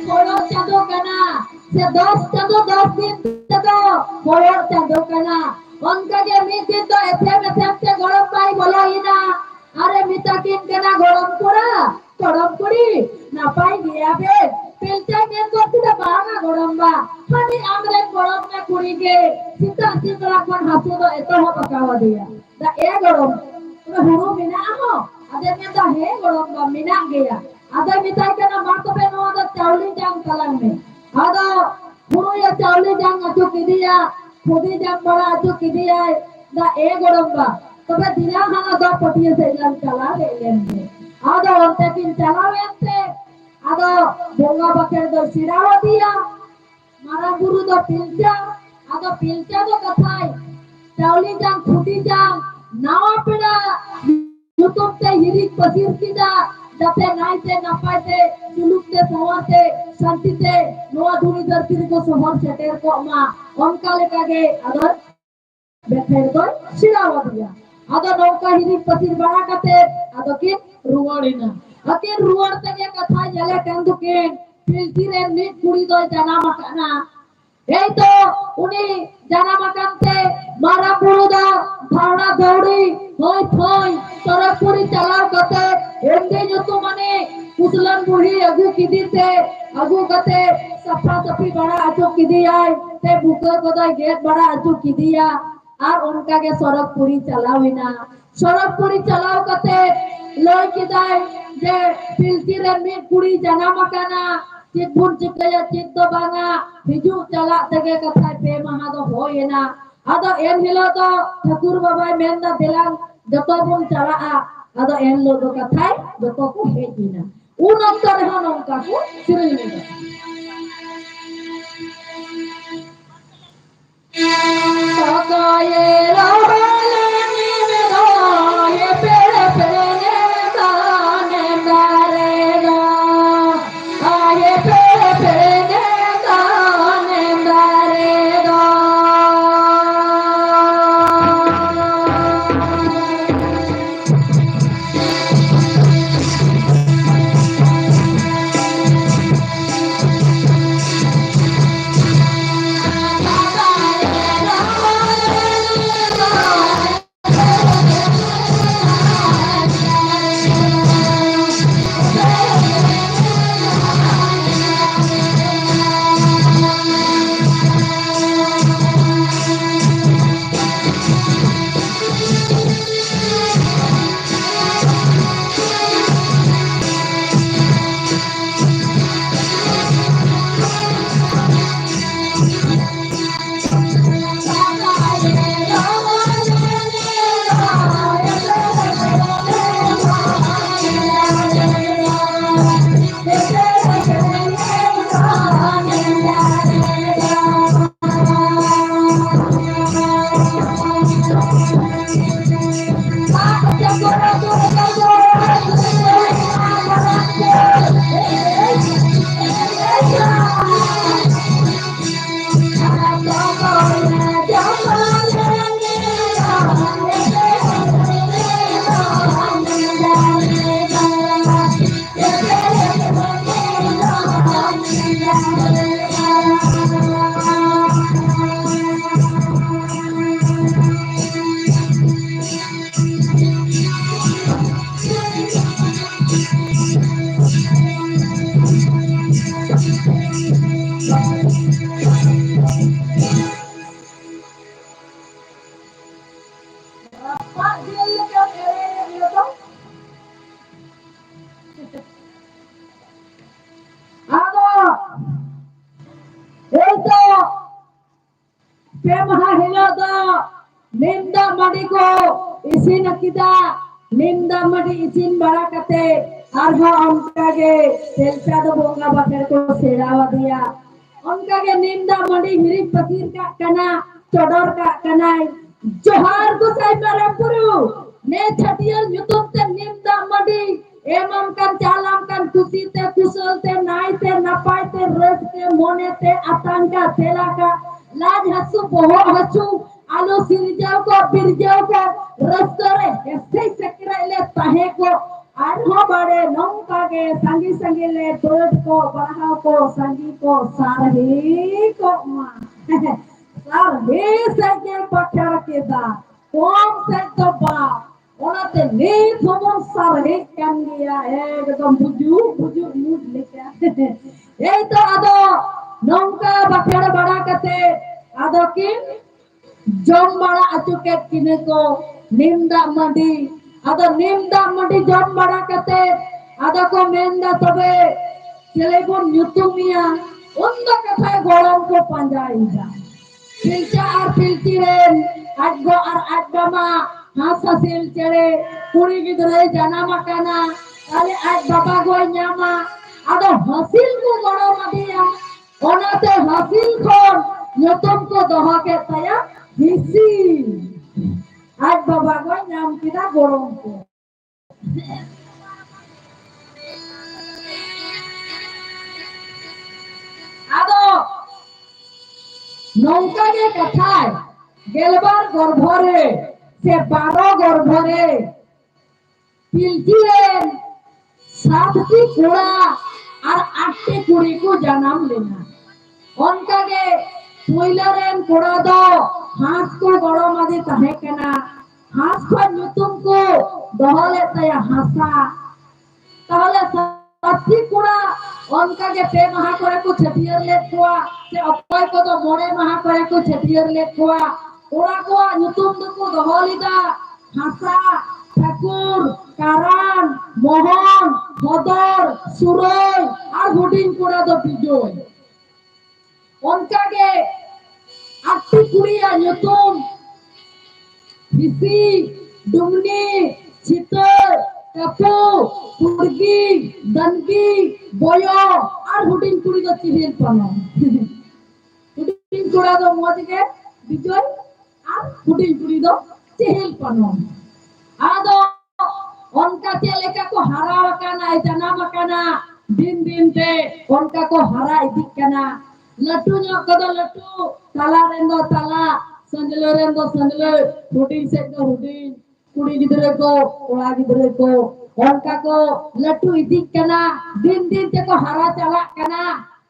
ᱯᱚᱨᱚᱵᱽ ᱪᱟᱸᱫᱚ ᱠᱟᱱᱟ, ᱥᱮ ᱫᱚᱥ ᱪᱟᱸᱫᱚ ᱫᱚᱥ ᱫᱤᱱ ᱛᱮᱫᱚ ᱯᱚᱨᱚᱵᱽ ᱪᱟᱸᱫᱚ ᱠᱟᱱᱟ᱾ ᱚᱱᱠᱟᱜᱮ ᱢᱤᱫ ᱫᱤᱱ ᱫᱚ ᱮᱛᱷᱮᱢ ᱮᱛᱷᱮᱢ ᱛᱮ ᱜᱚᱲᱚᱢ ᱵᱟᱭ ᱵᱚᱞᱚᱭᱮᱱᱟ᱾ ᱟᱨᱮ ᱢᱮᱛᱟ ᱠᱤᱱ ᱠᱟᱱᱟ, "ᱜᱚᱲᱚᱢ ᱠᱚᱲᱟ, ᱜᱚᱲᱚᱢ ᱠᱩᱲᱤ, ᱱᱟᱯᱟᱭ ᱜᱮᱭᱟ ᱯᱮ?" ᱯᱤᱞᱪᱟᱹᱭ ᱢᱮᱱ ᱜᱚᱫ ᱠᱮᱫᱟ, "ᱵᱟᱝᱟ ᱜᱚᱲᱚᱢ ᱵᱟ, ᱦᱟᱹᱱᱤ ᱟᱢᱨᱮᱱ ᱜᱚᱲᱚᱢ ᱨᱮ ᱠᱩᱲᱤ ᱜᱮ ᱥᱮᱛᱟᱜ ᱥᱤᱸᱜᱟᱹᱲᱟ ᱠᱷᱚᱱ ᱦᱟᱹᱥᱩ ᱫᱚ ᱮᱛᱚᱦᱚᱵ ᱟᱠᱟᱣᱟᱫᱮᱭᱟ᱾" ᱫᱟ, "ᱮ ᱜᱚᱲᱚᱢ, ᱛᱚᱵᱮ ᱦᱩᱲᱩ ᱢᱮᱱᱟᱜᱼᱟ ᱦᱚᱸ?" ᱟᱫᱚᱭ ᱢᱮᱱᱫᱟ, "ᱦᱮᱸ ᱜᱚᱲᱚᱢ ᱵᱟ, ᱢᱮᱱᱟᱜ ᱜᱮᱭᱟ᱾" ᱟᱫᱚᱭ ᱢᱮᱛᱟᱭ ᱠᱟᱱᱟ, "ᱢᱟ ᱛᱚᱵᱮ ᱱᱚᱣᱟ ᱫᱚ ᱪᱟᱣᱞᱮ ᱡᱟᱝ ᱛᱟᱞᱟᱝ ᱢᱮ᱾" ᱟᱫᱚ ᱦᱩᱲᱩᱭᱟ ᱪᱟᱣᱞᱮ ᱡᱟᱝ ᱟᱹᱪᱩ ᱠᱮᱫᱮᱭᱟ, ᱠᱷᱩᱫᱤ ᱡᱟᱝ ᱵᱟᱲᱟ ᱟᱹᱪᱩ ᱠᱮᱫᱮᱭᱟᱭ᱾ ᱫᱟ, "ᱮ ᱜᱚᱲᱚᱢ ᱵᱟ, ᱛᱚᱵᱮ ᱫᱮᱞᱟ ᱦᱟᱸᱜ ᱟᱫᱚ ᱯᱟᱹᱴᱭᱟᱹ ᱥᱮᱫ ᱞᱟᱝ ᱪᱟᱞᱟᱣ ᱦᱮᱡ ᱞᱮᱱ ᱜᱮ᱾" ᱟᱫᱚ ᱚᱱᱛᱮ ᱠᱤᱱ ᱪᱟᱞᱟᱣ ᱮᱱᱛᱮ, ᱟᱫᱚ ᱵᱚᱸᱜᱟ ᱵᱟᱠᱷᱮᱲ ᱫᱚᱭ ᱥᱮᱬᱟ ᱟᱫᱮᱭᱟ᱾ ᱢᱟᱨᱟᱝ ᱵᱩᱨᱩ ᱫᱚ ᱯᱤᱞᱪᱟ, ᱟᱫᱚ ᱯᱤᱞᱪᱟ ᱫᱚ ᱠᱟᱛᱷᱟᱭ ᱪᱟᱣᱞᱮ ᱡᱟᱝ, ᱠᱷᱩᱫᱤ ᱡᱟᱝ, ᱱᱟᱣᱟ ᱯᱮᱲᱟ ᱧᱩᱛᱩᱢ ᱛᱮ ᱦᱤᱨᱤᱡ ᱯᱟᱹᱥᱤᱨ ᱠᱮᱫᱟ, ᱡᱟᱛᱮ ᱱᱟᱭᱛᱮ ᱱᱟᱯᱟᱭ ᱛᱮ, ᱥᱩᱞᱩᱠ ᱛᱮ, ᱥᱟᱶᱟᱨ ᱛᱮ, ᱥᱟᱱᱛᱤ ᱛᱮ ᱱᱚᱣᱟ ᱫᱷᱩᱲᱤ ᱫᱷᱟᱹᱨᱛᱤ ᱨᱮᱠᱚ ᱥᱚᱦᱚᱨ ᱥᱮᱴᱮᱨ ᱠᱚᱜ ᱢᱟ, ᱚᱱᱠᱟ ᱞᱮᱠᱟ ᱜᱮ ᱟᱫᱚ ᱵᱮᱠᱷᱮᱲ ᱫᱚᱭ ᱥᱮᱬᱟ ᱟᱫᱮᱭᱟ᱾ ᱟᱫᱚ ᱱᱚᱝᱠᱟ ᱦᱤᱨᱤᱡ ᱯᱟᱹᱥᱤᱨ ᱵᱟᱲᱟ ᱠᱟᱛᱮ ᱟᱫᱚ ᱠᱤᱱ ᱨᱩᱣᱟᱹᱲ ᱮᱱᱟ᱾ ᱟᱹᱠᱤᱱ ᱨᱩᱣᱟᱹᱲ ᱛᱮᱜᱮ ᱠᱟᱛᱷᱟ ᱧᱮᱞᱮ ᱠᱟᱱ ᱫᱚᱠᱤᱱ, ᱯᱤᱞᱪᱤ ᱨᱮᱱ ᱢᱤᱫ ᱠᱩᱲᱤ ᱫᱚᱭ ᱡᱟᱱᱟᱢ ᱟᱠᱟᱱᱟ᱾ ᱮᱭ ᱛᱚ, ᱩᱱᱤ ᱡᱟᱱᱟᱢ ᱟᱠᱟᱱ ᱛᱮ ᱢᱟᱨᱟᱝ ᱵᱩᱨᱩ ᱫᱚ ᱫᱷᱟᱣᱲᱟ ᱫᱷᱟᱹᱣᱲᱤ, ᱦᱚᱭ ᱯᱷᱚᱭ, ᱛᱚᱨᱚᱯ ᱯᱩᱨᱤ ᱪᱟᱞᱟᱣ ᱠᱟᱛᱮ ᱮᱢᱰᱤ ᱧᱩᱛᱩᱢᱟᱱᱤᱡ ᱢᱩᱥᱞᱟᱹᱱ ᱵᱩᱲᱦᱤ ᱟᱹᱜᱩ ᱠᱮᱫᱮ ᱛᱮ, ᱟᱹᱜᱩ ᱠᱟᱛᱮ ᱥᱟᱯᱷᱟ ᱥᱟᱹᱯᱷᱤ ᱵᱟᱲᱟ ᱦᱚᱪᱚ ᱠᱮᱫᱮᱭᱟᱭ, ᱛᱮ ᱵᱩᱠᱟᱹ ᱠᱚᱫᱚᱭ ᱜᱮᱫ ᱵᱟᱲᱟ ᱦᱚᱪᱚ ᱠᱮᱫᱮᱭᱟ᱾ ᱟᱨ ᱚᱱᱠᱟ ᱜᱮ ᱥᱚᱲᱚᱠ ᱯᱩᱨᱤ ᱪᱟᱞᱟᱣ ᱮᱱᱟ᱾ ᱥᱚᱲᱚᱠ ᱯᱩᱨᱤ ᱪᱟᱞᱟᱣ ᱠᱟᱛᱮ ᱞᱟᱹᱭ ᱠᱮᱫᱟᱭ ᱡᱮ ᱯᱤᱞᱪᱤ ᱨᱮ ᱢᱤᱫ ᱠᱩᱲᱤ ᱡᱟᱱᱟᱢ ᱟᱠᱟᱱᱟ, ᱪᱮᱫ ᱵᱚᱱ ᱪᱤᱠᱟᱹᱭᱟ, ᱪᱮᱫ ᱫᱚ ᱵᱟᱝᱟ, ᱦᱤᱡᱩᱜ ᱪᱟᱞᱟᱜ ᱛᱮᱜᱮ ᱠᱟᱛᱷᱟᱭ ᱯᱮ ᱢᱟᱦᱟ ᱫᱚ ᱦᱩᱭ ᱮᱱᱟ᱾ ᱟᱫᱚ ᱮᱱ ᱦᱤᱞᱳᱜ ᱫᱚ ᱴᱷᱟᱹᱠᱩᱨ ᱵᱟᱵᱟᱭ ᱢᱮᱱᱫᱟ, "ᱫᱮᱞᱟᱝ ᱡᱚᱛᱚ ᱵᱚᱱ ᱪᱟᱞᱟᱜᱼᱟ᱾" ᱟᱫᱚ ᱮᱱ ᱦᱤᱞᱳᱜ ᱫᱚ ᱠᱟᱛᱷᱟᱭ ᱡᱚᱛᱚ ᱠᱚ ᱦᱮᱡ ᱮᱱᱟ᱾ ᱩᱱ ᱚᱠᱛᱚ ᱨᱮᱦᱚᱸ ᱱᱚᱝᱠᱟ ᱠᱚ ᱥᱮᱨᱮᱧ ᱞᱮᱫᱟ᱾ ᱯᱮ ᱢᱟᱦᱟ ᱦᱤᱞᱳᱜ ᱫᱚ ᱱᱤᱢ ᱫᱟᱜ ᱢᱟᱹᱰᱤ ᱠᱚ ᱤᱥᱤᱱ ᱠᱮᱫᱟ᱾ ᱱᱤᱢ ᱫᱟᱜ ᱢᱟᱹᱰᱤ ᱤᱥᱤᱱ ᱵᱟᱲᱟ ᱠᱟᱛᱮ ᱟᱨᱦᱚᱸ ᱚᱱᱠᱟ ᱜᱮ ᱛᱮᱞᱪᱟ ᱫᱚ ᱵᱚᱸᱜᱟ ᱵᱟᱠᱷᱮᱲ ᱠᱚ ᱥᱮᱲᱟ ᱟᱫᱮᱭᱟ᱾ ᱚᱱᱠᱟ ᱜᱮ ᱱᱤᱢ ᱫᱟᱜ ᱢᱟᱹᱰᱤ ᱦᱤᱨᱤᱡ ᱯᱟᱹᱥᱤᱨ ᱠᱟᱜ ᱠᱟᱱᱟ, ᱪᱚᱰᱚᱨ ᱠᱟᱜ ᱠᱟᱱᱟᱭ᱾ ᱡᱚᱦᱟᱨ ᱜᱚᱸᱥᱟᱭ ᱢᱟᱨᱟᱝ ᱵᱩᱨᱩ, ᱱᱮ ᱪᱷᱟᱹᱴᱭᱟᱹᱨ ᱧᱩᱛᱩᱢ ᱛᱮ ᱱᱤᱢ ᱫᱟᱜ ᱢᱟᱹᱰᱤ ᱮᱢᱟᱢ ᱠᱟᱱ, ᱪᱟᱞᱟᱢ ᱠᱟᱱ, ᱠᱩᱥᱤ ᱛᱮ, ᱠᱩᱥᱟᱹᱞ ᱛᱮ, ᱱᱟᱭ ᱛᱮ, ᱱᱟᱯᱟᱭ ᱛᱮ, ᱨᱟᱹᱥᱠᱟᱹ ᱢᱚᱱᱮ ᱛᱮ, ᱟᱛᱟᱝ ᱠᱟᱜ, ᱛᱮᱞᱟ ᱠᱟᱜ, ᱞᱟᱡ ᱦᱟᱹᱥᱩ, ᱵᱚᱦᱚᱜ ᱦᱟᱹᱥᱩ, ᱟᱞᱚ ᱥᱤᱨᱡᱟᱹᱣ ᱠᱚ, ᱵᱤᱨᱡᱟᱹᱣ ᱠᱚ, ᱨᱟᱹᱥᱠᱟᱹ ᱨᱮ ᱦᱮᱥᱮᱡ ᱥᱮᱠᱨᱮᱡ ᱞᱮ ᱛᱟᱦᱮᱸ ᱠᱚᱜ᱾ ᱟᱨᱦᱚᱸ ᱵᱟᱲᱮ ᱱᱚᱝᱠᱟ ᱜᱮ ᱥᱟᱸᱜᱮ ᱥᱟᱸᱜᱮ ᱞᱮ ᱵᱟᱹᱰ ᱠᱚ, ᱵᱟᱲᱦᱟᱣ ᱠᱚ, ᱥᱟᱸᱜᱮ ᱠᱚ, ᱥᱟᱨᱦᱤ ᱠᱚᱜ ᱢᱟ᱾ ᱥᱟᱨᱦᱤ ᱥᱮᱫ ᱜᱮ ᱵᱟᱠᱷᱮᱲ ᱠᱮᱫᱟ, ᱠᱚᱢ ᱥᱮᱫ ᱫᱚ ᱵᱟᱝ᱾ ᱚᱱᱟᱛᱮ ᱱᱤᱛ ᱦᱚᱸᱵᱚᱱ ᱥᱟᱨᱦᱤᱜ ᱠᱟᱱ ᱜᱮᱭᱟ, ᱮᱠᱫᱚᱢ ᱵᱩᱡᱩᱜ ᱵᱩᱡᱩᱜ ᱢᱩᱸᱡ ᱞᱮᱠᱟ᱾ ᱮᱭ ᱛᱚ, ᱟᱫᱚ ᱱᱚᱝᱠᱟ ᱵᱟᱠᱷᱮᱲ ᱵᱟᱲᱟ ᱠᱟᱛᱮ ᱟᱫᱚ ᱠᱤᱱ ᱡᱚᱢ ᱵᱟᱲᱟ ᱦᱚᱪᱚ ᱠᱮᱫ ᱠᱤᱱᱟᱹ ᱠᱚ ᱱᱤᱢ ᱫᱟᱜ ᱢᱟᱹᱰᱤ᱾ ᱟᱫᱚ ᱱᱤᱢ ᱫᱟᱜ ᱢᱟᱹᱰᱤ ᱡᱚᱢ ᱵᱟᱲᱟ ᱠᱟᱛᱮ ᱟᱫᱚ ᱠᱚ ᱢᱮᱱᱫᱟ, ᱛᱚᱵᱮ ᱪᱮᱞᱮ ᱵᱚᱱ ᱧᱩᱛᱩᱢᱮᱭᱟ? ᱩᱱᱫᱚ ᱠᱟᱛᱷᱟᱭ ᱜᱚᱲᱚᱢ ᱠᱚ ᱯᱟᱸᱡᱟᱭᱮᱫᱟ᱾ ᱯᱤᱞᱪᱟ ᱟᱨ ᱯᱤᱞᱪᱤ ᱨᱮᱱ ᱟᱡ ᱜᱚ ᱟᱨ ᱟᱡ ᱵᱟᱵᱟ ᱦᱟᱸᱥ ᱦᱟᱸᱥᱤᱞ ᱪᱮᱬᱮ, ᱠᱩᱲᱤ ᱜᱤᱫᱽᱨᱟᱹᱭ ᱡᱟᱱᱟᱢ ᱟᱠᱟᱱᱟ, ᱛᱟᱦᱞᱮ ᱟᱡ ᱵᱟᱵᱟ ᱜᱚᱭ ᱧᱟᱢᱟ᱾ ᱟᱫᱚ ᱦᱟᱸᱥᱤᱞ ᱠᱚ ᱜᱚᱲᱚ ᱟᱫᱮᱭᱟ, ᱚᱱᱟᱛᱮ ᱦᱟᱸᱥᱤᱞ ᱠᱷᱚᱱ ᱧᱩᱛᱩᱢ ᱠᱚ ᱫᱚᱦᱚ ᱠᱮᱫ ᱛᱟᱭᱟ ᱦᱤᱸᱥᱤᱞ᱾ ᱟᱡ ᱵᱟᱵᱟ ᱜᱚᱭ ᱧᱟᱢ ᱠᱮᱫᱟ ᱜᱚᱲᱚᱢ ᱠᱚ᱾ ᱟᱫᱚ ᱱᱚᱝᱠᱟ ᱜᱮ ᱠᱟᱛᱷᱟᱭ, ᱜᱮᱞᱵᱟᱨ ᱜᱚᱨᱵᱷᱚ ᱨᱮ ᱥᱮ ᱵᱟᱨᱚ ᱜᱚᱨᱵᱷᱚ ᱨᱮ ᱯᱤᱞᱪᱩ ᱨᱮᱱ ᱥᱟᱛᱴᱤ ᱠᱚᱲᱟ ᱟᱨ ᱟᱴᱴᱤ ᱠᱩᱲᱤ ᱠᱚ ᱡᱟᱱᱟᱢ ᱞᱮᱱᱟ᱾ ᱚᱱᱠᱟᱜᱮ ᱯᱩᱭᱞᱟᱹ ᱨᱮᱱ ᱠᱚᱲᱟ ᱫᱚ ᱦᱟᱸᱥ ᱠᱚ ᱜᱚᱲᱚᱢ ᱟᱫᱮ ᱛᱟᱦᱮᱸ ᱠᱟᱱᱟ᱾ ᱦᱟᱸᱥ ᱠᱷᱚᱱ ᱧᱩᱛᱩᱢ ᱠᱚ ᱫᱚᱦᱚ ᱞᱮᱫ ᱛᱟᱭᱟ ᱦᱟᱥᱟ᱾ ᱛᱟᱦᱚᱞᱮ ᱥᱟᱛᱴᱤ ᱠᱚᱲᱟ ᱚᱱᱠᱟᱜᱮ ᱯᱮ ᱢᱟᱦᱟ ᱠᱚᱨᱮ ᱠᱚ ᱪᱷᱟᱹᱴᱭᱟᱹᱨ ᱞᱮᱫ ᱠᱚᱣᱟ, ᱥᱮ ᱚᱠᱚᱭ ᱠᱚᱫᱚ ᱢᱚᱬᱮ ᱢᱟᱦᱟ ᱠᱚᱨᱮ ᱠᱚ ᱪᱷᱟᱹᱴᱭᱟᱹᱨ ᱞᱮᱫ ᱠᱚᱣᱟ᱾ ᱠᱚᱲᱟ ᱠᱚᱣᱟᱜ ᱧᱩᱛᱩᱢ ᱫᱚᱠᱚ ᱫᱚᱦᱚ ᱞᱮᱫᱟ ᱦᱟᱥᱟ, ᱴᱷᱟᱹᱠᱩᱨ, ᱠᱟᱨᱟᱱ, ᱢᱳᱦᱚᱱ, ᱦᱚᱫᱚᱨ, ᱥᱩᱨᱟᱹᱭ ᱟᱨ ᱦᱩᱰᱤᱧ ᱠᱚᱲᱟ ᱫᱚ ᱵᱤᱡᱚᱭ᱾ ᱚᱱᱠᱟᱜᱮ ᱟᱴᱴᱤ ᱠᱩᱲᱤᱭᱟᱜ ᱧᱩᱛᱩᱢ, ᱦᱤᱥᱤ, ᱰᱩᱢᱱᱤ, ᱪᱷᱤᱛᱟᱹ, ᱠᱟᱹᱯᱩ, ᱠᱩᱲᱜᱤ, ᱫᱟᱱᱜᱤ, ᱵᱚᱭᱚ, ᱟᱨ ᱦᱩᱰᱤᱧ ᱠᱩᱲᱤ ᱫᱚ ᱪᱤᱦᱤᱞ ᱯᱟᱱᱚᱢ᱾ ᱦᱩᱰᱤᱧ ᱠᱚᱲᱟ ᱫᱚ ᱢᱚᱡᱽ ᱜᱮ ᱵᱤᱡᱚᱭ, ᱟᱨ ᱦᱩᱰᱤᱧ ᱠᱩᱲᱤ ᱫᱚ ᱪᱮᱦᱮᱞ ᱯᱟᱱᱚᱢ᱾ ᱟᱫᱚ ᱚᱱᱠᱟ ᱪᱮᱫ ᱞᱮᱠᱟ ᱠᱚ ᱦᱟᱨᱟ ᱟᱠᱟᱱᱟ, ᱡᱟᱱᱟᱢ ᱟᱠᱟᱱᱟ, ᱫᱤᱱ ᱫᱤᱱ ᱛᱮ ᱚᱱᱠᱟ ᱠᱚ ᱦᱟᱨᱟ ᱤᱫᱤᱜ ᱠᱟᱱᱟ᱾ ᱞᱟᱹᱴᱩ ᱧᱚᱜ ᱠᱚᱫᱚ ᱞᱟᱹᱴᱩ, ᱛᱟᱞᱟ ᱨᱮᱱ ᱫᱚ ᱛᱟᱞᱟ, ᱥᱟᱹᱡᱽᱞᱟᱹ ᱨᱮᱱ ᱫᱚ ᱥᱟᱹᱡᱽᱞᱟᱹ, ᱦᱩᱰᱤᱧ ᱥᱮᱫ ᱫᱚ ᱦᱩᱰᱤᱧ, ᱠᱩᱲᱤ ᱜᱤᱫᱽᱨᱟᱹ ᱠᱚ, ᱠᱚᱲᱟ ᱜᱤᱫᱽᱨᱟᱹ ᱠᱚ, ᱚᱱᱠᱟ ᱠᱚ ᱞᱟᱹᱴᱩ ᱤᱫᱤᱜ ᱠᱟᱱᱟ, ᱫᱤᱱ ᱫᱤᱱ ᱛᱮᱠᱚ ᱦᱟᱨᱟ ᱪᱟᱞᱟᱜ ᱠᱟᱱᱟ᱾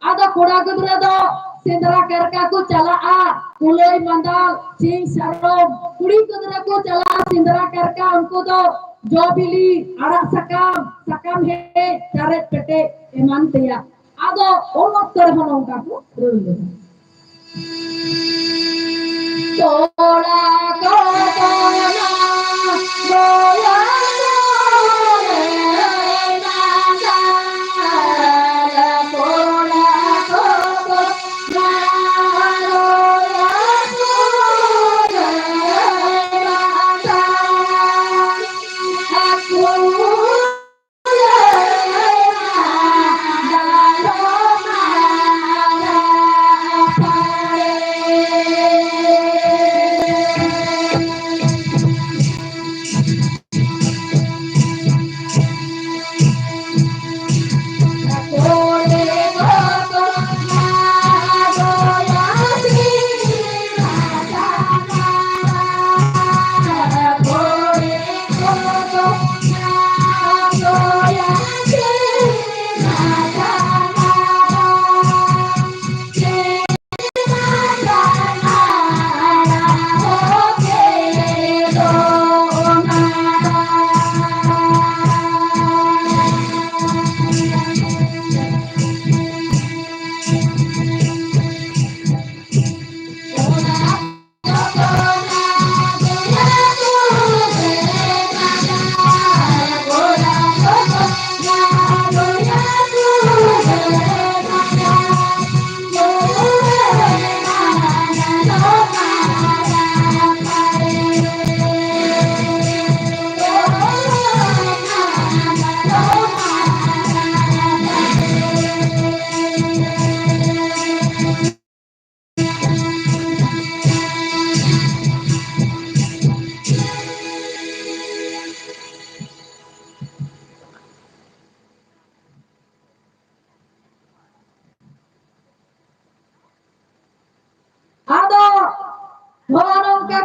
ᱟᱫᱚ ᱠᱚᱲᱟ ᱜᱤᱫᱽᱨᱟᱹ ᱫᱚ ᱥᱮᱸᱫᱽᱨᱟ ᱠᱟᱨᱠᱟ ᱠᱚ ᱪᱟᱞᱟᱜᱼᱟ, ᱠᱩᱞᱟᱹᱭ ᱢᱟᱸᱫᱟᱲ, ᱥᱤᱧ ᱥᱟᱨᱚᱢ᱾ ᱠᱩᱲᱤ ᱜᱤᱫᱽᱨᱟᱹ ᱠᱚ ᱪᱟᱞᱟᱜᱼᱟ ᱥᱮᱸᱫᱽᱨᱟ ᱠᱟᱨᱠᱟ, ᱩᱱᱠᱩ ᱫᱚ ᱡᱚ ᱵᱤᱞᱤ, ᱟᱲᱟᱜ ᱥᱟᱠᱟᱢ, ᱥᱟᱠᱟᱢ ᱦᱮᱡ, ᱪᱟᱨᱮᱡ ᱯᱮᱴᱮᱡ ᱮᱢᱟᱱ ᱛᱮᱭᱟᱜ᱾ ᱟᱫᱚ ᱩᱱ ᱚᱠᱛᱚ ᱨᱮᱦᱚᱸ ᱱᱚᱝᱠᱟ ᱠᱚ ᱨᱟᱹᱲ ᱞᱮᱫᱟ᱾ ᱠᱚᱲᱟ ᱠᱚ ᱫᱚᱱᱟ ᱜᱚᱭᱟ ᱜᱚᱭᱟ ᱞᱟᱸᱫᱟ, ᱠᱚᱲᱟ ᱠᱚ ᱫᱚᱱᱟ ᱜᱚᱭᱟ ᱜᱚᱭᱟ ᱞᱟᱸᱫᱟ᱾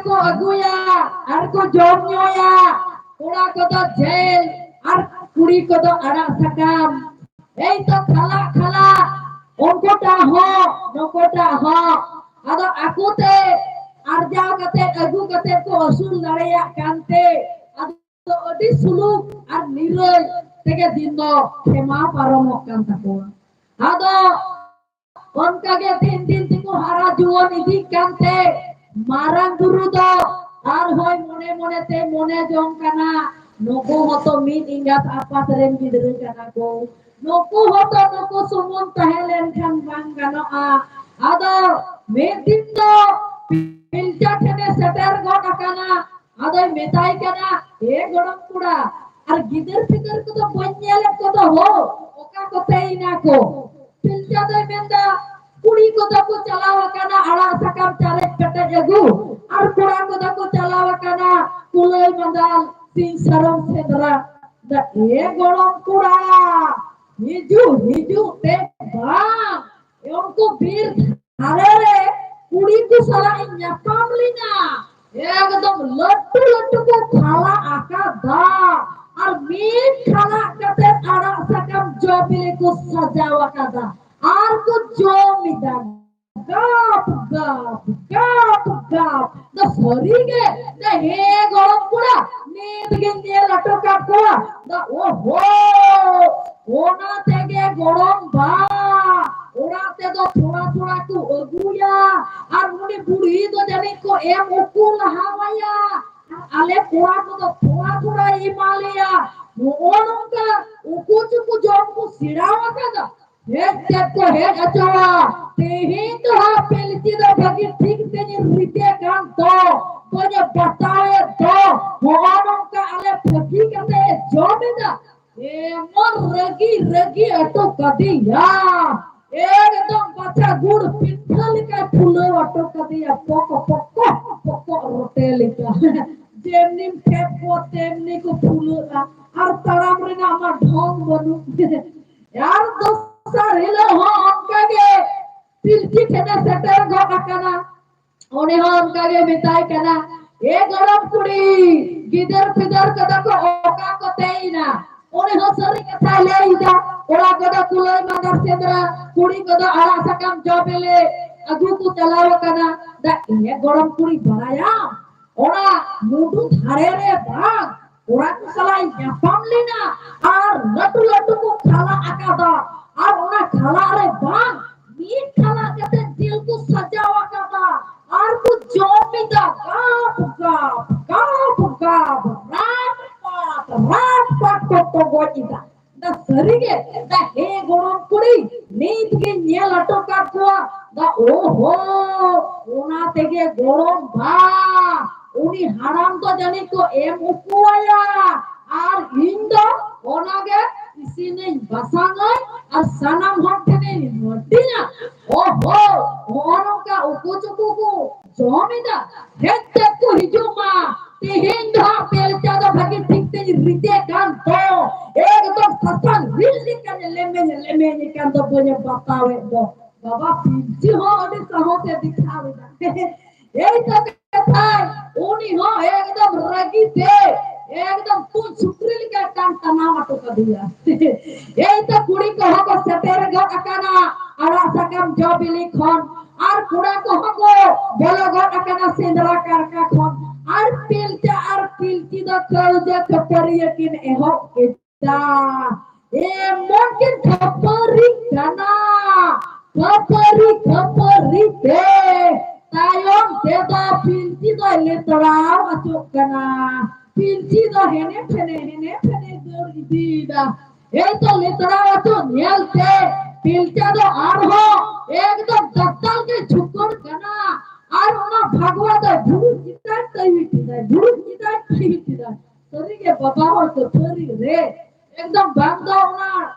ᱠᱚ ᱟᱹᱜᱩᱭᱟ ᱟᱨ ᱠᱚ ᱡᱚᱢ ᱧᱩᱭᱟ᱾ ᱠᱚᱲᱟ ᱠᱚᱫᱚ ᱡᱮᱞ ᱟᱨ ᱠᱩᱲᱤ ᱠᱚᱫᱚ ᱟᱲᱟᱜ ᱥᱟᱠᱟᱢ᱾ ᱮᱭ ᱛᱚ ᱠᱷᱟᱞᱟᱜ ᱠᱷᱟᱞᱟᱜ ᱩᱱᱠᱩᱴᱟᱜ ᱦᱚᱸ ᱱᱩᱠᱩᱴᱟᱜ ᱦᱚᱸ᱾ ᱟᱫᱚ ᱟᱠᱚ ᱛᱮ ᱟᱨᱡᱟᱣ ᱠᱟᱛᱮ ᱟᱹᱜᱩ ᱠᱟᱛᱮ ᱠᱚ ᱟᱹᱥᱩᱞ ᱫᱟᱲᱮᱭᱟᱜ ᱠᱟᱱᱛᱮ ᱟᱫᱚ ᱟᱹᱰᱤ ᱥᱩᱞᱩᱠ ᱟᱨ ᱱᱤᱨᱟᱹᱭ ᱛᱮᱜᱮ ᱫᱤᱱ ᱫᱚ ᱠᱷᱮᱢᱟᱣ ᱯᱟᱨᱚᱢᱚᱜ ᱠᱟᱱ ᱛᱟᱠᱚᱣᱟ᱾ ᱟᱫᱚ ᱚᱱᱠᱟᱜᱮ ᱫᱤᱱ ᱫᱤᱱ ᱛᱮᱠᱚ ᱦᱟᱨᱟ ᱡᱩᱣᱟᱹᱱ ᱤᱫᱤᱜ ᱠᱟᱱᱛᱮ ᱢᱟᱨᱟᱝ ᱵᱩᱨᱩ ᱫᱚ ᱟᱨᱦᱚᱸᱭ ᱢᱚᱱᱮ ᱢᱚᱱᱮ ᱛᱮ ᱢᱚᱱᱮ ᱡᱚᱝ ᱠᱟᱱᱟ, ᱱᱩᱠᱩ ᱦᱚᱸᱛᱚ ᱢᱤᱫ ᱮᱸᱜᱟᱛ ᱟᱯᱟᱛ ᱨᱮᱱ ᱜᱤᱫᱽᱨᱟᱹ ᱠᱟᱱᱟ ᱠᱚ᱾ ᱱᱩᱠᱩ ᱦᱚᱸᱛᱚ ᱱᱩᱠᱩ ᱥᱩᱢᱩᱝ ᱛᱟᱦᱮᱸ ᱞᱮᱱᱠᱷᱟᱱ ᱵᱟᱝ ᱜᱟᱱᱚᱜᱼᱟ᱾ ᱟᱫᱚ ᱢᱤᱫ ᱫᱤᱱ ᱫᱚ ᱯᱤᱞᱪᱟ ᱴᱷᱮᱱᱮ ᱥᱮᱴᱮᱨ ᱜᱚᱫ ᱟᱠᱟᱱᱟ᱾ ᱟᱫᱚᱭ ᱢᱮᱛᱟᱭ ᱠᱟᱱᱟ, ᱮ ᱜᱚᱲᱚᱢ ᱠᱚᱲᱟ, ᱟᱨ ᱜᱤᱫᱟᱹᱨ ᱯᱤᱫᱟᱹᱨ ᱠᱚᱫᱚ ᱵᱟᱹᱧ ᱧᱮᱞᱮᱫ ᱠᱚᱫᱚ ᱦᱳ, ᱚᱠᱟ ᱠᱚᱛᱮ ᱮᱱᱟ ᱠᱚ? ᱯᱤᱞᱪᱟ ᱫᱚᱭ ᱢᱮᱱᱫᱟ, ᱠᱩᱲᱤ ᱠᱚᱫᱚ ᱠᱚ ᱪᱟᱞᱟᱣ ᱟᱠᱟᱱᱟ ᱟᱲᱟᱜ ᱥᱟᱠᱟᱢ ᱪᱟᱨᱮᱡ ᱯᱮᱴᱮᱡ ᱟᱹᱜᱩ, ᱟᱨ ᱠᱚᱲᱟ ᱠᱚᱫᱚ ᱠᱚ ᱪᱟᱞᱟᱣ ᱟᱠᱟᱱᱟ ᱠᱩᱞᱟᱹᱭ ᱢᱟᱸᱫᱟᱞ ᱥᱤᱧ ᱥᱟᱨᱚᱢ ᱥᱮᱸᱫᱽᱨᱟ᱾ ᱫᱟ, ᱮ ᱜᱚᱲᱚᱢ ᱠᱚᱲᱟ, ᱦᱤᱡᱩᱜ ᱦᱤᱡᱩᱜ ᱛᱮ ᱵᱟᱝ, ᱩᱱᱠᱩ ᱵᱤᱨ ᱫᱷᱟᱨᱮ ᱨᱮ ᱠᱩᱲᱤ ᱠᱚ ᱥᱟᱞᱟᱜ ᱤᱧ ᱧᱟᱯᱟᱢ ᱞᱮᱱᱟ᱾ ᱮᱠᱫᱚᱢ ᱞᱟᱹᱴᱩ ᱞᱟᱹᱴᱩ ᱠᱚ ᱠᱷᱟᱞᱟ ᱟᱠᱟᱫᱟ᱾ ᱟᱨ ᱢᱤᱫ ᱠᱷᱟᱞᱟ ᱠᱟᱛᱮ ᱟᱲᱟᱜ ᱥᱟᱠᱟᱢ ᱡᱚ ᱵᱤᱞᱤ ᱠᱚ ᱥᱟᱡᱟᱣ ᱟᱠᱟᱫᱟ᱾ ᱟᱨ ᱠᱚ ᱡᱚᱢ ᱮᱫᱟ᱾ ᱜᱟᱯ, ᱜᱟᱯ, ᱜᱟᱯ, ᱜᱟᱯ᱾ ᱫᱚ ᱥᱟᱹᱨᱤ ᱜᱮ, ᱫᱚ ᱦᱮ ᱜᱚᱲᱚᱢ ᱠᱚᱲᱟ, ᱱᱤᱛ ᱜᱮᱧ ᱧᱮᱞ ᱦᱚᱴᱚ ᱠᱟᱫ ᱠᱚᱣᱟ᱾ ᱫᱚ ᱳᱦᱳ, ᱚᱱᱟ ᱛᱮᱜᱮ ᱜᱚᱲᱚᱢ ᱵᱟ ᱚᱲᱟᱜ ᱛᱮᱫᱚ ᱛᱷᱚᱲᱟ ᱛᱷᱚᱲᱟ ᱠᱚ ᱟᱹᱜᱩᱭᱟ᱾ ᱟᱨ ᱩᱱᱤ ᱵᱩᱲᱦᱤ ᱫᱚ ᱡᱟᱹᱱᱤᱡ ᱠᱚ ᱮᱢ ᱩᱠᱩ ᱞᱟᱦᱟᱣᱟᱭᱟ᱾ ᱟᱨ ᱟᱞᱮ ᱠᱚᱲᱟ ᱠᱚᱫᱚ ᱛᱷᱚᱲᱟ ᱛᱷᱚᱲᱟᱭ ᱮᱢᱟ ᱞᱮᱭᱟ᱾ ᱱᱚᱜᱼᱚ ᱱᱚᱝᱠᱟ ᱩᱠᱩ ᱪᱩᱠᱩ ᱡᱚᱢ ᱠᱚ ᱥᱮᱬᱟ ᱟᱠᱟᱫᱟ᱾ ᱦᱮᱡ ᱛᱮᱫ ᱠᱚ ᱦᱮᱡ ᱦᱚᱪᱚᱣᱟ᱾ ᱛᱮᱦᱮᱧ ᱫᱚ ᱦᱟᱸᱜ ᱯᱤᱞᱪᱤ ᱫᱚ ᱵᱷᱟᱹᱜᱤ ᱴᱷᱤᱠ ᱛᱮᱧ ᱨᱤᱫᱮ ᱠᱟᱱ ᱫᱚ, ᱵᱟᱹᱧ ᱵᱟᱛᱟᱣᱮᱫ ᱫᱚ᱾ ᱱᱚᱜᱼᱚ ᱱᱚᱝᱠᱟ ᱟᱞᱮ ᱯᱷᱟᱹᱠᱤ ᱠᱟᱛᱮ ᱡᱚᱢ ᱮᱫᱟ᱾ ᱮᱢᱚᱱ ᱨᱟᱹᱜᱤ, ᱨᱟᱹᱜᱤ ᱦᱚᱴᱚ ᱠᱟᱫᱮᱭᱟ᱾ ᱮᱠᱫᱚᱢ ᱵᱟᱪᱷᱟ ᱜᱩᱲ ᱯᱤᱴᱷᱟᱹ ᱞᱮᱠᱟᱭ ᱯᱷᱩᱞᱟᱹᱣ ᱦᱚᱴᱚ ᱠᱟᱫᱮᱭᱟ᱾ ᱯᱚᱠ, ᱯᱚᱠ, ᱯᱚᱠ ᱨᱚᱴᱮ ᱞᱮᱠᱟ᱾ ᱡᱮᱢᱱᱤᱢ ᱯᱷᱮᱰ ᱠᱚᱣᱟ, ᱛᱮᱢᱱᱤ ᱠᱚ ᱯᱷᱩᱞᱟᱹᱜᱼᱟ᱾ ᱟᱨ ᱛᱟᱲᱟᱢ ᱨᱮᱱᱟᱜ ᱢᱟ ᱰᱷᱚᱝ ᱵᱟᱹᱱᱩᱜ᱾ ᱟᱨ ᱫᱚᱥᱟᱨ ᱦᱤᱞᱳᱜ ᱦᱚᱸ ᱚᱱᱠᱟ ᱜᱮ ᱯᱤᱞᱪᱤ ᱴᱷᱮᱱᱮ ᱥᱮᱴᱮᱨ ᱜᱚᱫ ᱟᱠᱟᱱᱟ᱾ ᱩᱱᱤ ᱦᱚᱸ ᱚᱱᱠᱟ ᱜᱮ ᱢᱮᱛᱟᱭ ᱠᱟᱱᱟ, "ᱮ ᱜᱚᱲᱚᱢ ᱠᱩᱲᱤ, ᱜᱤᱫᱟᱹᱨ ᱯᱤᱫᱟᱹᱨ ᱠᱚᱫᱚ ᱠᱚ ᱚᱠᱟ ᱠᱚᱛᱮᱭᱮᱱᱟ?" ᱩᱱᱤ ᱦᱚᱸ ᱥᱟᱹᱨᱤ ᱠᱟᱛᱷᱟᱭ ᱞᱟᱹᱭ ᱮᱫᱟ, ᱠᱚᱲᱟ ᱠᱚᱫᱚ ᱠᱩᱞᱟᱹᱭ ᱢᱟᱸᱫᱟᱨ ᱥᱮᱸᱫᱽᱨᱟ, ᱠᱩᱲᱤ ᱠᱚᱫᱚ ᱟᱲᱟᱜ ᱥᱟᱠᱟᱢ ᱡᱚ ᱵᱮᱞᱮ ᱟᱹᱜᱩ ᱠᱚ ᱪᱟᱞᱟᱣ ᱟᱠᱟᱱᱟ᱾ ᱫᱟ ᱤᱧ ᱜᱚᱲᱚᱢ ᱠᱩᱲᱤ ᱵᱟᱲᱟᱭᱟᱢ, ᱚᱱᱟ ᱢᱩᱰᱩ ᱫᱷᱟᱨᱮ ᱨᱮ ᱵᱟᱝ, ᱠᱚᱲᱟ ᱠᱚ ᱥᱟᱞᱟᱜ ᱤᱧ ᱧᱟᱯᱟᱢ ᱞᱮᱱᱟ ᱟᱨ ᱞᱟᱹᱴᱩ ᱞᱟᱹᱴᱩ ᱠᱚ ᱠᱷᱟᱞᱟᱜ ᱟᱠᱟᱫᱟ, ᱟᱨ ᱚᱱᱟ ᱠᱷᱟᱞᱟᱜ ᱨᱮ ᱵᱟᱝ, ᱢᱤᱫ ᱠᱷᱟᱞᱟᱜ ᱠᱟᱛᱮ ᱡᱤᱞ ᱠᱚ ᱥᱟᱡᱟᱣ ᱟᱠᱟᱫᱟ, ᱟᱨ ᱠᱚ ᱡᱚᱢ ᱮᱫᱟ, ᱜᱟᱯ ᱜᱟᱯ ᱜᱟᱯ ᱜᱟᱯ, ᱨᱟᱴ ᱯᱟᱴ ᱨᱟᱴ ᱯᱟᱴ ᱠᱚ ᱛᱚᱜᱚᱡ ᱮᱫᱟ᱾ ᱫᱟ ᱥᱟᱹᱨᱤᱜᱮ, ᱫᱟ ᱦᱮᱸ ᱜᱚᱲᱚᱢ ᱠᱩᱲᱤ, ᱱᱤᱛ ᱜᱤᱧ ᱧᱮᱞ ᱦᱚᱴᱚ ᱠᱟᱫ ᱠᱚᱣᱟ᱾ ᱫᱟ ᱳᱦᱳ, ᱚᱱᱟ ᱛᱮᱜᱮ ᱜᱚᱲᱚᱢ ᱵᱟ, ᱩᱱᱤ ᱦᱟᱲᱟᱢ ᱫᱚ ᱡᱟᱹᱱᱤᱡ ᱠᱚ ᱮᱢ ᱩᱠᱩᱣᱟᱭᱟ, ᱟᱨ ᱤᱧ ᱫᱚ ᱚᱱᱟᱜᱮ ᱤᱥᱤᱱᱟᱹᱧ ᱵᱟᱥᱟᱝᱟᱹᱧ ᱟᱨ ᱥᱟᱱᱟᱢ ᱦᱚᱲ ᱴᱷᱮᱱᱤᱧ ᱦᱟᱹᱴᱤᱧᱟ᱾ ᱳᱦᱳ, ᱱᱚᱜᱼᱚ ᱱᱚᱝᱠᱟ ᱩᱠᱩ ᱪᱩᱠᱩ ᱠᱚ ᱡᱚᱢ ᱮᱫᱟ, ᱦᱮᱡ ᱛᱮ ᱠᱚ ᱦᱤᱡᱩᱜ ᱢᱟ᱾ ᱛᱮᱦᱮᱧ ᱫᱚ ᱦᱟᱸᱜ ᱵᱮᱞᱪᱟ ᱫᱚ ᱵᱷᱟᱹᱜᱤ ᱴᱷᱤᱠ ᱛᱮᱧ ᱨᱤᱫᱮ ᱠᱟᱱ ᱫᱚ, ᱮᱠᱫᱚᱢ ᱥᱟᱥᱟᱝ ᱨᱤᱫ ᱞᱮᱠᱟᱧ ᱞᱮᱢᱮᱧ ᱞᱮᱢᱮᱧ ᱠᱟᱱ ᱫᱚ, ᱵᱟᱹᱧ ᱵᱟᱛᱟᱣᱮᱫ ᱫᱚ᱾ ᱵᱟᱵᱟ ᱯᱤᱞᱪᱩ ᱦᱚᱸ ᱟᱹᱰᱤ ᱥᱟᱦᱚᱥᱮ ᱫᱮᱠᱷᱟᱣ ᱮᱫᱟ᱾ ᱮᱭ ᱛᱚ ᱠᱟᱛᱷᱟᱭ, ᱩᱱᱤ ᱦᱚᱸ ᱮᱠᱫᱚᱢ ᱨᱟᱹᱜᱤ ᱛᱮ ᱮᱠᱫᱚᱢ ᱛᱩᱧ ᱥᱩᱠᱨᱤ ᱞᱮᱠᱟ ᱴᱟᱱ ᱴᱟᱱᱟᱣ ᱦᱚᱴᱚ ᱠᱟᱫᱮᱭᱟ᱾ ᱮᱭ ᱛᱚ ᱠᱩᱲᱤ ᱠᱚᱦᱚᱸ ᱠᱚ ᱥᱮᱴᱮᱨ ᱜᱚᱫ ᱟᱠᱟᱱᱟ ᱟᱲᱟᱜ ᱥᱟᱠᱟᱢ ᱡᱚ ᱵᱤᱞᱤ ᱠᱷᱚᱱ, ᱟᱨ ᱠᱚᱲᱟ ᱠᱚᱦᱚᱸ ᱠᱚ ᱵᱚᱞᱚ ᱜᱚᱫ ᱟᱠᱟᱱᱟ ᱥᱮᱸᱫᱽᱨᱟ ᱠᱟᱨᱠᱟ ᱠᱷᱚᱱ᱾ ᱟᱨ ᱯᱤᱞᱪᱟ ᱟᱨ ᱯᱤᱞᱪᱤ ᱫᱚ ᱠᱟᱹᱣᱡᱟᱹ ᱠᱷᱟᱹᱯᱟᱹᱨᱤᱭᱟᱹ ᱠᱤᱱ ᱮᱦᱚᱵ ᱠᱮᱫᱟ᱾ ᱮᱢᱚᱱ ᱠᱤᱱ ᱠᱷᱟᱹᱯᱟᱹᱨᱤ ᱠᱟᱱᱟ, ᱠᱷᱟᱹᱯᱟᱹᱨᱤ ᱠᱷᱟᱹᱯᱟᱹᱨᱤ ᱛᱮ ᱛᱟᱭᱚᱢ ᱛᱮᱫᱚ ᱯᱤᱞᱪᱤ ᱫᱚᱭ ᱞᱮᱛᱲᱟᱣ ᱟᱪᱚᱜ ᱠᱟᱱᱟ᱾ ᱯᱤᱞᱪᱤ ᱫᱚ ᱦᱮᱱᱮ ᱯᱷᱮᱱᱮ ᱦᱮᱱᱮ ᱯᱷᱮᱱᱮ ᱫᱟᱹᱲ ᱤᱫᱤᱭᱮᱫᱟ᱾ ᱮᱭ ᱛᱚ ᱞᱮᱛᱲᱟᱣ ᱟᱪᱚ ᱧᱮᱞ ᱛᱮ ᱯᱤᱞᱪᱟ ᱫᱚ ᱟᱨᱦᱚᱸ ᱮᱠᱫᱚᱢ ᱫᱟᱛᱟᱞ ᱜᱮ ᱡᱷᱩᱠᱟᱹᱲ ᱠᱟᱱᱟ᱾ ᱟᱨ ᱚᱱᱟ ᱵᱷᱟᱜᱽᱣᱟ ᱫᱚ ᱵᱷᱩᱲᱩᱡ ᱠᱮᱫᱟᱭ, ᱛᱟᱹᱭᱤ ᱠᱮᱫᱟᱭ, ᱵᱷᱩᱲᱩᱡ ᱠᱮᱫᱟᱭ, ᱛᱟᱹᱭᱤ ᱠᱮᱫᱟᱭ᱾ ᱥᱟᱹᱨᱤ ᱜᱮ ᱵᱟᱵᱟ ᱦᱚᱲ ᱠᱷᱟᱹᱯᱟᱹᱨᱤ ᱨᱮ ᱮᱠᱫᱚᱢ ᱵᱟᱝ ᱫᱚ ᱚᱱᱟ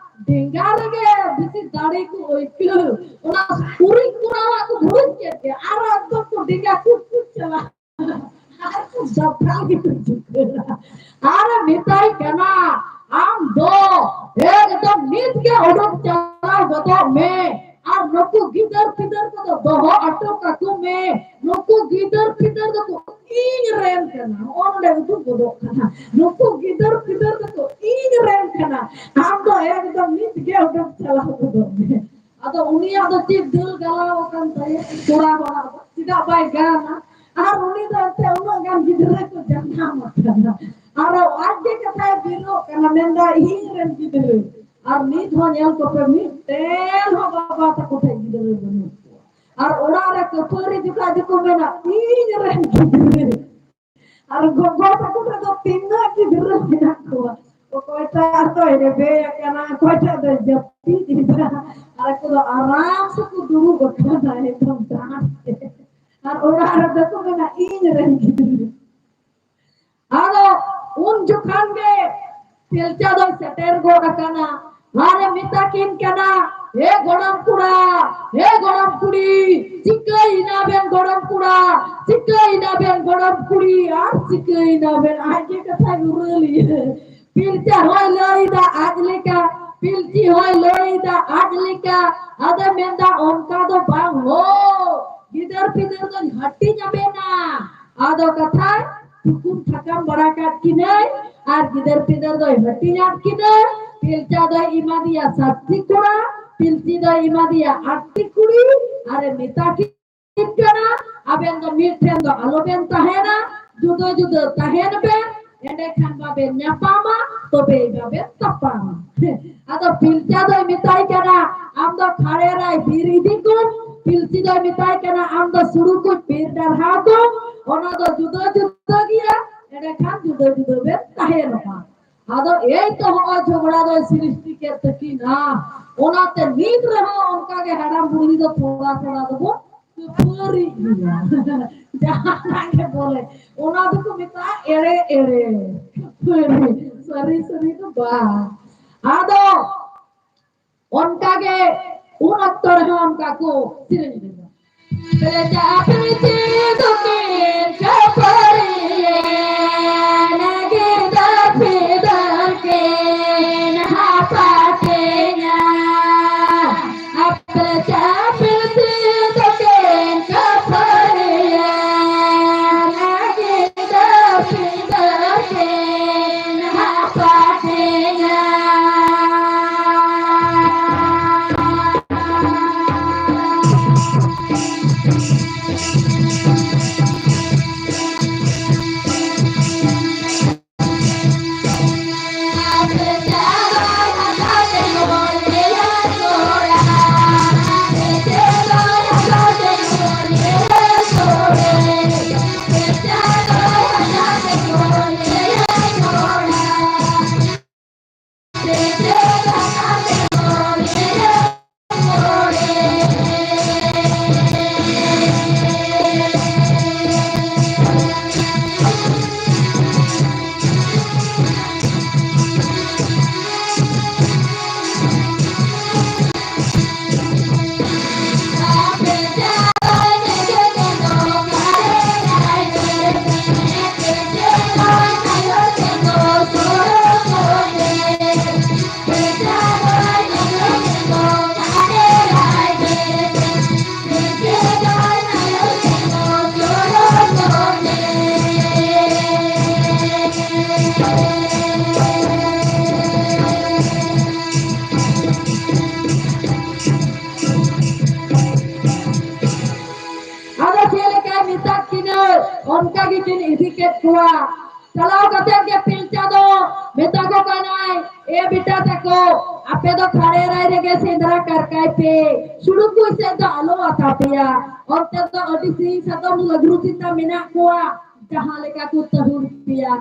ᱰᱮᱸᱜᱟ ᱨᱮᱜᱮ ᱵᱮᱥᱤ ᱫᱟᱲᱮ ᱠᱚ ᱟᱹᱭᱠᱟᱹᱣ, ᱚᱱᱟ ᱩᱨᱤᱡ ᱠᱚᱨᱟᱣᱟᱜ ᱠᱚ ᱵᱷᱩᱲᱩᱡ ᱠᱮᱫ ᱜᱮ, ᱟᱨ ᱮᱠᱫᱚᱢ ᱠᱚ ᱰᱮᱸᱜᱟ ᱠᱩᱴ ᱠᱩᱴ ᱪᱟᱞᱟᱜ᱾ ᱟᱨ ᱠᱚ ᱫᱟᱯᱷᱟ ᱜᱮ ᱠᱚ ᱡᱷᱩᱠᱟᱹᱲᱟ᱾ ᱟᱨ ᱢᱮᱛᱟᱭ ᱠᱟᱱᱟ, "ᱟᱢ ᱫᱚ ᱮᱠᱫᱚᱢ ᱱᱤᱛ ᱜᱮ ᱚᱰᱚᱠ ᱪᱟᱞᱟᱣ ᱜᱚᱫᱚᱜ ᱢᱮ, ᱟᱨ ᱱᱩᱠᱩ ᱜᱤᱫᱟᱹᱨ ᱯᱤᱫᱟᱹᱨ ᱠᱚᱫᱚ ᱫᱚᱦᱚ ᱦᱚᱴᱚ ᱠᱟᱠᱚ ᱢᱮ, ᱱᱩᱠᱩ ᱜᱤᱫᱟᱹᱨ ᱯᱤᱫᱟᱹᱨ ᱫᱚᱠᱚ ᱤᱧ ᱨᱮᱱ ᱠᱟᱱᱟ᱾ ᱱᱚᱜᱼᱚ ᱱᱚᱰᱮ ᱩᱫᱩᱜ ᱜᱚᱫᱚᱜ ᱠᱟᱱᱟ, ᱱᱩᱠᱩ ᱜᱤᱫᱟᱹᱨ ᱯᱤᱫᱟᱹᱨ ᱫᱚᱠᱚ ᱤᱧ ᱨᱮᱱ ᱠᱟᱱᱟ᱾ ᱟᱢ ᱫᱚ ᱮᱠᱫᱚᱢ ᱱᱤᱛ ᱜᱮ ᱩᱰᱩᱠ ᱪᱟᱞᱟᱣ ᱜᱚᱫᱚᱜ ᱢᱮ᱾ ᱟᱫᱚ ᱩᱱᱤᱭᱟᱜ ᱫᱚ ᱪᱮᱫ ᱫᱟᱹᱞ ᱜᱟᱞᱟᱣ ᱟᱠᱟᱱ ᱛᱟᱭᱟ ᱠᱚᱲᱟ ᱦᱚᱲᱟᱜ ᱫᱚ? ᱪᱮᱫᱟᱜ ᱵᱟᱭ ᱜᱟᱱᱟ? ᱟᱨ ᱩᱱᱤ ᱫᱚ ᱮᱱᱛᱮ ᱩᱱᱟᱹᱜ ᱜᱟᱱ ᱜᱤᱫᱽᱨᱟᱹ ᱠᱚ ᱡᱟᱱᱟᱢ ᱟᱠᱟᱱᱟ᱾ ᱟᱨ ᱟᱡ ᱜᱮ ᱠᱟᱛᱷᱟᱭ ᱵᱤᱨᱚᱜ ᱠᱟᱱᱟ, ᱢᱮᱱᱫᱟ, "ᱤᱧ ᱨᱮᱱ ᱜᱤᱫᱽᱨᱟᱹ᱾" ᱟᱨ ᱱᱤᱛ ᱦᱚᱸ ᱧᱮᱞ ᱠᱚᱯᱮ, ᱢᱤᱫᱴᱮᱱ ᱦᱚᱸ ᱵᱟᱵᱟ ᱛᱟᱠᱚ ᱴᱷᱮᱱ ᱜᱤᱫᱽᱨᱟᱹ ᱵᱟᱹᱱᱩᱜ ᱠᱚᱣᱟ᱾ ᱟᱨ ᱚᱲᱟᱜ ᱨᱮ ᱠᱟᱹᱯᱟᱹᱨᱤ ᱡᱚᱠᱷᱟᱡ ᱫᱚᱠᱚ ᱢᱮᱱᱟ, "ᱤᱧ ᱨᱮᱱ ᱜᱤᱫᱽᱨᱟᱹ᱾" ᱟᱨ ᱜᱚᱜᱚ ᱛᱟᱠᱚ ᱴᱷᱮᱱ ᱫᱚ ᱛᱤᱱᱟᱹᱜ ᱜᱤᱫᱽᱨᱟᱹ ᱢᱮᱱᱟᱜ ᱠᱚᱣᱟ, ᱚᱠᱚᱭᱴᱟᱜ ᱫᱚᱭ ᱨᱮᱵᱮ ᱟᱠᱟᱱᱟ, ᱚᱠᱚᱭᱴᱟᱜ ᱫᱚᱭ ᱡᱟᱹᱯᱤᱫ ᱮᱫᱟ, ᱟᱨ ᱟᱠᱚ ᱫᱚ ᱟᱨᱟᱢ ᱥᱮᱠᱚ ᱫᱩᱲᱩᱵ ᱟᱠᱟᱱᱟ ᱮᱠᱫᱚᱢ ᱰᱟᱸᱰ ᱛᱮ᱾ ᱟᱨ ᱚᱲᱟᱜ ᱨᱮᱫᱚ ᱠᱚ ᱢᱮᱱᱟ, "ᱤᱧ ᱨᱮᱱ ᱜᱤᱫᱽᱨᱟᱹ᱾" ᱟᱫᱚ ᱩᱱ ᱡᱚᱠᱷᱟᱱ ᱜᱮ ᱯᱤᱞᱪᱟ ᱫᱚᱭ ᱥᱮᱴᱮᱨ ᱜᱚᱫ ᱟᱠᱟᱱᱟ᱾ ᱟᱨᱮ ᱢᱮᱛᱟ ᱠᱤᱱ ᱠᱟᱱᱟ, "ᱦᱮ ᱜᱚᱲᱚᱢ ᱠᱚᱲᱟ, ᱦᱮ ᱜᱚᱲᱚᱢ ᱠᱩᱲᱤ, ᱪᱤᱠᱟᱹᱭᱮᱱᱟ ᱵᱮᱱ ᱜᱚᱲᱚᱢ ᱠᱚᱲᱟ? ᱪᱤᱠᱟᱹᱭᱮᱱᱟ ᱵᱮᱱ ᱜᱚᱲᱚᱢ ᱠᱩᱲᱤ? ᱟᱨ ᱪᱤᱠᱟᱹᱭᱮᱱᱟ ᱵᱮᱱ?" ᱟᱡ ᱜᱮ ᱠᱟᱛᱷᱟᱭ ᱨᱩᱨᱟᱹᱞᱤᱭᱟᱹ᱾ ᱯᱤᱞᱪᱟ ᱦᱚᱸᱭ ᱞᱟᱹᱭ ᱮᱫᱟ ᱟᱡ ᱞᱮᱠᱟ, ᱯᱤᱞᱪᱤ ᱦᱚᱸᱭ ᱞᱟᱹᱭ ᱮᱫᱟ ᱟᱡ ᱞᱮᱠᱟ᱾ ᱟᱫᱚ ᱢᱮᱱᱫᱟ, "ᱚᱱᱠᱟ ᱫᱚ ᱵᱟᱝ ᱦᱳ, ᱜᱤᱫᱟᱹᱨ ᱯᱤᱫᱟᱹᱨ ᱫᱚᱧ ᱦᱟᱹᱴᱤᱧ ᱟᱵᱮᱱᱟ᱾" ᱟᱫᱚ ᱠᱟᱛᱷᱟᱭ ᱛᱷᱩᱠᱩᱢ ᱛᱷᱟᱠᱟᱢ ᱵᱟᱲᱟ ᱠᱟᱫ ᱠᱤᱱᱟᱹᱭ, ᱟᱨ ᱜᱤᱫᱟᱹᱨ ᱯᱤᱫᱟᱹᱨ ᱫᱚᱭ ᱦᱟᱹᱴᱤᱧ ᱟᱫ ᱠᱤᱱᱟᱹ᱾ ᱯᱤᱞᱪᱟ ᱫᱚᱭ ᱮᱢᱟᱫᱮᱭᱟ ᱥᱟᱛᱴᱤ ᱠᱚᱲᱟ, ᱯᱤᱞᱪᱤ ᱫᱚᱭ ᱮᱢᱟᱫᱮᱭᱟ ᱟᱴᱴᱤ ᱠᱩᱲᱤ, ᱟᱨᱮ ᱢᱮᱛᱟ ᱠᱤᱱ ᱠᱟᱱᱟ, "ᱟᱵᱮᱱ ᱫᱚ ᱢᱤᱫ ᱴᱷᱮᱱ ᱫᱚ ᱟᱞᱚᱵᱮᱱ ᱛᱟᱦᱮᱱᱟ, ᱡᱩᱫᱟᱹ ᱡᱩᱫᱟᱹ ᱛᱟᱦᱮᱱ ᱵᱮᱱ, ᱮᱸᱰᱮᱠᱷᱟᱱ ᱵᱟᱵᱮᱱ ᱧᱟᱯᱟᱢᱟ, ᱛᱚᱵᱮ ᱵᱟᱵᱮᱱ ᱛᱟᱯᱟᱢᱟ᱾" ᱟᱫᱚ ᱯᱤᱞᱪᱟ ᱫᱚᱭ ᱢᱮᱛᱟᱭ ᱠᱟᱱᱟ, "ᱟᱢ ᱫᱚ ᱠᱷᱟᱲᱮ ᱨᱟᱭ ᱵᱤᱨ ᱤᱫᱤ ᱠᱚᱢ", ᱯᱤᱞᱪᱤ ᱫᱚᱭ ᱢᱮᱛᱟᱭ ᱠᱟᱱᱟ, "ᱟᱢ ᱫᱚ ᱥᱩᱲᱩ ᱠᱚ ᱵᱤᱨ ᱰᱟᱨᱦᱟᱣ ᱠᱚᱢ, ᱚᱱᱟ ᱫᱚ ᱡᱩᱫᱟᱹ ᱡᱩᱫᱟᱹ ᱜᱮᱭᱟ, ᱮᱸᱰᱮᱠᱷᱟᱱ ᱡᱩᱫᱟᱹ ᱡᱩᱫᱟᱹ ᱵᱮᱱ ᱛᱟᱦᱮᱱᱚᱜᱼᱟ᱾" ᱟᱫᱚ ᱮᱭ ᱛᱚ ᱦᱚᱸᱜᱼᱚᱭ ᱡᱷᱚᱜᱽᱲᱟ ᱫᱚᱭ ᱥᱨᱤᱥᱴᱤ ᱠᱮᱫ ᱛᱟᱹᱠᱤᱱᱟ᱾ ᱚᱱᱟᱛᱮ ᱱᱤᱛ ᱨᱮᱦᱚᱸ ᱚᱱᱠᱟ ᱜᱮ ᱦᱟᱲᱟᱢ ᱵᱩᱲᱦᱤ ᱫᱚ ᱛᱷᱚᱲᱟ ᱛᱷᱚᱲᱟ ᱫᱚᱵᱚ ᱠᱷᱟᱹᱯᱟᱹᱨᱤᱜ ᱜᱮᱭᱟ᱾ ᱡᱟᱦᱟᱱᱟᱜ ᱜᱮ ᱵᱚᱞᱮ, ᱚᱱᱟ ᱫᱚᱠᱚ ᱢᱮᱛᱟᱜᱼᱟ ᱮᱲᱮ ᱮᱲᱮ᱾ ᱠᱷᱟᱹᱯᱟᱹᱨᱤ, ᱥᱟᱹᱨᱤ ᱥᱟᱹᱨᱤ ᱫᱚ ᱵᱟᱝ᱾ ᱟᱫᱚ ᱚᱱᱠᱟ ᱜᱮ ᱩᱱ ᱚᱠᱛᱚ ᱨᱮᱦᱚᱸ ᱚᱱᱠᱟ ᱠᱚ ᱥᱮᱨᱮᱧ ᱞᱮᱫᱟ᱾ ᱯᱮᱲᱟ ᱯᱤᱲᱪᱷᱤ ᱫᱚᱠᱤᱱ ᱠᱷᱟᱹᱯᱟᱹᱨᱤᱭᱮᱱᱟ, ᱜᱤᱫᱟᱹᱨ ᱯᱤᱫᱟᱹᱨ ᱠᱤᱱ ᱦᱟᱯᱟᱴᱤᱧᱟ᱾ ᱯᱮᱲᱟ ᱯᱤᱲᱪᱷᱤ ᱫᱚᱠᱤᱱ ᱠᱷᱟᱹᱯᱟᱹᱨᱤᱭᱮᱱᱟ, ᱠᱚᱣᱟ᱾ ᱪᱟᱞᱟᱣ ᱠᱟᱛᱮ ᱜᱮ ᱯᱤᱞᱪᱟ ᱫᱚ ᱢᱮᱛᱟ ᱠᱚ ᱠᱟᱱᱟᱭ, "ᱮ ᱵᱮᱴᱟ ᱛᱟᱠᱚ, ᱟᱯᱮ ᱫᱚ ᱠᱷᱟᱲᱮ ᱨᱟᱭ ᱨᱮᱜᱮ ᱥᱮᱸᱫᱽᱨᱟ ᱠᱟᱨᱠᱟᱭ ᱯᱮ, ᱥᱩᱲᱩᱠᱩᱡ ᱥᱮᱫ ᱫᱚ ᱟᱞᱚ ᱟᱛᱟ ᱯᱮᱭᱟ, ᱚᱱᱛᱮ ᱫᱚ ᱟᱹᱰᱤ ᱥᱤᱧ ᱥᱟᱫᱚᱢ ᱞᱟᱹᱜᱽᱨᱩ ᱥᱮᱛᱟ ᱢᱮᱱᱟᱜ ᱠᱚᱣᱟ, ᱡᱟᱦᱟᱸ ᱞᱮᱠᱟ ᱠᱚ ᱛᱟᱹᱦᱩᱲ ᱯᱮᱭᱟ᱾"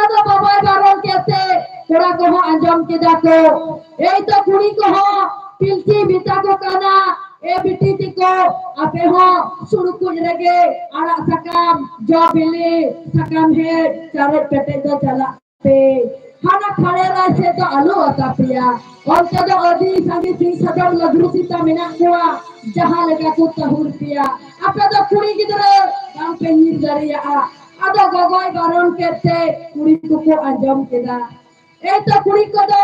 ᱟᱫᱚ ᱵᱟᱵᱟᱭ ᱵᱟᱨᱚᱱ ᱠᱮᱫ ᱛᱮ ᱠᱚᱲᱟ ᱠᱚᱦᱚᱸ ᱟᱸᱡᱚᱢ ᱠᱮᱫᱟ ᱠᱚ᱾ ᱮᱭ ᱛᱚ ᱠᱩᱲᱤ ᱠᱚᱦᱚᱸ ᱯᱤᱞᱪᱤ ᱢᱮᱛᱟ ᱠᱚ ᱠᱟᱱᱟ, "ᱮ ᱵᱤᱴᱤ ᱛᱮᱠᱚ, ᱟᱯᱮ ᱦᱚᱸ ᱥᱩᱲᱩᱠᱩᱡ ᱨᱮᱜᱮ ᱟᱲᱟᱜ ᱥᱟᱠᱟᱢ, ᱡᱚ ᱵᱤᱞᱤ, ᱥᱟᱠᱟᱢ ᱦᱮᱡ, ᱪᱟᱨᱮᱡ ᱯᱮᱴᱮᱡ ᱫᱚ ᱪᱟᱞᱟᱜ ᱯᱮ᱾ ᱦᱟᱱᱟ ᱠᱷᱟᱲᱮ ᱨᱟᱭ ᱥᱮᱫ ᱫᱚ ᱟᱞᱚ ᱟᱛᱟ ᱯᱮᱭᱟ᱾ ᱚᱱᱛᱮ ᱫᱚ ᱟᱹᱰᱤ ᱥᱟᱸᱜᱮ ᱥᱤᱧ ᱥᱟᱫᱚᱢ ᱞᱟᱹᱜᱽᱨᱩ ᱥᱮᱛᱟ ᱢᱮᱱᱟᱜ ᱠᱚᱣᱟ, ᱡᱟᱦᱟᱸ ᱞᱮᱠᱟ ᱠᱚ ᱛᱟᱹᱦᱩᱲ ᱯᱮᱭᱟ᱾ ᱟᱯᱮ ᱫᱚ ᱠᱩᱲᱤ ᱜᱤᱫᱽᱨᱟᱹ, ᱵᱟᱝ ᱯᱮ ᱧᱤᱨ ᱫᱟᱲᱮᱭᱟᱜᱼᱟ᱾" ᱟᱫᱚ ᱜᱚᱜᱚᱭ ᱵᱟᱨᱚᱱ ᱠᱮᱫ ᱛᱮ ᱠᱩᱲᱤ ᱠᱚᱠᱚ ᱟᱸᱡᱚᱢ ᱠᱮᱫᱟ᱾ ᱮᱭ ᱛᱚ ᱠᱩᱲᱤ ᱠᱚᱫᱚ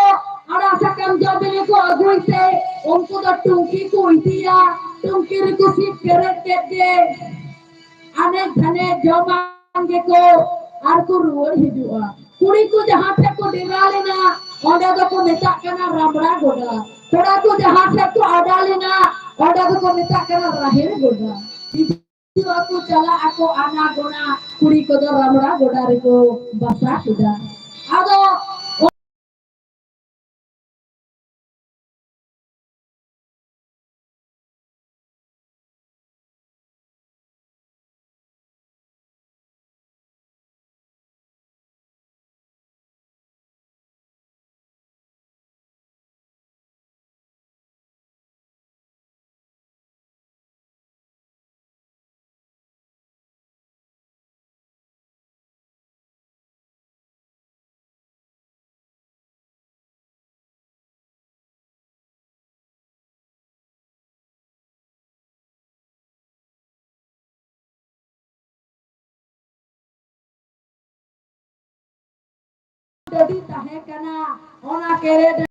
ᱟᱲᱟᱜ ᱥᱟᱠᱟᱢ ᱡᱚ ᱵᱤᱞᱤ ᱠᱚ ᱟᱹᱜᱩᱭ ᱛᱮ ᱩᱱᱠᱩ ᱫᱚ ᱴᱩᱝᱠᱤ ᱠᱚ ᱤᱫᱤᱭᱟ᱾ ᱴᱩᱝᱠᱤ ᱨᱮᱠᱚ ᱥᱤᱫ ᱯᱮᱨᱮᱡ ᱠᱮᱫ ᱜᱮ ᱟᱱᱮᱡ ᱫᱷᱟᱱᱮᱡ ᱡᱚᱢᱟᱱ ᱜᱮᱠᱚ ᱟᱨ ᱠᱚ ᱨᱩᱣᱟᱹᱲ ᱦᱤᱡᱩᱜᱼᱟ᱾ ᱠᱩᱲᱤ ᱠᱚ ᱡᱟᱦᱟᱸ ᱴᱷᱮᱱ ᱠᱚ ᱰᱮᱨᱟ ᱞᱮᱱᱟ, ᱚᱸᱰᱮ ᱫᱚᱠᱚ ᱢᱮᱛᱟᱜ ᱠᱟᱱᱟ ᱨᱟᱢᱲᱟ ᱜᱚᱰᱟ᱾ ᱠᱚᱲᱟ ᱠᱚ ᱡᱟᱦᱟᱸ ᱴᱷᱮᱱ ᱠᱚ ᱟᱰᱟ ᱞᱮᱱᱟ, ᱚᱸᱰᱮ ᱫᱚᱠᱚ ᱢᱮᱛᱟᱜ ᱠᱟᱱᱟ ᱨᱟᱦᱮᱲ ᱜᱚᱰᱟ᱾ ᱦᱤᱡᱩᱜ ᱟᱠᱚ, ᱪᱟᱞᱟᱜ ᱟᱠᱚ ᱟᱱᱟ ᱜᱚᱱᱟ, ᱠᱩᱲᱤ ᱠᱚᱫᱚ ᱨᱟᱢᱲᱟ ᱜᱚᱰᱟ ᱨᱮᱠᱚ ᱵᱟᱥᱟ ᱠᱮᱫᱟ᱾ ᱟᱫᱚ ᱰᱟᱹᱰᱤ ᱛᱟᱦᱮᱸ ᱠᱟᱱᱟ, ᱚᱱᱟ ᱠᱮᱨᱮ